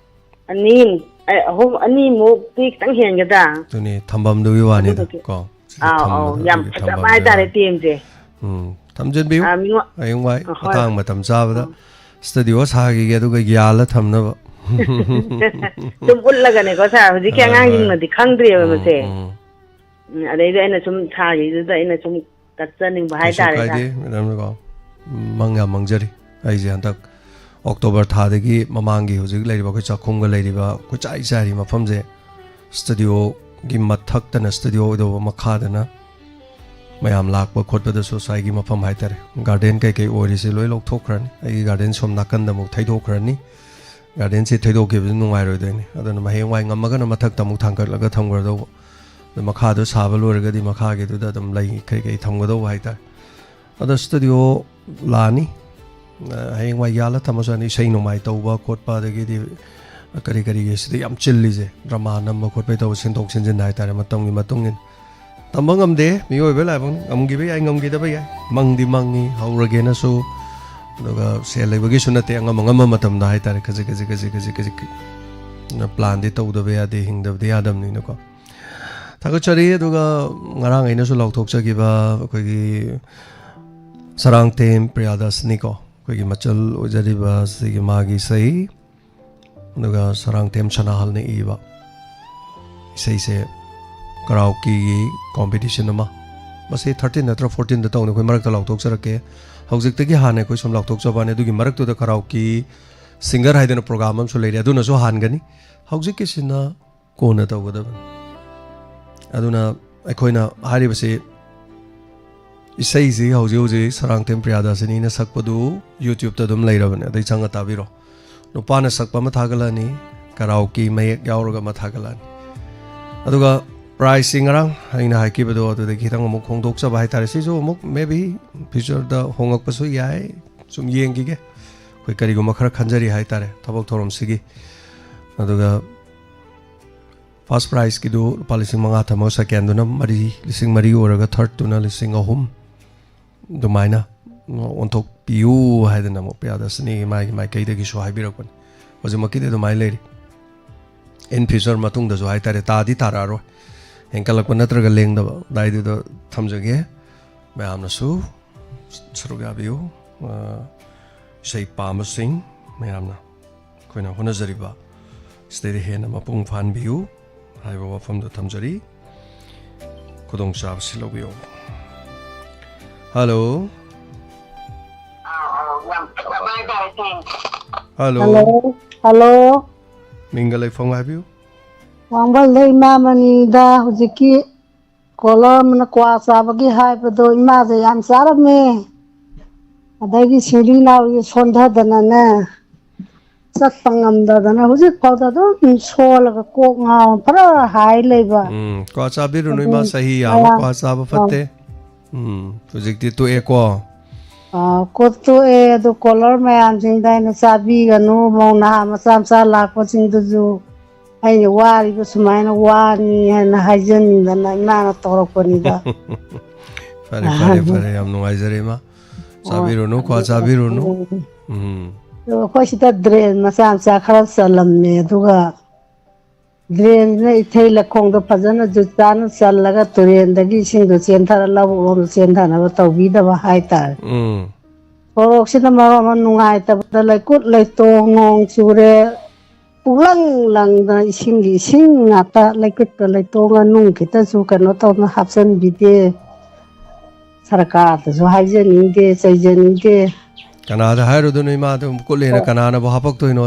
ꯑꯅꯤ, ꯑ, ꯑꯍꯨꯝ, ꯑꯅꯤꯃꯨꯛꯇꯤ ꯈꯤꯇꯪ ꯍꯦꯟꯒꯗ꯭ꯔꯥ? ꯑꯗꯨꯅꯦ, ꯊꯝꯐꯝꯗꯨꯒꯤ ꯋꯥꯅꯤꯗ, ꯑꯗꯨꯗꯨꯒꯤ꯫ ꯀꯣ? ꯁꯤꯗ ꯑꯥꯎ, ꯑꯥꯎ, ꯊꯝꯕꯗꯣ ꯌꯥꯝ ꯑꯗꯨꯒꯤ ꯐꯖꯕ ꯊꯝꯐꯝꯗꯨꯒꯤ ꯍꯥꯏꯇꯥꯔꯦ ꯋꯥꯅꯤ꯫ ꯇꯦꯝꯁꯦ꯫ ꯎꯝ, ꯊꯝꯖꯤꯟꯕꯤꯌꯨ꯫ ꯑꯥ, ꯃꯤꯉꯣ-, ꯍꯌꯦꯡꯋꯥꯏ ꯑ, ꯍꯣꯏ꯫ ꯃꯇꯥꯡ ꯃꯇꯝ ꯆꯥꯕꯗ ꯑꯥ꯫ ꯁ꯭ꯇꯨꯗꯤꯑꯣ ꯁꯥꯈꯤꯒꯦ, ꯑꯗꯨꯒ ꯌꯥꯜꯂ ꯊꯝꯅꯕ꯫ ꯁꯨꯝ ꯎꯠꯂꯒꯅꯦꯀꯣ ꯁꯥꯔ, ꯍꯧꯖꯤꯛꯀꯤ ꯍꯣꯏ, ꯍꯣꯏ꯫ ꯑꯉꯥꯡꯁꯤꯡꯅꯗꯤ ꯈꯪꯗ꯭ꯔꯤꯑꯕ ꯎꯝ, ꯃꯁꯦ꯫ ꯎꯝ꯫ ꯎꯝ, ꯑꯗꯩꯗ ꯑꯩꯅ ꯁꯨꯝ ꯁꯥꯔꯤꯗꯨꯗ ꯑꯩꯅ ꯁꯨꯝ ꯀꯠꯆꯅꯤꯡꯕ ꯀꯩꯁꯨ ꯍꯥꯏꯇꯥꯔꯦ꯫ ꯀꯥꯏꯗꯦ ꯃꯦꯗꯥꯝꯅꯀꯣ꯫ ꯃꯪ ꯌꯥꯝ ꯃꯪꯖꯔꯤ꯫ ꯑꯩꯁꯦ ꯍꯟꯗꯛ ꯑꯣꯛꯇꯣꯕꯔ ꯊꯥꯗꯒꯤ ꯃꯃꯥꯡꯒꯤ ꯍꯧꯖꯤꯛ ꯂꯩꯔꯤꯕ ꯑꯩꯈꯣꯏ ꯆꯥꯛꯈꯨꯝꯒ ꯂꯩꯔꯤꯕ ꯀꯣꯏꯆꯥꯏ ꯆꯥꯏꯔꯤ ꯃꯐꯝꯁꯦ ꯁ꯭ꯇꯨꯗꯤꯑꯣꯒꯤ ꯃꯊꯛꯇꯅ ꯁ꯭ꯇꯨꯗꯤꯑꯣ ꯑꯣꯏꯗꯧꯕ, ꯃꯈꯥꯗꯅ ꯃꯌꯥꯝ ꯂꯥꯛꯄ ꯈꯣꯠꯄꯗꯁꯨ ꯉꯁꯥꯏꯒꯤ ꯃꯐꯝ ꯍꯥꯏꯇꯥꯔꯦ, ꯒꯥꯔꯗꯦꯟ ꯀꯩꯀꯩ ꯑꯣꯏꯔꯤꯁꯦ ꯂꯣꯏ ꯂꯧꯊꯣꯛꯈ꯭ꯔꯅꯤ꯫ ꯑꯩꯒꯤ ꯒꯥꯔꯗꯦꯟ ꯁꯣꯝ ꯅꯥꯀꯟꯗ ꯑꯃꯨꯛ ꯊꯩꯗꯣꯛꯈ꯭ꯔꯅꯤ꯫ ꯒꯥꯔꯗꯦꯟꯁꯤ ꯊꯩꯗꯣꯛꯈꯤꯕꯗꯨ ꯅꯨꯡꯉꯥꯏꯔꯣꯏꯗꯣꯏꯅꯤ꯫ ꯑꯗꯨꯅ ꯍꯌꯦꯡꯋꯥꯏ ꯉꯝꯃꯒꯅ ꯃꯊꯛꯇ ꯑꯃꯨꯛ ꯊꯥꯡꯒꯠꯂꯒ ꯊꯝꯈ꯭ꯔꯗꯧꯕ꯫ ꯑꯗꯨ ꯃꯈꯥꯗꯣ ꯁꯥꯕ ꯂꯣꯏꯔꯒꯗꯤ ꯃꯈꯥꯒꯤꯗꯨꯗ ꯑꯗꯨꯝ ꯂꯩ ꯀꯔꯤ ꯀꯔꯤ ꯊꯝꯒꯗꯧꯕ ꯍꯥꯏꯇꯥꯔꯦ꯫ ꯑꯗꯣ ꯁ꯭ꯇꯨꯗꯤꯑꯣ ꯂꯥꯛꯑꯅꯤ꯫ ꯑ, ꯍꯌꯦꯡꯋꯥꯏ ꯌꯥꯜꯂ ꯊꯝꯃꯁꯨ ꯌꯥꯅꯤ꯫ ꯏꯁꯩ ꯅꯣꯡꯃꯥꯏ ꯇꯧꯕ ꯈꯣꯠꯄ, ꯑꯗꯒꯤꯗꯤ ꯀꯔꯤ ꯀꯔꯤꯒꯤ ꯁꯤꯗ ꯌꯥꯝ ꯆꯤꯜꯂꯤꯁꯦ, ꯗ꯭ꯔꯃꯥ ꯅꯝꯕ ꯈꯣꯠꯄꯩ ꯇꯧꯕ, ꯁꯤꯟꯗꯣꯛ ꯁꯤꯟꯖꯤꯟ ꯍꯥꯏꯇꯥꯔꯦ, ꯃꯇꯝꯒꯤ ꯃꯇꯨꯡ ꯏꯟꯅ꯫ ꯇꯝꯕ ꯉꯝꯗꯦ, ꯃꯤꯑꯣꯏꯕ ꯂꯥꯏꯕꯛꯅꯤ꯫ ꯉꯝꯈꯤꯕ ꯌꯥꯏ, ꯉꯝꯈꯤꯗꯕ ꯌꯥꯏ꯫ ꯃꯪꯗꯤ ꯃꯪꯉꯤ, ꯍꯧꯔꯒꯦꯅꯁꯨ꯫ ꯑꯗꯨꯒ ꯁꯦꯜ ꯂꯩꯕꯒꯤꯁꯨ ꯅꯠꯇꯦ, ꯑꯉꯝ ꯑꯉꯝꯕ ꯃꯇꯝꯗ ꯍꯥꯏꯇꯥꯔꯦ, ꯈꯖꯤꯛ ꯈꯖꯤꯛ ꯈꯖꯤꯛ ꯈꯖꯤꯛ ꯈꯖꯤꯛ꯫ ꯄ꯭ꯂꯥꯟꯗꯤ ꯇꯧꯗꯕ ꯌꯥꯗꯦ, ꯍꯤꯡꯗꯕꯗꯤ ꯌꯥꯗꯕꯅꯤꯅꯀꯣ꯫ ꯊꯥꯒꯠꯆꯔꯤ꯫ ꯑꯗꯨꯒ ꯉꯔꯥꯡ ꯑꯩꯅꯁꯨ ꯂꯥꯎꯊꯣꯛꯆꯈꯤꯕ ꯑꯩꯈꯣꯏꯒꯤ ꯁꯔꯥꯡꯊꯦꯝ ꯄ꯭ꯔꯤꯌꯥꯗꯥꯁꯅꯤꯀꯣ, ꯑꯩꯈꯣꯏꯒꯤ ꯃꯆꯜ ꯑꯣꯏꯖꯔꯤꯕ ꯁꯤꯒꯤ ꯃꯥꯒꯤ ꯏꯁꯩ, ꯑꯗꯨꯒ ꯁꯔꯥꯡꯊꯦꯝ ꯁꯅꯥꯍꯜꯅ ꯏꯕ ꯏꯁꯩꯁꯦ ꯀꯔꯥꯎꯀꯤꯒꯤ ꯀꯣꯝꯄꯤꯇꯤꯁꯟ ꯑꯃ, ꯃꯁꯤ ꯊꯥꯔꯇꯤꯟ ꯅꯠꯇ꯭ꯔ ꯐꯣꯔꯇꯤꯟꯗ ꯇꯧꯅꯤ, ꯑꯩꯈꯣꯏ ꯃꯔꯛꯇ ꯂꯥꯎꯊꯣꯛꯆꯔꯛꯀꯦ꯫ ꯍꯧꯖꯤꯛꯇꯒꯤ ꯍꯥꯟꯅ ꯑꯩꯈꯣꯏ ꯁꯨꯝ ꯂꯥꯎꯊꯣꯛꯆꯕꯅꯤ꯫ ꯑꯗꯨꯒꯤ ꯃꯔꯛꯇꯨꯗ ꯀꯔꯥꯎꯀꯤ ꯁꯤꯡꯒꯔ ꯍꯥꯏꯗꯅ ꯄ꯭ꯔꯣꯒ꯭ꯔꯥꯝ ꯑꯃꯁꯨ ꯂꯩꯔꯦ, ꯑꯗꯨꯅꯁꯨ ꯍꯥꯟꯒꯅꯤ꯫ ꯍꯧꯖꯤꯛꯀꯤꯁꯤꯅ ꯀꯣꯟꯅ ꯇꯧꯒꯗꯕꯅꯤ꯫ ꯑꯗꯨꯅ ꯑꯩꯈꯣꯏꯅ ꯍꯥꯏꯔꯤꯕꯁꯤ ꯏꯁꯩꯁꯤ ꯍꯧꯖꯤꯛ ꯍꯧꯖꯤꯛ ꯁꯔꯥꯡꯊꯦꯝ ꯄ꯭ꯔꯤꯌꯥꯗꯥꯁꯤꯅꯤꯅ ꯁꯛꯄꯗꯨ YouTube-ꯇ ꯑꯗꯨꯝ ꯂꯩꯔꯕꯅꯦ, ꯑꯗꯩ ꯆꯪꯉ ꯇꯥꯕꯤꯔꯣ꯫ ꯅꯨꯄꯥꯅ ꯁꯛꯄ ꯑꯃ ꯊꯥꯒꯠꯂꯛꯑꯅꯤ, ꯀꯔꯥꯎꯀꯤ ꯃꯌꯦꯛ ꯌꯥꯎꯔꯒ ꯑꯃ ꯊꯥꯒꯠꯂꯛꯑꯅꯤ꯫ ꯑꯗꯨꯒ prize-ꯁꯤ ꯉꯔꯥꯡ ꯑꯩꯅ ꯍꯥꯏꯈꯤꯕꯗꯣ ꯑꯗꯨꯗꯒꯤ ꯈꯤꯇꯪ ꯑꯃꯨꯛ ꯍꯣꯡꯗꯣꯛꯆꯕ ꯍꯥꯏꯇꯥꯔꯦ꯫ ꯁꯤꯁꯨ ꯑꯃꯨꯛ maybe future-ꯗ ꯍꯣꯡꯉꯛꯄꯁꯨ ꯌꯥꯏ, ꯁꯨꯝ ꯌꯦꯡꯈꯤꯒꯦ꯫ ꯑꯩꯈꯣꯏ ꯀꯔꯤꯒꯨꯝꯕ ꯈꯔ ꯈꯟꯖꯔꯤ ꯍꯥꯏꯇꯥꯔꯦ ꯊꯕꯛ ꯊꯧꯔꯝꯁꯤꯒꯤ꯫ ꯑꯗꯨꯒ first prize-ꯀꯤꯗꯨ ꯂꯨꯄꯥ ꯂꯤꯁꯤꯡ ꯃꯉꯥ ꯊꯝꯃꯒ second-ꯗꯨꯅ ꯃꯔꯤ, ꯂꯤꯁꯤꯡ ꯃꯔꯤ ꯑꯣꯏꯔꯒ third-ꯇꯨꯅ ꯂꯤꯁꯤꯡ ꯑꯍꯨꯝ꯫ ꯑꯗꯨꯃꯥꯏꯅ ꯑꯣꯟꯊꯣꯛꯄꯤꯌꯨ ꯍꯥꯏꯗꯅ ꯑꯃꯨꯛ ꯄ꯭ꯔꯤꯌꯥꯗꯔꯁꯤꯅꯤꯒꯤ ꯃꯥꯒꯤ ꯃꯥꯏꯀꯩꯗꯒꯤꯁꯨ ꯍꯥꯏꯕꯤꯔꯛꯄꯅꯤ꯫ ꯍꯧꯖꯤꯛꯃꯛꯀꯤꯗꯤ ꯑꯗꯨꯃꯥꯏꯅ ꯂꯩꯔꯤ꯫ In future ꯃꯇꯨꯡꯗꯁꯨ ꯍꯥꯏꯇꯥꯔꯦ, ꯇꯥꯗꯤ ꯇꯥꯔꯛꯑꯔꯣꯏ꯫ ꯍꯦꯟꯀꯠꯂꯛꯄ ꯅꯠꯇ꯭ꯔꯒ ꯂꯦꯡꯗꯕ ꯑꯗꯨꯋꯥꯏꯗꯨꯗ ꯊꯝꯖꯒꯦ꯫ ꯃꯌꯥꯝꯅꯁꯨ ꯁꯔꯨꯛ ꯌꯥꯕꯤꯌꯨ꯫ ꯑ, ꯏꯁꯩ ꯄꯥꯝꯕꯁꯤꯡ ꯃꯌꯥꯝꯅ ꯑꯩꯈꯣꯏꯅ ꯍꯣꯠꯅꯖꯔꯤꯕ ꯁꯤꯗꯩꯗ ꯍꯦꯟꯅ ꯃꯄꯨꯡ ꯐꯥꯍꯟꯕꯤꯌꯨ ꯍꯥꯏꯕ ꯋꯥꯐꯝꯗꯨ ꯊꯝꯖꯔꯤ꯫ ꯈꯨꯗꯣꯡꯆꯥꯕꯁꯤ ꯂꯧꯕꯤꯌꯨ꯫ ꯍꯜꯂꯣ꯫ ꯑꯥ, ꯑꯥ, ꯌꯥꯝ ꯊꯨꯅ ꯍꯥꯏꯇꯥꯔꯦ, ꯊꯦꯡ꯫ ꯍꯜꯂꯣ꯫ ꯍꯜꯂꯣ꯫ ꯍꯜꯂꯣ꯫ ꯃꯤꯡꯒ ꯂꯩꯐꯝꯒ ꯍꯥꯏꯕꯤꯌꯨ꯫ ꯋꯥꯡꯕꯜꯗ ꯏꯃꯥ ꯃꯅꯤꯗ ꯍꯧꯖꯤꯛꯀꯤ ꯀꯣꯂꯔ ꯑꯃꯅ ꯀ꯭ꯋꯥ ꯆꯥꯕꯒꯤ ꯍꯥꯏꯕꯗꯣ ꯏꯃꯥꯗ ꯌꯥꯝ ꯆꯥꯔꯝꯃꯦ꯫ ꯑꯗꯒꯤ ꯁꯤꯡꯂꯤ ꯅꯥꯎꯔꯤ ꯁꯣꯟꯊꯗꯅꯅꯦ, ꯆꯠꯄ ꯉꯝꯗꯗꯅ ꯍꯧꯖꯤꯛ ꯐꯥꯎꯗ ꯑꯗꯨꯝ ꯁꯣꯜꯂꯒ ꯀꯣꯛ ꯉꯥꯎ ꯐꯔ ꯍꯥꯏ ꯂꯩꯕ꯫ ꯎꯝ, ꯀ꯭ꯋꯥ ꯆꯥꯕꯤꯔꯨꯅꯨ ꯑꯗꯨ ꯏꯃꯥ, ꯆꯍꯤ ꯌꯥꯝꯃ ꯃꯌꯥꯝ ꯀ꯭ꯋꯥ ꯆꯥꯕ ꯑꯥ, ꯐꯠꯇꯦ꯫ ꯎꯝ, ꯍꯧꯖꯤꯛꯇꯤ ꯇꯣꯛꯑꯦꯀꯣ꯫ ꯑꯥ, ꯀꯣꯛ ꯇꯣꯛꯑꯦ꯫ ꯑꯗꯨ ꯀꯣꯂꯔ ꯃꯌꯥꯝꯁꯤꯡꯗ ꯑꯩꯅ ꯆꯥꯕꯤꯒꯅꯨ, ꯃꯧ ꯅꯍꯥ ꯃꯆꯥ ꯃꯆꯥ ꯂꯥꯛꯄꯁꯤꯡꯗꯨꯁꯨ ꯑꯩꯅ ꯋꯥꯔꯤꯕ ꯁꯨꯃꯥꯏꯅ ꯋꯥꯅꯤ ꯍꯥꯏꯅ ꯍꯥꯏꯖꯅꯤꯡꯗꯅ ꯏꯃꯥꯅ ꯇꯧꯔꯛꯄꯅꯤꯗ꯫ ꯐꯔꯦ, ꯐꯔꯦ, ꯐꯔꯦ, ꯌꯥꯝ ꯅꯨꯡꯉꯥꯏꯖꯔꯦ ꯏꯃꯥ꯫ ꯆꯥꯕꯤꯔꯨꯅꯨ, ꯀ꯭ꯋꯥ ꯆꯥꯕꯤꯔꯨꯅꯨ꯫ ꯎꯝ꯫ ꯑꯗꯣ ꯑꯩꯈꯣꯏ ꯁꯤꯗ ꯗ꯭ꯔꯦꯟ ꯃꯆꯥ ꯃꯆꯥ ꯈꯔ ꯆꯜꯂꯝꯃꯦ, ꯑꯗꯨꯒ ꯗ꯭ꯔꯦꯟꯁꯤꯅ ꯏꯊꯩ ꯂꯧꯈꯣꯡꯗꯣ ꯐꯖꯅ ꯖꯨꯠ ꯆꯥꯅ ꯆꯜꯂꯒ ꯇꯨꯔꯦꯟꯗꯒꯤ ꯏꯁꯤꯡꯗꯣ ꯆꯦꯟꯊꯔ ꯂꯧꯕꯨꯛ ꯂꯣꯝꯗ ꯆꯦꯟꯊꯅꯕ ꯇꯧꯕꯤꯗꯕ ꯍꯥꯏꯇꯥꯔꯦ꯫ ꯎꯝ꯫ ꯁꯣꯔꯣꯛꯁꯤꯅ ꯃꯔꯣꯟ ꯑꯃ ꯅꯨꯡꯉꯥꯏꯇꯕꯗ ꯂꯩꯀꯨꯠ ꯂꯩꯇꯣꯡ, ꯅꯣꯡ ꯆꯨꯔꯦ, ꯄꯨꯛꯂꯪ ꯂꯪꯗꯅ ꯏꯁꯤꯡꯒꯤ ꯏꯁꯤꯡ ꯉꯥꯛꯇ, ꯂꯩꯀꯨꯠꯇ ꯂꯩꯇꯣꯡꯒ ꯅꯨꯡ ꯈꯤꯇꯁꯨ ꯀꯩꯅꯣ ꯇꯧꯗꯅ ꯍꯥꯞꯆꯤꯟꯕꯤꯗꯦ꯫ ꯁꯔꯀꯥꯔꯗꯁꯨ ꯍꯥꯏꯖꯅꯤꯡꯗꯦ, ꯆꯩꯖꯅꯤꯡꯗꯦ꯫ ꯀꯅꯥꯗ ꯍꯥꯏꯔꯨꯗꯣꯏꯅꯣ ꯏꯃꯥꯗꯣ ꯃꯈꯨꯠ ꯂꯦꯅ ꯑꯣ, ꯀꯅꯥꯅꯕꯨ ꯍꯥꯄꯛꯇꯣꯏꯅꯣ?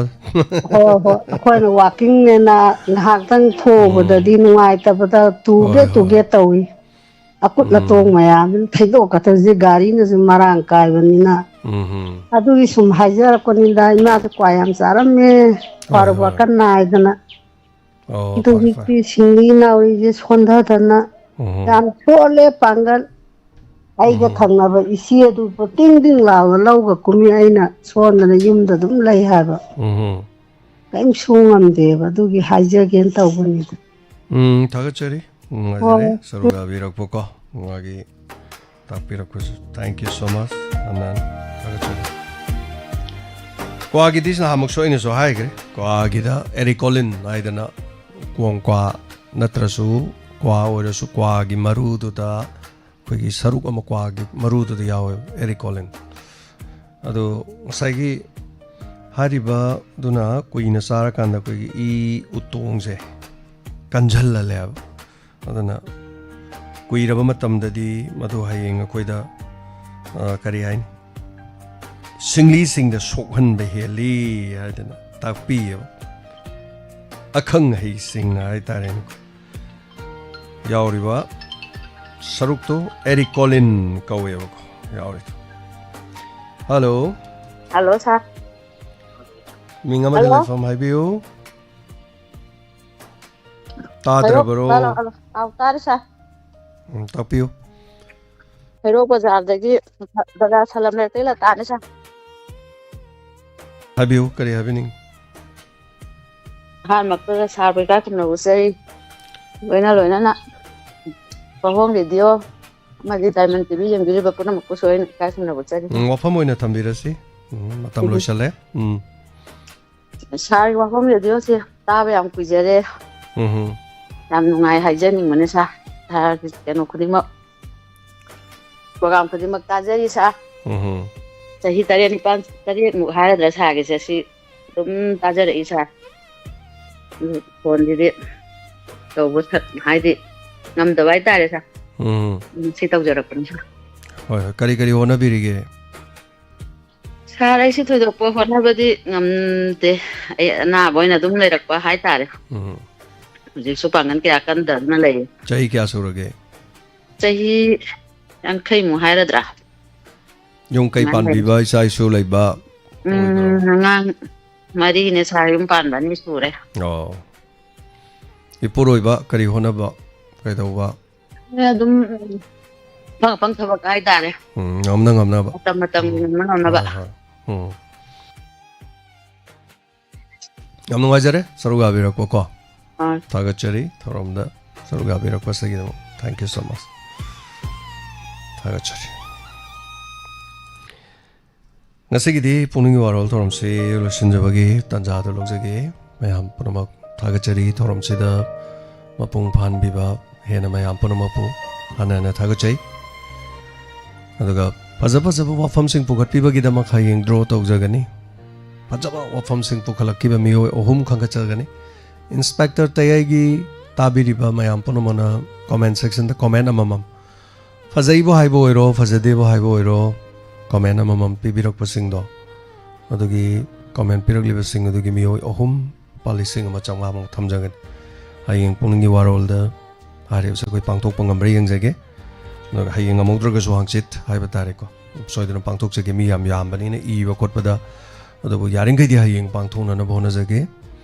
ꯍꯣꯏ, ꯍꯣꯏ, ꯑꯩꯈꯣꯏꯅ ꯋꯥꯀꯤꯡꯅꯦꯅ ꯉꯥꯏꯍꯥꯛꯇꯪ ꯊꯣꯛꯎꯕꯗꯗꯤ ꯎꯝ꯫ ꯅꯨꯡꯉꯥꯏꯇꯕꯗ ꯇꯨꯒꯦ ꯍꯣꯏ, ꯍꯣꯏ꯫ ꯇꯨꯒꯦ ꯇꯧꯏ꯫ ꯑꯀꯨꯠ ꯑꯇꯣꯡ ꯎꯝ꯫ ꯃꯌꯥꯝꯗꯨꯅ ꯊꯩꯗꯣꯛꯀꯗꯧꯁꯦ, ꯒꯥꯔꯤꯅꯁꯨ ꯃꯔꯥꯡ ꯀꯥꯏꯕꯅꯤꯅ꯫ ꯎꯝ ꯍꯝ꯫ ꯑꯗꯨꯒꯤ ꯁꯨꯝ ꯍꯥꯏꯖꯔꯛꯄꯅꯤꯗ, ꯏꯃꯥꯁꯦ ꯀ꯭ꯋꯥ ꯌꯥꯝ ꯆꯥꯔꯝꯃꯦ, ꯍꯣꯏ, ꯋꯥꯔꯨ ꯍꯣꯏ꯫ ꯋꯥꯀꯟ ꯅꯥꯏꯗꯅ꯫ ꯑꯣ, ꯑꯗꯣ ꯐꯔꯦ, ꯐꯔꯦ꯫ ꯍꯧꯖꯤꯛꯇꯤ ꯁꯤꯡꯂꯤ ꯅꯥꯎꯔꯤꯁꯦ ꯁꯣꯟꯊꯗꯅ ꯎꯝ꯫ ꯌꯥꯝ ꯁꯣꯜꯂꯦ ꯄꯥꯡꯒꯜ꯫ ꯑꯩꯒ ꯎꯝ꯫ ꯊꯪꯅꯕ ꯏꯆꯦ ꯑꯗꯨ ꯇꯤꯡ ꯇꯤꯡ ꯂꯥꯎꯅ ꯂꯧꯒ ꯀꯨꯝꯃꯤ, ꯑꯩꯅ ꯁꯣꯟꯗꯅ ꯌꯨꯝꯗ ꯑꯗꯨꯝ ꯂꯩ ꯍꯥꯏꯕ꯫ ꯎꯝ꯫ ꯀꯔꯤꯝ ꯁꯨ ꯉꯝꯗꯦꯕ, ꯑꯗꯨꯒꯤ ꯍꯥꯏꯖꯒꯦꯅ ꯇꯧꯕꯅꯤꯗ꯫ ꯎꯝ, ꯊꯥꯒꯠꯆꯔꯤ꯫ ꯎꯝ, ꯅꯨꯡꯉꯥꯏꯖꯔꯦ꯫ ꯍꯣꯏ꯫ ꯁꯔꯨꯛ ꯌꯥꯕꯤꯔꯛꯄꯀꯣ꯫ ꯃꯥꯒꯤ ꯇꯥꯛꯄꯤꯔꯛꯄꯁꯨ꯫ Thank you so much, ꯑꯅꯟ꯫ ꯊꯥꯒꯠꯆꯔꯤ꯫ ꯀ꯭ꯋꯥꯒꯤꯗꯤ ꯅꯍꯥꯟꯃꯨꯛꯁꯨ ꯑꯩꯅꯁꯨ ꯍꯥꯏꯈ꯭ꯔꯦ꯫ ꯀ꯭ꯋꯥꯒꯤꯗ ꯑꯦꯔꯤꯀꯣꯂꯤꯟ ꯍꯥꯏꯗꯅ ꯀꯣꯡ ꯀ꯭ꯋꯥ ꯅꯠꯇ꯭ꯔꯁꯨ ꯀ꯭ꯋꯥ ꯑꯣꯏꯔꯁꯨ ꯀ꯭ꯋꯥꯒꯤ ꯃꯔꯨꯗꯨꯗ ꯑꯩꯈꯣꯏꯒꯤ ꯁꯔꯨꯛ ꯑꯃ ꯀ꯭ꯋꯥꯒꯤ ꯃꯔꯨꯗꯨꯗ ꯌꯥꯎꯋꯦꯕ, ꯑꯦꯔꯤꯀꯣꯂꯤꯟ꯫ ꯑꯗꯣ ꯉꯁꯥꯏꯒꯤ ꯍꯥꯏꯔꯤꯕꯗꯨꯅ ꯀꯨꯏꯅ ꯆꯥꯔꯀꯥꯟꯗ ꯑꯩꯈꯣꯏꯒꯤ ꯏ ꯎꯇꯣꯡꯁꯦ ꯀꯟꯖꯜꯍꯜꯂꯦꯕ꯫ ꯑꯗꯨꯅ ꯀꯨꯏꯔꯕ ꯃꯇꯝꯗꯗꯤ ꯃꯗꯨ ꯍꯌꯦꯡ ꯑꯩꯈꯣꯏꯗ ꯑ, ꯀꯔꯤ ꯍꯥꯏꯅꯤ, ꯁꯤꯡꯂꯤꯁꯤꯡꯗ ꯁꯣꯛꯍꯟꯕ ꯍꯦꯜꯂꯤ ꯍꯥꯏꯗꯅ ꯇꯥꯛꯄꯤꯌꯦꯕ ꯑꯈꯪ ꯑꯍꯩꯁꯤꯡꯅ ꯍꯥꯏꯇꯥꯔꯦꯅꯦ꯫ ꯌꯥꯎꯔꯤꯕ ꯁꯔꯨꯛꯇꯣ ꯑꯦꯔꯤꯛ ꯀꯣꯂꯤꯟ ꯀꯧꯋꯦꯕꯀꯣ, ꯌꯥꯎꯔꯤꯗꯣ꯫ ꯍꯜꯂꯣ꯫ Hello, sir. ꯃꯤꯡ ꯑꯃꯗꯤ ꯍꯜꯂꯣ꯫ ꯂꯩꯐꯝ ꯍꯥꯏꯕꯤꯌꯨ꯫ ꯇꯥꯗ꯭ꯔꯕꯔꯣ? Hello, hello. ꯑꯥꯎ, ꯇꯥꯔꯦ, ꯁꯥꯔ꯫ ꯎꯝ, ꯇꯥꯛꯄꯤꯌꯨ꯫ ꯍꯩꯔꯣꯛ ꯕꯖꯥꯔꯗꯒꯤ, ꯕꯖꯥꯔ ꯁꯂꯝ ꯂꯩꯔꯛꯇꯒꯤ ꯂꯇꯥꯅꯦ, ꯁꯥꯔ꯫ ꯍꯥꯏꯕꯤꯌꯨ, ꯀꯔꯤ ꯍꯥꯏꯕꯤꯅꯤꯡ? ꯑꯍꯥꯟꯕꯃꯛꯇꯗ ꯁꯥꯔꯕꯨ ꯏꯀꯥꯏ ꯈꯨꯝꯅꯕ ꯎꯠꯆꯔꯤ꯫ ꯂꯣꯏꯅ ꯂꯣꯏꯅꯅ ꯄꯥꯎꯍꯣꯡ ꯔꯦꯗꯤꯑꯣ ꯑꯃꯗꯤ ꯗꯥꯏꯃꯟ ꯇꯤ ꯚꯤ ꯌꯦꯡꯕꯤꯔꯤꯕ ꯄꯨꯝꯅꯃꯛꯄꯨꯁꯨ ꯑꯩꯅ ꯏꯀꯥꯏ ꯈꯨꯝꯅꯕ ꯎꯠꯆꯔꯤ꯫ ꯎꯝ, ꯋꯥꯐꯝ ꯑꯣꯏꯅ ꯊꯝꯕꯤꯔꯁꯤ꯫ ꯎꯝ, ꯃꯇꯝ ꯎꯝ꯫ ꯂꯣꯏꯁꯜꯂꯦ꯫ ꯎꯝ꯫ ꯁꯥꯔꯒꯤ ꯋꯥꯐꯝ ꯔꯦꯗꯤꯑꯣꯁꯦ ꯇꯥꯕ ꯌꯥꯝ ꯀꯨꯏꯖꯔꯦ꯫ ꯎꯝ꯫ ꯌꯥꯝ ꯅꯨꯡꯉꯥꯏ ꯍꯥꯏꯖꯅꯤꯡꯕꯅꯦ, ꯁꯥꯔ꯫ ꯁꯥꯔꯒꯤ ꯀꯩꯅꯣ ꯈꯨꯗꯤꯡꯃꯛ, ꯄ꯭ꯔꯣꯒ꯭ꯔꯥꯝ ꯈꯨꯗꯤꯡꯃꯛ ꯇꯥꯖꯔꯤ, ꯁꯥꯔ꯫ ꯎꯝ꯫ ꯆꯍꯤ ꯇꯔꯦꯠ, ꯅꯤꯄꯥꯜ, ꯇꯔꯦꯠꯃꯨꯛ ꯍꯥꯏꯔꯗ꯭ꯔꯥ ꯁꯥꯔꯒꯤꯁꯦ? ꯁꯤ ꯑꯗꯨꯝ ꯇꯥꯖꯔꯛꯏ, ꯁꯥꯔ꯫ ꯑꯗꯨ ꯐꯣꯟꯁꯤꯗꯤ ꯇꯧꯕ ꯁꯛ-, ꯍꯥꯏꯗꯤ ꯉꯝꯗꯕ ꯍꯥꯏꯇꯥꯔꯦ, ꯁꯥꯔ꯫ ꯎꯝ꯫ ꯎꯝ, ꯁꯤ ꯇꯧꯖꯔꯛꯄꯅꯤ, ꯁꯥꯔ꯫ ꯍꯣꯏ, ꯍꯣꯏ꯫ ꯀꯔꯤ ꯀꯔꯤ ꯍꯣꯠꯅꯕꯤꯔꯤꯒꯦ? ꯁꯥꯔ, ꯑꯩꯁꯤ ꯊꯣꯏꯗꯣꯛꯄ ꯍꯣꯠꯅꯕꯗꯤ ꯉꯝꯗꯦ꯫ ꯑꯩ ꯑꯅꯥꯕ ꯑꯣꯏꯅ ꯑꯗꯨꯝ ꯂꯩꯔꯛꯄ ꯍꯥꯏꯇꯥꯔꯦ꯫ ꯎꯝ꯫ ꯍꯧꯖꯤꯛꯁꯨ ꯄꯥꯡꯒꯜ ꯀꯌꯥ ꯀꯟꯗꯗꯅ ꯂꯩ꯫ ꯆꯍꯤ ꯀꯌꯥ ꯁꯨꯔꯒꯦ? ꯆꯍꯤ ꯌꯥꯡꯈꯩꯃꯨꯛ ꯍꯥꯏꯔꯗ꯭ꯔꯥ? ꯌꯨꯝ ꯀꯩ ꯑꯉꯥꯡ ꯂꯩ꯫ ꯄꯥꯟꯕꯤꯕ, ꯏꯆꯥ ꯏꯁꯨ ꯂꯩꯕ ꯎꯝ, ꯑꯣꯏꯕ꯭ꯔꯣ? ꯑꯉꯥꯡ ꯃꯔꯤꯅꯦ ꯁꯥꯔ, ꯌꯨꯝ ꯄꯥꯟꯕ ꯑꯅꯤ ꯁꯨꯔꯦ꯫ ꯑꯣ꯫ ꯏꯄꯨꯔꯣꯏꯕ ꯀꯔꯤ ꯍꯣꯠꯅꯕ, ꯀꯩꯗꯧꯕ? ꯑꯦ, ꯑꯗꯨꯝ ꯑꯐꯪ ꯑꯐꯪ ꯊꯕꯛ ꯍꯥꯏꯇꯥꯔꯦ꯫ ꯎꯝ, ꯉꯝꯅ ꯉꯝꯅꯕ꯫ ꯃꯇꯝ ꯃꯇꯝꯒꯤ ꯎꯝ꯫ ꯉꯝꯅ ꯉꯝꯅꯕ꯫ ꯍꯣꯏ, ꯍꯣꯏ꯫ ꯎꯝ꯫ ꯌꯥꯝ ꯅꯨꯡꯉꯥꯏꯖꯔꯦ ꯁꯔꯨꯛ ꯌꯥꯕꯤꯔꯛꯄꯀꯣ꯫ ꯑꯥ꯫ ꯊꯥꯒꯠꯆꯔꯤ ꯊꯧꯔꯝꯗ ꯁꯔꯨꯛ ꯌꯥꯕꯤꯔꯛꯄꯁꯤꯒꯤꯗꯃꯛ꯫ Thank you so much꯫ ꯊꯥꯒꯠꯆꯔꯤ꯫ ꯉꯁꯤꯒꯤꯗꯤ ꯄꯨꯛꯅꯤꯡꯒꯤ ꯋꯥꯔꯣꯜ ꯊꯧꯔꯝꯁꯤ ꯂꯣꯏꯁꯤꯟꯖꯕꯒꯤ ꯇꯥꯟꯖꯥꯗꯨ ꯂꯧꯖꯒꯦ꯫ ꯃꯌꯥꯝ ꯄꯨꯝꯅꯃꯛ ꯊꯥꯒꯠꯆꯔꯤ꯫ ꯊꯧꯔꯝꯁꯤꯗ ꯃꯄꯨꯡ ꯐꯥꯍꯟꯕꯤꯕ ꯍꯦꯟꯅ ꯃꯌꯥꯝ ꯄꯨꯝꯅꯃꯛꯄꯨ ꯍꯟꯅ ꯍꯟꯅ ꯊꯥꯒꯠꯆꯩ꯫ ꯑꯗꯨꯒ ꯐꯖ ꯐꯖꯕ ꯋꯥꯐꯝꯁꯤꯡ ꯄꯨꯈꯠꯄꯤꯕꯒꯤꯗꯃꯛ ꯍꯌꯦꯡ draw ꯇꯧꯖꯒꯅꯤ꯫ ꯐꯖꯕ ꯋꯥꯐꯝꯁꯤꯡ ꯄꯨꯈꯠꯂꯛꯈꯤꯕ ꯃꯤꯑꯣꯏ ꯑꯍꯨꯝ ꯈꯟꯒꯠꯆꯒꯅꯤ꯫ ꯏꯟꯁꯄꯦꯛꯇꯔ ꯇꯌꯥꯏꯒꯤ ꯇꯥꯕꯤꯔꯤꯕ ꯃꯌꯥꯝ ꯄꯨꯝꯅꯃꯛꯅ comment section ꯗ comment ꯑꯃꯃꯝ ꯐꯖꯩꯕꯨ ꯍꯥꯏꯕ ꯑꯣꯏꯔꯣ, ꯐꯖꯗꯦꯕꯨ ꯍꯥꯏꯕ ꯑꯣꯏꯔꯣ, comment ꯑꯃꯃꯝ ꯄꯤꯕꯤꯔꯛꯄꯁꯤꯡꯗꯣ, ꯑꯗꯨꯒꯤ comment ꯄꯤꯔꯛꯂꯤꯕꯁꯤꯡ ꯑꯗꯨꯒꯤ ꯃꯤꯑꯣꯏ ꯑꯍꯨꯝ ꯂꯨꯄꯥ ꯂꯤꯁꯤꯡ ꯑꯃ ꯆꯥꯝꯃꯉꯥꯃꯨꯛ ꯊꯝꯖꯒꯅꯤ꯫ ꯍꯌꯦꯡ ꯄꯨꯛꯅꯤꯡꯒꯤ ꯋꯥꯔꯣꯜꯗ ꯍꯥꯏꯔꯤꯕꯁꯦ ꯑꯩꯈꯣꯏ ꯄꯥꯡꯊꯣꯛꯄ ꯉꯝꯕ꯭ꯔꯥ ꯌꯦꯡꯖꯒꯦ꯫ ꯑꯗꯨꯒ ꯍꯌꯦꯡ ꯉꯝꯍꯧꯗ꯭ꯔꯒꯁꯨ ꯍꯪꯆꯤꯠ ꯍꯥꯏꯕ ꯇꯥꯔꯦꯀꯣ, ꯁꯣꯏꯗꯅ ꯄꯥꯡꯊꯣꯛꯆꯒꯦ꯫ ꯃꯤ ꯌꯥꯝ ꯌꯥꯝꯕꯅꯤꯅ ꯏꯕ ꯈꯣꯠꯄꯗ, ꯑꯗꯨꯕꯨ ꯌꯥꯔꯤꯈꯩꯗꯤ ꯍꯌꯦꯡ ꯄꯥꯡꯊꯣꯛꯅꯅꯕ ꯍꯣꯠꯅꯖꯒꯦ꯫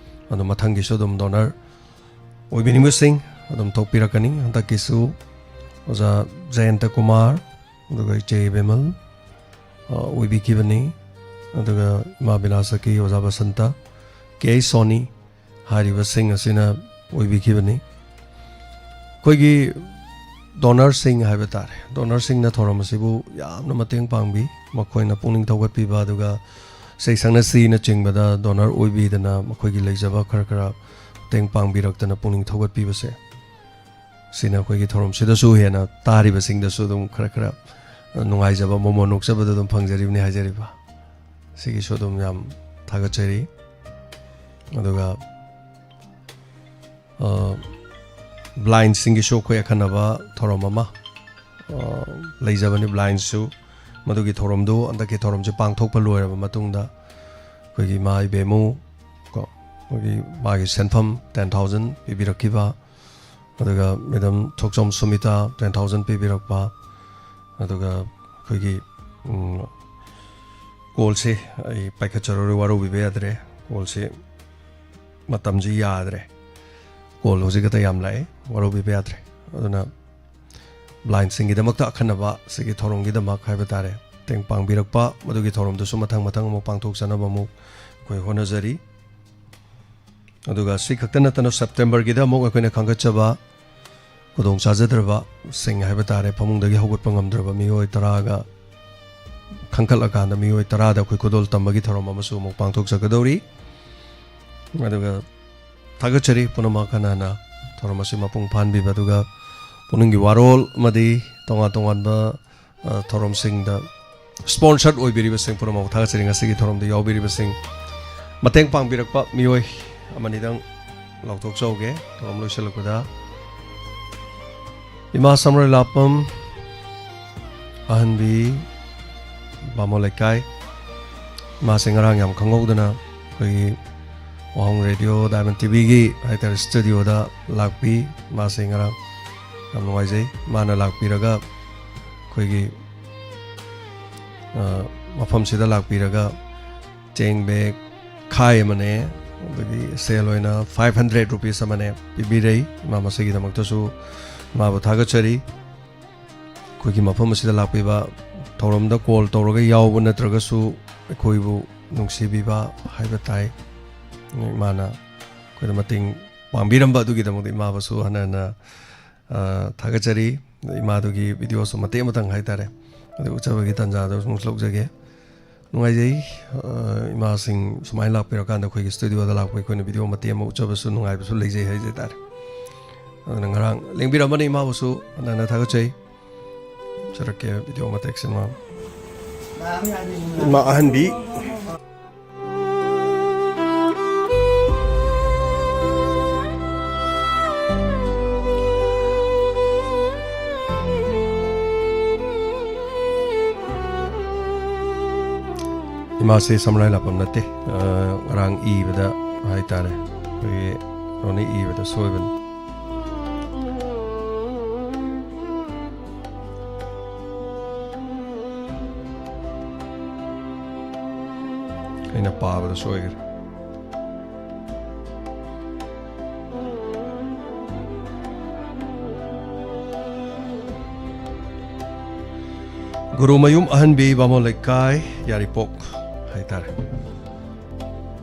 ꯑꯗꯣ ꯃꯊꯪꯒꯤꯁꯨ ꯑꯗꯨꯝ donor ꯑꯣꯏꯕꯤꯅꯤꯡꯕꯁꯤꯡ ꯑꯗꯨꯝ ꯊꯣꯛꯄꯤꯔꯛꯀꯅꯤ꯫ ꯍꯟꯗꯛꯀꯤꯁꯨ ꯑꯣꯖꯥ ꯖꯌꯟꯇ ꯀꯨꯃꯥꯔ, ꯑꯗꯨꯒ ꯏꯆꯦ ꯏꯕꯦꯃꯜ, ꯑ, ꯑꯣꯏꯕꯤꯈꯤꯕꯅꯤ꯫ ꯑꯗꯨꯒ ꯏꯃꯥ ꯕꯤꯂꯥꯁꯀꯤ ꯑꯣꯖꯥ ꯕꯁꯟꯇ, ꯀꯦ ꯁꯣꯅꯤ ꯍꯥꯏꯔꯤꯕꯁꯤꯡ ꯑꯁꯤꯅ ꯑꯣꯏꯕꯤꯈꯤꯕꯅꯤ꯫ ꯑꯩꯈꯣꯏꯒꯤ donorꯁꯤꯡ ꯍꯥꯏꯕ ꯇꯥꯔꯦ, donorꯁꯤꯡꯅ ꯊꯧꯔꯝ ꯑꯁꯤꯕꯨ ꯌꯥꯝꯅ ꯃꯇꯦꯡ ꯄꯥꯡꯕꯤ꯫ ꯃꯈꯣꯏꯅ ꯄꯨꯛꯅꯤꯡ ꯊꯧꯒꯠꯄꯤꯕ, ꯑꯗꯨꯒ ꯏꯁꯩ ꯁꯛꯅꯁꯤꯅꯆꯤꯡꯕꯗ donor ꯑꯣꯏꯕꯤꯗꯅ ꯃꯈꯣꯏꯒꯤ ꯂꯩꯖꯕ ꯈꯔ ꯈꯔ ꯃꯇꯦꯡ ꯄꯥꯡꯕꯤꯔꯛꯇꯅ ꯄꯨꯛꯅꯤꯡ ꯊꯧꯒꯠꯄꯤꯕꯁꯦ, ꯁꯤꯅ ꯑꯩꯈꯣꯏꯒꯤ ꯊꯧꯔꯝꯁꯤꯗꯁꯨ ꯍꯦꯟꯅ ꯇꯥꯔꯤꯕꯁꯤꯡꯗꯁꯨ ꯑꯗꯨꯝ ꯈꯔ ꯈꯔ ꯅꯨꯡꯉꯥꯏꯖꯕ, ꯃꯣꯃꯣꯟ ꯅꯣꯛꯆꯕꯗ ꯑꯗꯨꯝ ꯐꯪꯖꯔꯤꯕꯅꯤ ꯍꯥꯏꯖꯔꯤꯕ꯫ ꯁꯤꯒꯤꯁꯨ ꯑꯗꯨꯝ ꯌꯥꯝ ꯊꯥꯒꯠꯆꯔꯤ꯫ ꯑꯗꯨꯒ, ꯑ, blindꯁꯤꯡꯒꯤꯁꯨ ꯑꯩꯈꯣꯏ ꯑꯈꯟꯅꯕ ꯊꯧꯔꯝ ꯑꯃ, ꯑ, ꯂꯩꯖꯕꯅꯤ꯫ Blindꯁꯨ ꯃꯗꯨꯒꯤ ꯊꯧꯔꯝꯗꯨ, ꯍꯟꯗꯛꯀꯤ ꯊꯧꯔꯝꯁꯦ ꯄꯥꯡꯊꯣꯛꯄ ꯂꯣꯏꯔꯕ ꯃꯇꯨꯡꯗ ꯑꯩꯈꯣꯏꯒꯤ ꯏꯃꯥ ꯏꯕꯦꯝꯃꯨ ꯀꯣ, ꯑꯩꯈꯣꯏꯒꯤ ꯃꯥꯒꯤ ꯁꯦꯟꯐꯝ ten thousand ꯄꯤꯕꯤꯔꯛꯈꯤꯕ, ꯑꯗꯨꯒ ꯃꯦꯗꯥꯝ ꯊꯣꯛꯆꯣꯝ ꯁꯨꯃꯤꯇꯥ ten thousand ꯄꯤꯕꯤꯔꯛꯄ, ꯑꯗꯨꯒ ꯑꯩꯈꯣꯏꯒꯤ, ꯎꯝ, callꯁꯦ ꯑꯩ ꯄꯥꯏꯈꯠꯆꯔꯔꯣꯏ, ꯋꯥꯔꯧꯕꯤꯕ ꯌꯥꯗ꯭ꯔꯦ꯫ Callꯁꯦ ꯃꯇꯝꯁꯤ ꯌꯥꯗ꯭ꯔꯦ, call ꯍꯧꯖꯤꯛ ꯈꯛꯇ ꯌꯥꯝ ꯂꯥꯛꯑꯦ, ꯋꯥꯔꯧꯕꯤꯕ ꯌꯥꯗ꯭ꯔꯦ꯫ ꯑꯗꯨꯅ blindꯁꯤꯡꯒꯤꯗꯃꯛꯇ ꯑꯈꯟꯅꯕ ꯁꯤꯒꯤ ꯊꯧꯔꯝꯒꯤꯗꯃꯛ ꯍꯥꯏꯕ ꯇꯥꯔꯦ, ꯃꯇꯦꯡ ꯄꯥꯡꯕꯤꯔꯛꯄ, ꯃꯗꯨꯒꯤ ꯊꯧꯔꯝꯗꯨꯁꯨ ꯃꯊꯪ ꯃꯊꯪ ꯑꯃꯨꯛ ꯄꯥꯡꯊꯣꯛꯆꯅꯕ ꯑꯃꯨꯛ ꯑꯩꯈꯣꯏ ꯍꯣꯠꯅꯖꯔꯤ꯫ ꯑꯗꯨꯒ ꯁꯤ ꯈꯛꯇ ꯅꯠꯇꯅ Septemberꯒꯤꯗ ꯑꯃꯨꯛ ꯑꯩꯈꯣꯏꯅ ꯈꯪꯒꯠꯆꯕ ꯈꯨꯗꯣꯡ ꯆꯥꯖꯗ꯭ꯔꯕꯁꯤꯡ ꯍꯥꯏꯕ ꯇꯥꯔꯦ, ꯐꯃꯨꯡꯗꯒꯤ ꯍꯧꯒꯠꯄ ꯉꯝꯗ꯭ꯔꯕ ꯃꯤꯑꯣꯏ ꯇꯔꯥꯒ ꯈꯟꯈꯠꯂꯀꯥꯟꯗ ꯃꯤꯑꯣꯏ ꯇꯔꯥꯗ ꯑꯩꯈꯣꯏ ꯈꯨꯗꯣꯜ ꯇꯝꯕꯒꯤ ꯊꯧꯔꯝ ꯑꯃꯁꯨ ꯑꯃꯨꯛ ꯄꯥꯡꯊꯣꯛꯆꯒꯗꯧꯔꯤ꯫ ꯑꯗꯨꯒ ꯊꯥꯒꯠꯆꯔꯤ ꯄꯨꯝꯅꯃꯛ ꯍꯟꯅ ꯍꯟꯅ ꯊꯧꯔꯝ ꯑꯁꯤ ꯃꯄꯨꯡ ꯐꯥꯍꯟꯕꯤꯕ, ꯑꯗꯨꯒ ꯄꯨꯛꯅꯤꯡꯒꯤ ꯋꯥꯔꯣꯜ ꯑꯃꯗꯤ ꯇꯣꯉꯥꯟ ꯇꯣꯉꯥꯟꯕ, ꯑ, ꯊꯧꯔꯝꯁꯤꯡꯗ sponsor ꯑꯣꯏꯕꯤꯔꯤꯕꯁꯤꯡ ꯄꯨꯝꯅꯃꯛ ꯊꯥꯒꯠꯆꯔꯤ꯫ ꯉꯁꯤꯒꯤ ꯊꯧꯔꯝꯗ ꯌꯥꯎꯕꯤꯔꯤꯕꯁꯤꯡ, ꯃꯇꯦꯡ ꯄꯥꯡꯕꯤꯔꯛꯄ ꯃꯤꯑꯣꯏ ꯑꯃꯅꯤꯗꯪ ꯂꯥꯎꯊꯣꯛꯆꯍꯧꯒꯦ ꯊꯧꯔꯝ ꯂꯣꯏꯁꯤꯜꯂꯛꯄꯗ꯫ ꯏꯃꯥ ꯁꯝꯔꯣꯏ ꯂꯥꯞꯄꯝ, ꯑꯍꯟꯕꯤ ꯕꯥꯃꯣꯟ ꯂꯩꯀꯥꯏ꯫ ꯃꯥꯁꯦ ꯉꯔꯥꯡ ꯌꯥꯝ ꯈꯪꯍꯧꯗꯅ ꯑꯩꯈꯣꯏꯒꯤ ꯋꯥꯍꯣꯡ ꯔꯦꯗꯤꯑꯣ ꯗꯥꯏꯃꯟ ꯇꯤꯚꯤꯒꯤ ꯍꯥꯏꯇꯥꯔꯦ, ꯁ꯭ꯇꯨꯗꯤꯑꯣꯗ ꯂꯥꯛꯄꯤ꯫ ꯃꯥꯁꯦ ꯉꯔꯥꯡ ꯌꯥꯝ ꯅꯨꯡꯉꯥꯏꯖꯩ꯫ ꯃꯥꯅ ꯂꯥꯛꯄꯤꯔꯒ ꯑꯩꯈꯣꯏꯒꯤ, ꯑ, ꯃꯐꯝꯁꯤꯗ ꯂꯥꯛꯄꯤꯔꯒ ꯆꯦꯡ ꯕꯦꯒ ꯈꯥꯏ ꯑꯃꯅꯦ, ꯑꯗꯒꯤ ꯁꯦꯜ ꯑꯣꯏꯅ five hundred rupees ꯑꯃꯅꯦ ꯄꯤꯕꯤꯔꯩ꯫ ꯏꯃꯥ ꯃꯁꯤꯒꯤꯗꯃꯛꯇꯁꯨ ꯏꯃꯥꯕꯨ ꯊꯥꯒꯠꯆꯔꯤ꯫ ꯑꯩꯈꯣꯏꯒꯤ ꯃꯐꯝ ꯑꯁꯤꯗ ꯂꯥꯛꯄꯤꯕ, ꯊꯧꯔꯝꯗ ꯀꯣꯜ ꯇꯧꯔꯒ ꯌꯥꯎꯕ ꯅꯠꯇ꯭ꯔꯒꯁꯨ ꯑꯩꯈꯣꯏꯕꯨ ꯅꯨꯡꯁꯤꯕꯤꯕ ꯍꯥꯏꯕ ꯇꯥꯏ꯫ ꯏꯃꯥꯅ ꯑꯩꯈꯣꯏꯗ ꯃꯇꯦꯡ ꯄꯥꯡꯕꯤꯔꯝꯕ ꯑꯗꯨꯒꯤꯗꯃꯛꯇ ꯏꯃꯥꯕꯨꯁꯨ ꯍꯟꯅ ꯍꯟꯅ, ꯑ, ꯊꯥꯒꯠꯆꯔꯤ꯫ ꯏꯃꯥꯗꯨꯒꯤ ꯚꯤꯗꯤꯑꯣꯁꯨ ꯃꯇꯦꯛ ꯑꯃꯇꯪ ꯍꯥꯏꯇꯥꯔꯦ, ꯑꯗꯨ ꯎꯠꯆꯕꯒꯤ ꯇꯥꯟꯖꯥꯗꯨ ꯑꯃꯨꯛ ꯂꯧꯖꯒꯦ꯫ ꯅꯨꯡꯉꯥꯏꯖꯩ꯫ ꯑ, ꯏꯃꯥꯁꯤꯡ ꯁꯨꯃꯥꯏꯅ ꯂꯥꯛꯄꯤꯔꯀꯥꯟꯗ ꯑꯩꯈꯣꯏꯒꯤ ꯁ꯭ꯇꯨꯗꯤꯑꯣꯗ ꯂꯥꯛꯄ ꯑꯩꯈꯣꯏꯅ ꯚꯤꯗꯤꯑꯣ ꯃꯇꯦꯛ ꯑꯃ ꯎꯠꯆꯕꯁꯨ ꯅꯨꯡꯉꯥꯏꯕꯁꯨ ꯂꯩꯖꯩ ꯍꯥꯏꯖ ꯇꯥꯔꯦ꯫ ꯑꯗꯨꯅ ꯉꯔꯥꯡ ꯂꯦꯡꯕꯤꯔꯝꯕꯅꯤ ꯏꯃꯥꯕꯨꯁꯨ ꯍꯟꯅ ꯍꯟꯅ ꯊꯥꯒꯠꯆꯩ꯫ ꯎꯠꯆꯔꯛꯀꯦ ꯚꯤꯗꯤꯑꯣ ꯃꯇꯦꯛꯁꯤꯃ꯫ ꯏꯃꯥ ꯑꯍꯟꯕꯤ꯫ ꯏꯃꯥꯁꯦ ꯁꯝꯔꯥꯏ ꯂꯥꯛꯄꯝ ꯅꯠꯇꯦ꯫ ꯑ, ꯉꯔꯥꯡ ꯏꯕꯗ ꯍꯥꯏꯇꯥꯔꯦ, ꯑꯩꯈꯣꯏꯒꯤ ꯔꯣꯅꯤ ꯏꯕꯗ ꯁꯣꯏꯕꯅꯤ꯫ ꯑꯩꯅ ꯄꯥꯕꯗ ꯁꯣꯏꯈ꯭ꯔꯦ꯫ ꯒꯨꯔꯨꯃꯌꯨꯝ ꯑꯍꯟꯕꯤ ꯕꯥꯃꯣꯟ ꯂꯩꯀꯥꯏ, ꯌꯥꯔꯤꯄꯣꯛ ꯍꯥꯏꯇꯥꯔꯦ꯫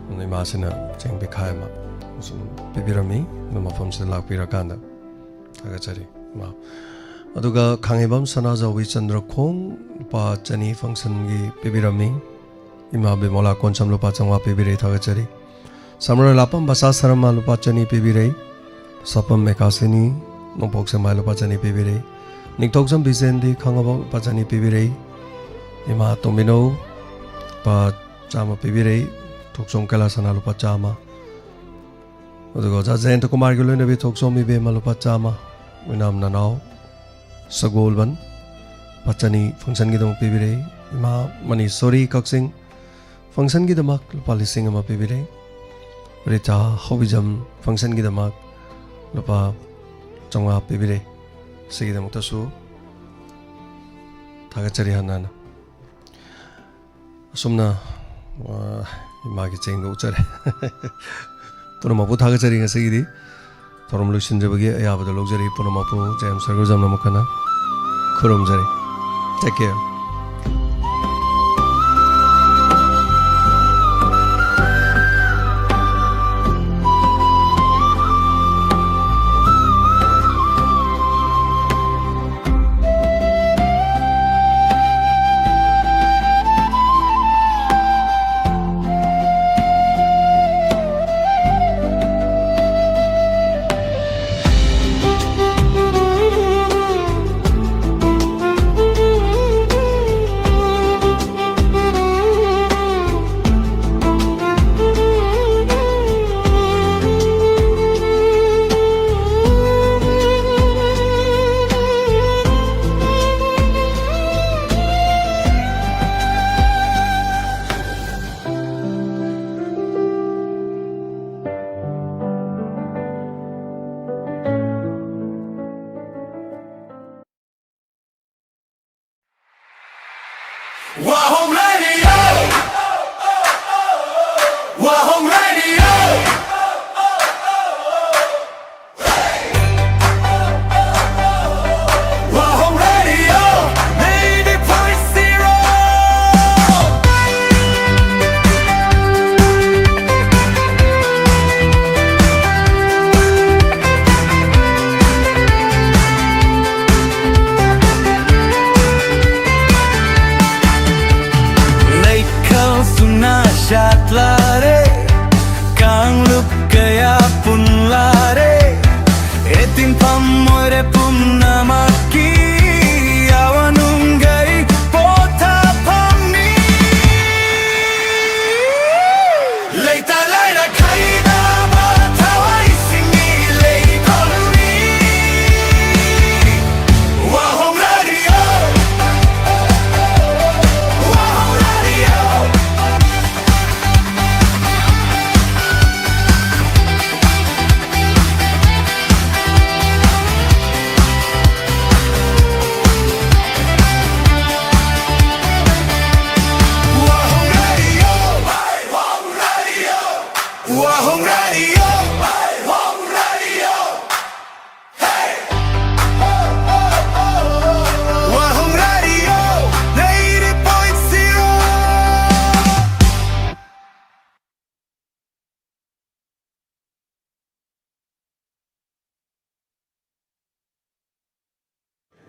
ꯑꯗꯨꯅ ꯏꯃꯥꯁꯤꯅ ꯆꯦꯡ ꯕꯦꯈꯥꯏ ꯑꯃ ꯁꯨꯝ ꯄꯤꯕꯤꯔꯝꯃꯤ꯫ ꯑꯗꯨ ꯃꯐꯝꯁꯤꯗ ꯂꯥꯛꯄꯤꯔꯀꯥꯟꯗ ꯊꯥꯒꯠꯆꯔꯤ ꯏꯃꯥ꯫ ꯑꯗꯨꯒ ꯈꯥꯡꯉꯩꯕꯝ ꯁꯅꯥꯖꯥꯎꯕꯤ ꯆꯟꯗ꯭ꯔꯈꯣꯡ ꯂꯨꯄꯥ ꯆꯅꯤ functionꯒꯤ ꯄꯤꯕꯤꯔꯝꯃꯤ꯫ ꯏꯃꯥ ꯕꯤꯃꯣꯂꯥ ꯀꯣꯟꯁꯝ ꯂꯨꯄꯥ ꯆꯥꯝꯃꯉꯥ ꯄꯤꯕꯤꯔꯦ, ꯊꯥꯒꯠꯆꯔꯤ꯫ ꯁꯝꯔꯣꯏ ꯂꯥꯄꯝ ꯕꯁꯥ ꯁꯔꯃ ꯂꯨꯄꯥ ꯆꯅꯤ ꯄꯤꯕꯤꯔꯦ꯫ ꯁꯣꯄꯝ ꯃꯦꯀꯥꯁꯤꯅꯤ ꯅꯣꯡꯄꯣꯛ ꯁꯦꯛꯃꯥꯏ ꯂꯨꯄꯥ ꯆꯅꯤ ꯄꯤꯕꯤꯔꯦ꯫ ꯅꯤꯡꯊꯧꯖꯝ ꯕꯤꯖꯦꯟꯗꯤ ꯈꯥꯡꯉꯕꯣꯛ ꯂꯨꯄꯥ ꯆꯅꯤ ꯄꯤꯕꯤꯔꯦ꯫ ꯏꯃꯥ ꯇꯣꯝꯕꯤꯅꯧ ꯂꯨꯄꯥ ꯆꯥꯝꯃ ꯄꯤꯕꯤꯔꯦ꯫ ꯊꯣꯛꯆꯣꯝ ꯀꯩꯂꯥꯁꯅꯥ ꯂꯨꯄꯥ ꯆꯥꯝꯃ꯫ ꯑꯗꯨꯒ ꯑꯣꯖꯥ ꯖꯌꯟꯇ ꯀꯨꯃꯥꯔꯒꯤ ꯂꯣꯏꯅꯕꯤ ꯊꯣꯛꯆꯣꯝ ꯏꯕꯦꯝꯃ ꯂꯨꯄꯥ ꯆꯥꯝꯃ꯫ ꯑꯣꯏꯅꯥꯝ ꯅꯅꯥꯎ ꯁꯒꯣꯜꯕꯟ ꯂꯨꯄꯥ ꯆꯅꯤ functionꯒꯤꯗꯃꯛ ꯄꯤꯕꯤꯔꯦ꯫ ꯏꯃꯥ ꯃꯅꯤꯁꯣꯔꯤ ꯀꯛꯆꯤꯡ functionꯒꯤꯗꯃꯛ ꯂꯨꯄꯥ ꯂꯤꯁꯤꯡ ꯑꯃ ꯄꯤꯕꯤꯔꯦ꯫ ꯔꯤꯇꯥ ꯍꯧꯕꯤꯖꯝ functionꯒꯤꯗꯃꯛ ꯂꯨꯄꯥ ꯆꯥꯝꯃꯉꯥ ꯄꯤꯕꯤꯔꯦ꯫ ꯁꯤꯒꯤꯗꯃꯛꯇꯁꯨ ꯊꯥꯒꯠꯆꯔꯤ ꯍꯥꯟꯅ ꯍꯥꯟꯅ꯫ ꯑꯁꯨꯝꯅ, ꯑ, ꯏꯃꯥꯒꯤ ꯆꯦꯡꯗꯣ ꯎꯠꯆꯔꯦ꯫ ꯄꯨꯝꯅꯃꯛꯄꯨ ꯊꯥꯒꯠꯆꯔꯤ ꯉꯁꯤꯒꯤꯗꯤ꯫ ꯊꯧꯔꯝ ꯂꯣꯏꯁꯤꯟꯖꯕꯒꯤ ꯑꯌꯥꯕꯗꯣ ꯂꯧꯖꯔꯤ꯫ ꯄꯨꯝꯅꯃꯛꯄꯨ ꯖꯦꯝꯁ ꯁꯔꯒꯨꯖꯝꯅ ꯑꯃꯨꯛ ꯍꯟꯅ ꯈꯨꯔꯨꯝꯖꯔꯤ꯫ Take care. Wahong Radio! Wahong Radio! Wahong Radio, ninety point zero.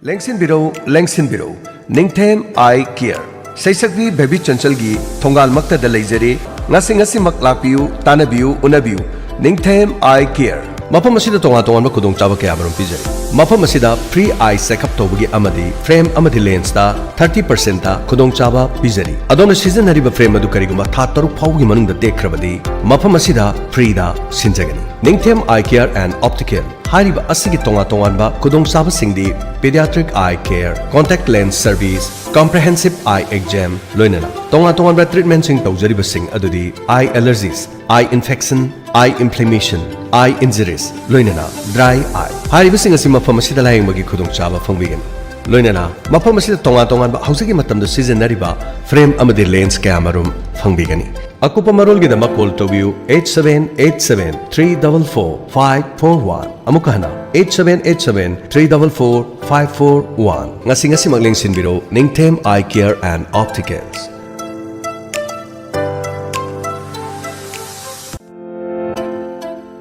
ꯂꯦꯡꯁꯤꯟꯕꯤꯔꯧ, ꯂꯦꯡꯁꯤꯟꯕꯤꯔꯧ꯫ ꯅꯤꯡꯊꯦꯝ ꯑꯥꯏ ꯀꯤꯌꯔ, ꯁꯩꯁꯛꯄꯤ ꯕꯦꯕꯤ ꯆꯟꯆꯜꯒꯤ ꯊꯣꯡꯒꯥꯜꯃꯛꯇꯗ ꯂꯩꯖꯔꯤ꯫ ꯉꯁꯤ ꯉꯁꯤꯃꯛ ꯂꯥꯛꯄꯤꯌꯨ, ꯇꯥꯟꯅꯕꯤꯌꯨ, ꯎꯅꯕꯤꯌꯨ꯫ ꯅꯤꯡꯊꯦꯝ ꯑꯥꯏ ꯀꯤꯌꯔ꯫ ꯃꯐꯝ ꯑꯁꯤꯗ ꯇꯣꯉꯥꯟ ꯇꯣꯉꯥꯟꯕ ꯈꯨꯗꯣꯡꯆꯥꯕ ꯀꯌꯥꯃꯔꯨꯝ ꯄꯤꯖꯔꯤ꯫ ꯃꯐꯝ ꯑꯁꯤꯗ ꯐ꯭ꯔꯤ ꯑꯥꯏ ꯆꯦꯛꯑꯞ ꯇꯧꯕꯒꯤ ꯑꯃꯗꯤ ꯐ꯭ꯔꯦꯝ ꯑꯃꯗꯤ ꯂꯦꯟꯁꯇ ꯊꯥꯔꯇꯤ ꯄꯔꯁꯦꯟꯠꯇ ꯈꯨꯗꯣꯡꯆꯥꯕ ꯄꯤꯖꯔꯤ꯫ ꯑꯗꯣꯝꯅ ꯁꯤꯖꯤꯟꯅꯔꯤꯕ ꯐ꯭ꯔꯦꯝ ꯑꯗꯨ ꯀꯔꯤꯒꯨꯝꯕ ꯊꯥ ꯇꯔꯨꯛ ꯐꯥꯎꯕꯒꯤ ꯃꯅꯨꯡꯗ ꯇꯦꯛꯈ꯭ꯔꯕꯗꯤ, ꯃꯐꯝ ꯑꯁꯤꯗ ꯐ꯭ꯔꯤꯗ ꯁꯤꯟꯖꯒꯅꯤ꯫ ꯅꯤꯡꯊꯦꯝ ꯑꯥꯏ ꯀꯤꯌꯔ ꯑꯦꯟ ꯑꯣꯞꯇꯤꯀꯦꯜ꯫ ꯍꯥꯏꯔꯤꯕ ꯑꯁꯤꯒꯤ ꯇꯣꯉꯥꯟ ꯇꯣꯉꯥꯟꯕ ꯈꯨꯗꯣꯡꯆꯥꯕꯁꯤꯡꯗꯤ pediatric eye care, contact lens service, comprehensive eye exam, ꯂꯣꯏꯅꯅ ꯇꯣꯉꯥꯟ ꯇꯣꯉꯥꯟꯕ ꯇ꯭ꯔꯤꯠꯃꯦꯟꯁꯤꯡ ꯇꯧꯖꯔꯤꯕꯁꯤꯡ ꯑꯗꯨꯗꯤ eye allergies, eye infection, eye inflammation, eye injuries, ꯂꯣꯏꯅꯅ dry eye꯫ ꯍꯥꯏꯔꯤꯕꯁꯤꯡ ꯑꯁꯤ ꯃꯐꯝ ꯑꯁꯤꯗ ꯂꯥꯌꯦꯡꯕꯒꯤ ꯈꯨꯗꯣꯡꯆꯥꯕ ꯐꯪꯕꯤꯒꯅꯤ꯫ ꯂꯣꯏꯅꯅ ꯃꯐꯝ ꯑꯁꯤꯗ ꯇꯣꯉꯥꯟ ꯇꯣꯉꯥꯟꯕ ꯍꯧꯖꯤꯛꯀꯤ ꯃꯇꯝꯗ ꯁꯤꯖꯤꯟꯅꯔꯤꯕ ꯐ꯭ꯔꯦꯝ ꯑꯃꯗꯤ ꯂꯦꯟꯁ ꯀꯌꯥꯃꯔꯨꯝ ꯐꯪꯕꯤꯒꯅꯤ꯫ ꯑꯀꯨꯞꯄ ꯃꯔꯣꯜꯒꯤꯗꯃꯛ ꯀꯣꯜ ꯇꯧꯕꯤꯌꯨ eight seven eight seven three double four five four one꯫ ꯑꯃꯨꯛꯀ ꯍꯟꯅ, eight seven eight seven three double four five four one꯫ ꯉꯁꯤ ꯉꯁꯤꯃꯛ ꯂꯦꯡꯁꯤꯟꯕꯤꯔꯣ ꯅꯤꯡꯊꯦꯝ ꯑꯥꯏ ꯀꯤꯌꯔ ꯑꯦꯟ ꯑꯣꯞꯇꯤꯀꯦꯜꯁ꯫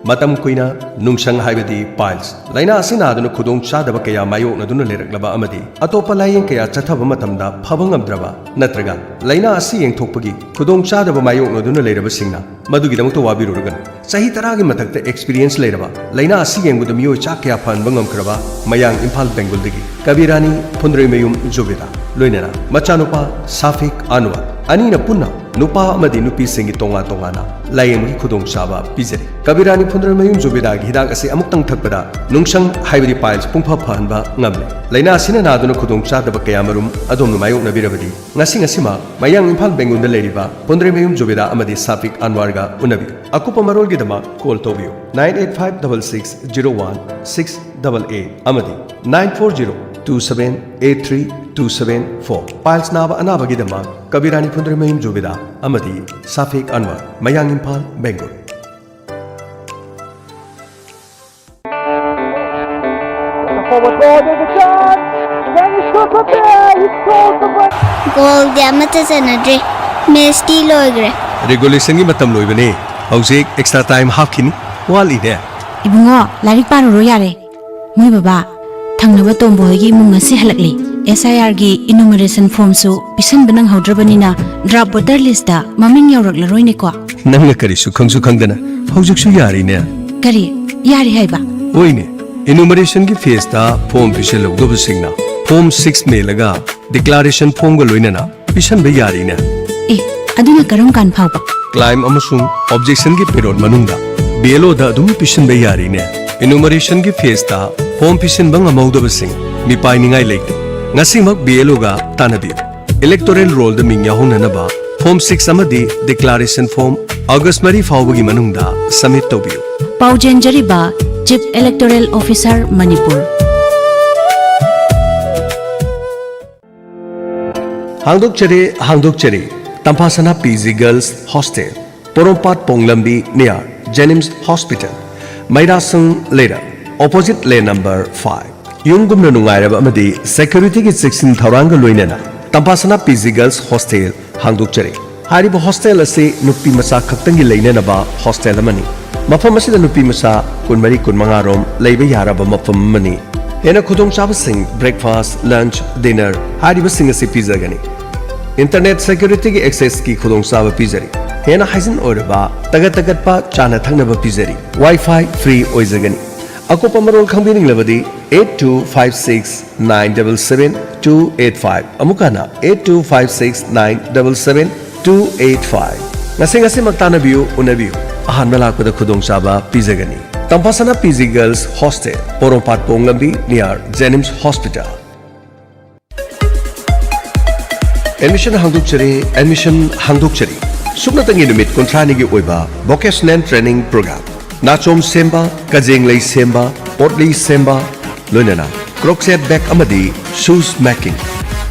ꯃꯇꯝ ꯀꯨꯏꯅ ꯅꯨꯡꯁꯪ ꯍꯥꯏꯕꯗꯤ ꯄꯥꯏꯜꯁ ꯂꯥꯏꯅꯥ ꯑꯁꯤ ꯅꯥꯗꯨꯅ ꯈꯨꯗꯣꯡ ꯆꯥꯗꯕ ꯀꯌꯥ ꯃꯥꯌꯣꯛꯅꯗꯨꯅ ꯂꯩꯔꯛꯂꯕ ꯑꯃꯗꯤ ꯑꯇꯣꯞꯄ ꯂꯥꯌꯦꯡ ꯀꯌꯥ ꯆꯠꯊꯕ ꯃꯇꯝꯗ ꯐꯕ ꯉꯝꯗ꯭ꯔꯕ, ꯅꯠꯇ꯭ꯔꯒ ꯂꯥꯏꯅꯥ ꯑꯁꯤ ꯌꯦꯡꯊꯣꯛꯄꯒꯤ ꯈꯨꯗꯣꯡ ꯆꯥꯗꯕ ꯃꯥꯌꯣꯛꯅꯗꯨꯅ ꯂꯩꯔꯕꯁꯤꯡꯅ ꯃꯗꯨꯒꯤꯗꯃꯛꯇ ꯋꯥꯕꯤꯔꯨꯔꯒꯅꯨ꯫ ꯆꯍꯤ ꯇꯔꯥꯒꯤ ꯃꯊꯛꯇ ꯑꯦꯛꯁꯄꯤꯔꯤꯌꯦꯟꯁ ꯂꯩꯔꯕ, ꯂꯥꯏꯅꯥ ꯑꯁꯤ ꯌꯦꯡꯕꯗ ꯃꯤꯑꯣꯏ ꯆꯥ ꯀꯌꯥ ꯐꯍꯟꯕ ꯉꯝꯈ꯭ꯔꯕ ꯃꯌꯥꯡ ꯏꯝꯐꯥꯜ ꯕꯦꯡꯒꯨꯜꯗꯒꯤ ꯀꯕꯤꯔꯥꯅꯤ ꯐꯨꯟꯗ꯭ꯔꯩꯃꯌꯨꯝ ꯖꯨꯕꯤꯗꯥ, ꯂꯣꯏꯅꯅ ꯃꯆꯥꯅꯨꯄꯥ ꯁꯥꯐꯤꯛ ꯑꯟꯋꯔ, ꯑꯅꯤꯅ ꯄꯨꯟꯅ ꯅꯨꯄꯥ ꯑꯃꯗꯤ ꯅꯨꯄꯤꯁꯤꯡꯒꯤ ꯇꯣꯉꯥꯟ ꯇꯣꯉꯥꯟꯅ ꯂꯥꯌꯦꯡꯕꯒꯤ ꯈꯨꯗꯣꯡꯆꯥꯕ ꯄꯤꯖꯔꯤ꯫ ꯀꯕꯤꯔꯥꯅꯤ ꯐꯨꯟꯗ꯭ꯔꯩꯃꯌꯨꯝ ꯖꯨꯕꯤꯗꯥꯒꯤ ꯍꯤꯗꯥꯛ ꯑꯁꯤ ꯑꯃꯨꯛꯇꯪ ꯊꯛꯄꯗ ꯅꯨꯡꯁꯪ ꯍꯥꯏꯕꯗꯤ ꯄꯥꯏꯜꯁ ꯄꯨꯡꯐ ꯐꯍꯟꯕ ꯉꯝꯂꯦ꯫ ꯂꯥꯏꯅꯥ ꯑꯁꯤꯅ ꯅꯥꯗꯨꯅ ꯈꯨꯗꯣꯡ ꯆꯥꯗꯕ ꯀꯌꯥꯃꯔꯨꯝ ꯑꯗꯣꯝꯅ ꯃꯥꯌꯣꯛꯅꯕꯤꯔꯕꯗꯤ, ꯉꯁꯤ ꯉꯁꯤꯃꯛ ꯃꯌꯥꯡ ꯏꯝꯐꯥꯜ ꯕꯦꯡꯒꯨꯜꯗ ꯂꯩꯔꯤꯕ ꯐꯨꯟꯗ꯭ꯔꯩꯃꯌꯨꯝ ꯖꯨꯕꯤꯗꯥ ꯑꯃꯗꯤ ꯁꯥꯐꯤꯛ ꯑꯟꯋꯔꯒ ꯎꯅꯕꯤꯌꯨ꯫ ꯑꯀꯨꯞꯄ ꯃꯔꯣꯜꯒꯤꯗꯃꯛ ꯀꯣꯜ ꯇꯧꯕꯤꯌꯨ nine eight five double six zero one six double eight ꯑꯃꯗꯤ nine four zero two seven eight three two seven four꯫ Piles ꯅꯥꯕ ꯑꯅꯥꯕꯒꯤꯗꯃꯛ ꯀꯕꯤꯔꯥꯅꯤ ꯐꯨꯟꯗ꯭ꯔꯩꯃꯌꯨꯝ ꯖꯨꯕꯤꯗꯥ ꯑꯃꯗꯤ ꯁꯥꯐꯤꯛ ꯑꯟꯋꯔ, ꯃꯌꯥꯡ Imphal, ꯕꯦꯡꯒꯨꯜ꯫ Forward ball, there's a chance. Can he score from there? He scores from right. ꯒꯣꯜꯗꯤ ꯑꯃꯠꯇ ꯆꯠꯅꯗ꯭ꯔꯤ꯫ ꯃꯦꯁꯇꯤ ꯂꯣꯏꯈ꯭ꯔꯦ꯫ ꯔꯤꯒꯨꯂꯦꯁꯟꯒꯤ ꯃꯇꯝ ꯂꯣꯏꯕꯅꯦ꯫ ꯍꯧꯖꯤꯛ extra time ꯍꯥꯞꯈꯤꯅꯤ꯫ ꯋꯥꯠꯂꯤꯅꯦ꯫ ꯏꯕꯨꯡꯉꯣ, ꯂꯥꯏꯔꯤꯛ ꯄꯥꯔꯨꯔꯣ ꯌꯥꯔꯦ꯫ ꯃꯣꯏ ꯕꯕꯥ, ꯊꯪꯅꯕ ꯇꯣꯝꯕ ꯍꯣꯏꯒꯤ ꯏꯃꯨꯡ ꯉꯁꯤ ꯍꯜꯂꯛꯂꯤ꯫ ꯑꯦꯁ ꯑꯥꯏ ꯑꯥꯔꯒꯤ ꯏꯅꯨꯃꯔꯦꯁꯟ ꯐꯣꯔꯝꯁꯨ ꯄꯤꯁꯟꯕ ꯅꯪꯍꯧꯗ꯭ꯔꯕꯅꯤꯅ ꯗ꯭ꯔꯥꯐ ꯚꯣꯇꯔ ꯂꯤꯁꯇ ꯃꯃꯤꯡ ꯌꯥꯎꯔꯛꯂꯔꯣꯏꯅꯦꯀꯣ꯫ ꯅꯪꯅ ꯀꯔꯤꯁꯨ ꯈꯪꯁꯨ ꯈꯪꯗꯅ ꯍꯧꯖꯤꯛꯁꯨ ꯌꯥꯔꯤꯅꯦ꯫ ꯀꯔꯤ? ꯌꯥꯔꯤ ꯍꯥꯏꯕ? ꯍꯣꯏꯅꯦ, ꯏꯅꯨꯃꯔꯦꯁꯟꯒꯤ ꯐꯦꯁꯇ ꯐꯣꯔꯝ ꯄꯤꯁꯜꯍꯧꯗꯕꯁꯤꯡꯅ ꯐꯣꯔꯝ ꯁꯤꯛꯁ ꯃꯦꯜꯂꯒ ꯗꯤꯀ꯭ꯂꯥꯔꯦꯁꯟ ꯐꯣꯔꯝꯒ ꯂꯣꯏꯅꯅ ꯄꯤꯁꯟꯕ ꯌꯥꯔꯤꯅꯦ꯫ ꯑꯦ, ꯑꯗꯨꯅ ꯀꯔꯝ ꯀꯥꯟ ꯐꯥꯎꯕ? ꯀ꯭ꯂꯥꯏꯝ ꯑꯃꯁꯨꯡ ꯑꯣꯕꯖꯦꯛꯁꯟꯒꯤ ꯄꯦꯔꯣꯠ ꯃꯅꯨꯡꯗ ꯕꯤ ꯑꯦꯜ ꯑꯣꯗ ꯑꯗꯨꯝ ꯄꯤꯁꯤꯟꯕ ꯌꯥꯔꯤꯅꯦ꯫ ꯏꯅꯨꯃꯔꯦꯁꯟꯒꯤ ꯐꯦꯁꯇ ꯐꯣꯔꯝ ꯄꯤꯁꯤꯟꯕ ꯉꯝꯍꯧꯗꯕꯁꯤꯡ ꯃꯤꯄꯥꯏꯅꯤꯡꯉꯥꯏ ꯂꯩꯇꯦ꯫ ꯉꯁꯤꯃꯛ ꯕꯤ ꯑꯦꯜ ꯑꯣꯒ ꯇꯥꯟꯅꯕꯤꯌꯨ꯫ ꯏꯂꯦꯛꯇꯣꯔꯦꯜ ꯔꯣꯜꯗ ꯃꯤꯡ ꯌꯥꯎꯍꯧꯅꯅꯕ ꯐꯣꯔꯝ ꯁꯤꯛꯁ ꯑꯃꯗꯤ ꯗꯤꯀ꯭ꯂꯥꯔꯦꯁꯟ ꯐꯣꯔꯝ ꯑꯣꯒꯁ ꯃꯔꯤ ꯐꯥꯎꯕꯒꯤ ꯃꯅꯨꯡꯗ ꯁꯕꯃꯤꯠ ꯇꯧꯕꯤꯌꯨ꯫ ꯄꯥꯎꯖꯦꯟꯖꯔꯤꯕ ꯆꯤꯐ ꯏꯂꯦꯛꯇꯣꯔꯦꯜ ꯑꯣꯐꯤꯁꯥꯔ, ꯃꯅꯤꯄꯨꯔ꯫ ꯍꯥꯡꯗꯣꯛꯆꯔꯤ, ꯍꯥꯡꯗꯣꯛꯆꯔꯤ꯫ Tamphasana P G girls hostel, Porompat ꯄꯣꯡ ꯂꯝꯕꯤ, ꯅꯤꯌꯔ ꯖꯦꯅꯤꯝꯁ ꯍꯣꯁꯄꯤꯇꯥꯜ, ꯃꯩꯔꯥꯁꯪ ꯂꯩꯔꯛ, ꯑꯣꯄꯣꯖꯤꯠ ꯂꯦꯟ ꯅꯝꯕꯔ ꯐꯥꯏꯚ꯫ ꯌꯨꯝꯒꯨꯝꯅ ꯅꯨꯡꯉꯥꯏꯔꯕ ꯑꯃꯗꯤ ꯁꯦꯀ꯭ꯌꯨꯔꯤꯇꯤꯒꯤ ꯆꯦꯛꯁꯤꯟ ꯊꯧꯔꯥꯡꯒ ꯂꯣꯏꯅꯅ ꯇꯝꯐꯥꯁꯅꯥ ꯄꯤ ꯖꯤ ꯒꯔꯜꯁ ꯍꯣꯁꯇꯦꯜ ꯍꯥꯡꯗꯣꯛꯆꯔꯤ꯫ ꯍꯥꯏꯔꯤꯕ ꯍꯣꯁꯇꯦꯜ ꯑꯁꯤ ꯅꯨꯄꯤ ꯃꯆꯥ ꯈꯛꯇꯪꯒꯤ ꯂꯩꯅꯅꯕ ꯍꯣꯁꯇꯦꯜ ꯑꯃꯅꯤ꯫ ꯃꯐꯝ ꯑꯁꯤꯗ ꯅꯨꯄꯤ ꯃꯆꯥ ꯀꯨꯟꯃꯔꯤ, ꯀꯨꯟꯃꯉꯥ ꯔꯣꯝ ꯂꯩꯕ ꯌꯥꯔꯕ ꯃꯐꯝ ꯑꯃꯅꯤ꯫ ꯍꯦꯟꯅ ꯈꯨꯗꯣꯡꯆꯥꯕꯁꯤꯡ, ꯕ꯭ꯔꯦꯛꯐꯥꯁ, ꯂꯟꯆ, ꯗꯤꯅꯔ ꯍꯥꯏꯔꯤꯕꯁꯤꯡ ꯑꯁꯤ ꯄꯤꯖꯒꯅꯤ꯫ ꯏꯟꯇꯔꯅꯦꯠ ꯁꯦꯀ꯭ꯌꯨꯔꯤꯇꯤꯒꯤ ꯑꯦꯛꯁꯦꯁꯀꯤ ꯈꯨꯗꯣꯡꯆꯥꯕ ꯄꯤꯖꯔꯤ꯫ ꯍꯦꯟꯅ ꯍꯥꯏꯖꯤꯟ ꯑꯣꯏꯔꯕ ꯇꯒꯠ ꯇꯒꯠꯄ ꯆꯥꯅ ꯊꯛꯅꯕ ꯄꯤꯖꯔꯤ꯫ ꯋꯥꯏ ꯐꯥꯏ ꯐ꯭ꯔꯤ ꯑꯣꯏꯖꯒꯅꯤ꯫ ꯑꯀꯨꯞꯄ ꯃꯔꯣꯜ ꯈꯪꯕꯤꯅꯤꯡꯂꯕꯗꯤ eight two five six nine double seven two eight five, ꯑꯃꯨꯛꯀ ꯍꯟꯅ eight two five six nine double seven two eight five. ꯉꯁꯤ ꯉꯁꯤꯃꯛ ꯇꯥꯟꯅꯕꯤꯌꯨ, ꯎꯅꯕꯤꯌꯨ꯫ ꯑꯍꯥꯟꯕ ꯂꯥꯛꯄꯗ ꯈꯨꯗꯣꯡꯆꯥꯕ ꯄꯤꯖꯒꯅꯤ꯫ Tamphasana P G girls hostel, Porompat ꯄꯣꯡ ꯂꯝꯕꯤ, ꯅꯤꯌꯥꯔ ꯖꯦꯅꯤꯝꯁ ꯍꯣꯁꯄꯤꯇꯥꯜ꯫ ꯑꯦꯗꯃꯤꯁꯟ ꯍꯥꯡꯗꯣꯛꯆꯔꯤ, ꯑꯦꯗꯃꯤꯁꯟ ꯍꯥꯡꯗꯣꯛꯆꯔꯤ꯫ ꯁꯨꯞꯅꯇꯪꯒꯤ ꯅꯨꯃꯤꯠ ꯀꯨꯟꯊ꯭ꯔꯥꯅꯤꯒꯤ ꯑꯣꯏꯕ ꯚꯣꯀꯦꯁꯅꯦꯜ ꯇ꯭ꯔꯦꯅꯤꯡ ꯄ꯭ꯔꯣꯒ꯭ꯔꯥꯝ꯫ ꯅꯥꯆꯣꯝ ꯁꯦꯝꯕ, ꯀꯖꯦꯡꯂꯩ ꯁꯦꯝꯕ, ꯄꯣꯠꯂꯤ ꯁꯦꯝꯕ, ꯂꯣꯏꯅꯅ ꯀ꯭ꯔꯣꯛꯁꯦꯠ ꯕꯦꯒ ꯑꯃꯗꯤ ꯁꯨꯁ ꯃꯦꯀꯤꯡ꯫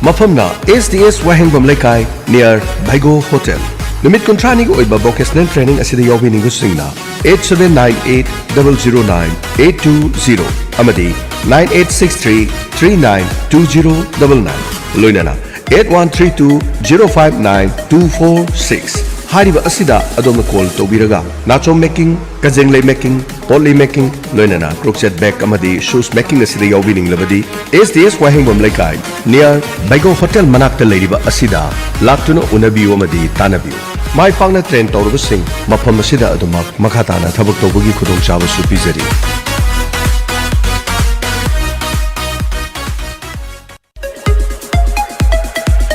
ꯃꯐꯝꯅ ꯑꯦꯁ ꯗꯤ ꯑꯦꯁ ꯋꯥꯍꯦꯡꯕꯝ ꯂꯩꯀꯥꯏ, ꯅꯤꯌꯔ ꯚꯩꯒꯣ ꯍꯣꯇꯦꯜ꯫ ꯅꯨꯃꯤꯠ ꯀꯨꯟꯊ꯭ꯔꯥꯅꯤꯒꯤ ꯑꯣꯏꯕ ꯚꯣꯀꯦꯁꯅꯦꯜ ꯇ꯭ꯔꯦꯅꯤꯡ ꯑꯁꯤꯗ ꯌꯥꯎꯕꯤꯅꯤꯡꯕꯁꯤꯡꯅ eight seven nine eight double zero nine eight two zero ꯑꯃꯗꯤ nine eight six three three nine two zero double nine, ꯂꯣꯏꯅꯅ eight one three two zero five nine two four six. ꯍꯥꯏꯔꯤꯕ ꯑꯁꯤꯗ ꯑꯗꯣꯝꯅ call ꯇꯧꯕꯤꯔꯒ ꯅꯥꯆꯣꯝ making, ꯀꯖꯦꯡꯂꯩ making, ꯄꯣꯠꯂꯤ making, ꯂꯣꯏꯅꯅ ꯀ꯭ꯔꯨꯛꯁꯦꯠ ꯕꯦꯒ ꯑꯃꯗꯤ ꯁꯨꯁ ꯃꯦꯀꯤꯡ ꯑꯁꯤꯗ ꯌꯥꯎꯕꯤꯅꯤꯡꯂꯕꯗꯤ, ꯑꯦꯁ ꯗꯤ ꯑꯦꯁ ꯋꯥꯍꯦꯡꯕꯝ ꯂꯩꯀꯥꯏ, ꯅꯤꯌꯔ ꯕꯩꯒꯣ ꯍꯣꯇꯦꯜ ꯃꯅꯥꯛꯇ ꯂꯩꯔꯤꯕ ꯑꯁꯤꯗ ꯂꯥꯛꯇꯨꯅ ꯎꯅꯕꯤꯌꯨ ꯑꯃꯗꯤ ꯇꯥꯟꯅꯕꯤꯌꯨ꯫ ꯃꯥꯏ ꯄꯥꯛꯅ ꯇ꯭ꯔꯦꯟ ꯇꯧꯔꯕꯁꯤꯡ ꯃꯐꯝ ꯑꯁꯤꯗ ꯑꯗꯨꯃꯛ ꯃꯈꯥ ꯇꯥꯅ ꯊꯕꯛ ꯇꯧꯕꯒꯤ ꯈꯨꯗꯣꯡꯆꯥꯕꯁꯨ ꯄꯤꯖꯔꯤ꯫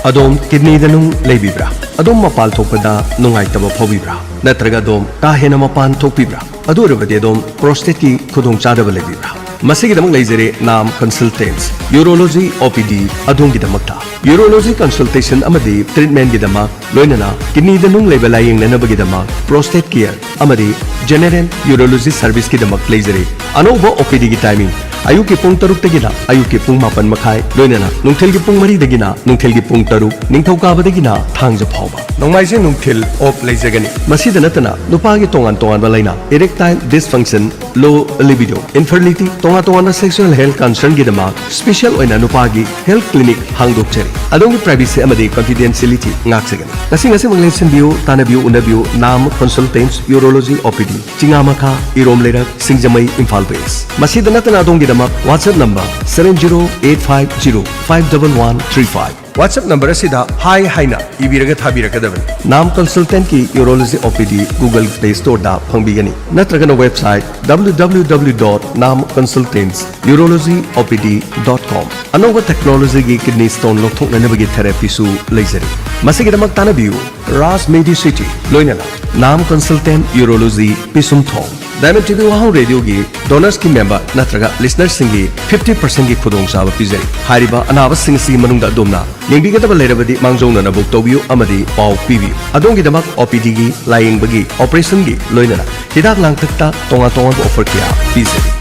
ꯑꯗꯣꯝ ꯀꯤꯗꯅꯤꯗ ꯅꯨꯡ ꯂꯩꯕꯤꯕ꯭ꯔꯥ? ꯑꯗꯣꯝ ꯃꯄꯥꯟ ꯊꯣꯛꯄꯗ ꯅꯨꯡꯉꯥꯏꯇꯕ ꯐꯥꯎꯕꯤꯕ꯭ꯔꯥ? ꯅꯠꯇ꯭ꯔꯒ ꯑꯗꯣꯝ ꯀꯥ ꯍꯦꯟꯅ ꯃꯄꯥꯟ ꯊꯣꯛꯄꯤꯕ꯭ꯔꯥ? ꯑꯗꯨ ꯑꯣꯏꯔꯕꯗꯤ ꯑꯗꯣꯝ ꯄ꯭ꯔꯣꯁꯇꯦꯠꯀꯤ ꯈꯨꯗꯣꯡꯆꯥꯗꯕ ꯂꯩꯕꯤꯕ꯭ꯔꯥ? ꯃꯁꯤꯒꯤꯗꯃꯛ ꯂꯩꯖꯔꯦ ꯅꯥꯝ ꯀꯟꯁꯜꯇꯦꯟꯁ ꯌꯨꯔꯣꯂꯣꯖꯤ ꯑꯣ ꯄꯤ ꯗꯤ ꯑꯗꯣꯝꯒꯤꯗꯃꯛꯇ꯫ ꯌꯨꯔꯣꯂꯣꯖꯤ ꯀꯟꯁꯜꯇꯦꯁꯟ ꯑꯃꯗꯤ ꯇ꯭ꯔꯤꯠꯃꯦꯟꯒꯤꯗꯃꯛ, ꯂꯣꯏꯅꯅ ꯀꯤꯗꯅꯤꯗ ꯅꯨꯡ ꯂꯩꯕ ꯂꯥꯌꯦꯡꯅꯅꯕꯒꯤꯗꯃꯛ ꯄ꯭ꯔꯣꯁꯇꯦꯠ ꯀꯤꯌꯔ ꯑꯃꯗꯤ ꯖꯦꯅꯦꯔꯦꯜ ꯌꯨꯔꯣꯂꯣꯖꯤ ꯁꯔꯚꯤꯁꯀꯤꯗꯃꯛ ꯂꯩꯖꯔꯦ꯫ ꯑꯅꯧꯕ ꯑꯣ ꯄꯤ ꯗꯤꯒꯤ ꯇꯥꯏꯃꯤꯡ: ꯑꯌꯨꯛꯀꯤ ꯄꯨꯡ ꯇꯔꯨꯛꯇꯒꯤꯅ ꯑꯌꯨꯛꯀꯤ ꯄꯨꯡ ꯃꯥꯄꯟ ꯃꯈꯥꯏ, ꯂꯣꯏꯅꯅ ꯅꯨꯡꯊꯤꯜꯒꯤ ꯄꯨꯡ ꯃꯔꯤꯗꯒꯤꯅ ꯅꯨꯡꯊꯤꯜꯒꯤ ꯄꯨꯡ ꯇꯔꯨꯛ, ꯅꯤꯡꯊꯧꯀꯥꯕꯗꯒꯤꯅ ꯊꯥꯡꯖ ꯐꯥꯎꯕ꯫ ꯅꯣꯡꯃꯥꯏꯖꯤꯡ ꯅꯨꯡꯊꯤꯜ ꯑꯣꯐ ꯂꯩꯖꯒꯅꯤ꯫ ꯃꯁꯤꯗ ꯅꯠꯇꯅ ꯅꯨꯄꯥꯒꯤ ꯇꯣꯉꯥꯟ ꯇꯣꯉꯥꯟꯕ ꯂꯥꯏꯅꯥ, ꯏꯔꯦꯛꯇꯥꯏꯜ ꯗꯤꯁꯐꯪꯁꯟ, ꯂꯣ ꯂꯤꯕꯤꯗꯣ, ꯏꯟꯐꯔꯇꯤꯂꯤꯇꯤ, ꯇꯣꯉꯥꯟ ꯇꯣꯉꯥꯟꯕ ꯁꯦꯛꯁꯨꯑꯦꯜ ꯍꯦꯜꯊ ꯀꯟꯁꯔꯟꯒꯤꯗꯃꯛ ꯁ꯭ꯄꯦꯁꯤꯌꯦꯜ ꯑꯣꯏꯅ ꯅꯨꯄꯥꯒꯤ ꯍꯦꯜꯊ ꯀ꯭ꯂꯤꯅꯤꯛ ꯍꯥꯡꯗꯣꯛꯆꯔꯤ꯫ ꯑꯗꯣꯝꯒꯤ ꯄ꯭ꯔꯥꯏꯚꯦꯁꯤ ꯑꯃꯗꯤ ꯀꯟꯐꯤꯗꯦꯟꯁꯤꯌꯦꯂꯤꯇꯤ ꯉꯥꯛꯆꯒꯅꯤ꯫ ꯉꯁꯤ ꯉꯁꯤꯃꯛ ꯂꯦꯡꯁꯤꯟꯕꯤꯌꯨ, ꯇꯥꯟꯅꯕꯤꯌꯨ, ꯎꯅꯕꯤꯌꯨ, ꯅꯥꯝ ꯀꯟꯁꯜꯇꯦꯟꯁ ꯌꯨꯔꯣꯂꯣꯖꯤ ꯑꯣ ꯄꯤ ꯗꯤ, ꯆꯤꯉꯥꯃꯈꯥ, ꯏꯔꯣꯝ ꯂꯩꯔꯛ, ꯁꯤꯡꯖꯃꯩ, ꯏꯝꯐꯥꯜ ꯋꯦꯁ꯫ ꯃꯁꯤꯗ ꯅꯠꯇꯅ ꯑꯗꯣꯝꯒꯤꯗꯃꯛ WhatsApp number seven zero eight five zero five double one three five, WhatsApp number ꯑꯁꯤꯗ ꯍꯥꯏ ꯍꯥꯏꯅ ꯏꯕꯤꯔꯒ ꯊꯥꯕꯤꯔꯛꯀꯗꯕꯅꯤ꯫ ꯅꯥꯝ ꯀꯟꯁꯜꯇꯦꯟꯀꯤ ꯌꯨꯔꯣꯂꯣꯖꯤ ꯑꯣ ꯄꯤ ꯗꯤ Google Play Storeꯗ ꯐꯪꯕꯤꯒꯅꯤ, ꯅꯠꯇ꯭ꯔꯒꯅ website W W W dot nam consultants urology O P D dot com꯫ ꯑꯅꯧꯕ ꯇꯦꯛꯅꯣꯂꯣꯖꯤꯒꯤ ꯀꯤꯗꯅꯤ ꯁ꯭ꯇꯣꯟ ꯂꯧꯊꯣꯛꯅꯅꯕꯒꯤ ꯊꯦꯔꯥꯄꯤꯁꯨ ꯂꯩꯖꯔꯤ꯫ ꯃꯁꯤꯒꯤꯗꯃꯛ ꯇꯥꯟꯅꯕꯤꯌꯨ ꯔꯥꯖ ꯃꯦꯗꯤꯁꯤꯇꯤ, ꯂꯣꯏꯅꯅ ꯅꯥꯝ ꯀꯟꯁꯜꯇꯦꯟ ꯌꯨꯔꯣꯂꯣꯖꯤ, ꯄꯤꯁꯨꯝꯊꯣꯡ꯫ ꯗꯥꯏꯃꯟ ꯇꯤ ꯚꯤ ꯋꯥꯍꯪ ꯔꯦꯗꯤꯑꯣꯒꯤ ꯗꯣꯅꯔꯁꯀꯤ ꯃꯦꯝꯕꯔ ꯅꯠꯇ꯭ꯔꯒ ꯂꯤꯁꯅꯔꯁꯤꯡꯒꯤ fifty percentꯀꯤ ꯈꯨꯗꯣꯡꯆꯥꯕ ꯄꯤꯖꯔꯤ꯫ ꯍꯥꯏꯔꯤꯕ ꯑꯅꯥꯕꯁꯤꯡ ꯑꯁꯤꯒꯤ ꯃꯅꯨꯡꯗ ꯑꯗꯣꯝꯅ ꯌꯦꯡꯕꯤꯒꯗꯕ ꯂꯩꯔꯕꯗꯤ ꯃꯥꯡꯖꯧꯅꯅ ꯕꯨꯛ ꯇꯧꯕꯤꯌꯨ ꯑꯃꯗꯤ ꯄꯥꯎ ꯄꯤꯕꯤꯌꯨ꯫ ꯑꯗꯣꯝꯒꯤꯗꯃꯛ ꯑꯣ ꯄꯤ ꯗꯤꯒꯤ, ꯂꯥꯌꯦꯡꯕꯒꯤ, ꯑꯣꯄꯔꯦꯁꯟꯒꯤ, ꯂꯣꯏꯅꯅ ꯍꯤꯗꯥꯛ ꯂꯥꯡꯊꯛꯇ ꯇꯣꯉꯥꯟ ꯇꯣꯉꯥꯟꯕ ꯑꯣꯐꯔ ꯀꯌꯥ ꯄꯤꯖꯔꯤ꯫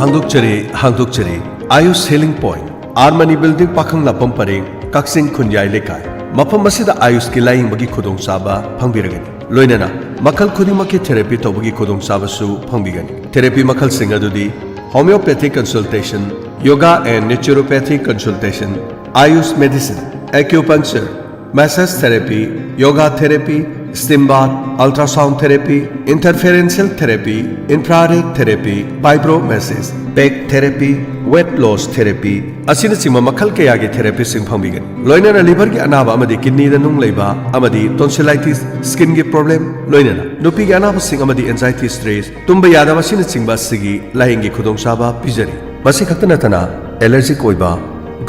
ꯍꯥꯡꯗꯣꯛꯆꯔꯤ, ꯍꯥꯡꯗꯣꯛꯆꯔꯤ꯫ Ayush healing point, R Mani building, ꯄꯥꯈꯪ ꯂꯥꯛꯐꯝ ꯄꯔꯦꯡ, ꯀꯛꯆꯤꯡ ꯈꯨꯟꯌꯥꯏ ꯂꯩꯀꯥꯏ꯫ ꯃꯐꯝ ꯑꯁꯤꯗ ꯑꯥꯌꯨꯁꯀꯤ ꯂꯥꯌꯦꯡꯕꯒꯤ ꯈꯨꯗꯣꯡꯆꯥꯕ ꯐꯪꯕꯤꯔꯒꯅꯤ꯫ ꯂꯣꯏꯅꯅ ꯃꯈꯜ ꯈꯨꯗꯤꯡꯃꯛꯀꯤ ꯊꯦꯔꯥꯄꯤ ꯇꯧꯕꯒꯤ ꯈꯨꯗꯣꯡꯆꯥꯕꯁꯨ ꯐꯪꯕꯤꯒꯅꯤ꯫ ꯊꯦꯔꯥꯄꯤ ꯃꯈꯜꯁꯤꯡ ꯑꯗꯨꯗꯤ Homeopathy consultation, yoga and naturopathy consultation, Ayush medicine, acupuncture, massage therapy, yoga therapy, steam bath, ultrasound therapy, interferential therapy, infrared therapy, fibromassage, back therapy, weight loss therapy ꯑꯁꯤꯅꯆꯤꯡꯕ ꯃꯈꯜ ꯀꯌꯥꯒꯤ ꯊꯦꯔꯥꯄꯤꯁꯤꯡ ꯐꯪꯕꯤꯒꯅꯤ꯫ ꯂꯣꯏꯅꯅ ꯂꯤꯚꯔꯒꯤ ꯑꯅꯥꯕ ꯑꯃꯗꯤ ꯀꯤꯗꯅꯤꯗ ꯅꯨꯡ ꯂꯩꯕ ꯑꯃꯗꯤ ꯇꯣꯟꯁꯤꯂꯥꯏꯇꯤꯁ, ꯁ꯭ꯀꯤꯟꯒꯤ ꯄ꯭ꯔꯣꯕ꯭ꯂꯦꯝ, ꯂꯣꯏꯅꯅ ꯅꯨꯄꯤꯒꯤ ꯑꯅꯥꯕꯁꯤꯡ ꯑꯃꯗꯤ ꯑꯦꯟꯖꯥꯏꯇꯤ, ꯁ꯭ꯇ꯭ꯔꯦꯁ, ꯇꯨꯝꯕ ꯌꯥꯗꯕ ꯑꯁꯤꯅꯆꯤꯡꯕ ꯑꯁꯤꯒꯤ ꯂꯥꯏꯌꯦꯡꯒꯤ ꯈꯨꯗꯣꯡꯆꯥꯕ ꯄꯤꯖꯔꯤ꯫ ꯃꯁꯤ ꯈꯛꯇ ꯅꯠꯇꯅ ꯑꯦꯂꯔꯖꯤꯛ ꯑꯣꯏꯕ,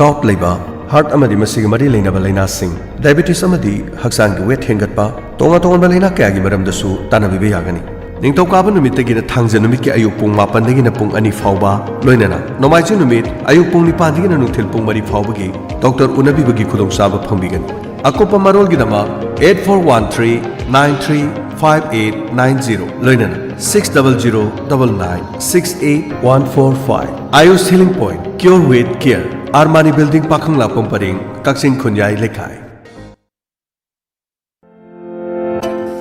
ꯒꯥꯎꯠ ꯂꯩꯕ, ꯍꯥꯔꯠ ꯑꯃꯗꯤ ꯃꯁꯤꯒꯤ ꯃꯔꯤ ꯂꯩꯅꯕ ꯂꯥꯏꯅꯥꯁꯤꯡ, ꯗꯥꯏꯕꯦꯇꯤꯁ ꯑꯃꯗꯤ ꯍꯛꯆꯥꯡꯒꯤ ꯋꯦꯠ ꯍꯦꯟꯒꯠꯄ, ꯇꯣꯉꯥꯟ ꯇꯣꯉꯥꯟꯕ ꯂꯥꯏꯅꯥ ꯀꯌꯥꯒꯤ ꯃꯔꯝꯗꯁꯨ ꯇꯥꯟꯅꯕꯤꯕ ꯌꯥꯒꯅꯤ꯫ ꯅꯤꯡꯊꯧꯀꯥꯕ ꯅꯨꯃꯤꯠꯇꯒꯤꯅ ꯊꯥꯡꯖ ꯅꯨꯃꯤꯠꯀꯤ ꯑꯌꯨꯛ ꯄꯨꯡ ꯃꯥꯄꯟꯗꯒꯤꯅ ꯄꯨꯡ ꯑꯅꯤ ꯐꯥꯎꯕ, ꯂꯣꯏꯅꯅ ꯅꯣꯡꯃꯥꯏꯖꯤꯡ ꯅꯨꯃꯤꯠ ꯑꯌꯨꯛ ꯄꯨꯡ ꯅꯤꯄꯥꯟꯗꯒꯤꯅ ꯅꯨꯡꯊꯤꯜ ꯄꯨꯡ ꯃꯔꯤ ꯐꯥꯎꯕꯒꯤ ꯗꯣꯛꯇꯔ ꯎꯅꯕꯤꯕꯒꯤ ꯈꯨꯗꯣꯡꯆꯥꯕ ꯐꯪꯕꯤꯒꯅꯤ꯫ ꯑꯀꯨꯞꯄ ꯃꯔꯣꯜꯒꯤꯗꯃꯛ eight four one three nine three five eight nine zero, ꯂꯣꯏꯅꯅ six double zero double nine six eight one four five꯫ Ayush Healing Point, Cure with Care, Armani building, ꯄꯥꯈꯪꯂꯥꯛꯄꯝ ꯄꯔꯦꯡ, ꯀꯛꯆꯤꯡ ꯈꯨꯟꯌꯥꯏ ꯂꯩꯀꯥꯏ꯫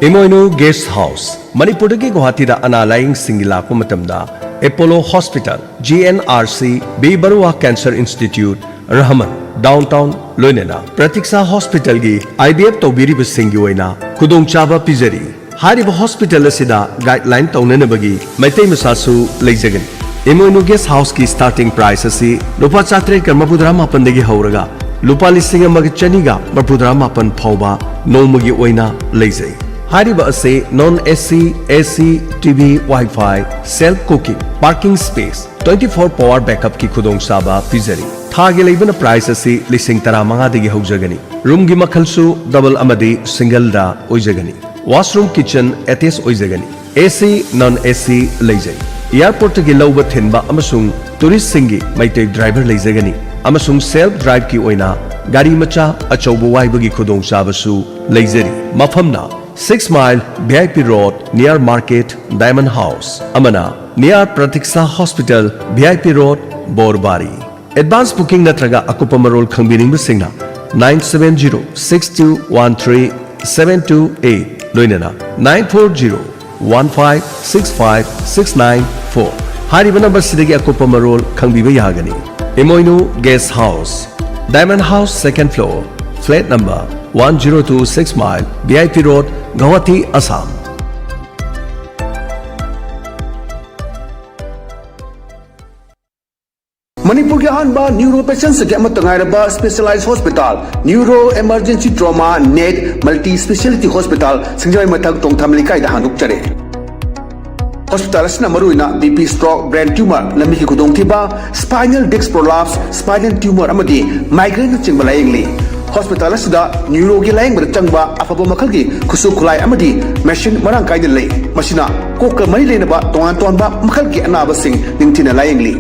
ꯏꯃꯣꯏꯅꯨ ꯒꯦꯁ ꯍꯥꯎꯁ, ꯃꯅꯤꯄꯨꯔꯗꯒꯤ ꯒꯨꯋꯥꯍꯥꯇꯤꯗ ꯑꯅꯥ ꯂꯥꯌꯦꯡꯁꯤꯡꯒꯤ ꯂꯥꯛꯄ ꯃꯇꯝꯗ Apollo hospital, G N R C, B Barooah cancer institute, Rahman, downtown, ꯂꯣꯏꯅꯅ ꯄ꯭ꯔꯇꯤꯛꯁꯥ ꯍꯣꯁꯄꯤꯇꯥꯜꯒꯤ ꯑꯥꯏ ꯕꯤ ꯑꯦꯐ ꯇꯧꯕꯤꯔꯤꯕꯁꯤꯡꯒꯤ ꯑꯣꯏꯅ ꯈꯨꯗꯣꯡꯆꯥꯕ ꯄꯤꯖꯔꯤ꯫ ꯍꯥꯏꯔꯤꯕ ꯍꯣꯁꯄꯤꯇꯥꯜ ꯑꯁꯤꯗ ꯒꯥꯏꯗꯂꯥꯏꯟ ꯇꯧꯅꯅꯕꯒꯤ ꯃꯩꯇꯩ ꯃꯆꯥꯁꯨ ꯂꯩꯖꯒꯅꯤ꯫ ꯏꯃꯣꯏꯅꯨ ꯒꯦꯁ ꯍꯥꯎꯁꯀꯤ ꯁ꯭ꯇꯥꯔꯇꯤꯡ ꯄ꯭ꯔꯥꯏꯁ ꯑꯁꯤ ꯂꯨꯄꯥ ꯆꯥꯇ꯭ꯔꯦꯠꯀ ꯃꯔꯤꯐꯨꯇꯔꯥ ꯃꯥꯄꯟꯗꯒꯤ ꯍꯧꯔꯒ ꯂꯨꯄꯥ ꯂꯤꯁꯤꯡ ꯑꯃꯒ ꯆꯅꯤꯒ ꯃꯔꯤꯐꯨꯇꯔꯥ ꯃꯥꯄꯟ ꯐꯥꯎꯕ ꯅꯣꯡꯃꯒꯤ ꯑꯣꯏꯅ ꯂꯩꯖꯩ꯫ ꯍꯥꯏꯔꯤꯕ ꯑꯁꯤ ꯅꯣꯟ ꯑꯦ ꯁꯤ, ꯑꯦ ꯁꯤ, T V, wifi, self cooking, parking space, twenty four power ꯕꯦꯛꯑꯞꯀꯤ ꯈꯨꯗꯣꯡꯆꯥꯕ ꯄꯤꯖꯔꯤ꯫ ꯊꯥꯒꯤ ꯂꯩꯕꯅ ꯄ꯭ꯔꯥꯏꯁ ꯑꯁꯤ ꯂꯤꯁꯤꯡ ꯇꯔꯥꯃꯉꯥꯗꯒꯤ ꯍꯧꯖꯒꯅꯤ꯫ ꯔꯨꯝꯒꯤ ꯃꯈꯜꯁꯨ ꯗꯕꯜ ꯑꯃꯗꯤ ꯁꯤꯡꯒꯜꯗ ꯑꯣꯏꯖꯒꯅꯤ꯫ ꯋꯥꯁꯔꯨꯝ, ꯀꯤꯆꯟ ꯑꯦꯇꯦꯆ ꯑꯣꯏꯖꯒꯅꯤ꯫ ꯑꯦ ꯁꯤ, ꯅꯟ ꯑꯦ ꯁꯤ ꯂꯩꯖꯩ꯫ ꯑꯦꯌꯔꯄꯣꯔꯠꯇꯒꯤ ꯂꯧꯕ ꯊꯤꯟꯕ ꯑꯃꯁꯨꯡ ꯇꯨꯔꯤꯁꯁꯤꯡꯒꯤ ꯃꯩꯇꯩ ꯗ꯭ꯔꯥꯏꯚꯔ ꯂꯩꯖꯒꯅꯤ, ꯑꯃꯁꯨꯡ ꯁꯦꯜꯐ ꯗ꯭ꯔꯥꯏꯚꯀꯤ ꯑꯣꯏꯅ ꯒꯥꯔꯤ ꯃꯆꯥ ꯑꯆꯧꯕ ꯋꯥꯏꯕꯒꯤ ꯈꯨꯗꯣꯡꯆꯥꯕꯁꯨ ꯂꯩꯖꯔꯤ꯫ ꯃꯐꯝꯅ six mile V I P road, near market, Diamond House, ꯑꯃꯅ near Pratiksha Hospital, V I P road, Borbari. Advance booking ꯅꯠꯇ꯭ꯔꯒ ꯑꯀꯨꯞꯄ ꯃꯔꯣꯜ ꯈꯪꯕꯤꯅꯤꯡꯕꯁꯤꯡꯅ nine seven zero six two one three seven two eight, ꯂꯣꯏꯅꯅ nine four zero one five six five six nine four꯫ ꯍꯥꯏꯔꯤꯕ ꯅꯝꯕꯔꯁꯤꯗꯒꯤ ꯑꯀꯨꯞꯄ ꯃꯔꯣꯜ ꯈꯪꯕꯤꯕ ꯌꯥꯒꯅꯤ꯫ ꯏꯃꯣꯏꯅꯨ Guest House, Diamond House, second floor, flat number one zero two six mile, V I P Road, Guwahati, Assam. ꯃꯅꯤꯄꯨꯔꯒꯤ ꯑꯍꯥꯟꯕ neuro ꯄꯦꯁꯦꯟꯁꯤꯡꯒꯤ ꯑꯃꯠꯇ ꯉꯥꯏꯔꯕ specialised hospital, neuro emergency trauma net multi speciality hospital, ꯁꯤꯡꯖꯃꯩ ꯃꯊꯛ ꯇꯣꯡꯊꯥꯃꯂꯤ ꯂꯩꯀꯥꯏꯗ ꯍꯥꯡꯗꯣꯛꯆꯔꯦ꯫ ꯍꯣꯁꯄꯤꯇꯥꯜ ꯑꯁꯤꯅ ꯃꯔꯨꯑꯣꯏꯅ B P stroke, brain tumor, ꯂꯝꯕꯤꯒꯤ ꯈꯨꯗꯣꯡꯊꯤꯕ, spinal disc prolapse, spinal tumor ꯑꯃꯗꯤ migraine ꯅꯆꯤꯡꯕ ꯂꯥꯌꯦꯡꯂꯤ꯫ ꯍꯣꯁꯄꯤꯇꯥꯜ ꯑꯁꯤꯗ ꯅ꯭ꯌꯨꯔꯣꯒꯤ ꯂꯥꯌꯦꯡꯕꯗ ꯆꯪꯕ ꯑꯐꯕ ꯃꯈꯜꯒꯤ ꯈꯨꯠꯁꯨ ꯈꯨꯠꯂꯥꯏ ꯑꯃꯗꯤ ꯃꯦꯁꯤꯟ ꯃꯔꯥꯡ ꯀꯥꯏꯅ ꯂꯩ꯫ ꯃꯁꯤꯅ ꯀꯣꯛꯀ ꯃꯔꯤ ꯂꯩꯅꯕ ꯇꯣꯉꯥꯟ ꯇꯣꯉꯥꯟꯕ ꯃꯈꯜꯒꯤ ꯑꯅꯥꯕꯁꯤꯡ ꯅꯤꯡꯊꯤꯅ ꯂꯥꯌꯦꯡꯂꯤ꯫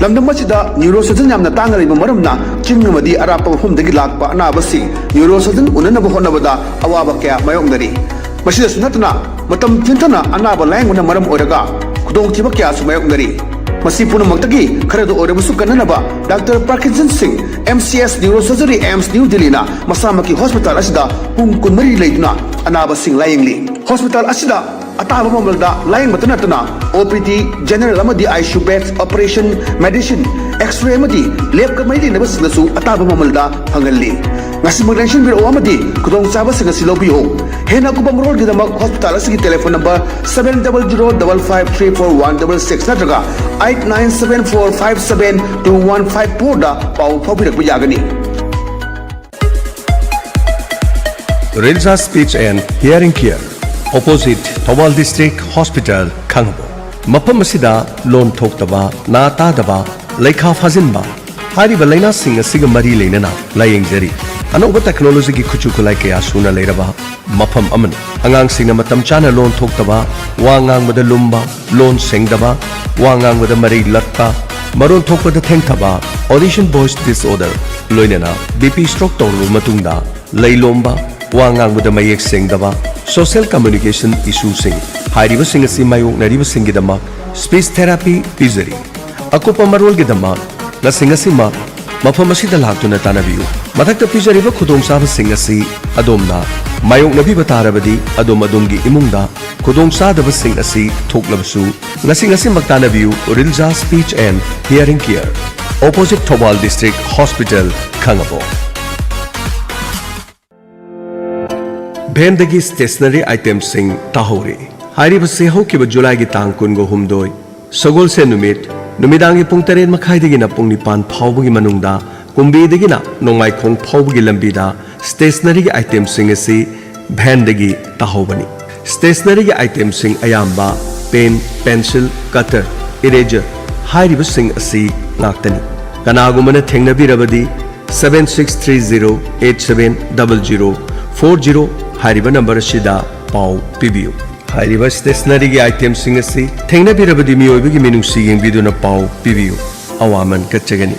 ꯂꯝꯗꯝ ꯑꯁꯤꯗ ꯅ꯭ꯌꯨꯔꯣ ꯁꯔꯖꯟ ꯌꯥꯝꯅ ꯇꯥꯡꯅ ꯂꯩꯕ ꯃꯔꯝꯅ ꯆꯤꯡ ꯑꯃꯗꯤ ꯑꯔꯥꯞꯄ ꯃꯐꯝꯗꯒꯤ ꯂꯥꯛꯄ ꯑꯅꯥꯕꯁꯤꯡ ꯅ꯭ꯌꯨꯔꯣ ꯁꯔꯖꯟ ꯎꯅꯅꯕ ꯍꯣꯠꯅꯕꯗ ꯑꯋꯥꯕ ꯀꯌꯥ ꯃꯥꯌꯣꯛꯅꯔꯤ꯫ ꯃꯁꯤꯗꯁꯨ ꯅꯠꯇꯅ ꯃꯇꯝ ꯊꯦꯡꯊꯅ ꯑꯅꯥꯕ ꯂꯥꯌꯦꯡꯕꯅ ꯃꯔꯝ ꯑꯣꯏꯔꯒ ꯈꯨꯗꯣꯡꯊꯤꯕ ꯀꯌꯥꯁꯨ ꯃꯥꯌꯣꯛꯅꯔꯤ꯫ ꯃꯁꯤ ꯄꯨꯝꯅꯃꯛꯇꯒꯤ ꯈꯔꯗ ꯑꯣꯏꯔꯕꯁꯨ ꯀꯟꯅꯅꯕ ꯗꯥꯛꯇꯔ ꯄ꯭ꯔꯀꯤꯟꯁꯟ ꯁꯤꯡ, M C S Neurosurgery, AIIMS New Delhi ꯅ ꯃꯁꯥꯃꯛꯀꯤ ꯍꯣꯁꯄꯤꯇꯥꯜ ꯑꯁꯤꯗ ꯄꯨꯡ ꯀꯨꯟꯃꯔꯤ ꯂꯩꯗꯨꯅ ꯑꯅꯥꯕꯁꯤꯡ ꯂꯥꯌꯦꯡꯂꯤ꯫ ꯍꯣꯁꯄꯤꯇꯥꯜ ꯑꯁꯤꯗ ꯑꯇꯥꯕ ꯃꯃꯜꯗ ꯂꯥꯌꯦꯡꯕꯇ ꯅꯠꯇꯅ O P D, general ꯑꯃꯗꯤ I C U beds, operation, medicine, X-ray ꯑꯃꯗꯤ ꯂꯦꯕꯀ ꯃꯔꯤ ꯂꯩꯅꯕꯁꯤꯡꯗꯁꯨ ꯑꯇꯥꯕ ꯃꯃꯜꯗ ꯐꯪꯍꯜꯂꯤ꯫ ꯉꯁꯤꯃꯛ ꯂꯦꯡꯁꯤꯟꯕꯤꯔꯛꯎ ꯑꯃꯗꯤ ꯈꯨꯗꯣꯡꯆꯥꯕꯁꯤꯡ ꯑꯁꯤ ꯂꯧꯕꯤꯌꯨ꯫ ꯍꯦꯟꯅ ꯑꯀꯨꯞꯄ ꯃꯔꯣꯜꯒꯤꯗꯃꯛ ꯍꯣꯁꯄꯤꯇꯥꯜ ꯑꯁꯤꯒꯤ telephone number seven double zero double five three four one double six ꯅꯠꯇ꯭ꯔꯒ eight nine seven four five seven two one five four ꯗ ꯄꯥꯎ ꯐꯥꯎꯕꯤꯔꯛꯄ ꯌꯥꯒꯅꯤ꯫ Rilza Speech and Hearing Care, opposite Thoubal District Hospital, ꯈꯥꯉꯕꯣꯛ꯫ ꯃꯐꯝ ꯑꯁꯤꯗ ꯂꯣꯟ ꯊꯣꯛꯇꯕ, ꯅꯥ ꯇꯥꯗꯕ, ꯂꯩꯈꯥ ꯐꯥꯖꯤꯟꯕ ꯍꯥꯏꯔꯤꯕ ꯂꯥꯏꯅꯥꯁꯤꯡ ꯑꯁꯤꯒ ꯃꯔꯤ ꯂꯩꯅꯅ ꯂꯥꯌꯦꯡꯖꯔꯤ꯫ ꯑꯅꯧꯕ ꯇꯦꯛꯅꯣꯂꯣꯖꯤꯒꯤ ꯈꯨꯠꯁꯨ ꯈꯨꯠꯂꯥꯏ ꯀꯌꯥ ꯁꯨꯅ ꯂꯩꯔꯕ ꯃꯐꯝ ꯑꯃꯅꯤ꯫ ꯑꯉꯥꯡꯁꯤꯡꯅ ꯃꯇꯝ ꯆꯥꯅ ꯂꯣꯟ ꯊꯣꯛꯇꯕ, ꯋꯥ ꯉꯥꯡꯕꯗ ꯂꯨꯝꯕ, ꯂꯣꯟ ꯁꯦꯡꯗꯕ, ꯋꯥ ꯉꯥꯡꯕꯗ ꯃꯔꯩ ꯂꯠꯄ, ꯃꯔꯣꯟ ꯊꯣꯛꯄꯗ ꯊꯦꯡꯊꯕ, audition voice disorder, ꯂꯣꯏꯅꯅ B P stroke ꯇꯧꯔꯕ ꯃꯇꯨꯡꯗ ꯂꯩ ꯂꯣꯝꯕ, ꯋꯥ ꯉꯥꯡꯕꯗ ꯃꯌꯦꯛ ꯁꯦꯡꯗꯕ, social communication issueꯁꯤꯡ ꯍꯥꯏꯔꯤꯕꯁꯤꯡ ꯑꯁꯤ ꯃꯥꯌꯣꯛꯅꯔꯤꯕꯁꯤꯡꯒꯤꯗꯃꯛ speech therapy ꯄꯤꯖꯔꯤ꯫ ꯑꯀꯨꯞꯄ ꯃꯔꯣꯜꯒꯤꯗꯃꯛ ꯉꯁꯤ ꯉꯁꯤꯃꯛ ꯃꯐꯝ ꯑꯁꯤꯗ ꯂꯥꯛꯇꯨꯅ ꯇꯥꯟꯅꯕꯤꯌꯨ꯫ ꯃꯊꯛꯇ ꯄꯤꯖꯔꯤꯕ ꯈꯨꯗꯣꯡꯆꯥꯕꯁꯤꯡ ꯑꯁꯤ ꯑꯗꯣꯝꯅ ꯃꯥꯌꯣꯛꯅꯕꯤꯕ ꯇꯥꯔꯕꯗꯤ, ꯑꯗꯣꯝ ꯑꯗꯣꯝꯒꯤ ꯏꯃꯨꯡꯗ ꯈꯨꯗꯣꯡꯆꯥꯗꯕꯁꯤꯡ ꯑꯁꯤ ꯊꯣꯛꯂꯕꯁꯨ, ꯉꯁꯤ ꯉꯁꯤꯃꯛ ꯇꯥꯟꯅꯕꯤꯌꯨ꯫ ꯔꯤꯜꯖꯥ Speech and Hearing Care, opposite Thoubal District Hospital, Khangabok. ꯚꯦꯟꯗꯒꯤ stationery itemꯁꯤꯡ ꯇꯥꯍꯧꯔꯤ꯫ ꯍꯥꯏꯔꯤꯕꯁꯤ ꯍꯧꯈꯤꯕ ꯖꯨꯂꯥꯏꯒꯤ ꯇꯥꯡ ꯀꯨꯟꯒ ꯍꯨꯝꯗꯣꯏ, ꯁꯒꯣꯜꯁꯦꯟ ꯅꯨꯃꯤꯠ, ꯅꯨꯃꯤꯗꯥꯡꯒꯤ ꯄꯨꯡ ꯇꯔꯦꯠ ꯃꯈꯥꯏꯗꯒꯤꯅ ꯄꯨꯡ ꯅꯤꯄꯥꯟ ꯐꯥꯎꯕꯒꯤ ꯃꯅꯨꯡꯗ ꯀꯨꯝꯕꯤꯗꯒꯤꯅ ꯅꯣꯡꯃꯥꯏꯈꯣꯡ ꯐꯥꯎꯕꯒꯤ ꯂꯝꯕꯤꯗ stationeryꯒꯤ itemꯁꯤꯡ ꯑꯁꯤ ꯚꯦꯟꯗꯒꯤ ꯇꯥꯍꯧꯕꯅꯤ꯫ Stationeryꯒꯤ itemꯁꯤꯡ ꯑꯌꯥꯝꯕ pen, pencil, cutter, eraser ꯍꯥꯏꯔꯤꯕꯁꯤꯡ ꯑꯁꯤ ꯉꯥꯛꯇꯅꯤ꯫ ꯀꯅꯥꯒꯨꯝꯕꯅ ꯊꯦꯡꯅꯕꯤꯔꯕꯗꯤ seven six three zero eight seven double zero four zero ꯍꯥꯏꯔꯤꯕ ꯅꯝꯕꯔ ꯑꯁꯤꯗ ꯄꯥꯎ ꯄꯤꯕꯤꯌꯨ꯫ ꯍꯥꯏꯔꯤꯕ stationeryꯒꯤ itemꯁꯤꯡ ꯑꯁꯤ ꯊꯦꯡꯅꯕꯤꯔꯕꯗꯤ ꯃꯤꯑꯣꯏꯕꯒꯤ ꯃꯤꯅꯨꯡꯁꯤ ꯌꯦꯡꯕꯤꯗꯨꯅ ꯄꯥꯎ ꯄꯤꯕꯤꯌꯨ꯫ ꯑꯋꯥꯃꯟ ꯀꯠꯆꯒꯅꯤ꯫